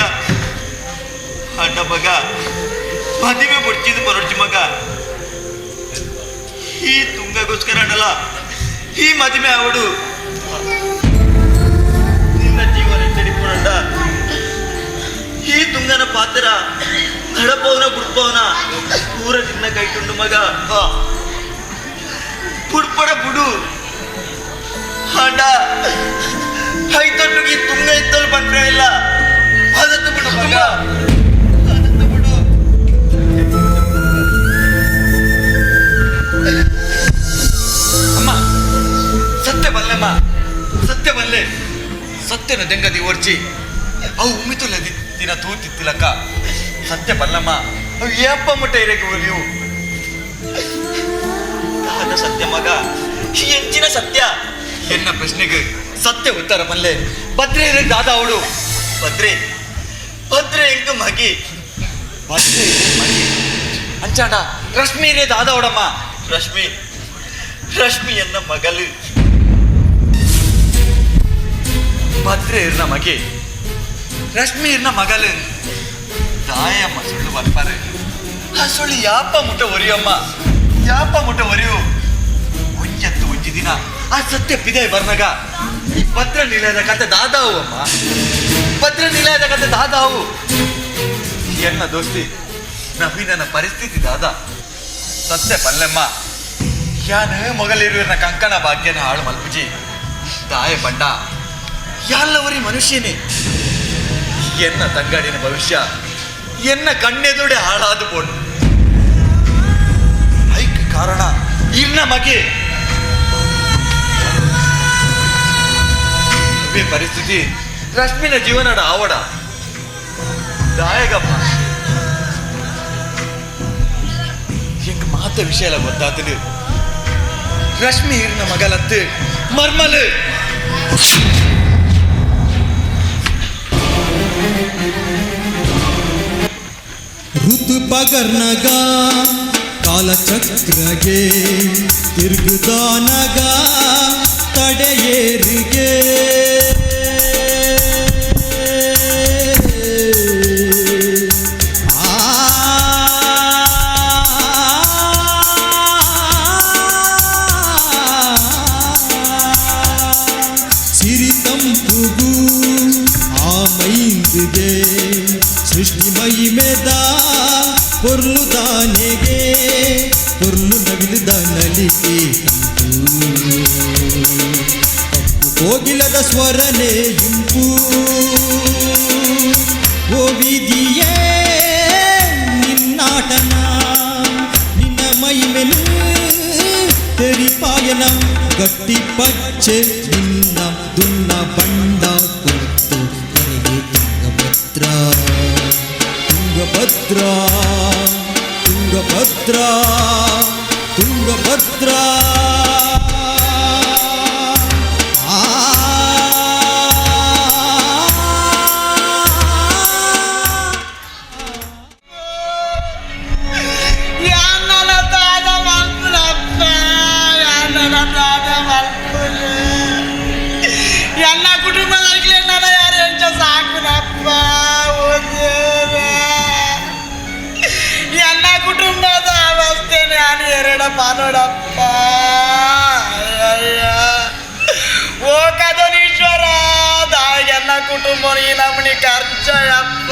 ಅಡ್ಡ ಮಗ ಮದುವೆ ಬೊಡ್ಚಿದ್ದು ಬರೊಡ್ಚಿ ಮಗ ಈ ತುಂಗಗೋಸ್ಕರ ಅಡಲ ಈ ಮದುವೆ ಅವಡು ನಿನ್ನ ಜೀವನ ಚಡಿಪುರಂಡ ಈ ತುಂಗನ ಪಾತ್ರ ನಡಪವನ ಬುಡ್ಪವನ ಪೂರ ನಿನ್ನ ಕೈಟುಂಡು ಮಗ ಬುಡ್ಪಡ ಬುಡು ಅಂಡ ಹೈತೊಟ್ಟಿಗೆ ತುಂಗ ಇತ್ತಲು ಬಂದ್ರೆ ಇಲ್ಲ ಅದತ್ತು ಬಿಡು ಮಗ ಅದತ್ತು ಬಿಡು ಅಮ್ಮ ಸತ್ಯ ಬಲ್ಲೆಮ್ಮ ಸತ್ಯ ಬಲ್ಲೆ ಸತ್ಯನ ದೆಂಗದಿ ಓರ್ಚಿ ಅವು ಉಮ್ಮಿತುಲ್ಲ ದಿನ ತೂತಿತ್ತಿಲಕ್ಕ ಸತ್ಯ ಬಲ್ಲಮ್ಮ ಅವು ಏಪ್ಪ ಮುಟ್ಟ ಇರಕ್ಕೆ ಒಲಿಯು ದಾದ ಸತ್ಯ ಮಗ ಈ ಎಂಚಿನ ಸತ್ಯ ಎನ್ನ ಪ್ರಶ್ನೆಗೆ ಸತ್ಯ ಉತ್ತರ ಬಲ್ಲೆ ಭದ್ರೆ ಇರಕ್ಕೆ ದಾದ ಅವಳು ಭದ್ರೆ ಭದ್ರೆ ಎಂಕ ಮಗಿ ಭದ್ರೆ ಇರೇ ಮಗಿ ಅಂಚಾಂಡ ರಶ್ಮಿ ಇರೇ ದಾದ ಅವಡಮ್ಮ ರಶ್ಮಿ ರಶ್ಮಿ ಎನ್ನ ಮಗಲು ಭದ್ರೆ ಇರ್ನ ಮಗಿ ರಶ್ಮಿ ಇರ್ನ ಮಗಲು ತಾಯಮ್ಮ ಸುಳ್ಳು ಬರ್ಪಾರೆ ಆ ಸುಳ್ಳು ಯಾಪ ಮುಟ್ಟ ಒರಿಯಮ್ಮ ಯಾಪ ಮುಟ್ಟ ಒರಿಯು ಒಂಜತ್ತು ಒಂಜಿ ದಿನ ಆ ಸತ್ಯ ಪಿದೆ ಬರ್ನಗ ಈ ಭದ್ರ ನಿಲಯದ ಕತೆ ದಾದಾವು ಅಮ್ಮ ಭದ್ರ ನಿಲಯದ ಕತೆ ದಾದಾವು ಎನ್ನ ದೋಸ್ತಿ ನವೀನನ ಪರಿಸ್ಥಿತಿ ದಾದ ಸತ್ಯ ಪಲ್ಲೆಮ್ಮ ಯಾನು ಮೊಗಲಿರುವಿನ ಕಂಕಣ ಭಾಗ್ಯನ ಹಾಳು ಮಲ್ಪುಜಿ ತಾಯ ಬಂಡ ಯಾಲ್ಲವರಿ ಮನುಷ್ಯನೇ ಎನ್ನ ತಂಗಾಡಿನ ಭವಿಷ್ಯ ಎನ್ನ ಕಣ್ಣೆದುಡೆ ಹಾಳಾದು ಪೋಡು. ಕಾರಣ ಇರ್ನ ಮಗೆ. ಅವೇ ಪರಿಸ್ಥಿತಿ ರಶ್ಮಿನ ಜೀವನದ ಆವಡ ದಾಯಗಪ್ಪ. ಎಂಗ್ ಮಾತ ವಿಷಯ ಎಲ್ಲ ಗೊತ್ತಾತನು. ರಶ್ಮಿ ಇರ್ನ ಮಗಲತ್ತು ಮರ್ಮಲು. ಋತು ಪಗರ್ನಗ ಕಾಲಚಕ್ರಗೆ ತಿರುಗುದಾನಗ ತಡೆಯೇರಿಗೆ ಸಿರಿತಂಪುಗು ಆ ಮೈಂದುಗೆ ಸೃಷ್ಟಿ ಮಹಿಮೆದ ಪೊರ್ಲು ದಾನೆಗೆ ಪೊರ್ಲು ನವಿಲು ನಲಿಕೆ ತಂಪು ಕಪ್ಪು ಕೋಗಿಲದ ಸ್ವರನೆ ಇಂಪು. ಓ ವಿಧಿಯೇ ನಿನ್ನಾಟನ ನಿನ್ನ ಮೈಮೆನು ತೆರಿಪಾಯನ ಗಟ್ಟಿ ಪಚ್ಚೆ ನಿನ್ನ ದುನ್ನ ಬಂಡ ಕೊಟ್ಟು ಕರೆಗೆ ತುಂಗಭದ್ರ ತುಂಗಭದ್ರ ತುಂಗಭದ್ರ ತುಂಗಭದ್ರ. ಎನ್ನ ಕುಟುಂಬದಾಗಲಿ ನನ್ನ ಯಾರು ಎಂಚ ಸಾಕುನಪ್ಪ. ಎನ್ನ ಕುಟುಂಬದ ಅವಸ್ಥೆ ನಾನು ಎರಡ ಪಾನೋಡಪ್ಪ. ಅಯ್ಯ ಓ ಕದನೀಶ್ವರ ಎನ್ನ ಕುಟುಂಬ ಈ ನಮ್ಮನಿ ಖರ್ಚಯಪ್ಪ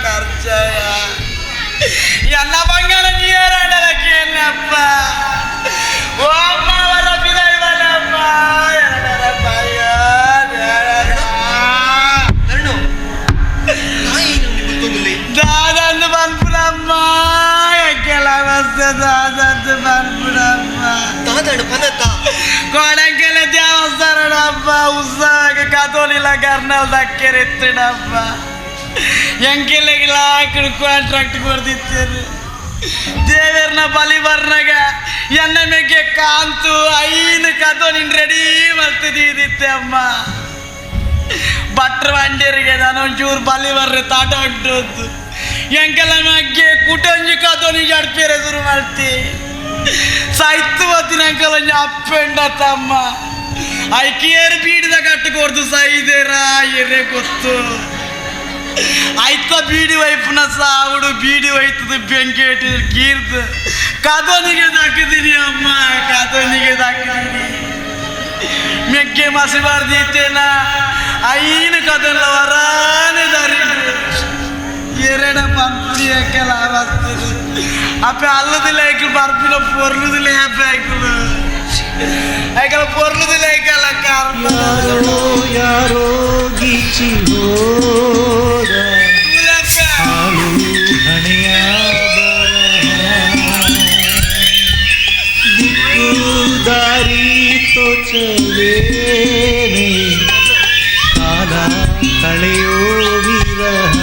ಖರ್ಚಯ. ಎನ್ನ ಬಂಗಾರ ನೀರಡಲಕ್ಕೇನಪ್ಪ. ಓ ಅಮ್ಮ ಅವರ ಬಿದೈವಲ್ಲಪ್ಪ. ದಾದಂದು ಬಂದ್ಬಿಡಮ್ಮ ಕೆಲ ದಾದಂದು ಬಂದ್ಬಿಡಮ್ಮ. ದಾದಾಡು ಪನತ್ತ ಕೊಡಂಕೆಲ್ಲ ದೇವಸ್ಥಾನಡಪ್ಪ ಉತ್ಸಾಹ ಕತೋಲಿಲ್ಲ ಕರ್ನಲ್ ದಕ್ಕೆರೆತ್ತಿಡಪ್ಪ. ಎಂಕೆಲ್ಲ ಕಾಂಟ್ರಾಕ್ಟ್ ಕೊಡ್ದಿತ್ತೇನೆ ದೇವೇರ್ನ ಬಲಿ ಬರ್ನಾಗ ಎನ್ನ ಮೇಕೆ ಕಾಂತು ಐನು ಕಥೋ ನಿನ್ ರೆಡಿ ಮಲ್ತಿದ್ದಿತ್ತೆ ಅಮ್ಮ. ಭಟ್ರ ಬಂಡೇರಿಗೆ ನಾನು ಒಂಚೂರು ಬಲಿ ಬರ್ರೆ ತಾಟ ಉಂಟು ಎಂಕೆಲ್ಲ ಮಗ್ಗೆ ಕುಟೊಂಜಿ ಕಥೋ ನೀ ಜಡ್ಪೇರೆ ಶುರು ಮಾಡ್ತಿ ಸೈತು ಬತ್ತಿನ ಅಂಕಲ್ ಒಂಜಿ ಅಪ್ಪೆಂಡ ತಮ್ಮ ಐಕೇರು ಬೀಡಿದ ಕಟ್ಟು ಕೊಡ್ದು ಸೈದೇರಾ ಎರೆ ಗೊತ್ತು ಐತ ಬೀಡಿ ವೈಪ್ನ ಸಾವುಡು ಬೀಡಿ ಹೋಯ್ತದ ಬೆಂಕಿ ಇಟ್ಟು ಗೀರ್ದು ಕದನಿಗೆ ದಕ್ಕಿದ್ದೀನಿ ಅಮ್ಮ ಕದನಿಗೆ ದಕ್ಕಿದ್ದೀನಿ ಮೆಕ್ಕೆ ಮಸಿ ಬಾರ್ದಿತ್ತೇನ ಐನು ಕದಲ್ಲ ವರಾನೆ ದಾರಿ ಎರಡ ಪಂಪುಡಿ ಕೆಲ ಬರ್ತದೆ ಅಪ್ಪ ಅಲ್ಲದಿಲ್ಲ ಐಕಲ್ ಬರ್ಪಿನ ಪೊರ್ಲುದಿಲ್ಲ ಅಪ್ಪ ಐಕಲು ಐಕಲ ಪೊರ್ಲುದಿಲ್ಲ ಐಕಲ ಕಾರಣ ಯಾರೋ ಯಾರೋ ಗೀಚಿ ಹೋದ ಹಾಳು ಹಣೆಯ ಬರಹ. ದಿಕ್ಕು ದಾರಿ ತೋಚಲೇನೆ ಕಾಲ ಕಳೆಯೋ ವಿರಹ.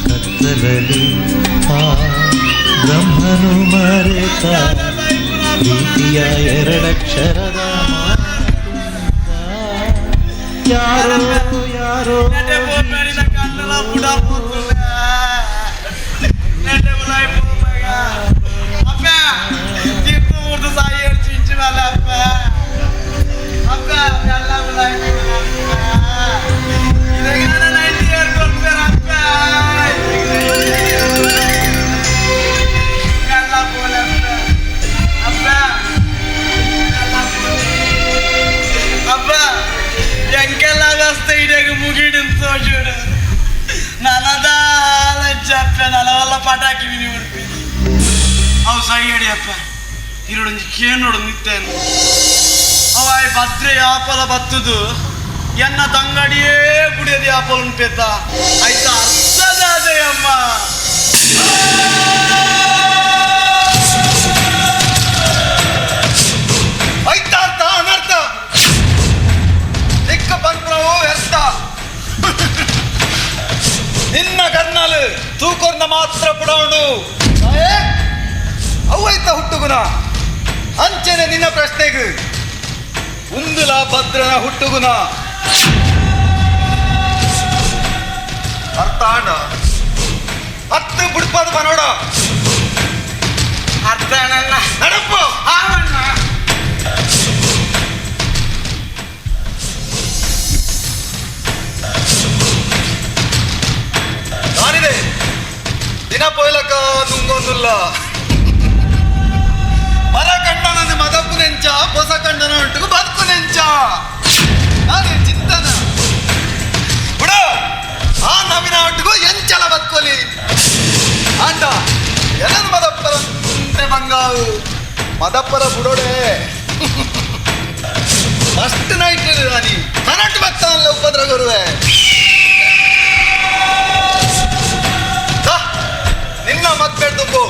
ಕತ್ತಲಲ್ಲಿ ಆ ಬ್ರಹ್ಮನು ಮರೆತ ಪ್ರೀತಿಯ ಎರಡಕ್ಷರದ ಮಾತಿಂದ ಯಾರೋ ಯಾರೋ ಅಪ್ಪ ಎಂಕೆಲ್ಲ ವ್ಯವಸ್ಥೆ ಇಡೀ ಮುಗಿಡು ತೋಜುಡು ನನದಾಲ ಚಪ್ಪೆ ನಲವಲ್ಲ ಪಟಾಕಿ ಮಿನಿ ಉಡ್ಪಿನಿ ಅವು ಸೈ ಅಪ್ಪ ಇರುಡೊಂಜಿ ಕೇನೋಡು ನಿತ್ತೇನು ಅವ ಭದ್ರೆ ಯಾಪಲ ಬತ್ತುದು ಎನ್ನ ತಂಗಡಿಯೇ ಕುಡಿಯೋದು ಯಾಪಲ ಉಂಪೆತ್ತ ಆಯ್ತಾ ಅರ್ಥದಾದೆಯಮ್ಮ. ತೂಕೊರ್ನ ಮಾತ್ರ ಪುಡವಣು ಅವೈತ ಹುಟ್ಟುಗುಣ ಅಂಚನೆ ನಿನ್ನ ಪ್ರಶ್ನೆಗೆ ಉಂದುಲ ಭದ್ರನ ಹುಟ್ಟುಗುಣ ಅರ್ಥ ಆಂಡ ಹತ್ತು ಬುಡ್ಪದ ಬನೋಡ ಅರ್ಥ ಅಣ್ಣ ನಡಪ್ಪು ಆವಣ್ಣ ನಾನಿದೆ ದಿನ ಪೋಯ್ಲಕ್ಕ ನುಂಗೊಂದುಲ್ಲ ಮರ ಕಂಡನ ಮದಪ್ಪು ನೆಂಚ ಹೊಸ ಕಂಡನ ಉಂಟು ಬದುಕು ನೆಂಚ ನಾನೇ ಚಿಂತನ ಬಿಡು ಆ ನವಿನ ಒಟ್ಟಿಗೂ ಎಂಚಲ ಬದುಕೋಲಿ ಅಂಡ ಏನದು ಮದಪ್ಪರಂತೆ ಬಂಗಾವು ಮದಪ್ಪರ ಬುಡೋಡೆ ಫಸ್ಟ್ ನೈಟ್ ರಾಣಿ ಕನಟ್ ಬತ್ತಾನಲ್ಲ ಉಪದ್ರ ಗುರುವೆ. ನಿನ್ನ ಮದ್ಬೇಡ ತುಂಬು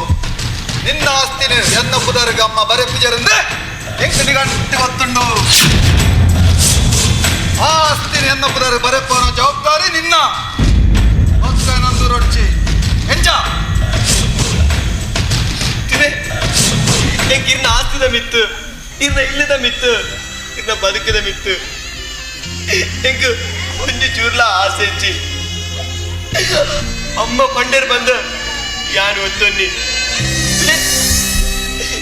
ನಿನ್ನ ಆಸ್ತಿನ ಎನ್ನ ಪುದರ್ಗ ಅಮ್ಮ ಬರೆ ಪೂಜಾರಂದೆ ಹೆಂಗ್ ನಿಗಂಟು ಗೊತ್ತುಂಡು ಆ ಆಸ್ತಿನ ಎನ್ನ ಪುದರ್ ಬರೆಪ್ಪನ ಜವಾಬ್ದಾರಿ ನಿನ್ನ ಮಕ್ಕ ನಂದು ರೊಚ್ಚಿ ಎಂಚ ಎಂಕ್ ಇರ್ನ ಆಸ್ತಿದ ಮಿತ್ತು ಇರ್ನ ಇಲ್ಲದ ಮಿತ್ತು ಇರ್ನ ಬದುಕದ ಮಿತ್ತು ಎಂಕ್ ಒಂಜಿ ಚೂರ್ಲ ಆಸೆ ಇಜ್ಜಿ ಅಮ್ಮ ಪಂಡೇರ್ ಬಂದ ಯಾನು ಒತ್ತೊನ್ನಿ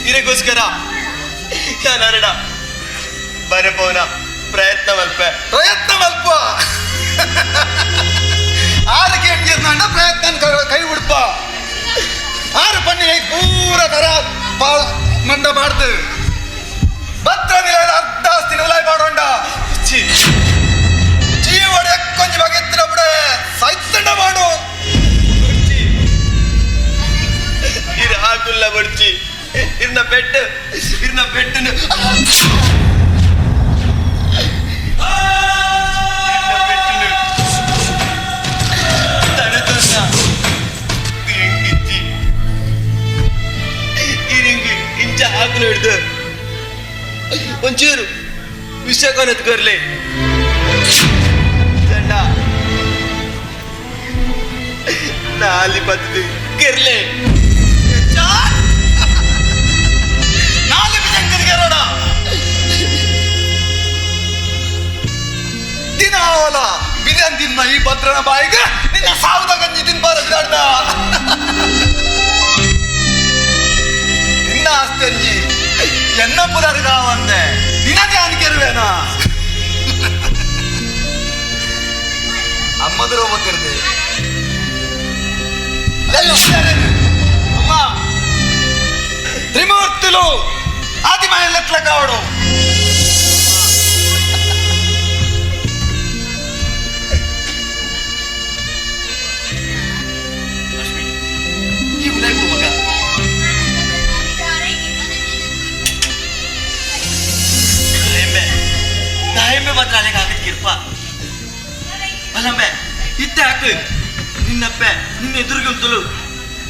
ಇದಕ್ಕೋಸ್ಕರ ಯಾನರಡ ಬರಬೋನ ಪ್ರಯತ್ನ ಮಲ್ಪೆ ಪ್ರಯತ್ನ ಮಲ್ಪ ಆರು ಕೇಂದ್ರ ಪ್ರಯತ್ನ ಕೈ ಉಡ್ಪ ಆರು ಪನ್ನಿ ಪೂರ ಕರ ಪಾಳ ಮಂಡ ಮಾಡ್ದು ಭದ್ರ ನಿಲಯದ ಅರ್ಧ ಆಸ್ತಿನ ಉಲಾಯ್ ಮಾಡೋಂಡ ಜೀವಡ ಕೊಂಚ ಬಗೆತ್ತಿನ ಬಿಡೆ ಸೈತಂಡ ಮಾಡು ಇರ್ ಹಾಕುಲ್ಲ ಬಡ್ಚಿ ಇರ್ನ ಬೆಟ್ಟ ಇರ್ನ ಬೆಟ್ಟನು ತಡೆದನ್ನ ಎಂಗಿಜ್ಜಿ ಇರಿಂಗ್ ಇಂಚ ಹಾಕುಲ ಹಿಡ್ದು ಒಂಚೂರು ವಿಷ ಕೊನೆತ್ಕೊರ್ಲಿ ಚಂಡ ನಾಲಿ ಬತ್ತದು ಕೆರ್ಲೆ ನಾಲು ಬಿಜಂಕರಿಗೆ ರೋಡ ದಿನ ಅವಲ ಬಿಜನ್ ತಿನ್ನ ಈ ಭದ್ರನ ಬಾಯಿಗೆ ನಿನ್ನ ಸಾವುದ ಗಂಜಿ ತಿನ್ಬಾರ ಬಿದಾಡ್ದ ನಿನ್ನ ಆಸ್ತಿ ಎನ್ನ ಪುದರ್ಗ ಒಂದೆ ನಿನಗೆ ಅನ್ಕೆರುವೇನಾ ಅಮ್ಮದ್ರು ಗೊತ್ತಿರ್ದೆ ಅಮ್ಮ త్రిమూర్తులు ఆదిమహలెట్ల కావడం ಈ ಉದಯಪು ಮಗ ಹೆಮ್ಮೆ ನಾ ಹೆಮ್ಮೆ ಮಾತ್ರ ಅಲೆಗೆ ಹಾಕಿದ ಕಿರ್ಪ ಅಲ್ಲಮ್ಮೆ ಇತ್ತೆ ಹಾಕು ನಿನ್ನಪ್ಪೆ ನಿನ್ನ ಎದುರಿಗೆ ಉಂಟಲು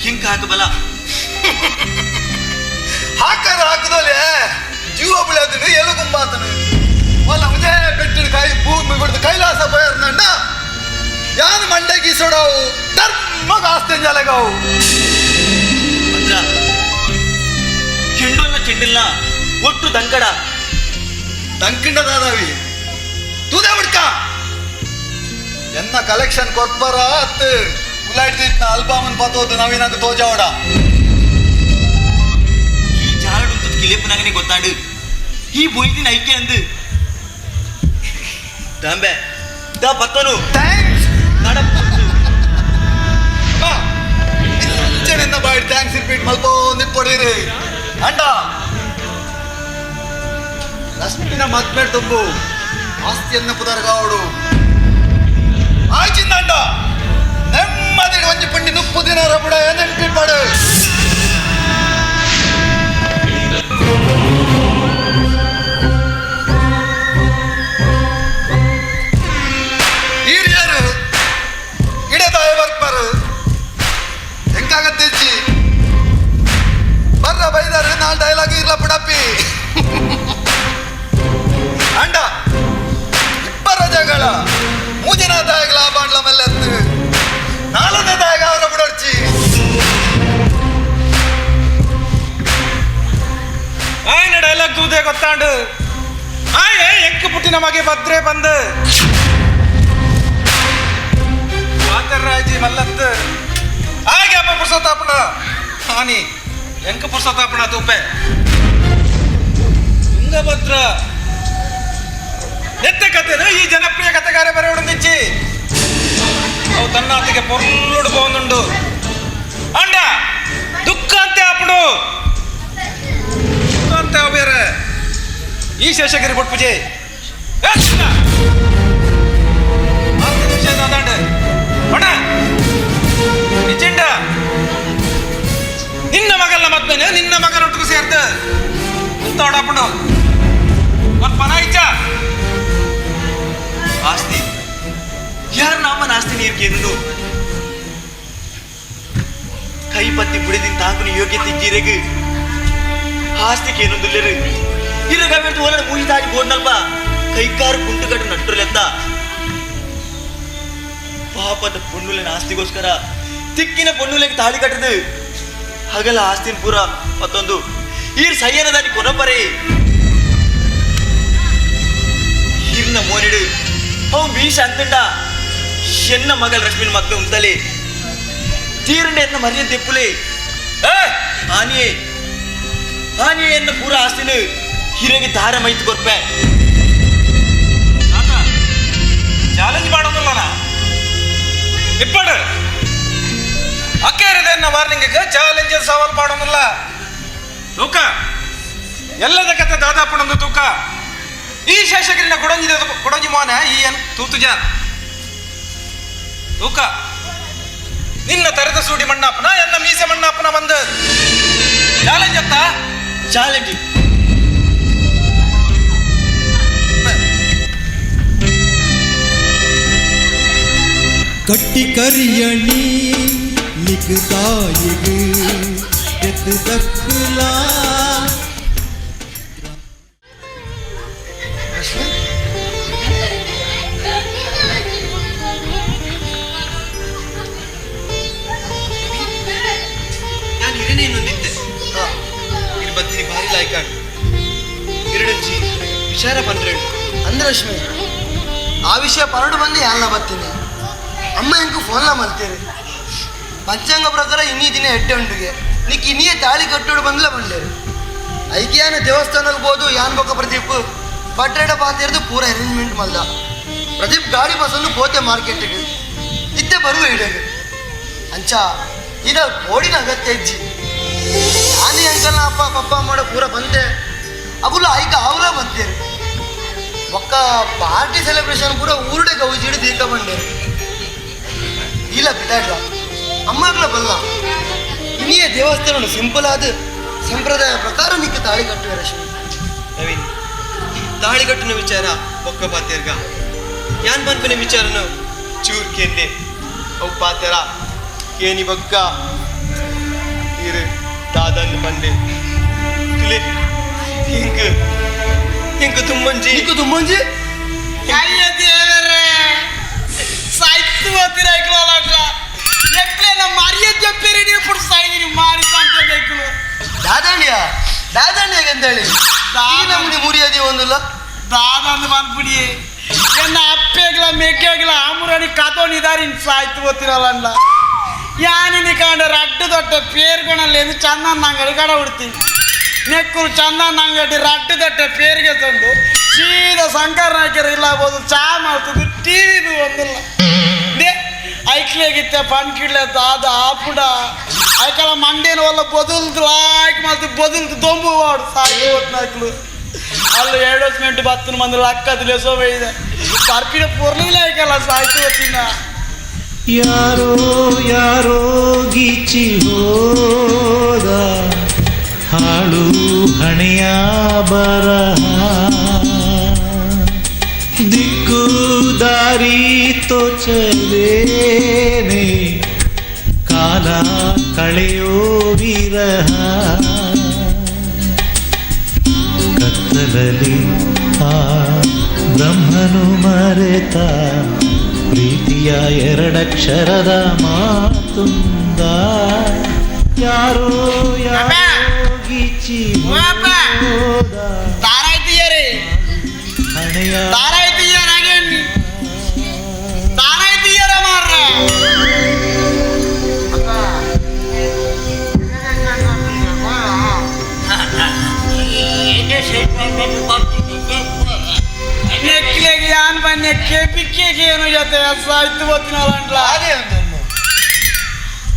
ಹಿಂಗೆ ಹಾಕಬಲ್ಲ ಹಾಕಾರ ಹಾಕದೋಲೆ ಜೀವ ಬಿಳಾತನು ಎಲು ಗುಂಬಾತನು ಒಲ್ಲ ಉದೇ ಬೆಟ್ಟಿನ ಕೈ ಭೂಮಿ ಬಿಡ್ದು ಕೈಲಾಸ ಬಯರ್ನಂಡ ಯಾನು ಮಂಡೆ ಗೀಸೋಡವು ಧರ್ಮ ಆಸ್ತಿ ಜಲಗಾವು ಭದ್ರ ಚೆಂಡುಲ್ಲ ಚೆಂಡಿಲ್ಲ ಒಟ್ಟು ದಂಕಡ ದಂಕಿಂಡ ದಾದಾವಿ ತೂದೆ ಬಿಡ್ಕ ಎನ್ನ ಕಲೆಕ್ಷನ್ ಕೊಟ್ಬಾರ ಅತ್ತು ಉಲಾಯ್ದಿತ್ನ ಆಲ್ಬಮ್ ಪತೋದು ನವೀನಂಗ ತೋಜಾವಡ ಈ ಜಾರಡು ಕಿಲಿಪು ನಂಗನೆ ಗೊತ್ತಾಡು ಈ ಬೊಯ್ದಿನ ಐಕೆ ಅಂದು ದಾಂಬೆ ದಾ ಪತ್ತನು thanks ನಡಪ್ಪ ಇಂಚನೆನ್ನ ಬಾಯ್ thanks repeat ಮಲ್ಪ ನಿಪ್ಪೊಡಿರಿ ಅಂಡ ರಶ್ಮಿನ ಮದ್ಮೇಡ್ ತುಂಬು ಆಸ್ತಿಯನ್ನ ಪುದರ್ಗಾವಡು ಆಯ್ಚಿಂದಂಡ ನೆಮ್ಮದಿ ಒಂಜಿ ಪುಂಡಿ ನುಪ್ಪು ದಿನ ರಬುಡ ನೆನ್ಪಿಪಾಡು ಹಿರಿಯರು ಇಡತಾಯ ಬರ್ಪಾರು ಹೆಂಗಾಗತ್ತೆ ಬರ್ರ ಬೈದಾರೆ ನಾಲ್ ಡೈಲಾಗ್ ಇರ್ಲ ಪುಡಪ್ಪಿ ಅಂಡ ಇಬ್ಬರ ಜಗಳ ಮೂಜಿನ ತಾಯಿಗಳ ಬಾಂಡ್ಲ ಮಲ್ಲೆತ್ತು ದುಃಖಾಂಡು ಆಯೇ ಎಂಕು ಪುಟ್ಟಿನ ಮಗೆ ಭದ್ರೆ ಬಂದು ರಾಜಿ ಮಲ್ಲತ್ತು ಆಗೆ ಅಪ್ಪ ಪುರ್ಸೋತಾಪಣ ಹಾನಿ ಎಂಕ ಪುರ್ಸೋತಾಪಣ ತೂಪೆ ತುಂಗಭದ್ರ ಎತ್ತ ಕಥೆನು ಈ ಜನಪ್ರಿಯ ಕಥೆಗಾರ ಬರೆಯುಂದಿಚ್ಚಿ ಅವು ತನ್ನಾತಿಗೆ ಪೊರ್ಲುಡು ಪೋಂದುಂಡು ಅಂಡ ದುಃಖ ಅಂತೆ ಆಪುಡು ದುಃಖ ಅಂತೆ ಅವು ಬೇರೆ ಈ ಶೇಷಗಿರಿ ಬೊಟ್ಪುಜೆ ನಿಜಂಡ ನಿನ್ನ ಮಗಲ್ಲ ಮದ್ಮೇನೆ ನಿನ್ನ ಮಗನೊಟ್ಟಿಗೆ ಸೇರ್ದು ಅಂತಾಡಪ್ಪಡು ಒಂದು ಪನ ಇಚ್ಚ ಆಸ್ತಿ ಯಾರ ನಾಮನ ಆಸ್ತಿ ನೀರು ಕೇನು ಕೈ ಪತ್ತಿ ಬುಡಿದಿನ ತಾಂಕುನ ಯೋಗ್ಯತೆ ಜೀರೆಗ್ ಆಸ್ತಿ ಕೇನೊಂದುಲ್ಲೆರು ಇರಗ ಬೆಡ್ದು ಓಲನ ಮೂಜಿ ತಾಜಿ ಬೋಡ್ನಲ್ಪ ಕೈಕಾರು ಕುಂಟು ಕಟ್ಟು ನಟ್ಟುಲೆತ್ತ ಪಾಪದ ಪೊಣ್ಣುಲೆನ ಆಸ್ತಿಗೋಸ್ಕರ ತಿಕ್ಕಿನ ಪೊಣ್ಣುಲೆಗೆ ತಾಳಿ ಕಟ್ಟದು ಹಗಲ ಆಸ್ತಿನ ಪೂರ ಮತ್ತೊಂದು ಈರ್ ಸಯ್ಯನ ದಾನಿ ಕೊನಪರೆ ಈರ್ನ ಮೋನಿಡು ಅವು ಮೀಶ ಅಂತಂಡ ಎನ್ನ ಮಗಳ ರಶ್ಮಿನ ಮಗ್ನ ಉಂತಲೆ ತೀರಂಡ ಎನ್ನ ಮರ್ಯಾದೆ ತೆಪ್ಪುಲೆ ಆನಿಯೇ ಆನಿಯೇ ಎನ್ನ ಪೂರ ಆಸ್ತಿನ ಹಿರೇಗೆ ದಾರ ಮೈತು ಕೊರ್ಪೆ ಚಾಲೆಂಜ್ ಮಾಡೋದಿಲ್ಲ ಇಪ್ಪಡು ಅಕ್ಕೇರಿದೆ ವಾರ್ನಿಂಗ್ ಚಾಲೆಂಜ್ ಸವಾಲ್ ಮಾಡೋದಿಲ್ಲ ತೂಕ ಎಲ್ಲದ ಕತೆ ದಾದಾಪಣಂದು ತೂಕ ಈ ಶೇಷಗಿರಿನ ಕೊಡಂಜಿ ಕೊಡಂಜಿ ಮೋನ ಈ ಏನ್ ತೂತುಜ ತೂಕ ನಿನ್ನ ತರೆದ ಸೂಡಿ ಮಣ್ಣಪ್ಪನ ಎನ್ನ ಮೀಸೆ ಮಣ್ಣಪ್ಪನ ಬಂದು ಚಾಲೆಂಜ್ ಅತ್ತ ಚಾಲೆಂಜ್ ಕಟ್ಟಿ ಕರಿಯಣಿ ನಿಕದಾಯಿಗೆ ಎತ್ತದಕ್ಕಲಾ. ನಾನು ಹಿರೇನೇ ಇನ್ನೊಂದಿತ್ತೆ ಇರು ಬತ್ತಿನಿ ಭಾರಿ ಲಾಯ್ಕಾಂಡು ಎರಡಂಜಿ ವಿಚಾರ ಬಂದ್ರೇಳು ಅಂದ್ರೆ ರಶ್ಮಿ ಆ ವಿಷಯ ಪರಡು ಬಂದು ಯಾರನ್ನ ಬರ್ತೀನಿ ಅಮ್ಮ ಎಂಕು ಫೋನ್ಲ ಮಲ್ತೇವೆ ಪಂಚಾಂಗ ಪ್ರಕಾರ ಇನ್ನೀ ದಿನ ಎಡ್ಡೆ ಉಂಡುಗೆ ನಿಕ್ ಇನ್ನಿಯೇ ತಾಳಿ ಕಟ್ಟೋಡು ಬಂದ್ಲ ಬಂಡೇರು ಐಕ್ಯಾನ ದೇವಸ್ಥಾನಕ್ಕೆ ಬೋದು ಯಾನ್ ಬೊಕ್ಕ ಪ್ರದೀಪ್ ಬಟ್ರೇಡ ಪಾತಿರ್ದು ಪೂರ ಅರೇಂಜ್ಮೆಂಟ್ ಮಲ್ದ ಪ್ರದೀಪ್ ಗಾಡಿ ಬಸ್ಸನ್ನು ಪೋತೆ ಮಾರ್ಕೆಟ್ಗೆ ಇತ್ತೆ ಬರುವ ಇಡಗ ಅಂಚ ಇದ ಬೋಡಿನ ಅಗತ್ಯ ಇಜ್ಜಿ ಯಾನೇ ಅಂಕಲ್ನ ಅಪ್ಪ ಪಪ್ಪ ಮಾಡೋ ಪೂರ ಬಂತೆ ಅಗುಲ ಐಕ ಆవుಲ ಬಂತೇರು ಒಕ್ಕ ಪಾರ್ಟಿ ಸೆಲೆಬ್ರೇಷನ್ ಪೂರ ಊರುಡೆ ಗೌಜಿಡಿ ದೀಕ ಬಂಡೇರು ಇಲ್ಲ ಬಿದಾಡ್ಲ ಅಮ್ಮಗ್ಲ ಬಲ್ಲ ಇನಿಯೇ ದೇವಸ್ಥಾನ ಸಿಂಪಲ್ ಆದ ಸಂಪ್ರದಾಯ ಪ್ರಕಾರ ನಿಕ್ಕ ತಾಳಿ ಕಟ್ಟುವೆ ರಶ್ಮಿ. ನವೀನ್ ತಾಳಿ ಕಟ್ಟುನ ವಿಚಾರ ಒಕ್ಕ ಪಾತೇರ್ಗ ಯಾನ್ ಪನ್ಪಿನ ವಿಚಾರನು ಚೂರ್ ಕೇನ್ಲೆ ಅವು ಪಾತೆರ ಕೇನಿ ಬೊಕ್ಕ ಇರು ದಾದನ್ ಪಂಡೆ ತುಲೆ ಇಂಕ್ ಇಂಕ್ ತುಂಬಂಜಿ ಇಂಕ್ ತುಂಬಂಜಿ ಅಯ್ಯ ದೇವರೇ ಸಾಯ್ತು ಹೋಗ್ತೀರ ಎಪ್ಲೇನ ಮರ್ಯಾದೆ చెప్పారు ఇప్పుడు సాయిని మారి సంతేకులు ದಾದಾಣಿಯ ದಾದಾಣಿಯಾಗ ಅಂತೇಳಿ ಈ ನಮ್ಮನಿ ಮುರಿಯದಿ ಒಂದಿಲ್ಲ ದಾದಾಂದು ಬಂದ್ಬಿಡಿ ಎನ್ನ ಅಪ್ಪೆಗ್ಲ ಮೆಗ್ಗೆಗ್ಲ ಆಮುರಾಣಿ ಕತೋನಿದಾರಿ ಸಾಯ್ತು ಹೋಗ್ತಿರಲ್ಲ ಯಾನಿನಿ ಕಾಂಡ ರಡ್ಡು ದೊಡ್ಡ ಪೇರ್ಗೊಣಲ್ಲೇನು ಚಂದನ್ ಅಂಗಡಿ ಕಡ ಬಿಡ್ತೀನಿ ನೆಕ್ಕುರು ಚಂದನ್ ಅಂಗಡಿ ರಡ್ಡು ದೊಡ್ಡ ಪೇರಿಗೆ ತಂದು ಸೀದಾ ಶಂಕರ್ ನಾಯ್ಕರ್ ಇಲ್ಲ ಬೋದು ಚಾ ಮಾಡ್ತದ್ದು ಟಿವಿದು ಒಂದಿಲ್ಲ they ಐಕ್ಲೇಗಿತ್ತೆ ಪಣ್ಕಿಡ್ಲೆ ದಾದ ಆಪುಡ ಐಕಲ ಮಂಡೇನ వల్ల బొదులుతు లాక్ మాత్రం బొదులుతు దొంబు వాడు సాగి పోతున్నాకులు వాళ్ళు అడ్వర్టైజ్మెంట్ బతున్న మంది లక్క లేసో పోయింది బర్ఫీన పొర్లు ఐకల సాగి వచ్చిందా ಯಾರೋ ಯಾರೋ ಗೀಚಿ ಹೋದ ಹಾಳು ಹಣೆಯ ಬರಹ ದಿಕ್ಕು ದಾರಿ ತೋಚದೇನೆ ಕಾಲ ಕಳೆಯೋ ವಿರಹ ಕತ್ತಲಲ್ಲಿ ಆ ಬ್ರಹ್ಮನು ಮರೆತ ಪ್ರೀತಿಯ ಎರಡಕ್ಷರದ ಮಾತುಂದ ಯಾರೋ ಯಾರೋ ಗೀಚಿ ಹೋದ ದಾರಾಯ್ತು. ಕತೆ ಸಾಯ್ತು ಬತ್ತಿನಲ್ಲ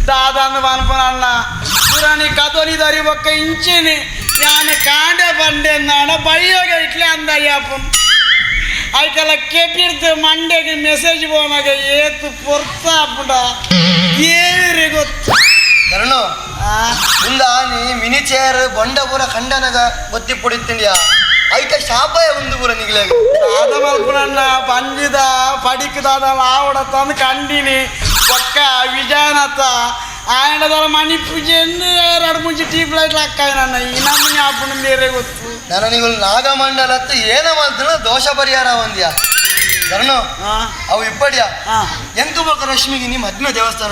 ದಾದಾನು ಪನ್ಪನ ಪುರಾಣಿ ಕದೋನಿ ದಾರಿ ಬೊಕ್ಕ ಇಂಚಿನಿ ಯಾನು ಕಾಂಡೆ ಬಂಡೆ ನಾಡ ಬೈಯೋಗ ಇಟ್ಲೆ ಅಂದಯ್ಯಪ್ಪನ್ ಐಕೆಲ್ಲ ಕೆಟ್ಟಿರ್ತು ಮಂಡೆಗೆ ಮೆಸೇಜ್ ಹೋನಾಗ ಏತು ಪೊರ್ತ ಅಪ್ಪುಡ ದೇವರಿಗೆ ಗೊತ್ತು ಧರಣು ಮುಂದ ನೀ ಮಿನಿ ಚೇರ್ ಬೊಂಡ ಪೂರ ಖಂಡನಗ ಬತ್ತಿ ಪೊಡಿತಿಂಡಿಯಾ ಐತ ಶಾಪಾಯ ಒಂದು ಪೂರ ನಿಗ್ಲಾಗ ದಾದ ಮಲ್ಪುನಣ್ಣ ಪಂಜಿದ ಪಡಿಕ್ ದಾದ ಆವಡ ತಂದು ಕಂಡಿನಿ ಒಕ್ಕ ವಿಜಯನತ ಆಯಣದಲ್ಲ ಮಣಿ ಪೂಜೆ ಎರಡು ಮುಂಚೆ ಟೀಪ್ ಲೈಟ್ ಹಾಕಾಯನಣ್ಣ ಈ ನಮ್ಮನೆ ಅಪ್ಪನ ಬೇರೆ ಗೊತ್ತು ನಾನು ನೀವು ನಾಗಮಂಡಲ ಹತ್ತು ಏನ ಮಾಡ್ತಾನ ದೋಷ ಪರಿಹಾರ ಒಂದ್ಯಾ ಧರಣು ಅವು ಇಪ್ಪಡಿಯ ಎಂತು ಬೊಕ್ಕ ರಶ್ಮಿಗೆ ನಿಮ್ಮ ಮದ್ಮೆ ದೇವಸ್ಥಾನ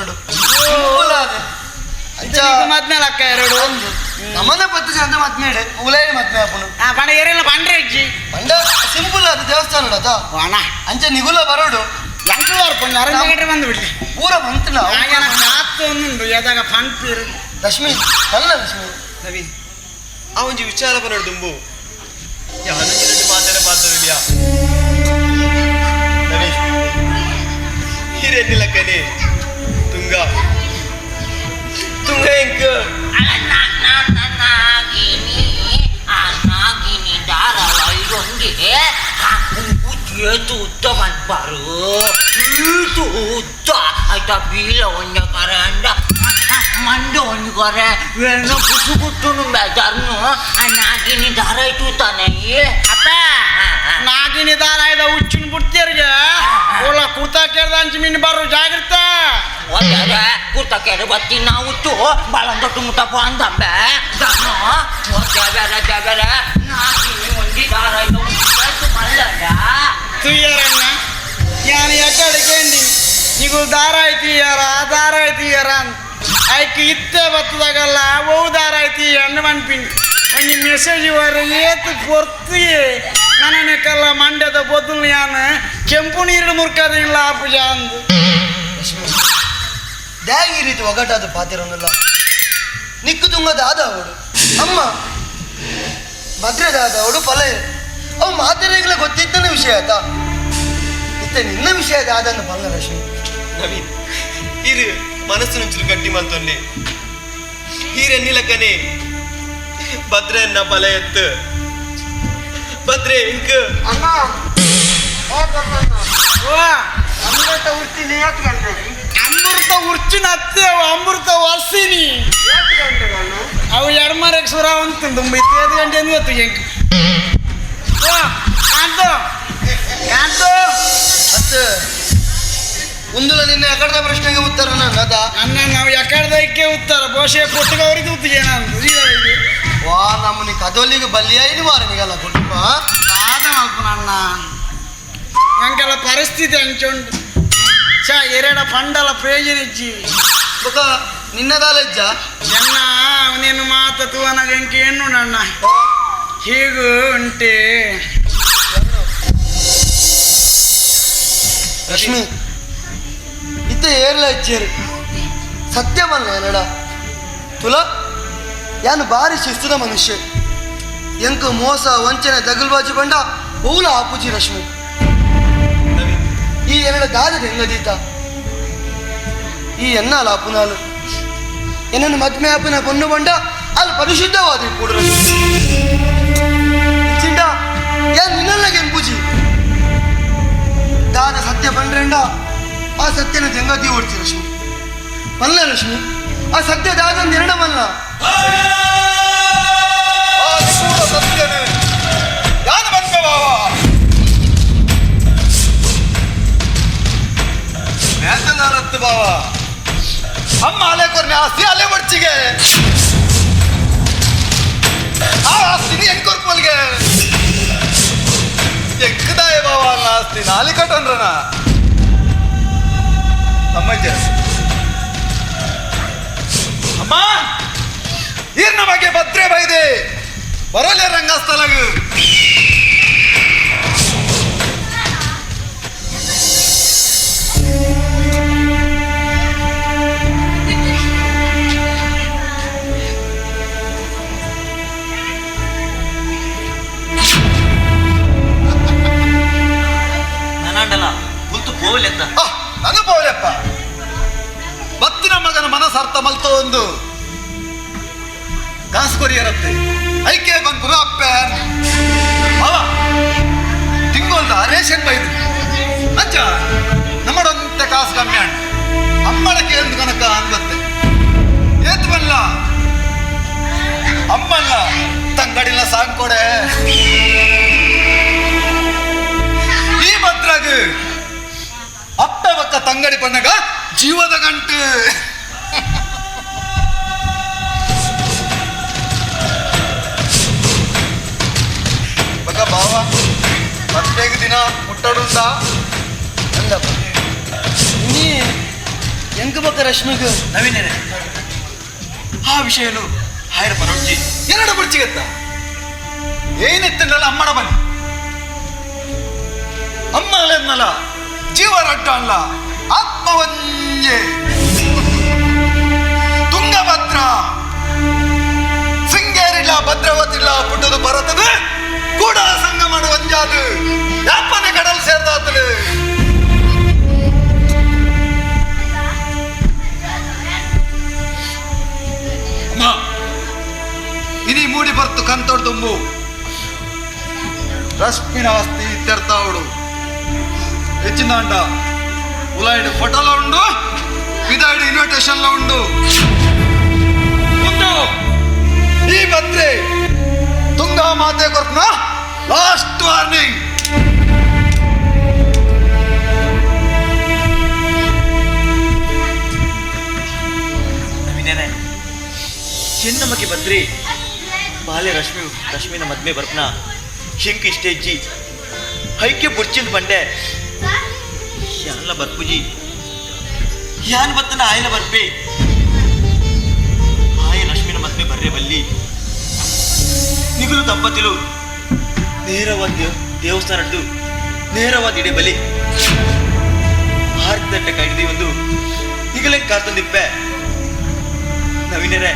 ಮದ್ಮೇಲೆ ಅಕ್ಕ ಎರಡು ಒಂದು ನಮ್ಮನೆ ಪತ್ತು ಜನ ಮದ್ಮೆ ಇಡೆ ಉಲಾಯಿ ಮದ್ಮೆ ಅಪ್ಪನು ಪಂಡ ಏರೆಲ್ಲ ಪಂಡ್ರೆ ಅಜ್ಜಿ ಪಂಡ ಸಿಂಪಲ್ ಅದು ದೇವಸ್ಥಾನ ಅದ ಅಂಚೆ ನಿಗುಲ ಬರೋಡು ಎಂಟು ಬರ್ಪುಂಡು ಅರಂಜಗಟ್ರೆ ಬಂದು ಬಿಡ್ಲಿ ಪೂರ ಬಂತು ಕಾತು ಒಂದುಂಡು ಎದಾಗ ಪಂಪೀರು ರಶ್ಮಿ ಅಲ್ಲ ರಶ್ಮಿ ನವೀನ್ ಆ ಒಂಜಿ ವಿಚಾರ ಬರೋಡು ದುಂಬು ಯಾನೊಂಜಿ రెండు ಮಾತಾಡ ಪಾತ್ರವಿಲ್ಲ ನವೀನ್ ಹಿರೇನಿಲಕ್ಕನೆ ತುಂಗ ತುಂಗ ಎಂಕ್ ನಾಗಿನಿ ಆ ನಾಗಿನಿ ಧಾರಾವಾಹಿಯೊಂದಿಗೆ ಏತು ಉದ್ದ ಮನ್ಪಾರು ಈತು ಉದ್ದ ಆಯ್ತಾ ಬೀಲ ಒಂಜ ಕರೆ ಅಂಡ ಮಂಡ ಒಂಜಿ ಕರೆ ಏನೋ ಕುಸು ಕುಟ್ಟುನು ಬೇಜಾರ್ನು ಆ ನಾಗಿನಿ ಧಾರಾಯಿ ತೂತಾನೆ ಅಪ್ಪ ನಾಗಿನಿ ಧಾರಾಯಿದ ಹುಚ್ಚಿನ ಬಿಡ್ತೀರಿಗೆ ಓಲ ಕುರ್ತಾ ಕೇಳ್ದ ಅಂಚು ಮೀನು ಬಾರು ಜಾಗ್ರತ ಒಳ್ಳೆ ಕುರ್ತಾ ಕೇಳಿ ಬತ್ತಿ ನಾವು ಬಾಳಂದೊಟ್ಟು ಮುಟ್ಟಪ್ಪ ಅಂದಂಬೆ ದಾನು ದೇವರ ದೇವರ ನಾಗಿನಿ ಒಂಜಿ ಧಾರಾಯಿದ ಹುಚ್ಚು ಮಲ್ಲಡ ತುಯ್ಯರಣ್ಣ ಯಾನು ಎಕ್ಕಡೆ ಕೇಂಡಿ ನಿಗು ದಾರಾಯಿ ತೀಯರ ದಾರಾಯಿ ತೀಯರ ಅಂತ ಐಕ್ ಇತ್ತೆ ಬತ್ತದಾಗಲ್ಲ ಓ ದಾರಾಯಿ ತೀಯ ಅನ್ನ ಮನ್ಪಿನಿ ಒಂಜಿ ಮೆಸೇಜ್ ವರ ಏತು ಪೊರ್ತಿ ನನನೆಕಲ್ಲ ಮಂಡ್ಯದ ಬೊದಲು ಯಾನು ಕೆಂಪು ನೀರಿನ ಮುರ್ಕದಿಲ್ಲ ಆಪುಜ ಅಂದು ದ್ಯಾಗ್ ಈ ರೀತಿ ಒಗಟಾದ ಪಾತಿರೊಂದಿಲ್ಲ ನಿಕ್ಕು ತುಂಗ ದಾದ ಅವಡು ಅಮ್ಮ ಭದ್ರ ದಾದ ಅವಡು ಫಲ ಅವು ಮಾತೆರೆಗಳ ಗೊತ್ತಿದ್ದನ ವಿಷಯ ಆಯ್ತಾ ಇತ್ತೆ ನಿನ್ನ ವಿಷಯ ದಾದನ್ನು ಪಲ್ಲ ರಶ್ಮಿ ನವೀನ್ ಇರು ಮನಸ್ಸು నుంచులు ಗಟ್ಟಿ ಮಲ್ತೊನ್ನೆ ಹೀರೆನ್ನಿಲಕ್ಕನೆ ಭದ್ರನ್ನ ಫಲ ಎತ್ತು ಭದ್ರೆ ಇಂಕ್ ಅಣ್ಣ ಅಮೃತ ಉರ್ಚಿನಿ ಏತ್ ಗಂಟೆ ಅಮೃತ ಉರ್ಚಿನ ಅತ್ತೆ ಅವು ಅಮೃತ ವರ್ಷಿನಿ ಏತ್ ಗಂಟೆಗಳು ಅವು ಎಡ್ಮರಕ್ಕೆ ಸುರ ಅಂತ ತುಂಬ ಇತ್ತೇದು ಗಂಟೆ ಅಂದ್ ಗೊತ್ತು ಎಂಕ್ ಕಾಂತು ಕಾಂತು ಅತ್ತ ಉಂದುಲ ನಿನ್ನ ಎಕಡದ ಪ್ರಶ್ನೆಗೆ ಉತ್ತರ ನನ್ನದ ಅಣ್ಣ ನಾವು ಎಕಡದಕ್ಕೆ ಉತ್ತರ ಬಹುಶಃ ಕೊಟ್ಟಗವರಿಗೆ ಉತ್ತಿಗೆ ನಾನು ವಾ ನಮ್ಮನಿ ಕದೋಲಿಗೆ ಬಲಿಯಾಯಿನಿ ಮಾರನಿಗಲ್ಲ ಕುಟುಂಬ ಬಾಧ ಮಲ್ಪನ ಅಣ್ಣ ಎಂಕೆಲ್ಲ ಪರಿಸ್ಥಿತಿ ಅಂಚುಂಡು ಚಾ ಎರಡ ಪಂಡಲ ಪ್ರಯೋಜನ ಇಜ್ಜಿ ಬೊಕ ನಿನ್ನದಾಲಜ್ಜ ಎನ್ನ ಅವನೇನು ಮಾತ ತೂವನಾಗ ಎಂಕೆ ಎಣ್ಣು ಅಣ್ಣ ಹೀಗೂ ಉಂಟೆ ರಶ್ಮಿ ಇತ್ತ ಏರ್ಲ ಇಚ್ಚೇರು ಸತ್ಯವಲ್ಲ ಏನಡ ತುಲ ಯಾನು ಬಾರಿ ಶಿಸ್ತದ ಮನುಷ್ಯ ಎಂಕು ಮೋಸ ವಂಚನೆ ದಗಲ್ಬಾಜಿ ಬಂಡ ಓಲ ಆಪುಜಿ ರಶ್ಮಿ ಈ ಎನ್ನಡ ದಾದ ಹೆಂಗದೀತ ಈ ಎನ್ನಾಲ ಆಪುನಾಲು ಎನ್ನನ್ನು ಮದ್ಮೆ ಆಪುನ ಪೊನ್ನು ಬಂಡ ಅಲ್ಲಿ ಪರಿಶುದ್ಧವಾದ ಕೂಡ ಚಿಂಡ ಯಾನ್ ನಿನ್ನಲ್ಲ ಕೆಂಪುಜಿ ದಾದ ಸತ್ಯ ಬಂಡ್ರೆಂಡ ಆ ಸತ್ಯನ ದೆಂಗದಿ ಓಡ್ತಿ ರಶ್ಮಿ ಮಲ್ಲ ರಶ್ಮಿ ಆ ಸತ್ಯ ದಾದ ಎರಡಮಲ್ಲ ಸತ್ಯನೇ ಯಾನು ಬಂದ ಬಾವ ಮೇತನಾರತ್ತು ಬಾವ ಅಮ್ಮ ಅಲೆ ಕೊರ್ನೆ ಆಸ್ತಿ ಅಲೆ ಬಡ್ಚಿಗೆ ಆ ಆಸ್ತಿನಿ ಹೆಂಗ್ ಕೊರ್ಪಲ್ಗೆ ಎಕ್ಕದಾಯ ಬಾವ ಅನ್ನ ಆಸ್ತಿ ನಾಲಿ ಕಟ್ಟನ್ರನ ಅಮ್ಮಜ್ಜ ಅಮ್ಮ ಈರ್ನ ಬಗ್ಗೆ ಭದ್ರೆ ಬೈದೆ ಬರಲೇ ರಂಗಸ್ಥಳಗು ನಾನಾಂಡಲ ಪುಲ್ತು ಪೋವಲೆತ್ತ ಮನಸ್ಸರ್ಥ ಮಲ್ತೋ ಒಂದು ಕಾಸು ಕೊರಿಯರತ್ತೆ ಐಕೆ ಬಂದು ಅಪ್ಪೆ ಅವ ತಿಂಗೋಲ್ದ ರೇಷನ್ ಬೈದು ಅಜ್ಜ ನಮ್ಮಡೊಂತೆ ಕಾಸು ಕಮ್ಮಿ ಅಣ್ಣ ಅಮ್ಮಡ ಕೇಂದ್ರ ಕನಕ ಅನ್ಬತ್ತೆ ಏತ್ ಬಲ್ಲ ಅಮ್ಮಲ್ಲ ತಂಗಡಿಲ್ಲ ಸಾಂಕೊಡೆ ಈ ಭದ್ರಾಗ ಅಪ್ಪ ಬಕ್ಕ ತಂಗಡಿ ಪಣ್ಣಗ ಜೀವದ ಗಂಟು ಬಕ್ಕ ಬಾವ ಮದ್ವೆಗೆ ದಿನ ಮುಟ್ಟಡುಂದ ಅಂದಪ್ಪ ನೀ ಎಂಕ ಬಕ್ಕ ರಶ್ಮಿಗೆ ನವೀನೇನೆ ಆ ವಿಷಯನು ಹಾಯರ ಪನೊಡ್ಜಿ ಎರಡು ಬುಡ್ಚಿಗತ್ತ ಏನೆತ್ತಲ್ಲ ಅಮ್ಮಡ ಬನ್ನಿ ಅಮ್ಮಲೆನ್ನಲ ಜೀವ ರಡ್ಡ ಅಲ್ಲ ಆತ್ಮವಂಜೆ ತುಂಗಭದ್ರ ಸಿಂಗೇರಿಲ್ಲ ಭದ್ರಾವತಿಲ್ಲ ಪುಟ್ಟದು ಬರತದೆ ಕೂಡ ಸಂಘ ಮಾಡುವ ಒಂಜಾದು ಯಾಪನೆ ಕಡಲ್ ಸೇರ್ದಾತಲು ಅಮ್ಮ ಇನಿ ಮೂಡಿ ಬರ್ತು ಕಂತೋಡ್ ತುಂಬು ರಶ್ಮಿನ ಆಸ್ತಿ ಇತ್ತೆರ್ತಾವಡು ಹೆಚ್ಚಿನಾಂಡ ಉಲಾಯ್ಡ್ ಫೋಟೋಲ ಉಂಡು ವಿದಾಯ್ಡ್ ಇನ್ವಿಟೇಷನ್ ಉಂಡು ಉಂಡು ಈ ಬಂದ್ರೆ ತುಂಗಾ ಮಾತೆ ಕೊರ್ಪುನ ಲಾಸ್ಟ್ ವಾರ್ನಿಂಗ್. ನವೀನೇನೆ ಚೆನ್ನಮಗೆ ಬಂದ್ರಿ ಬಾಲೆ ರಶ್ಮಿ ರಶ್ಮಿನ ಮದ್ವೆ ಬರ್ಪನ ಶಂಕು ಇಷ್ಟೇ ಇಜ್ಜಿ ಹೈಕೆ ಬುಡ್ಚಿಂದ ಬಂಡೆ ಯಾನ್ಲ ಬರ್ಪುಜಿ ಯಾನ್ ಬತ್ತನ ಆಯ್ಲ ಬರ್ಪೆ ಆಯ ರಶ್ಮಿನ ಮದ್ವೆ ಬರ್ರೆ ಬಲ್ಲಿ ನಿಗುಲು ದಂಪತಿಲು ನೇರವಾದ ದೇವಸ್ಥಾನದ್ದು ನೇರವಾದ ಇಡೆ ಬಲಿ ಆರ್ತಿ ಕೈದಿ ಒಂದು ನಿಗಲೆಂಗ್ ಕಾತಂದಿಪ್ಪೆ ನವೀನರೇ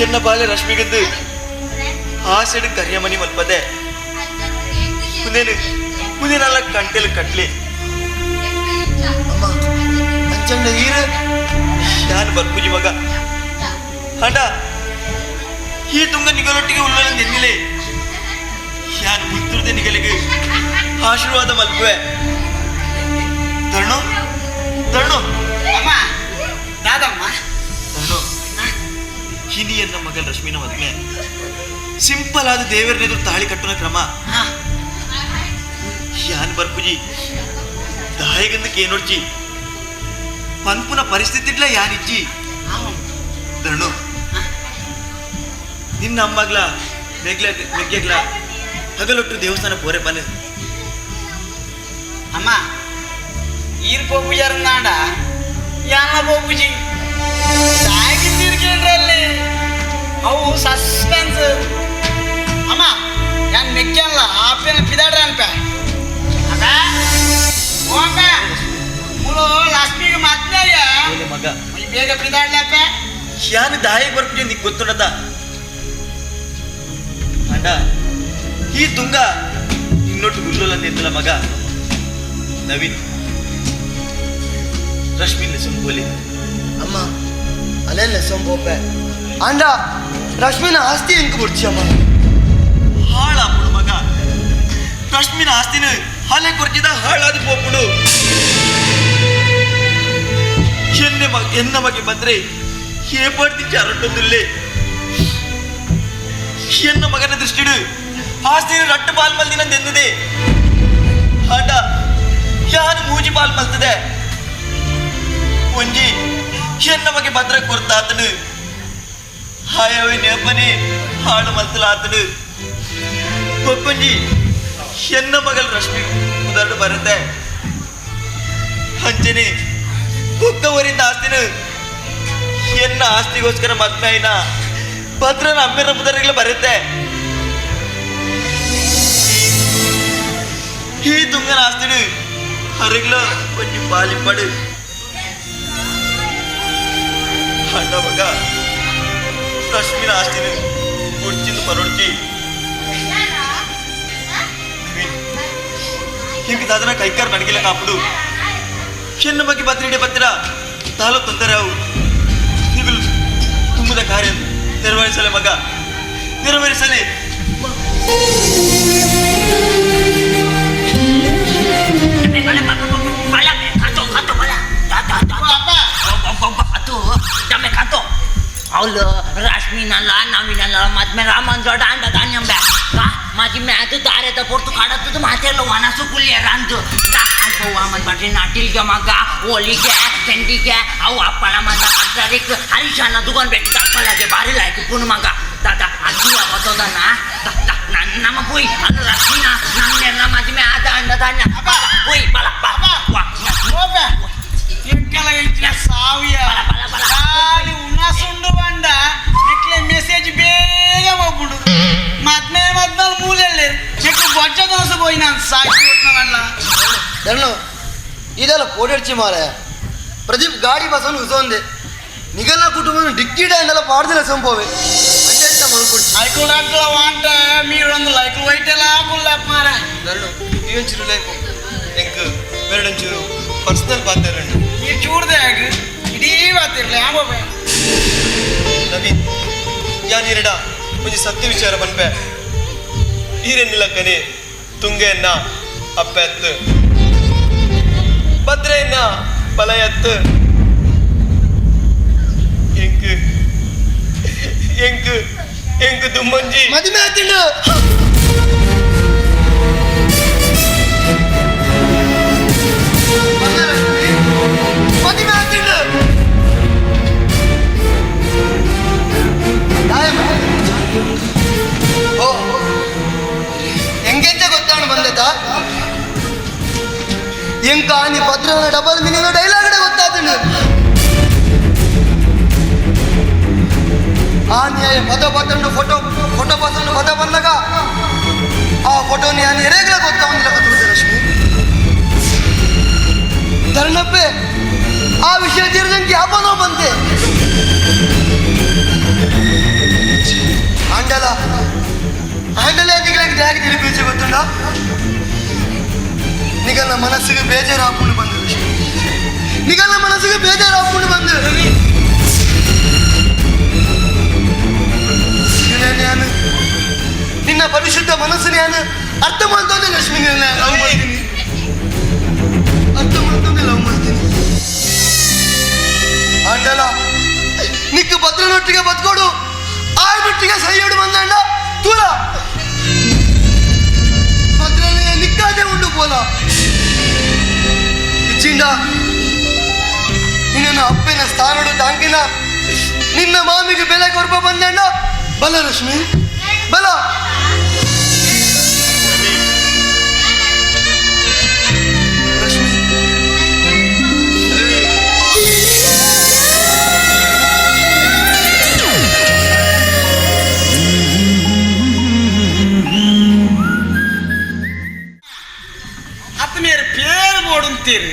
ಎನ್ನ ಬಾಲೆ ರಶ್ಮಿಗಂದು ಆಸೆಡು ಕರಿಯಮನಿ ಮಲ್ಪದೆ ಮುಂದೇನು ಮುಂದೇನಲ್ಲ ಕಂಟೆಲ್ ಕಟ್ಲಿ ಅಮ್ಮ ಅಂಚಂಡ ಈರು ಯಾನು ಬರ್ಪುಜಿ ಮಗ ಅಂಡ ಈ ತುಂಗ ನಿಗಲೊಟ್ಟಿಗೆ ಉಲ್ಲಲ ನೆನ್ನಿಲೆ ಯಾನು ಮುತ್ತುರ್ದೆ ನಿಗಲಿಗೆ ಆಶೀರ್ವಾದ ಮಲ್ಪುವೆ ತರ್ಣು ತರ್ಣು ಅಮ್ಮ ದಾದಮ್ಮ ತರ್ಣು ಹಿನಿಯನ್ನ ಮಗಲ್ ರಶ್ಮಿನ ಮದ್ಮೆ ಸಿಂಪಲ್ ಆದ ದೇವರನೆದುರು ತಾಳಿ ಕಟ್ಟುವ ಕ್ರಮ ಯಾನ್ ಬರ್ಪುಜಿ ದಾಯಿಗಂದಕ್ಕೆ ಏನೊಡ್ಚಿ ಪನ್ಪುನ ಪರಿಸ್ಥಿತಿ ಇಡ್ಲ ಯಾನಿಜ್ಜಿ ಧರಣು ನಿನ್ನ ಅಮ್ಮಗ್ಲ ಮೆಗ್ಲ ಮೆಗ್ಗೆಗ್ಲ ಹಗಲೊಟ್ಟು ದೇವಸ್ಥಾನ ಪೋರೆ ಪನೆ ಅಮ್ಮ ಈರ್ ಪೋಪುಜಾರಂದಾಂಡ ಯಾನ ಪೋಪುಜಿ ತಾಗಿ ತೀರ್ಕೊಂಡ್ರಲ್ಲಿ ಅವು ಸಸ್ಪೆನ್ಸ್ ಅಮ್ಮ ಯಾನ್ ಮೆಕ್ಕಲ್ಲ ಆಪೇನ ಪಿದಾಡ್ರ ಅನ್ಪೆ ಅಪ್ಪ ಓಪ ಮುಳು ಲಕ್ಷ್ಮಿಗೆ ಮದ್ವೆಯ ಮಗ ಬೇಗ ಪಿದಾಡ್ಲಪ್ಪ ಯಾನು ದಾಯಿಗೆ ಬರ್ಪುಜಿ ನಿಕ್ ಗೊತ್ತುಂಡದ ಅಂಡ ಈ ತುಂಗ ಇನ್ನೊಟ್ಟು ಗುಲ್ಲಲ್ಲ ಮಗ ನವೀನ್ ರಶ್ಮಿ ಸಂಬೋಲಿ ಅಮ್ಮ ಅಲ್ಲೆಲ್ಲ ಸಂಬೋಪೆ ಅಂಡ ರಶ್ಮಿನ ಆಸ್ತಿ ಎಂಕ ಬುಡ್ಚಿ ಅಮ್ಮ ಹಾಳಾಪುಡು ಮಗ ರಶ್ಮಿನ ಆಸ್ತಿನ ಹಲೆ ಕೊರ್ಚಿದ ಹಾಳಾದ ಪೋಪುಡು ಎನ್ನೆ ಮಗ ಎನ್ನ ಮಗೆ ಬಂದ್ರೆ ಏಪಾಡ್ತಿ ಚರಟೊಂದುಲ್ಲೆ ಎನ್ನ ಮಗನ ದೃಷ್ಟಿಡು ಆಸ್ತಿನ ರಟ್ಟು ಪಾಲ್ ಮಲ್ದಿನ ನೆನ್ನದೆ ಆಟ ಯಾನು ಮೂಜಿ ಪಾಲ್ ಮಲ್ತದೆ ಒಂಜಿ ಎನ್ನ ಮಗೆ ಭದ್ರ ಕೊರ್ತಾತನು ಹಾಯವೆ ನೇಪನೆ ಹಾಳು ಮಲ್ತಲಾತನು ಕೊಕ್ಕೊಂಜಿ ಎನ್ನ ಮಗಲ್ ರಶ್ಮಿ ಉದರಡು ಬರುತ್ತೆ ಅಂಚನೆ ಕೊಕ್ಕವರಿಂದ ಆಸ್ತಿನ ಎನ್ನ ಆಸ್ತಿಗೋಸ್ಕರ ಮದ್ವೆ ಆಯ್ನ ಭದ್ರನ ಅಮ್ಮೆರ ಪುದರಿಗಳ ಬರುತ್ತೆ ಈ ತುಂಗನ ಆಸ್ತಿಡು ಹರಿಗ್ಲ ಒಂಜಿ ಪಾಲಿಪ್ಪಡು ಅಣ್ಣ ಮಗ ರಶ್ಮಿನ ಆಸ್ತಿನ ಕುಡ್ಚಿಂದು ಪರೊಡ್ಚಿ ಹಿಂಗೆ ದಾದನ ಕೈಕಾರ ನಡಗಿಲ್ಲ ಕಾಪುಡು ಚೆನ್ನ ಬಗ್ಗೆ ಬತ್ರಿಡೆ ಬತ್ತಿರ ತಾಲೋ ತೊಂದರೆ ಅವು ನಿಗುಲು ತುಂಬದ ಕಾರ್ಯ ನೆರವೇರಿಸಲೆ ಮಗ ನೆರವೇರಿಸಲೆ. ಅವಳು ರಶ್ಮಿನಲ್ಲ ನವೀನಲ್ಲ ಮದ್ಮೆ ರಾಮನ್ ದೊಡ್ಡ ಅಂಡ ಧಾನ್ಯಂಬೆ ಮಾಜಿ ಮ್ಯಾತು ದಾರೆದ ಪೊರ್ತು ಕಾಡತ್ತದು ಮಾತೆಲ್ಲ ವನಸು ಕುಲಿಯರ ಅಂದು ವಾಮನ್ ಬಟ್ರಿ ನಾಟಿಲ್ಗೆ ಮಗ ಹೋಲಿಗೆ ಚೆಂಡಿಗೆ ಅವು ಅಪ್ಪನ ಮಗ ಅತ್ತರಿಕ್ ಹರೀಶನ ದುಗನ್ ಬೆಟ್ಟ ಅಪ್ಪಲಾಗೆ ಬಾರಿ ಲಾಯ್ಕು ಪುನ್ ಮಗ ದಾದ ಅಜ್ಜಿಯ ಬತ್ತೋದನ್ನ ನಮ್ಮ ಪುಯ್ ಅದು ರಶ್ಮಿನ ನಮ್ಮ ಮದ್ಮೆ ಆದ ಅಂಡ ಧಾನ್ಯ ಪುಯ್ ಬಲ ಸಾವಿಯ ಖಾಲಿ ಉಣಸುಂಡು ಬಂಡ ನೆಕ್ಲೆ ಮೆಸೇಜ್ ಬೇಗ ಹೋಗ್ಬಿಡು ಮದ್ಮೆ ಮದ್ಮೇಲೆ ಮೂಲೆಯಲ್ಲಿ ನೆಕ್ಲೆ ಬೊಜ್ಜ ದೋಸೆ పోయి ನಾನು ಸಾಕ್ಷಿ ಹುಟ್ಟಿನವಲ್ಲ. ಧರ್ಣು ಇದೆಲ್ಲ ಪೋಡೆಡ್ಚಿ ಮಾರೆ ಪ್ರದೀಪ್ ಗಾಡಿ ಬಸ್ಸನ್ನು ಉಸೊಂದೆ ನಿಗಲ್ಲ ಕುಟುಂಬ ಡಿಕ್ಕಿ ಡ್ಯಾಂಡೆಲ್ಲ ಪಾಡ್ದಿಲ್ಲ ಸಂಪೋವೆ ಅಂಚೆತ್ತ ಮಲ್ಕೊಡ್ಚಿ ಐకులు అట్లా వంట మీరు ಒಂದು లైకులు వైటేలా గుల్లಪ್ಪ ಮಾರ. ಧರ್ಣು ಇವಂಚೂರು ಲೈಫ್ ಎಂಕ್ ಬೇರಡೊಂಚೂರು ಪರ್ಸನಲ್ ಪಾತೆರಂಡು. మీరు చూడదే ಇಡೀ ಬಾತಿರ್ಲಿ ಆಗೋಬೆ. ನವೀನ್ ಯಾನ್ ಇರಡ ಒಂಜಿ ಸತ್ಯ ವಿಚಾರ ಪನ್ಪೆ ಈರೆನ್ನಿಲಕ್ಕನೆ ತುಂಗೆಯನ್ನ ಅಪ್ಪೆತ್ತು ಭದ್ರೆಯನ್ನ ಬಲಯತ್ತು ಎಂಕ್ ಎಂಕ್ ಎಂಕ್ ದುಮ್ಮಂಜಿ ಮದುವೆ ಆತಿಂಡು. ಮದುವೆ ಆತಿಂಡು. ಓ ಎಂಗೆಂತ ಗೊತ್ತಾಣ ಬಂದತ ಎಂಕ ನೀ ಭದ್ರನ ಡಬಲ್ ಮೀನಿಂಗ್ ಡೈಲಾಗ್ ಗೊತ್ತಾತಂಡು. ಆ ನ್ಯಾಯ ಪದ ಪತ್ತಂಡು ಫೋಟೋ ಫೋಟೋ ಪತ್ತಂಡು ಪದ ಬಂದಾಗ ಆ ಫೋಟೋ ನಾನು ಎರೆಗಳ ಗೊತ್ತಾವಂದಿಲ್ಲ ಗೊತ್ತಿರುತ್ತೆ ರಶ್ಮಿ ಧರ್ಣಪ್ಪೆ ಆ ವಿಷಯ ತೀರ್ದಂಗೆ ಯಾಪನೋ ಬಂತೆ ಆಂಡಲ ಆಂಡಲ ನಿಗಳಿಗೆ ದ್ಯಾಗ ತಿರುಪೀಚೆ ಗೊತ್ತುಂಡ ನಿಗಲ್ಲ ಮನಸ್ಸಿಗೆ ಬೇಜಾರಾಕೊಂಡು ಬಂದು ರಶ್ಮಿ ನಿಗಲ್ಲ ಮನಸ್ಸಿಗೆ ಬೇಜಾರಾಕೊಂಡು ಬಂದು ನಾನು ನಿನ್ನ ಪರಿಶುದ್ಧ ಮನಸ್ಸು ನಾನು ಅರ್ಥ ಮಾಡ್ತೋದೆ ಲಕ್ಷ್ಮಿ ಲವ್ ಮಾಡ್ತೀನಿ ಅರ್ಥ ಮಾಡ್ತೋದೆ ಲವ್ ಮಾಡ್ತೀನಿ ಆಂಡಲ ನಿಕ್ಕ ಭದ್ರನೊಟ್ಟಿಗೆ ಬದುಕೋಡು ಆಯನೊಟ್ಟಿಗೆ ಸೈಯಡು ಬಂದಂಡ ತೂರ ಭದ್ರನೇ ನಿಕ್ಕಾದೆ ಉಂಡು ಪೋಲ ಇಚ್ಚಿಂಡ ನಿನ್ನ ಅಪ್ಪನ ಸ್ಥಾನಡು ತಾಂಕಿನ ನಿನ್ನ ಮಾಮಿಗೆ ಬೆಲೆ ಕೊರ್ಪ ಬಂದಂಡ ಬಲ ರಶ್ಮಿ ಬಲ. ರಶ್ಮಿ ಅತ್ತ ಮೇರೆ ಪೇರು ಬೋಡುಂತೀರಿ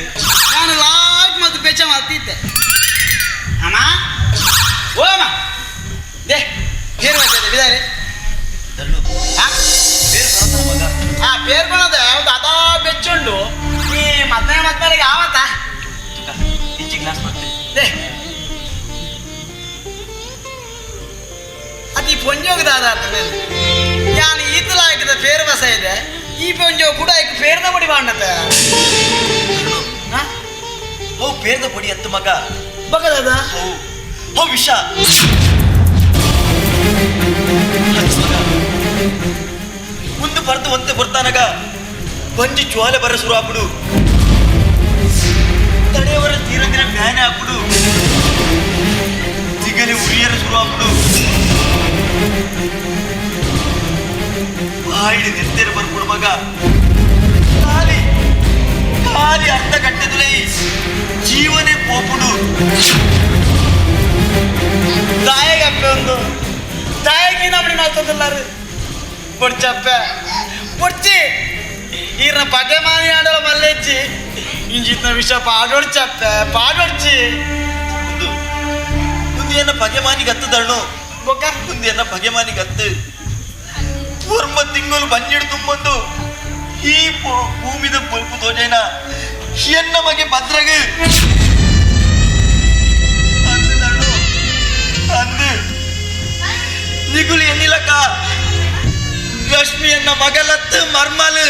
ನಾನು ಲಾಕ್ ಮತ್ತು ಬೆಚ್ಚ ಮಾಡ್ತಿದ್ದೆ ಅಮ್ಮ ಓ ಅಮ್ಮ they ಪೇರು ಮಾಡ್ತದೆ ಬಿದಾರೆ ಆ ಪೇರು ಕೊಡೋದೆ ಒಂದು ಅದಾ ಬೆಚ್ಚುಂಡು ಈ ಮದ್ವೆ ಮದ್ಮೇಲೆ ಯಾವತ್ತ ಇಂಚಿ ಗ್ಲಾಸ್ ಮತ್ತೆ they ಅದು ಈ ಪೊಂಜೋಗ ದಾದ ಯಾನು ಈತಲ ಹಾಕಿದ ಪೇರು ಬಸ ಇದೆ ಈ ಪೊಂಜೋ ಕೂಡ ಪೇರ್ದ ಪಡಿ ಬಾಂಡತೆ. ಅವು ಪೇರ್ದ ಪೊಡಿ ಅತ್ತು ಮಗ ಬಗದದ ಅವು ಅವು ವಿಷ ಮುಂದೆ ಬರ್ದು ಒಂತೆ ಬರ್ತಾನಗ ಬಂಜಿ ಜ್ವಾಲೆ ಬರ ಶುರು ಆಗ್ಬಿಡು ತಡೆಯವರ ತೀರಂದಿನ ಬ್ಯಾನೆ ಆಗ್ಬಿಡು ತಿಗಲಿ ಉರಿಯರ ಶುರು ಆಗ್ಬಿಡು ಬಾಯಿಡಿ ನೆತ್ತೇರು ಬರ್ಬಿಡು ಮಗ ಖಾಲಿ ಖಾಲಿ ಅರ್ಧ ಗಂಟೆದುಲೈ ಜೀವನೇ ಪೋಪುಡು. ತಾಯಿಗಪ್ಪೆ ಒಂದು ತಾಯಿಗೆ ನಮ್ಮನಿ ಮಾಡ್ತದಿಲ್ಲಾರು పొడిచప్ప పొడిచి ఈయన పగమాని ఆడల మళ్ళీ ಇಂಜಿತ್ನ ವಿಷ ಪಾಡೊಡ್ಚಪ್ಪ ಪಾಡೊಡ್ಚಿ. ಮುಂದು ಮುಂದೆ ಎನ್ನ ಪಗೆಮಾನಿಗೆ ಹತ್ತದಣ್ಣು ಬೊಕ್ಕ ಮುಂದೆ ಎನ್ನ ಪಗೆಮಾನಿಗೆ ಹತ್ತು ಒರ್ಮ ತಿಂಗಳು ಬಂಜಿಡು ತುಂಬಂದು ಈ ಭೂಮಿದ ಪೊಲ್ಪು ತೋಜೇನ ಎನ್ನ ಮಗೆ ಭದ್ರಗ ಎನ್ನ ಮಗಲತ್ತು ಮರ್ಮಲು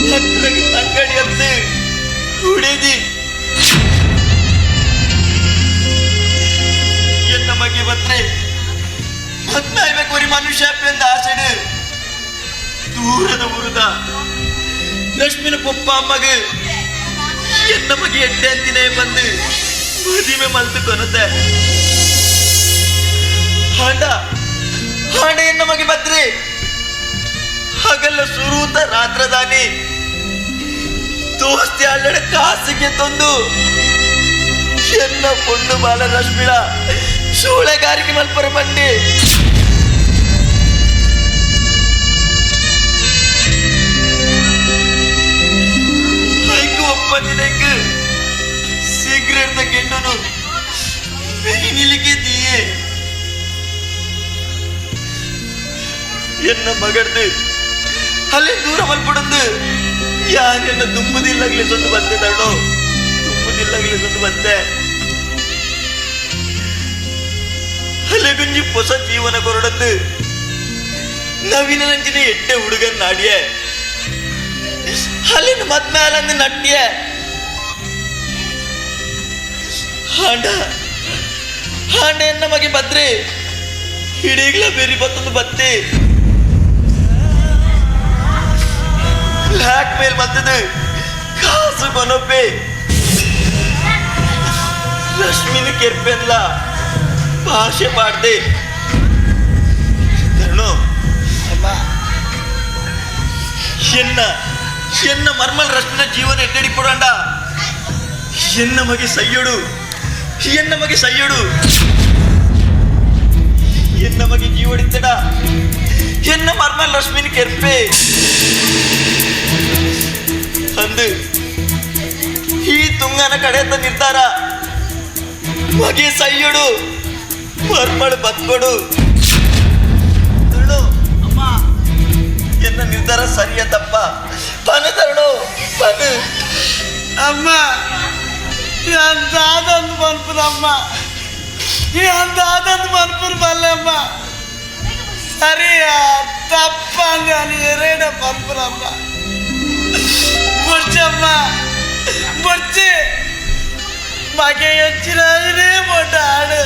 ಭದ್ರಗೆ ತಂಗಡಿಯತ್ತು ಉಡಿದಿ ಎನ್ನ ಮಗೆ ಬತ್ರೆ ಮದ್ಮಾಯ್ಬೇಕು ஒரு ಮನುಷ್ಯ ಎಂದ ಆಸೆಡು ದೂರದ ಊರುದ ಲಕ್ಷ್ಮಿನ ಪೊಪ್ಪ ಅಮ್ಮಗ ಎನ್ನ ಮಗೆ ಎಡ್ಡೆ ಅಂತಿನೇ ಬಂದು ಮದಿಮೆ ಮಲ್ತು ಕೊನತೆ ಹಾಂಡ ಹಾಂಡ ಎನ್ನ ಮಗೆ ಬತ್ರೆ ಹಗಲ ಸುರೂತ ರಾತ್ರದಾನಿ ದೋಸ್ತಿ ಅಲ್ಲಡ ಕಾಸಿಗೆ ತಂದು ಎನ್ನ ಪೊಣ್ಣು ಬಾಲ ರಶ್ಮಿಳ ಸೂಳೆಗಾರಿಕೆ ಮಲ್ಪರ ಬಂಡಿ ಐಕು ಒಪ್ಪಂದಿನಕ್ಕೆ ಸಿಗರೇಟ್ ಗೆಂಡನು ನಿಲಿಕೆ ದೀಯೆ ಎನ್ನ ಮಗಡ್ದು ಅಲ್ಲಿ ದೂರ ಮಲ್ಪಡಂದು ಯಾರೆನ್ನ ದುಂಬುದಿಲ್ಲಾಗ್ಲಿ ಸೊಂದು ಬಂದೆ ತರಣು ದುಂಬುದಿಲ್ಲಾಗ್ಲಿ ಸೊಂದು ಬಂದೆ ಅಲ್ಲೇ ಗುಂಜಿ ಹೊಸ ಜೀವನ ಕೊರಡಂದು ನವೀನ ನಂಜಿನ ಎಟ್ಟೆ ಹುಡುಗನ್ ನಾಡಿಯೆ ಅಲ್ಲಿನ ಮದ್ಮೇಲಂದು ನಟ್ಟಿಯೆ ಹಾಂಡ ಹಾಂಡ ಎನ್ನ ಮಗೆ ಬದ್ರಿ ಹಿಡೀಗ್ಲ ಬೇರಿ ಬತ್ತೊಂದು ಬತ್ತಿ ಬ್ಲ್ಯಾಕ್ ಮೇಲ್ ಬರ್ತದೆ ಕಾಸು ಕೊನೊಪ್ಪೆ ರಶ್ಮಿನ ಕೆರ್ಪೆನ್ಲ ಭಾಷೆ ಪಾಡ್ದೆ ತರುಣು ಎನ್ನ ಎನ್ನ ಮರ್ಮಲ್ ರಶ್ಮಿನ ಜೀವನ ಎಡ್ಡೆಡಿ ಕೊಡಂಡ ಎನ್ನ ಮಗೆ ಸಯ್ಯಡು ಎನ್ನ ಮಗೆ ಸಯ್ಯಡು ಎನ್ನ ಮಗೆ ಜೀವಡಿತ್ತಡ ಎನ್ನ ಮರ್ಮಲ್ ರಶ್ಮಿನ ಕೆರ್ಪೆ ಅಂದು ಈ ತುಂಗನ ಕಡೆತ ನಿರ್ಧಾರ ಮಗೆ ಸಯ್ಯಡು ಮರ್ಮಳು ಬತ್ಕೊಡು ತರುಣು ಅಮ್ಮ ಎನ್ನ ನಿರ್ಧಾರ ಸರಿಯ ತಪ್ಪ ಪನು ತರುಣು ಪನು ಅಮ್ಮ ಅಂತಾದಂದು ಮನ್ಪುನಮ್ಮ ಅಂತಾದಂದು ಮನ್ಪುನ ಬಲ್ಲಮ್ಮ ಸರಿಯಾ ತಪ್ಪ ನಾನು ಎರಡ ಮನ್ಪುನಮ್ಮ ಬುಡ್ಚಮ್ಮ ಬುಡ್ಚಿ ಮಗೆ ಹೆಚ್ಚಿನಾಗಲೇ ಮೊಟ್ಟ ಆಡು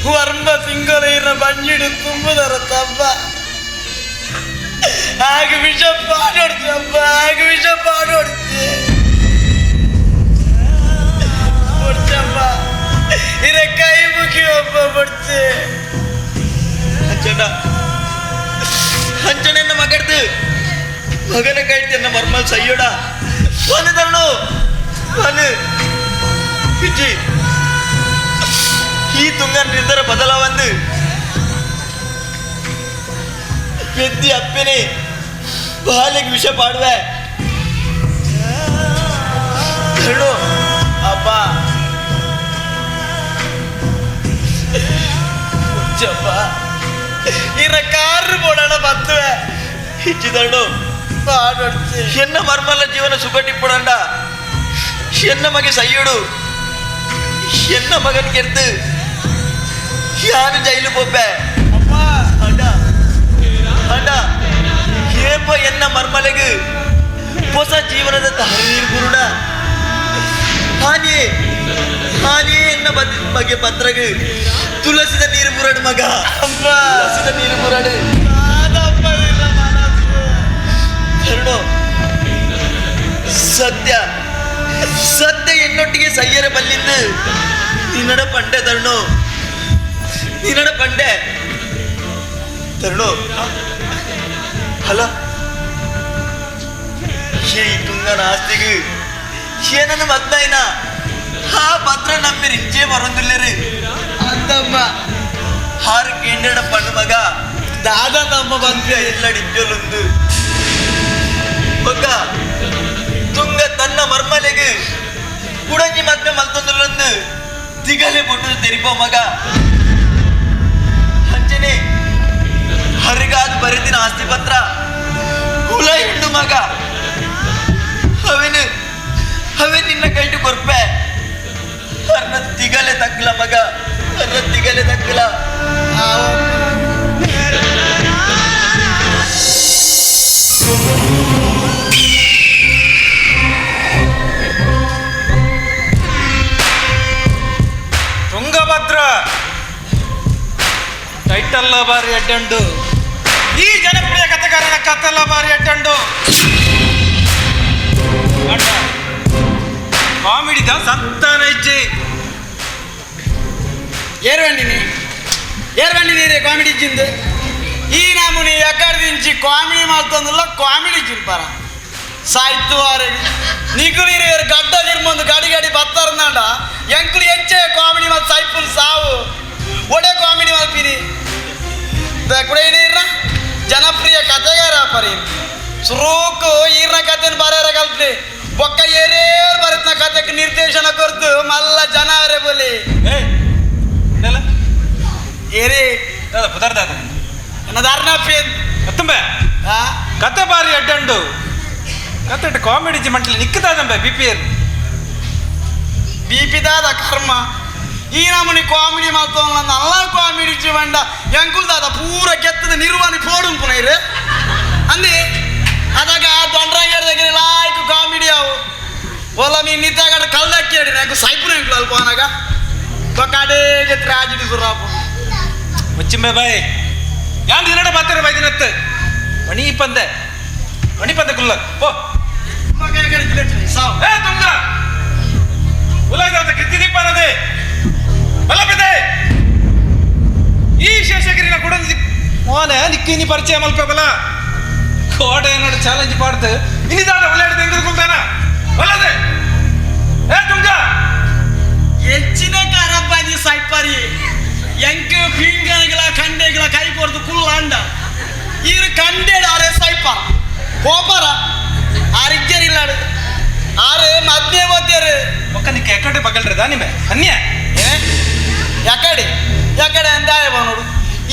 ವರ್ಮ ತಿಂಗಳ ಬಂಜಿಡು ತುಂಬುದರ ತಪ್ಪ ಆಗ ವಿಷ ಪಾಡೋಡ್ತಪ್ಪ ಆಗ ವಿಷ ಪಾಡೋಡ್ತಿ ಬುಡ್ಚಮ್ಮ ಇರ ಕೈ ಮುಗಿಯಪ್ಪ ಬುಡ್ಚಿ ಅಂಚಣ್ಣ ಅಂಚಣ್ಣ ಮಗಡ್ದು ಮಗನ ಕೈತನ್ನ ಮರ್ಮಲ್ ಸಯ್ಯೋಡ ಪನು ತರುಣು ಪನು ಇಜ್ಜಿ ಈ ತುಂಗ ನಿರ್ಧಾರ ಬದಲಾವಂದು ಪೆದ್ದಿ ಅಪ್ಪೆನೆ ಬಾಲಿಗೆ ವಿಷ ಪಾಡುವೆ ತರುಣು ಅಪ್ಪ ಬುಡ್ಚಪ್ಪ ಇರ ಕಾರು ಬೋಡೋಣ ಬತ್ತುವೆ ಇಜ್ಜಿ ತರುಣು ಎನ್ನ ಮರ್ಮಲ ಜೀವನ ಸುಖಟಿಪ್ಪುಡಂಡ ಎನ್ನ ಮಗೆ ಸಯ್ಯುಡು ಎನ್ನ ಮಗನ್ ಕೆರ್ದು ಯಾನು ಜೈಲು ಪೋಪೆ ಅಣ್ಣ ಅಣ್ಣ ಏಪ ಎನ್ನ ಮರ್ಮಲೆಗು ಹೊಸ ಜೀವನದ ದಾರಿ ಗುರುಡ ಹಾನಿಯೇ ಹಾನಿಯೇ ಎನ್ನ ಮಗೆ ಪತ್ರಗು ತುಳಸಿದ ನೀರು ಬುರಡು ಮಗ ತುಳಸಿದ ನೀರು ಬುರಡು ತರುಣು ಸತ್ಯ ಸತ್ಯ ಎನ್ನೊಟ್ಟಿಗೆ ಸಯ್ಯರ ಬಲ್ಲಿದ್ದು ನಿನ್ನಡ ಪಂಡೆ ತರುಣು ನಿನ್ನಡ ಪಂಡೆ ತರುಣು ಅಲ್ಲ ಈ ತುಂಗನ ಆಸ್ತಿಗೆ ಏನನ್ನು ಮದ್ದಾಯ್ನ ಆ ಪತ್ರ ನಮ್ಮಿ ರಿಂಚೆ ಬರೋದಿಲ್ಲರಿ ಅಂತಮ್ಮ ಹಾರು ಕೇಂದ್ರ ಪಣ್ಣು ಮಗ ದಾದಾ ನಮ್ಮ ಬಂದ ಎಲ್ಲ ಡಿಂಜೋಲೊಂದು ಮಗ ತುಂಗ ತನ್ನ ಮರ್ಮಲೆಗೆ ಕುಡಂಜಿ ಮದ್ವೆ ಮಲ್ತೊಂದುಲೊಂದು ದಿಗಲೆ ಪೊಟ್ಟು ತೆರಿಪೋ ಮಗ ಅಂಚನೆ ಹರಿಗಾದ ಬರೆದಿನ ಆಸ್ತಿ ಪತ್ರ ಹುಲ ಹೆಣ್ಣು ಮಗ ಅವೇನು ಅವೇ ನಿನ್ನ ಕೈಟು ಕೊರ್ಪೆ ಅರ್ನ ತಿಗಲೆ ತಕ್ಕಲ ಮಗ ಅರ್ನ ತಿಗಲೆ ತಿಗಲೆ ದಕ್ಕಲ. ತುಂಗಭದ್ರ ಟೈಟಲ್ಲ ಬಾರಿ ಅಡ್ಡಂಡು, ಈ ಜನಪ್ರಿಯ ಕಥೆಗಾರನ ಕಥೆಲ್ಲ ಬಾರಿ ಅಡ್ಡಂಡು. ಕಾಮಿಡಿದ ಸಂತಾನ ಇಜ್ಜಿ. ಏರ್ವಂಡಿನಿ ಏರ್ವಂಡಿ ನೀರೇ ಕಾಮಿಡಿ ಇಜ್ಜಿಂದು. ಈ ನಮೂನಿ ಎಕ್ಕಡ ದಿಂಚಿ ಕಾಮಿಡಿ ಮಾಡ್ತಂದಿಲ್ಲ, ಕಾಮಿಡಿ ಚಿಲ್ಪಾರ ಸಾಯ್ತು ವಾರೆಗೆ ನೀಕು ನೀರು ಗಡ್ಡ ನಿರ್ಮೊಂದು ಗಾಡಿ ಗಾಡಿ ಬತ್ತಾರಂದಾಂಡ ಎಂಕುಲು ಎಂಚೆ ಕಾಮಿಡಿ ಮತ್ತು ಸಾಯ್ಪುಲ್ ಸಾವು ಒಡೆ ಕಾಮಿಡಿ ಮಲ್ಪಿನಿ ಕುಡೈ ನೀರ್ನ ಜನಪ್ರಿಯ ಕಥೆಗಾರ ಪರಿ ಸುರೂಕು ಈರ್ನ ಕಥೆನ ಬರೆಯರ ಕಲ್ಪನೆ ಬೊಕ್ಕ ಏರೇರ್ ಬರತ್ನ ಕಥೆಗೆ ನಿರ್ದೇಶನ ಕೊರ್ದು ಮಲ್ಲ ಜನ ಅವರೇ ಬೋಲಿ. ಏರಿ ಪುದರ್ದಾದ ಧರ್ಣಪ್ಪಿ ಅತ್ತಂಬೆ ಕತೆ ಬಾರಿ ಅಡ್ಡಂಡು, ಕತೆ ಕಾಮಿಡಿ ಮಂಟಲಿ ನಿಕ್ಕದಾದಂಬೆ ಬಿ ಪಿ ಬಿ ಪಿ ದಾದ ಕರ್ಮ. ಈ ನಮೂನಿ ಕಾಮಿಡಿ ಮಾಡ್ತವಲ್ಲ ನಲ್ಲ ಕಾಮಿಡಿ ಜೀವಂಡ ಎಂಕುಲ್ ದಾದ ಪೂರ ಕೆತ್ತದ ನಿರ್ವಾಣಿ ಪೋಡುಂಪುನ ಇರು ಅಂದಿ ಅದಾಗ ದೊಂಡ್ರಂಗೇಡ್ దగ్గర ಲಾಯ್ಕ್ ಕಾಮಿಡಿ ಅವು ಓಲ ಮೀ ನಿತ್ತಾಗಡ ಕಲ್ದಕ್ಕೇಡಿ నాకు ಸೈಪುನ ಎಂಕುಲು ಅಲ್ಪ ಅನಾಗ ಒಕ್ಕಡೇಗೆ ಟ್ರಾಜಿಡಿ ಸುರಾಪು. ಮುಚ್ಚಿಂಬೆ ಬಾಯ್ ಯಾನ್ ದಿನಡ ಬಾತಾರೆ ಬಾಯ್ ದಿನತ್ತು ಮಣಿ ಪಂದೆ ಮಣಿ ಪಂದೆ ಕುಲ್ಲ ಪೋ ಏ ತುಂಗ ಉಲಗದ ಕಿತ್ತಿದೀಪನದೆ ಬಲಪಿದೆ ಈ ಶೇಷಗಿರಿನ ಕೂಡ ಮೋನೆ ನಿಕ್ಕಿನಿ ಪರಿಚಯ ಮಲ್ಪೆ ಬಲ ಕೋಟೆ ಏನೋಡು ಚಾಲೆಂಜ್ ಪಾಡ್ದು ಇನ್ನಿದಾದ ಒಳ್ಳೆ ತೆಗೆದು ಕುಲ್ತಾನ ಒಲ್ಲದೆ ಏ ತುಂಗ ಹೆಚ್ಚಿನ ಕರಬ್ಬಾಜಿ ಸೈಪರಿ ಎಂಕ್ ಪಿಂಗನಿಗಳ ಕಂಡೆಗಳ ಕೈ ಕೊಡ್ದು ಕುಲ್ಲಾಂಡ ಇರು ಕಂಡೇಡು ಆರೆ ಸೈಪ ಕೋಪರ ಆರಿಜ್ಜರಿಲ್ಲಾಡು ಆರು ಮದ್ವೆ ಓದ್ಯಾರು ಒಕ್ಕ ನಿಕ್ಕೆ ಎಕಡೆ ಪಗಲ್ರಿ ದಾನಿಮೆ ಅನ್ಯ ಏ ಎಕಡೆ ಎಕಡೆ ಅಂತ ನೋಡು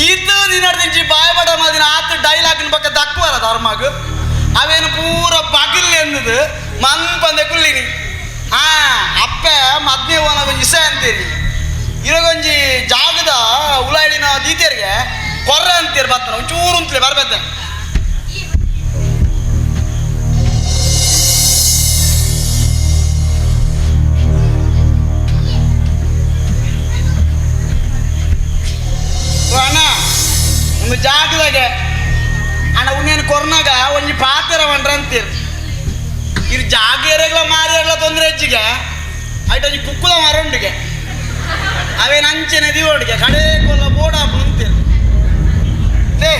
ಈತು ದಿನ ಬಾಯಬಡ ಮಾದಿನ ಆತ ಡೈಲಾಗ್ನ ಪಕ್ಕ ದಕ್ಕುವರ ಧರ್ಮಗ್ ಅವೇನು ಪೂರ ಬಗಿಲ್ ಎನ್ನದು ಮನ್ ಪಂದೆ ಕುಲ್ಲಿನಿ ಆ ಅಪ್ಪೆ ಮದ್ವೆ ಓನ ಒಂಜಿ ಇಸ ಅಂತೀರಿ ಇರಗೊಂಜಿ ಜಾಗದ ಉಲಾಯಿನ ದೀತಿಯರಿಗೆ ಕೊರ್ರ ಅಂತೀರಿ ಬತ್ತನ ಒಂಚೂರು ಅಂತಲೇ ಬರ್ಬತ್ತೆ. ಅಣ್ಣ ಒಂದು ಜಾಗದಾಗೆ ಅಣ್ಣ ಉನ್ನೇನು ಕೊರ್ನಾಗ ಒಂಜಿ ಪಾತ್ರ ಬಂಡ್ರ ಅಂತೀರಿ ಇದು ಜಾಗ ಏರಿಯಾಗ್ಲ ಮಾರಿ ತೊಂದರೆ ಹೆಚ್ಚಿಗೆ ಐಟ್ ಒಂಜಿ ಕುಕ್ಕುದ ಮರ ಉಂಡಿಗೆ ಅವೇನು ಅಂಚೆನೆ ದಿವೋಡಿಗೆ ಕಡೆ ಕೊಲ್ಲ ಬೋಡ ಅಂತೀರಿ ಲೇ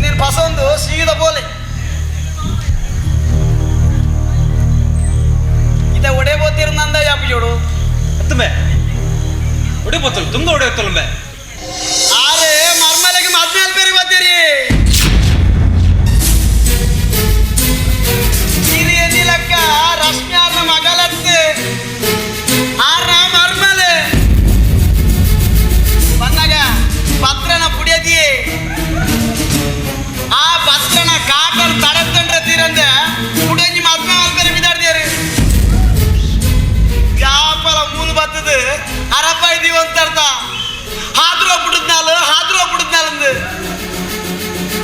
ನೀನು ಪಸಂದು ಸೀದಾ ಬೋಲೆ ಇದ ಒಡೆ ಬೋತಿರ್ ನಂದ ಯಾಪು ಜೋಡು ಅತ್ತಂಬೆ ಒಡೆ ಬೋತಲ್ ತುಂಗ ಒಡೆ ಹೋಗ್ತಲ್ಂಬೆ ಆರೆ ಮರ್ಮಲೆಗೆ ಮದ್ಮೇಲೆ ಬೇರೆ ಬರ್ತೀರಿ ಎನ್ನಿಲಕ್ಕ ರಶ್ಮಿ ಆರ್ನ ಮಗಲತ್ತು ಆರ್ನ ಮರ್ಮಲೆ ಬಂದಾಗ ಪತ್ರನ ಪುಡಿಯದಿ ಆ ಪತ್ರನ ಕಾಟನ್ ತಡೆತಂಡ್ರೆ ತೀರಂದೆ ಪುಡಿಯಂಜಿ ಮದ್ಮೆ ಬೇರೆ ಬಿದಾಡ್ದಿಯಾರು ಯಾಪಲ ಮೂಲು ಬತ್ತದ ಅರಪ್ಪ ಇದೀವಿ ಅಂತ ಹಾದ್ರೋ ಬಿಡದ್ನಾಲು ಹಾದ್ರೋ ಬಿಡದ್ನಾಲಂದು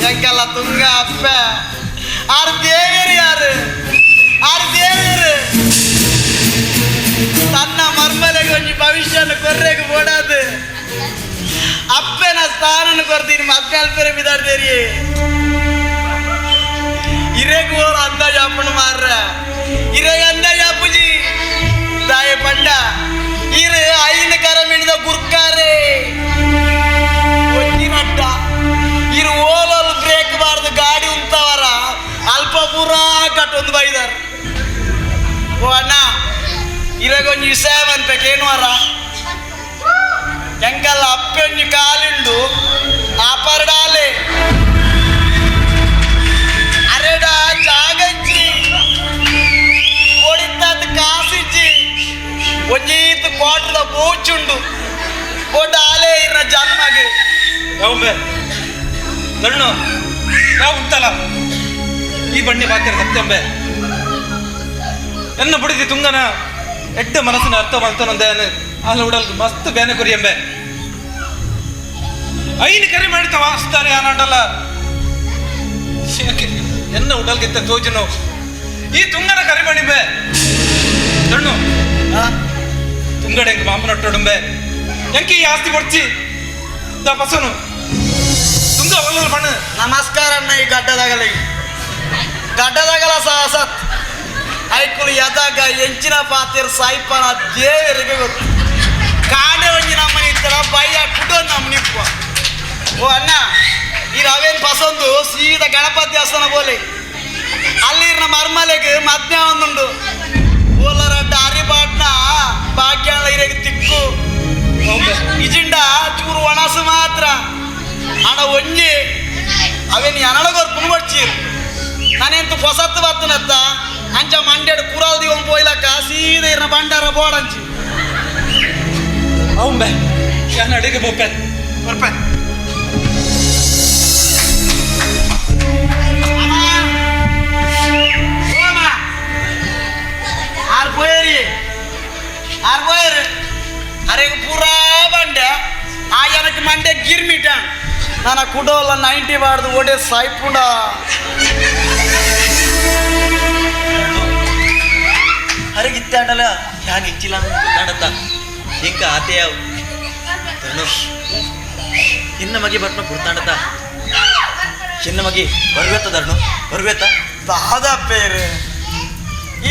ಎಂಕೆಲ್ಲ ತುಂಗ ಅಪ್ಪ ಆರು ದೇವೇರು ಯಾರು ಆರು ದೇವೇರು ತನ್ನ ಮರ್ಮಲೆಗೆ ಒಂಜಿ ಭವಿಷ್ಯನ ಕೊರ್ರೆಗೆ ಬೋಡಾದು ಅಪ್ಪನ ಸ್ಥಾನನ ಕೊರ್ತೀನಿ ಮಕ್ಕಳ ಬಿದಾಡ್ದೇರಿ ಇರೇಗ್ ಓರ್ ಅಂದಾಜು ಅಪ್ಪನ ಮಾರ್ರ ಇರೇಗ ಅಂದಾಜು ಅಪ್ಪುಜಿ ತಾಯಿ ಪಂಡ ಇರು ಐನು ಕರ ಮಿಡಿದ ಗುರ್ಕಾರೆ ಒಂಜಿನಟ್ಟ ಇರು ಓಲಲ್ಲಿ ಬ್ರೇಕ್ ಬಾರ್ದು ಗಾಡಿ ಉಂತವರ ಅಲ್ಪ ಪೂರಾ ಕಟ್ಟೊಂದು ಬೈದಾರ. ಓ ಅಣ್ಣ ಇರಗೊಂಜಿ ವಿಷಯ ಅನ್ಬೇಕೇನು ಅರ ಎಂಕಲ್ಲ ಅಪ್ಪೊಂಜಿ ಕಾಲಿಂಡು ಆಪರ್ಡಾಲೆ ಅರೆಡ ಜಾಗಜ್ಜಿ ಒಡಿತಾದ ಕಾಸಿಜ್ಜಿ ಒಂಜೀತು ಕ್ವಾಟ್ರದ ಬೋಚುಂಡು ಒಡ್ಡ ಆಲೆ ಇರ್ನ ಜನ್ಮಗೆ ಯಾವಂಬೆ ತಣ್ಣು ಯಾವ ಉಂಟಲ್ಲ ಈ ಬಣ್ಣಿ ಬಾತಿರ ಸತ್ಯಂಬೆ ಎನ್ನ ಬುಡಿದಿ ತುಂಗನ ಎಡ್ಡ ಮನಸ್ಸಿನ ಅರ್ಥ ಮಾಡ್ತಾನಂದೆ ಅಲ್ಲ ಉಡಲ್ ಮಸ್ತ್ ಬೇನೆ ಕುರಿಯಂಬೆ. ಐನು ಕರೆ ಮಾಡಿತ ವಾಸ್ತಾರೆ ಆನಾಂಡಲ್ಲ ಎನ್ನ ಉಡಲ್ಗಿತ್ತ ತೋಜನು ಈ ತುಂಗನ ಕರೆ ಮಾಡಿಂಬೆ ದಣ್ಣು ತುಂಗಡೆ ಎಂಕ್ ಮಾಮನೊಟ್ಟೊಡುಂಬೆ ಎಂಕೆ ಈ ಆಸ್ತಿ ಕೊಡ್ಚಿ the ಪಸನು ತುಂಗ ಒಲ್ಲ ಬಣ್ಣ. ನಮಸ್ಕಾರ ಅಣ್ಣ. ಈ ಗಡ್ಡದಾಗಲ ಗಡ್ಡದಾಗಲ ಸತ್ ಐಕುಲು ಯದಾಗ ಎಂಚಿನ ಪಾತಿರ್ ಸಾಯಿಪನ ದೇವರಿಗೆ ಗೊತ್ತು. ಕಾಂಡೆ ಒಂಜಿ ನಮ್ಮನೆ ಇತ್ತಲ್ಲ ಬಯ್ಯ ಕುಡೋ ನಮ್ಮ ನಿಪ್ಪ. ಓ ಅಣ್ಣ, ಈ ರವೇನ್ ಪಸಂದು ಸೀದಾ ಗಣಪತಿ ದೇವಸ್ಥಾನ ಬೋಲೆ. ಅಲ್ಲಿರ್ನ ಮರ್ಮಲೆಗೆ ಮದ್ಯ ಒಂದುಂಡು ಓಲರಡ್ಡ ಅರಿಪಾಟ್ನ ಭಾಗ್ಯಾಳ ಇರೆಗೆ ತಿಕ್ಕು ಇಜಿಂಡ ಚೂರು ಒಣಸು ಮಾತ್ರ. ಅಣ್ಣ ಒಂಜಿ ಅವೇನು ಎನಡಗೋರ್ ಪುನ್ಬಡ್ಚೀರ್ ನಾನೆಂತು ಹೊಸತ್ತು ಬತ್ತನತ್ತ ಅಂಚ ಮಂಡ್ಯಡ್ ಕುರಾಲ್ ದಿವಂ ಪೋಯ್ಲಕ್ಕ ಸೀದಾ ಇರ್ನ ಬಂಡಾರ ಬೋಡಂಚಿ. ಅವಂಬೆ ಯಾನ್ ಅಡಿಗೆ ಬೋಪೆ ಬರ್ಪೆ. ಆರ್ ಪೋಯರಿ ಆರ್ ಪೋಯರು ಅರೆಗ್ ಪೂರಾ ಬಂಡೆ ಆ ಏನಕ್ಕೆ ಮಂಡೆ ಗಿರ್ಮಿಟ ನನ್ನ ಕುಡೋಲ್ಲ 90 ಬಾರ್ದು ಓಡೆ ಸಾಯ್ಪುಂಡ. ಅರೆಗೆ ಇತ್ತಾಂಡಲ ಯಾನ್ ಇಂಚಿಲ್ಲ ಗೊತ್ತಾಂಡತ್ತ ಇಂಕ ಆತೆ ಯಾವ್ ತರುಣು ಇನ್ನ ಮಗೆ ಬರ್ನ ಪುರ್ತಾಂಡತ್ತ ಚಿನ್ನ ಮಗಿ ಬರ್ಬೇತ ದರ್ಣು ಬರ್ಬೇತ ದಾದ ಪೇರು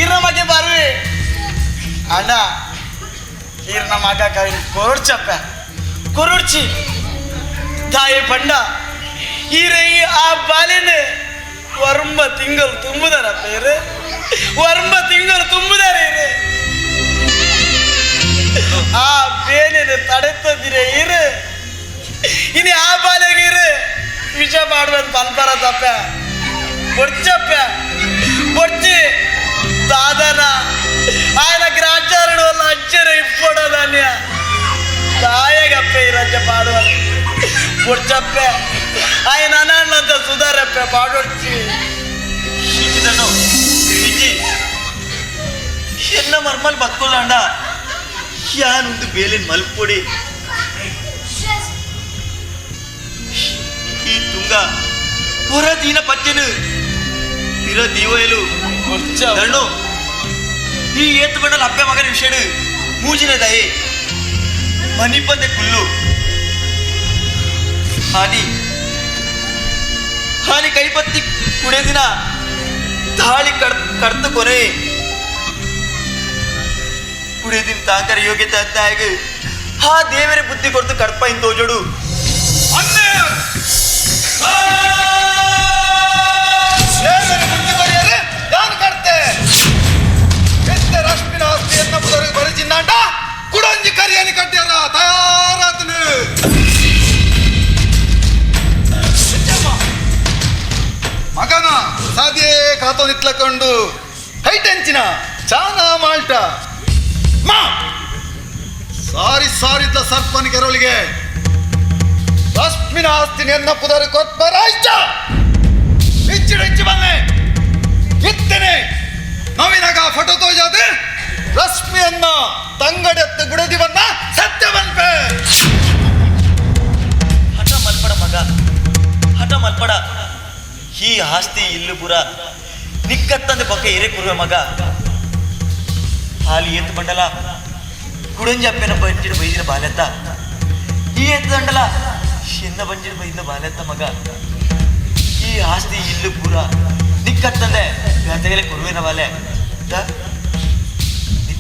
ಈರ ಮಗೆ ಬರ್ವಿ ಅಣ್ಣ. ಈರ್ನ ಮಗ ಕೈ ಕೊರಡ್ಚಪ್ಪ ಕೊರಡ್ಚಿ ತಾಯಿ ಪಂಡ ಈರೆ ಆ ಬಾಲಿನ ವರ್ಮ ತಿಂಗಳು ತುಂಬುದಾರ ಪೇರು ವರ್ಮ ತಿಂಗಳು ತುಂಬುದಾರ ಇರು ಆ ಬೇಲಿನ ತಡೆತದಿರೆ ಇರು ಇನಿ ಆ ಬಾಲೆಗೆ ಇರು ವಿಷ ಮಾಡುವಂತ ಪನ್ಪರ ತಪ್ಪ ಬೊಡ್ಚಪ್ಪ ಬೊಡ್ಚಿ ದಾದನ ఆయన ಗ್ರಾಚಾರಣ వల్ల అచ్చర ఇప్పడదాన్య ತಾಯಗಪ್ಪೆ ಈ ರಜೆ ಪಾಡುವ ಬೊಡ್ಚಪ್ಪೆ ఆయన ಅನಾಣ್ಣಂತ ಸುಧಾರಪ್ಪೆ ಪಾಡೊಡ್ಚಿ. ಇಜ್ಜಿದನು ಇಜ್ಜಿ ಎನ್ನ ಮರ್ಮಲ್ ಬತ್ಕೊಲ್ಲಾಂಡ ಯಾನೊಂದು ಬೇಲಿನ ಮಲ್ಪೊಡಿ ಈ ತುಂಗ ಹೊರ ದೀನ ಪಚ್ಚನು ಪಿರ ದೀವಯಲು ದಣ್ಣು ಈ ಏತು ಬಂಡಲ ಅಪ್ಪೆ ಮಗನ ವಿಷಯಡು ಮೂಜಿನ ದಯೆ ಮನಿಪಂದೆ ಕುಲ್ಲು ಹಾನಿ ಹಾನಿ ಕೈಪತ್ತಿ ಕುಡೆದಿನ ತಾಳಿ ಕಡ್ತು ಕೊನೆ ಕುಡಿದಿನ ತಾಂಕರ ಯೋಗ್ಯತೆ ಅತ್ತಾಗ ಆ ದೇವರ ಬುದ್ಧಿ ಕೊಡ್ತು ಕಡ್ಪ ಇಂತೋಜೋಡು. ದೇವರ ಬುದ್ಧಿ ಕೊರಿಯರೆ ಯಾನ್ ಕಡ್ತೆ ಎತ್ತೆ ರಶ್ಮಿನ ಆಸ್ತಿ ಎನ್ನ ಪುದರಿಗೆ ಬರಿಚಿಂದಾಂಡ ಕುಡೊಂಜಿ ಕರಿಯನಿ ಕಟ್ಟ್ಯಾರ ತಯಾರಾತನು. ಮಗನ ಸಾದಿಯೇ ಕಾತೋ ನಿತ್ಲಕೊಂಡು ಹೈಟೆಂಚಿನ ಚಾನಾ ಮಾಲ್ಟ ಮಾ ಸಾರಿ ಸಾರಿದ್ಲ ಸರ್ಪನ ಕೆರಳಿಗೆ ರಶ್ಮಿನ ಆಸ್ತಿ ಎನ್ನ ಪುದರು ಕೊತ್ಪರಾಯ್ತ ಇಚ್ಚಿಡಿಚ್ಚಿ ಬನ್ನೆ ಇತ್ತನೆ ನವೀನಾಗ ಫೋಟೋ ತೋಜಾದೆ ರಶ್ಮಿಯನ್ನ ತಂಗಡೆತ್ತು ಗುಡದಿ ಬನ್ನ ಸತ್ಯ ಬನ್ಪೆ. ಹಠ ಮಲ್ಪಡ ಮಗ ಹಠ ಮಲ್ಪಡ ಈ ಆಸ್ತಿ ಇಲ್ಲು ಪುರ ನಿಕ್ಕತ್ತಂದೆ ಪಕ್ಕ ಎರೆ ಕುರುವೆ ಮಗ ಹಾಲಿ ಏತು ಬಂಡಲ ಕುಡಂಜಿ ಅಪ್ಪೆನ ಬಂಜಿಡು ಬೈದಿನ ಬಾಲೆತ್ತ ಈ ಎತ್ತು ದಂಡಲ ಎನ್ನ ಬಂಜಿಡು ಬೈದಿನ ಬಾಲೆತ್ತ ಮಗ ಈ ಆಸ್ತಿ ಇಲ್ಲು ಪೂರ ನಿಕ್ಕತ್ತಂದೆ ಬೇತೆಗಲೆ ಕುರುವೆನ ಬಾಲೆ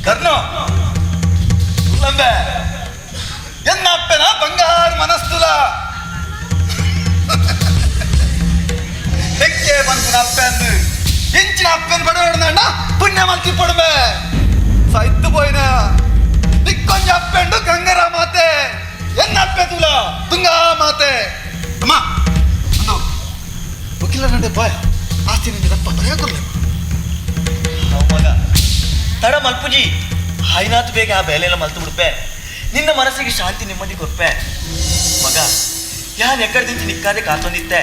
ಕರ್ಣೋ ತುಲ್ಲಂಬೆ ಎನ್ನ ಅಪ್ಪೆನ ಬಂಗಾರ ಮನಸ್ತುಲ ತೆಕ್ಕೆ ಬಂತಿನ ಅಪ್ಪೆ ಅಂದು ಇಂಚಿನ ಅಪ್ಪೆನ ಬಡವಡ್ನಣ್ಣ ಪುಣ್ಯ ಮಲ್ತಿ ಪಡುವೆ ಸೈತ್ತು ಪೋಯಿನ ದಿಕ್ಕೊಂಜ ಅಪ್ಪೆಂಡು ಗಂಗರ ಮಾತೆ ಎನ್ನ ಅಪ್ಪೆ ತುಲ ತುಂಗಾ ಮಾತೆ ಅಮ್ಮ ಅಂದು ವಕೀಲ ನಡೆ ಬಾಯ್ ಆಸ್ತಿ ನಿಂಗೆ ದಪ್ಪ ಬರೆಯ ಕೊರ್ಲೆ ಮಗ ತಡ ಮಲ್ಪುಜಿ ಹಾಯ್ನಾತ್ ಬೇಗ ಆ ಬೇಲೆಲ್ಲ ಮಲ್ತು ಬಿಡ್ಪೆ ನಿನ್ನ ಮನಸ್ಸಿಗೆ ಶಾಂತಿ ನೆಮ್ಮದಿ ಕೊರ್ಪೆ ಮಗ ಯಾನ್ ಎಕ್ಕಡ ದಿಂಚಿ ನಿಕ್ಕಾದೆ ಕಾತೊಂದಿತ್ತೆ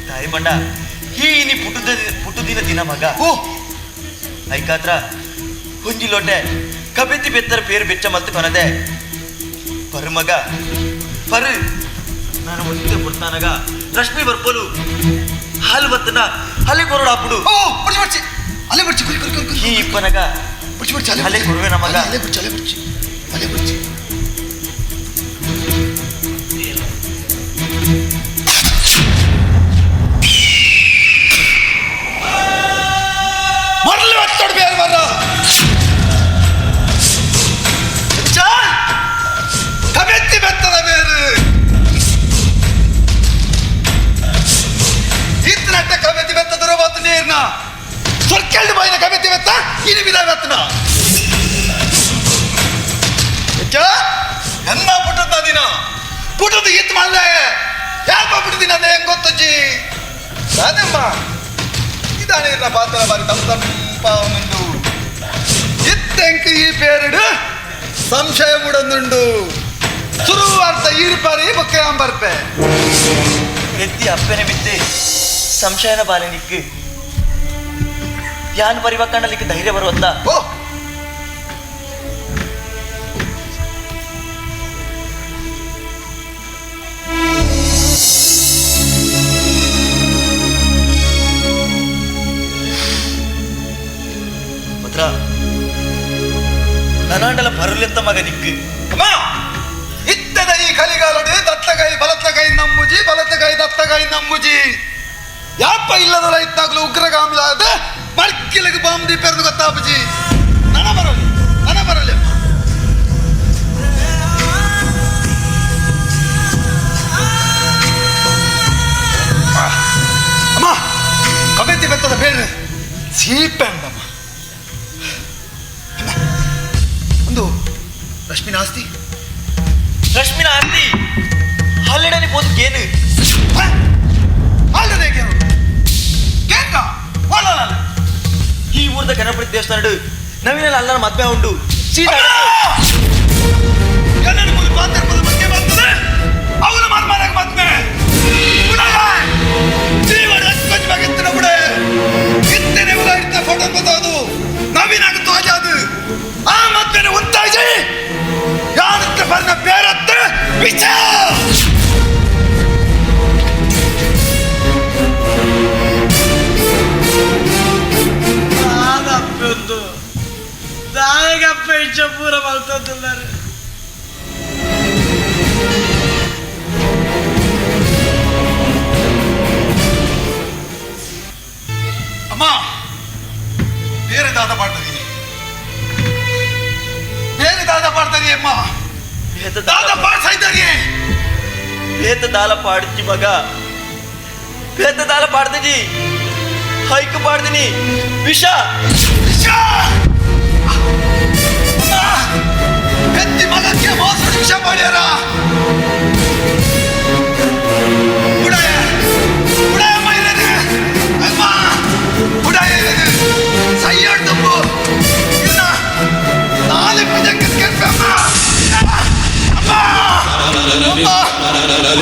ತಾಯಿ ಬಂಡ ಈ ನೀ ಪುಟ್ಟುದಿನ ದಿನ ಮಗ ಓ ಐಕಾತ್ರ ಒಂಜಿ ಲೋಟೆ ಕಬೆತ್ತಿ ಬೆತ್ತರ ಪೇರು ಬೆಚ್ಚ ಮಲ್ತು ಕೊನದೆ ಪರು ಮಗ ಪರು. ನಾನು ಒಂದೇ ಪುರ್ತಾನಗ ರಶ್ಮಿ ಬರ್ಪೋಲು ಹಾಲು ಬತ್ತನ ಅಲೆ ಕೊರಡು ಅಪ್ಪಡು ಓ ಬಡ್ಚಿ ಬಡ್ಚಿ ಅಲೆ ಬಡ್ಚಿ ಕುರಿ ಕುರಿ ಕುರಿ ಈ ಇಪ್ಪನಗ ಬಡ್ಚಿ ಬಡ್ಚಿ ಅಲೆ ಅಲೆ ಕೊಡುವೆ ನಮಗ ಅಲೆ ಬಡ್ಚಿ ಅಲೆ ಬಡ್ಚಿ ಅಲೆ ಬಡ್ಚಿ ಮರಳು ಒತ್ತಡ ಬೇರೆ ಬರ ಕಬೆತ್ತಿ ಬೆತ್ತದ ಬೇರು ಇತ್ತನಟ್ಟ ಕಬೆತ್ತಿ ಬೆತ್ತದ ಬತ್ತು ನೀರ್ನ ಸೊರ್ಕೆಳ್ಳು ಬಾಯಿನ ಕಬೆತ್ತಿ ಬೆತ್ತ ಇನಿ ಬಿದ ಬೆತ್ತನ ಎನ್ನ ಪುಟ್ಟದ ದಿನ ಪುಟ್ಟದ ಇತ್ತು ಮಲ್ಲೆ ಯಾಪ ಪುಟ್ಟದಿನ ಅಂದ್ರೆ ಹೆಂಗ್ ಗೊತ್ತಜ್ಜಿ ನಾನಮ್ಮ ಇದಾನೆ ಪಾತ್ರ ಬಾರಿ ತಮ್ಮ ತಂಪಾವನುಂಡು ಇತ್ತೆಂಕ್ ಈ ಪೇರಡು ಸಂಶಯ ಮುಡಂದುಂಡು ಸುರುವಾರ್ಥ ಈರ್ಪಾರಿ ಬೊಕ್ಕೆ ಅಂಬರ್ಪೆ ಎತ್ತಿ ಅಪ್ಪೆನೆ ಬಿದ್ದೆ ಸಂಶಯನ ಬಾಲೆ ನಿಕ್ಕು ಯಾನ್ ಪರಿವಕ್ಕಂಡಲಿಕ್ಕೆ ಧೈರ್ಯ ಬರುವತ್ತ ಓ ಭದ್ರ ನನಾಂಡಲ ಬರಲೆತ್ತ ಮಗ ನಿಕ್ಕು ಅಮ್ಮ ಇತ್ತದ ಈ ಕಲಿಗಾಲಡು ದತ್ತಕಾಯಿ ಬಲತ್ತಕಾಯಿ ನಂಬುಜಿ ಬಲತ್ತಕಾಯಿ ದತ್ತಕಾಯಿ ನಂಬುಜಿ ಯಾಪ ಇಲ್ಲದಲ್ಲ ಇತ್ತಾಗ್ಲೂ ಉಗ್ರಗಾಮಿಲಾದ ಮರ್ಕಿಲಗೆ ಬಾಂಬ್ ದೀಪೆರ್ದು ಗೊತ್ತಾಪುಜಿ ನನ ಬರಲಿ ನನ ಬರಲಿ ಅಮ್ಮ ಅಮ್ಮ ಕಬೆತ್ತಿ ಬೆತ್ತದ ಬೇರೆ ಸೀಪೆ ಅಂದಮ್ಮ ಒಂದು ರಶ್ಮಿನ ಆಸ್ತಿ ರಶ್ಮಿನ ಆಸ್ತಿ ಹಲ್ಲೆಡನೆ ಪೋದು ಕೇನು ಅಲ್ಲದೆ ಕೇಂದ್ರ ಒಳ್ಳಲ್ಲ ಈ ಊರ್ದ ಗಣಪತಿ ದೇವಸ್ಥಾನಡು ನವೀನ ಅಲ್ಲನ ಮದ್ವೆ ಉಂಡು ಸೀದಾ ಎಲ್ಲರೂ ಮುಗಿ ಪಾತ್ರ ಬಗ್ಗೆ ಬರ್ತದೆ ಅವನು ಮಾರ್ಮಾರಕ್ಕೆ ಮದ್ವೆ ಜೀವನ ಬಗ್ಗೆ ಬಿಡೆ ಇತ್ತನೆ ಇರ್ತ ಫೋಟೋ ಬತ್ತದು ನವೀನ ಆಗುತ್ತು ಆಜಾದು ಆ ಮದ್ವೆನ ಉಂತಾಜಿ ಯಾರತ್ರ ಬರ್ನ ಬೇರತ್ರ ವಿಚಾರ ದಾದಪ್ಪೊಂದು ದಾಯಗಪ್ಪ ಇಚ್ಛ ಪೂರ ಮಲ್ತೊಂದುಲ್ಲಾರು ಅಮ್ಮ ಬೇರೆ ದಾದ ಪಾಡ್ತದೀನಿ ಬೇರೆ ದಾದ ಪಾಡ್ತಾರಿ ಅಮ್ಮ ದಾದ ಪಾಡ್ತಾ ಇದ್ದಾರೆ ಬೇತ ದಾಲ ಪಾಡ್ಚಿ ಮಗ ಬೇತ ದಾಲ ಪಾಡ್ತಜಿ ಹೈಕ್ ಪಾಡ್ದಿನಿ ವಿಷ ವಿಷ ಎತ್ತಿ ಮಗಕ್ಕೆ ಮೋಸ ವಿಷ ಮಾಡ್ಯಾರ ಬುಡಾಯ ಬುಡಾಯಮ್ಮ ಇರೋದು ಅಮ್ಮ ಬುಡಾಯ ಇರೋದು ಸೈಯಾಡ್ ತುಂಬು ಇನ್ನ ನಾಲ್ಕು ಜನಕ್ಕೆ ಕೆಂಪಮ್ಮ ಅಮ್ಮ ಅಮ್ಮ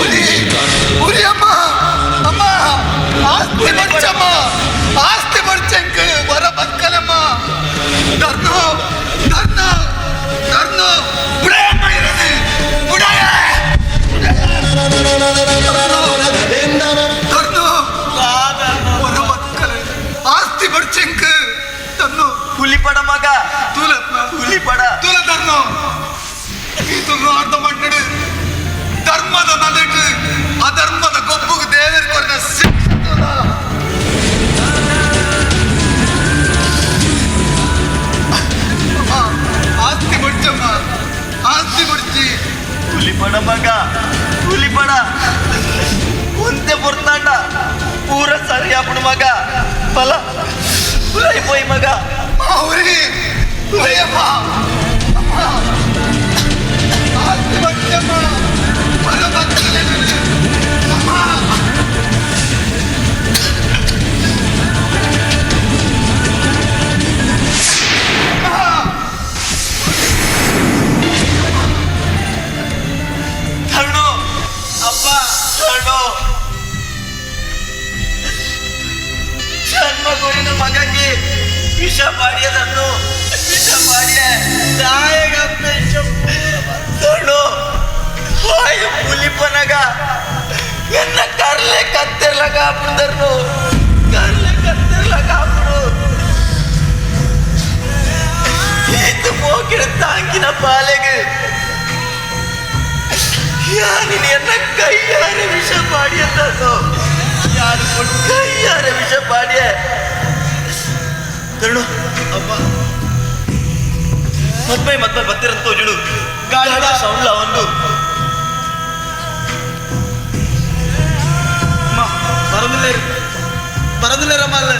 ಉರಿ ಉರಿ ಅಮ್ಮ ಅಮ್ಮ ಆಸ್ತಿ ಬಡ್ಚಮ್ಮ ಆಸ್ತಿ ಬಡ್ಚಂಕ್ ವರ ಬಕ್ಕಲಮ್ಮ ಧರ್ಮ ಧರ್ಮ ಧರ್ಮ ಬುಡಾಯಮ್ಮ ಇರೋದು ಬುಡಾಯ ಧರ್ಮ ವರ ಬಕ್ಕಲ ಆಸ್ತಿ ಬಡ್ಚಂಕ್ ತನ್ನು ಹುಲಿಪಡ ಮಗ ತೂಲ ಹುಲಿಪಡ ತೂಲ ಧರ್ಮ ಈ ತುಳು ಅರ್ಥ ಮಾಡ್ನಡು ಧರ್ಮದ ನಡುಟು ಅಧರ್ಮದ ಗೊಬ್ಬುಗೆ ದೇವರ ಕೊರನ ಶಿಕ್ಷೆ ತೂಲ. ಅಮ್ಮ, ಆಸ್ತಿ ಬಡ್ಚಮ್ಮ ಆಸ್ತಿ ಬಡ್ಚಿ ಹುಲಿಪಡ ಮಗ ಹುಲಿಪಡ ಒಂತೆ ಪೊರ್ತಾಂಡ ಪೂರ ಸರಿ ಅಪ್ಪಣ ಮಗ ಬಲ ಪೋಯ್ ಮಗ ಉರಿ ಉರಿಯಮ್ಮ ಅಮ್ಮ ಆಸ್ತಿ ಬಡ್ಚಮ್ಮ ಬರ ಬಕ್ಕಲೆ ಅಮ್ಮ ತರುಣು ಅಪ್ಪ ತರುಣು ಜನ್ಮ ಕೊರಿನ ಮಗಕ್ಕೆ ವಿಷ ಪಾಡಿಯ ತರುಣು ವಿಷ ಪಾಡಿಯ ಕಾಪುಂದರ್ನು ಕರ್ಲ ಕತ್ತರ್ಲ ಕಾಪುಡು ಈತ ಮೋಕಿಡ ತಾಂಕಿನ ಪಾಲೆಗ್ ಯಾನಿನ ಎನ್ನ ಕೈಯಾರೆ ವಿಷ ಪಾಡಿಯತ್ತಾಸೋ ಯಾರು ಕೈಯಾರೆ ವಿಷ ಪಾಡಿಯ ತರುಣು ಅಪ್ಪ ಮದ್ಮೈ ಮದ್ಮೈ ಬತ್ತಿರಂತ ತೋಜುಡು ಗಾಡ ಸೌಂಡ್ಲ ಒಂದು ಬರೋದಿಲ್ಲ ಬರೋದಿಲ್ಲ ರಮಲ್ಲ.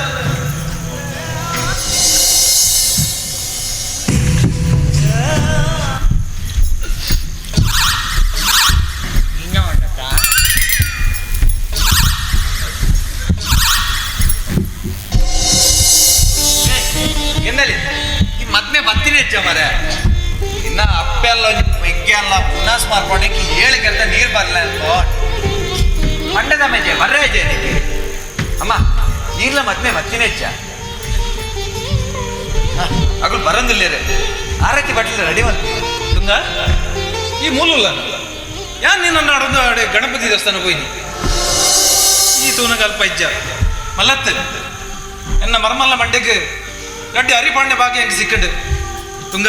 ಎನ್ನಲಿ ಈ ಮದ್ಮೆ ಬತ್ತಿನ ಹೆಚ್ಚ ಮರೆ ಇನ್ನ ಅಪ್ಪೆಲ್ಲ ಮೆಗ್ಗೆಲ್ಲ ಪುನಾಸ್ ಮಾರ್ಕೊಂಡಕ್ಕೆ ಹೇಳಿಕಂತ ನೀರು ಬರಲ್ಲ ಅನ್ಕೋ ಮಂಡದ ಮೇಜೆ ಬರ್ರೆ ಅಜ್ಜೆ ನಿಕ್ಕೆ ಅಮ್ಮ ನೀರ್ಲ ಮದ್ಮೆ ಬತ್ತಿನ ಹೆಚ್ಚ ಅಗಳು ಬರಂದಿಲ್ಲ ರೇ ಆರತಿ ಬಟ್ಲಿ ರೆಡಿ ಬಂತು. ತುಂಗ ಈ ಮೂಲಲ್ಲ ಯಾನ್ ನಿನ್ನ ನಾಡೊಂದು ಅಡೆ ಗಣಪತಿ ದೇವಸ್ಥಾನ ಹೋಯ್ನಿ ಈ ತೂನಗ ಅಲ್ಪ ಇಜ್ಜ ಮಲ್ಲತ್ತು ಎನ್ನ ಮರ್ಮಲ್ಲ ಮಂಡ್ಯಕ್ಕೆ ಗಡ್ಡಿ ಅರಿಪಾಂಡೆ ಬಾಕಿ ಹೆಂಗೆ ಸಿಕ್ಕಂಡು ತುಂಗ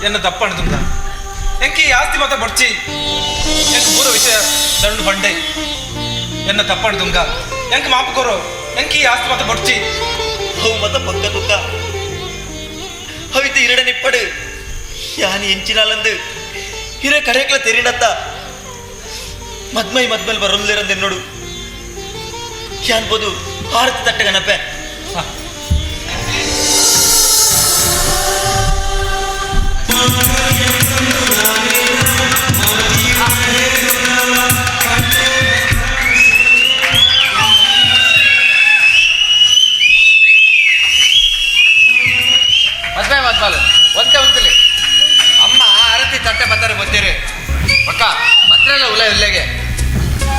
ಎನ್ನ ತಪ್ಪಂಡು ತುಂಗ ಎಂಕಿ ಆಸ್ತಿ ಮಾತ ಬಡ್ಚಿ ಎಂಕ್ ಪೂರ ವಿಷಯ ದಂಡು ಬಂಡೆ ಎನ್ನ ತಪ್ಪಂಡು ತುಂಗ ಎಂಕ್ ಮಾಪು ಕೊರೋ ಎಂಕಿ ಆಸ್ತಿ ಮಾತ ಬಡ್ಚಿ. ಅವು ಮತ ಪಕ್ಕ ತುಕ್ಕ ಅವಿತ ಇರಡ ನಿಪ್ಪಡು ಯಾನಿ ಎಂಚಿನಾಲಂದು ಹಿರ ಕಡೆಕ್ಲ ತೆರಿನತ್ತ ಮದ್ಮೈ ಮದ್ಮಲ್ ಬರೊಲ್ಲೇರಂದು ಎನ್ನೋಡು ಯಾನ್ ಬೋದು ಆರತಿ ತಟ್ಟ ಗಣಪೆ. ಮದ್ವೆ ಮದ್ಮಲ್ ಒಂತೆ ಒಂತಲಿ ಅಮ್ಮ ಆರತಿ ತಟ್ಟೆ ಬರ್ತಾರೆ ಗೊತ್ತೀರಿ ಪಕ್ಕ ಮತ್ರೆಲ್ಲ ಉಲ್ಲ ಇಲ್ಲೆಗೆ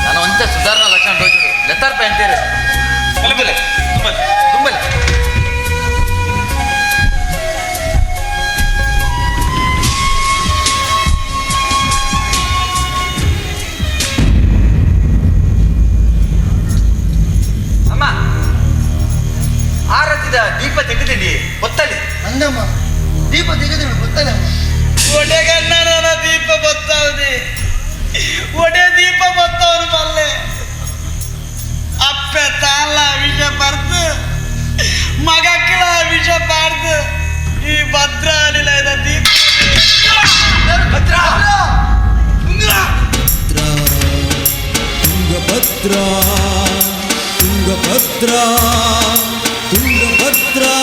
ನಾನು ಒಂತೆ ಸುಧಾರಣಾ ಲಕ್ಷಣ ತೋಚುಡು ಲೆತ್ತಾರ್ಪ ಅಂತೀರಿ. ಬಲೆ ತುಂಬಲೆ ತುಂಬಲೆ. ಅಮ್ಮ ಆರತಿದ ದೀಪ ತೆಗೆದಿಡಿ ಗೊತ್ತಲಿ. ಅಂದಮ್ಮ ದೀಪ ತೆಗೆದಿಡು ಗೊತ್ತಲ್ಲ. ಒಡೆಗಣ್ಣನ ದೀಪ ಬತ್ತಾವದೆ ಒಡೆ ದೀಪ ಬತ್ತವನು ಬಲ್ಲೆ ಅಪ್ಪೆ ತಾಳ ವಿಷ ಬರ್ದು ಮಗಕ್ಕಲ ವಿಷ ಬಾರ್ದು ಈ ಭದ್ರಾ ನಿಲಯದ ದೀಪ ಭದ್ರಾ ತುಂಗಭದ್ರಾ ತುಂಗಭದ್ರಾ ತುಂಗಭದ್ರಾ.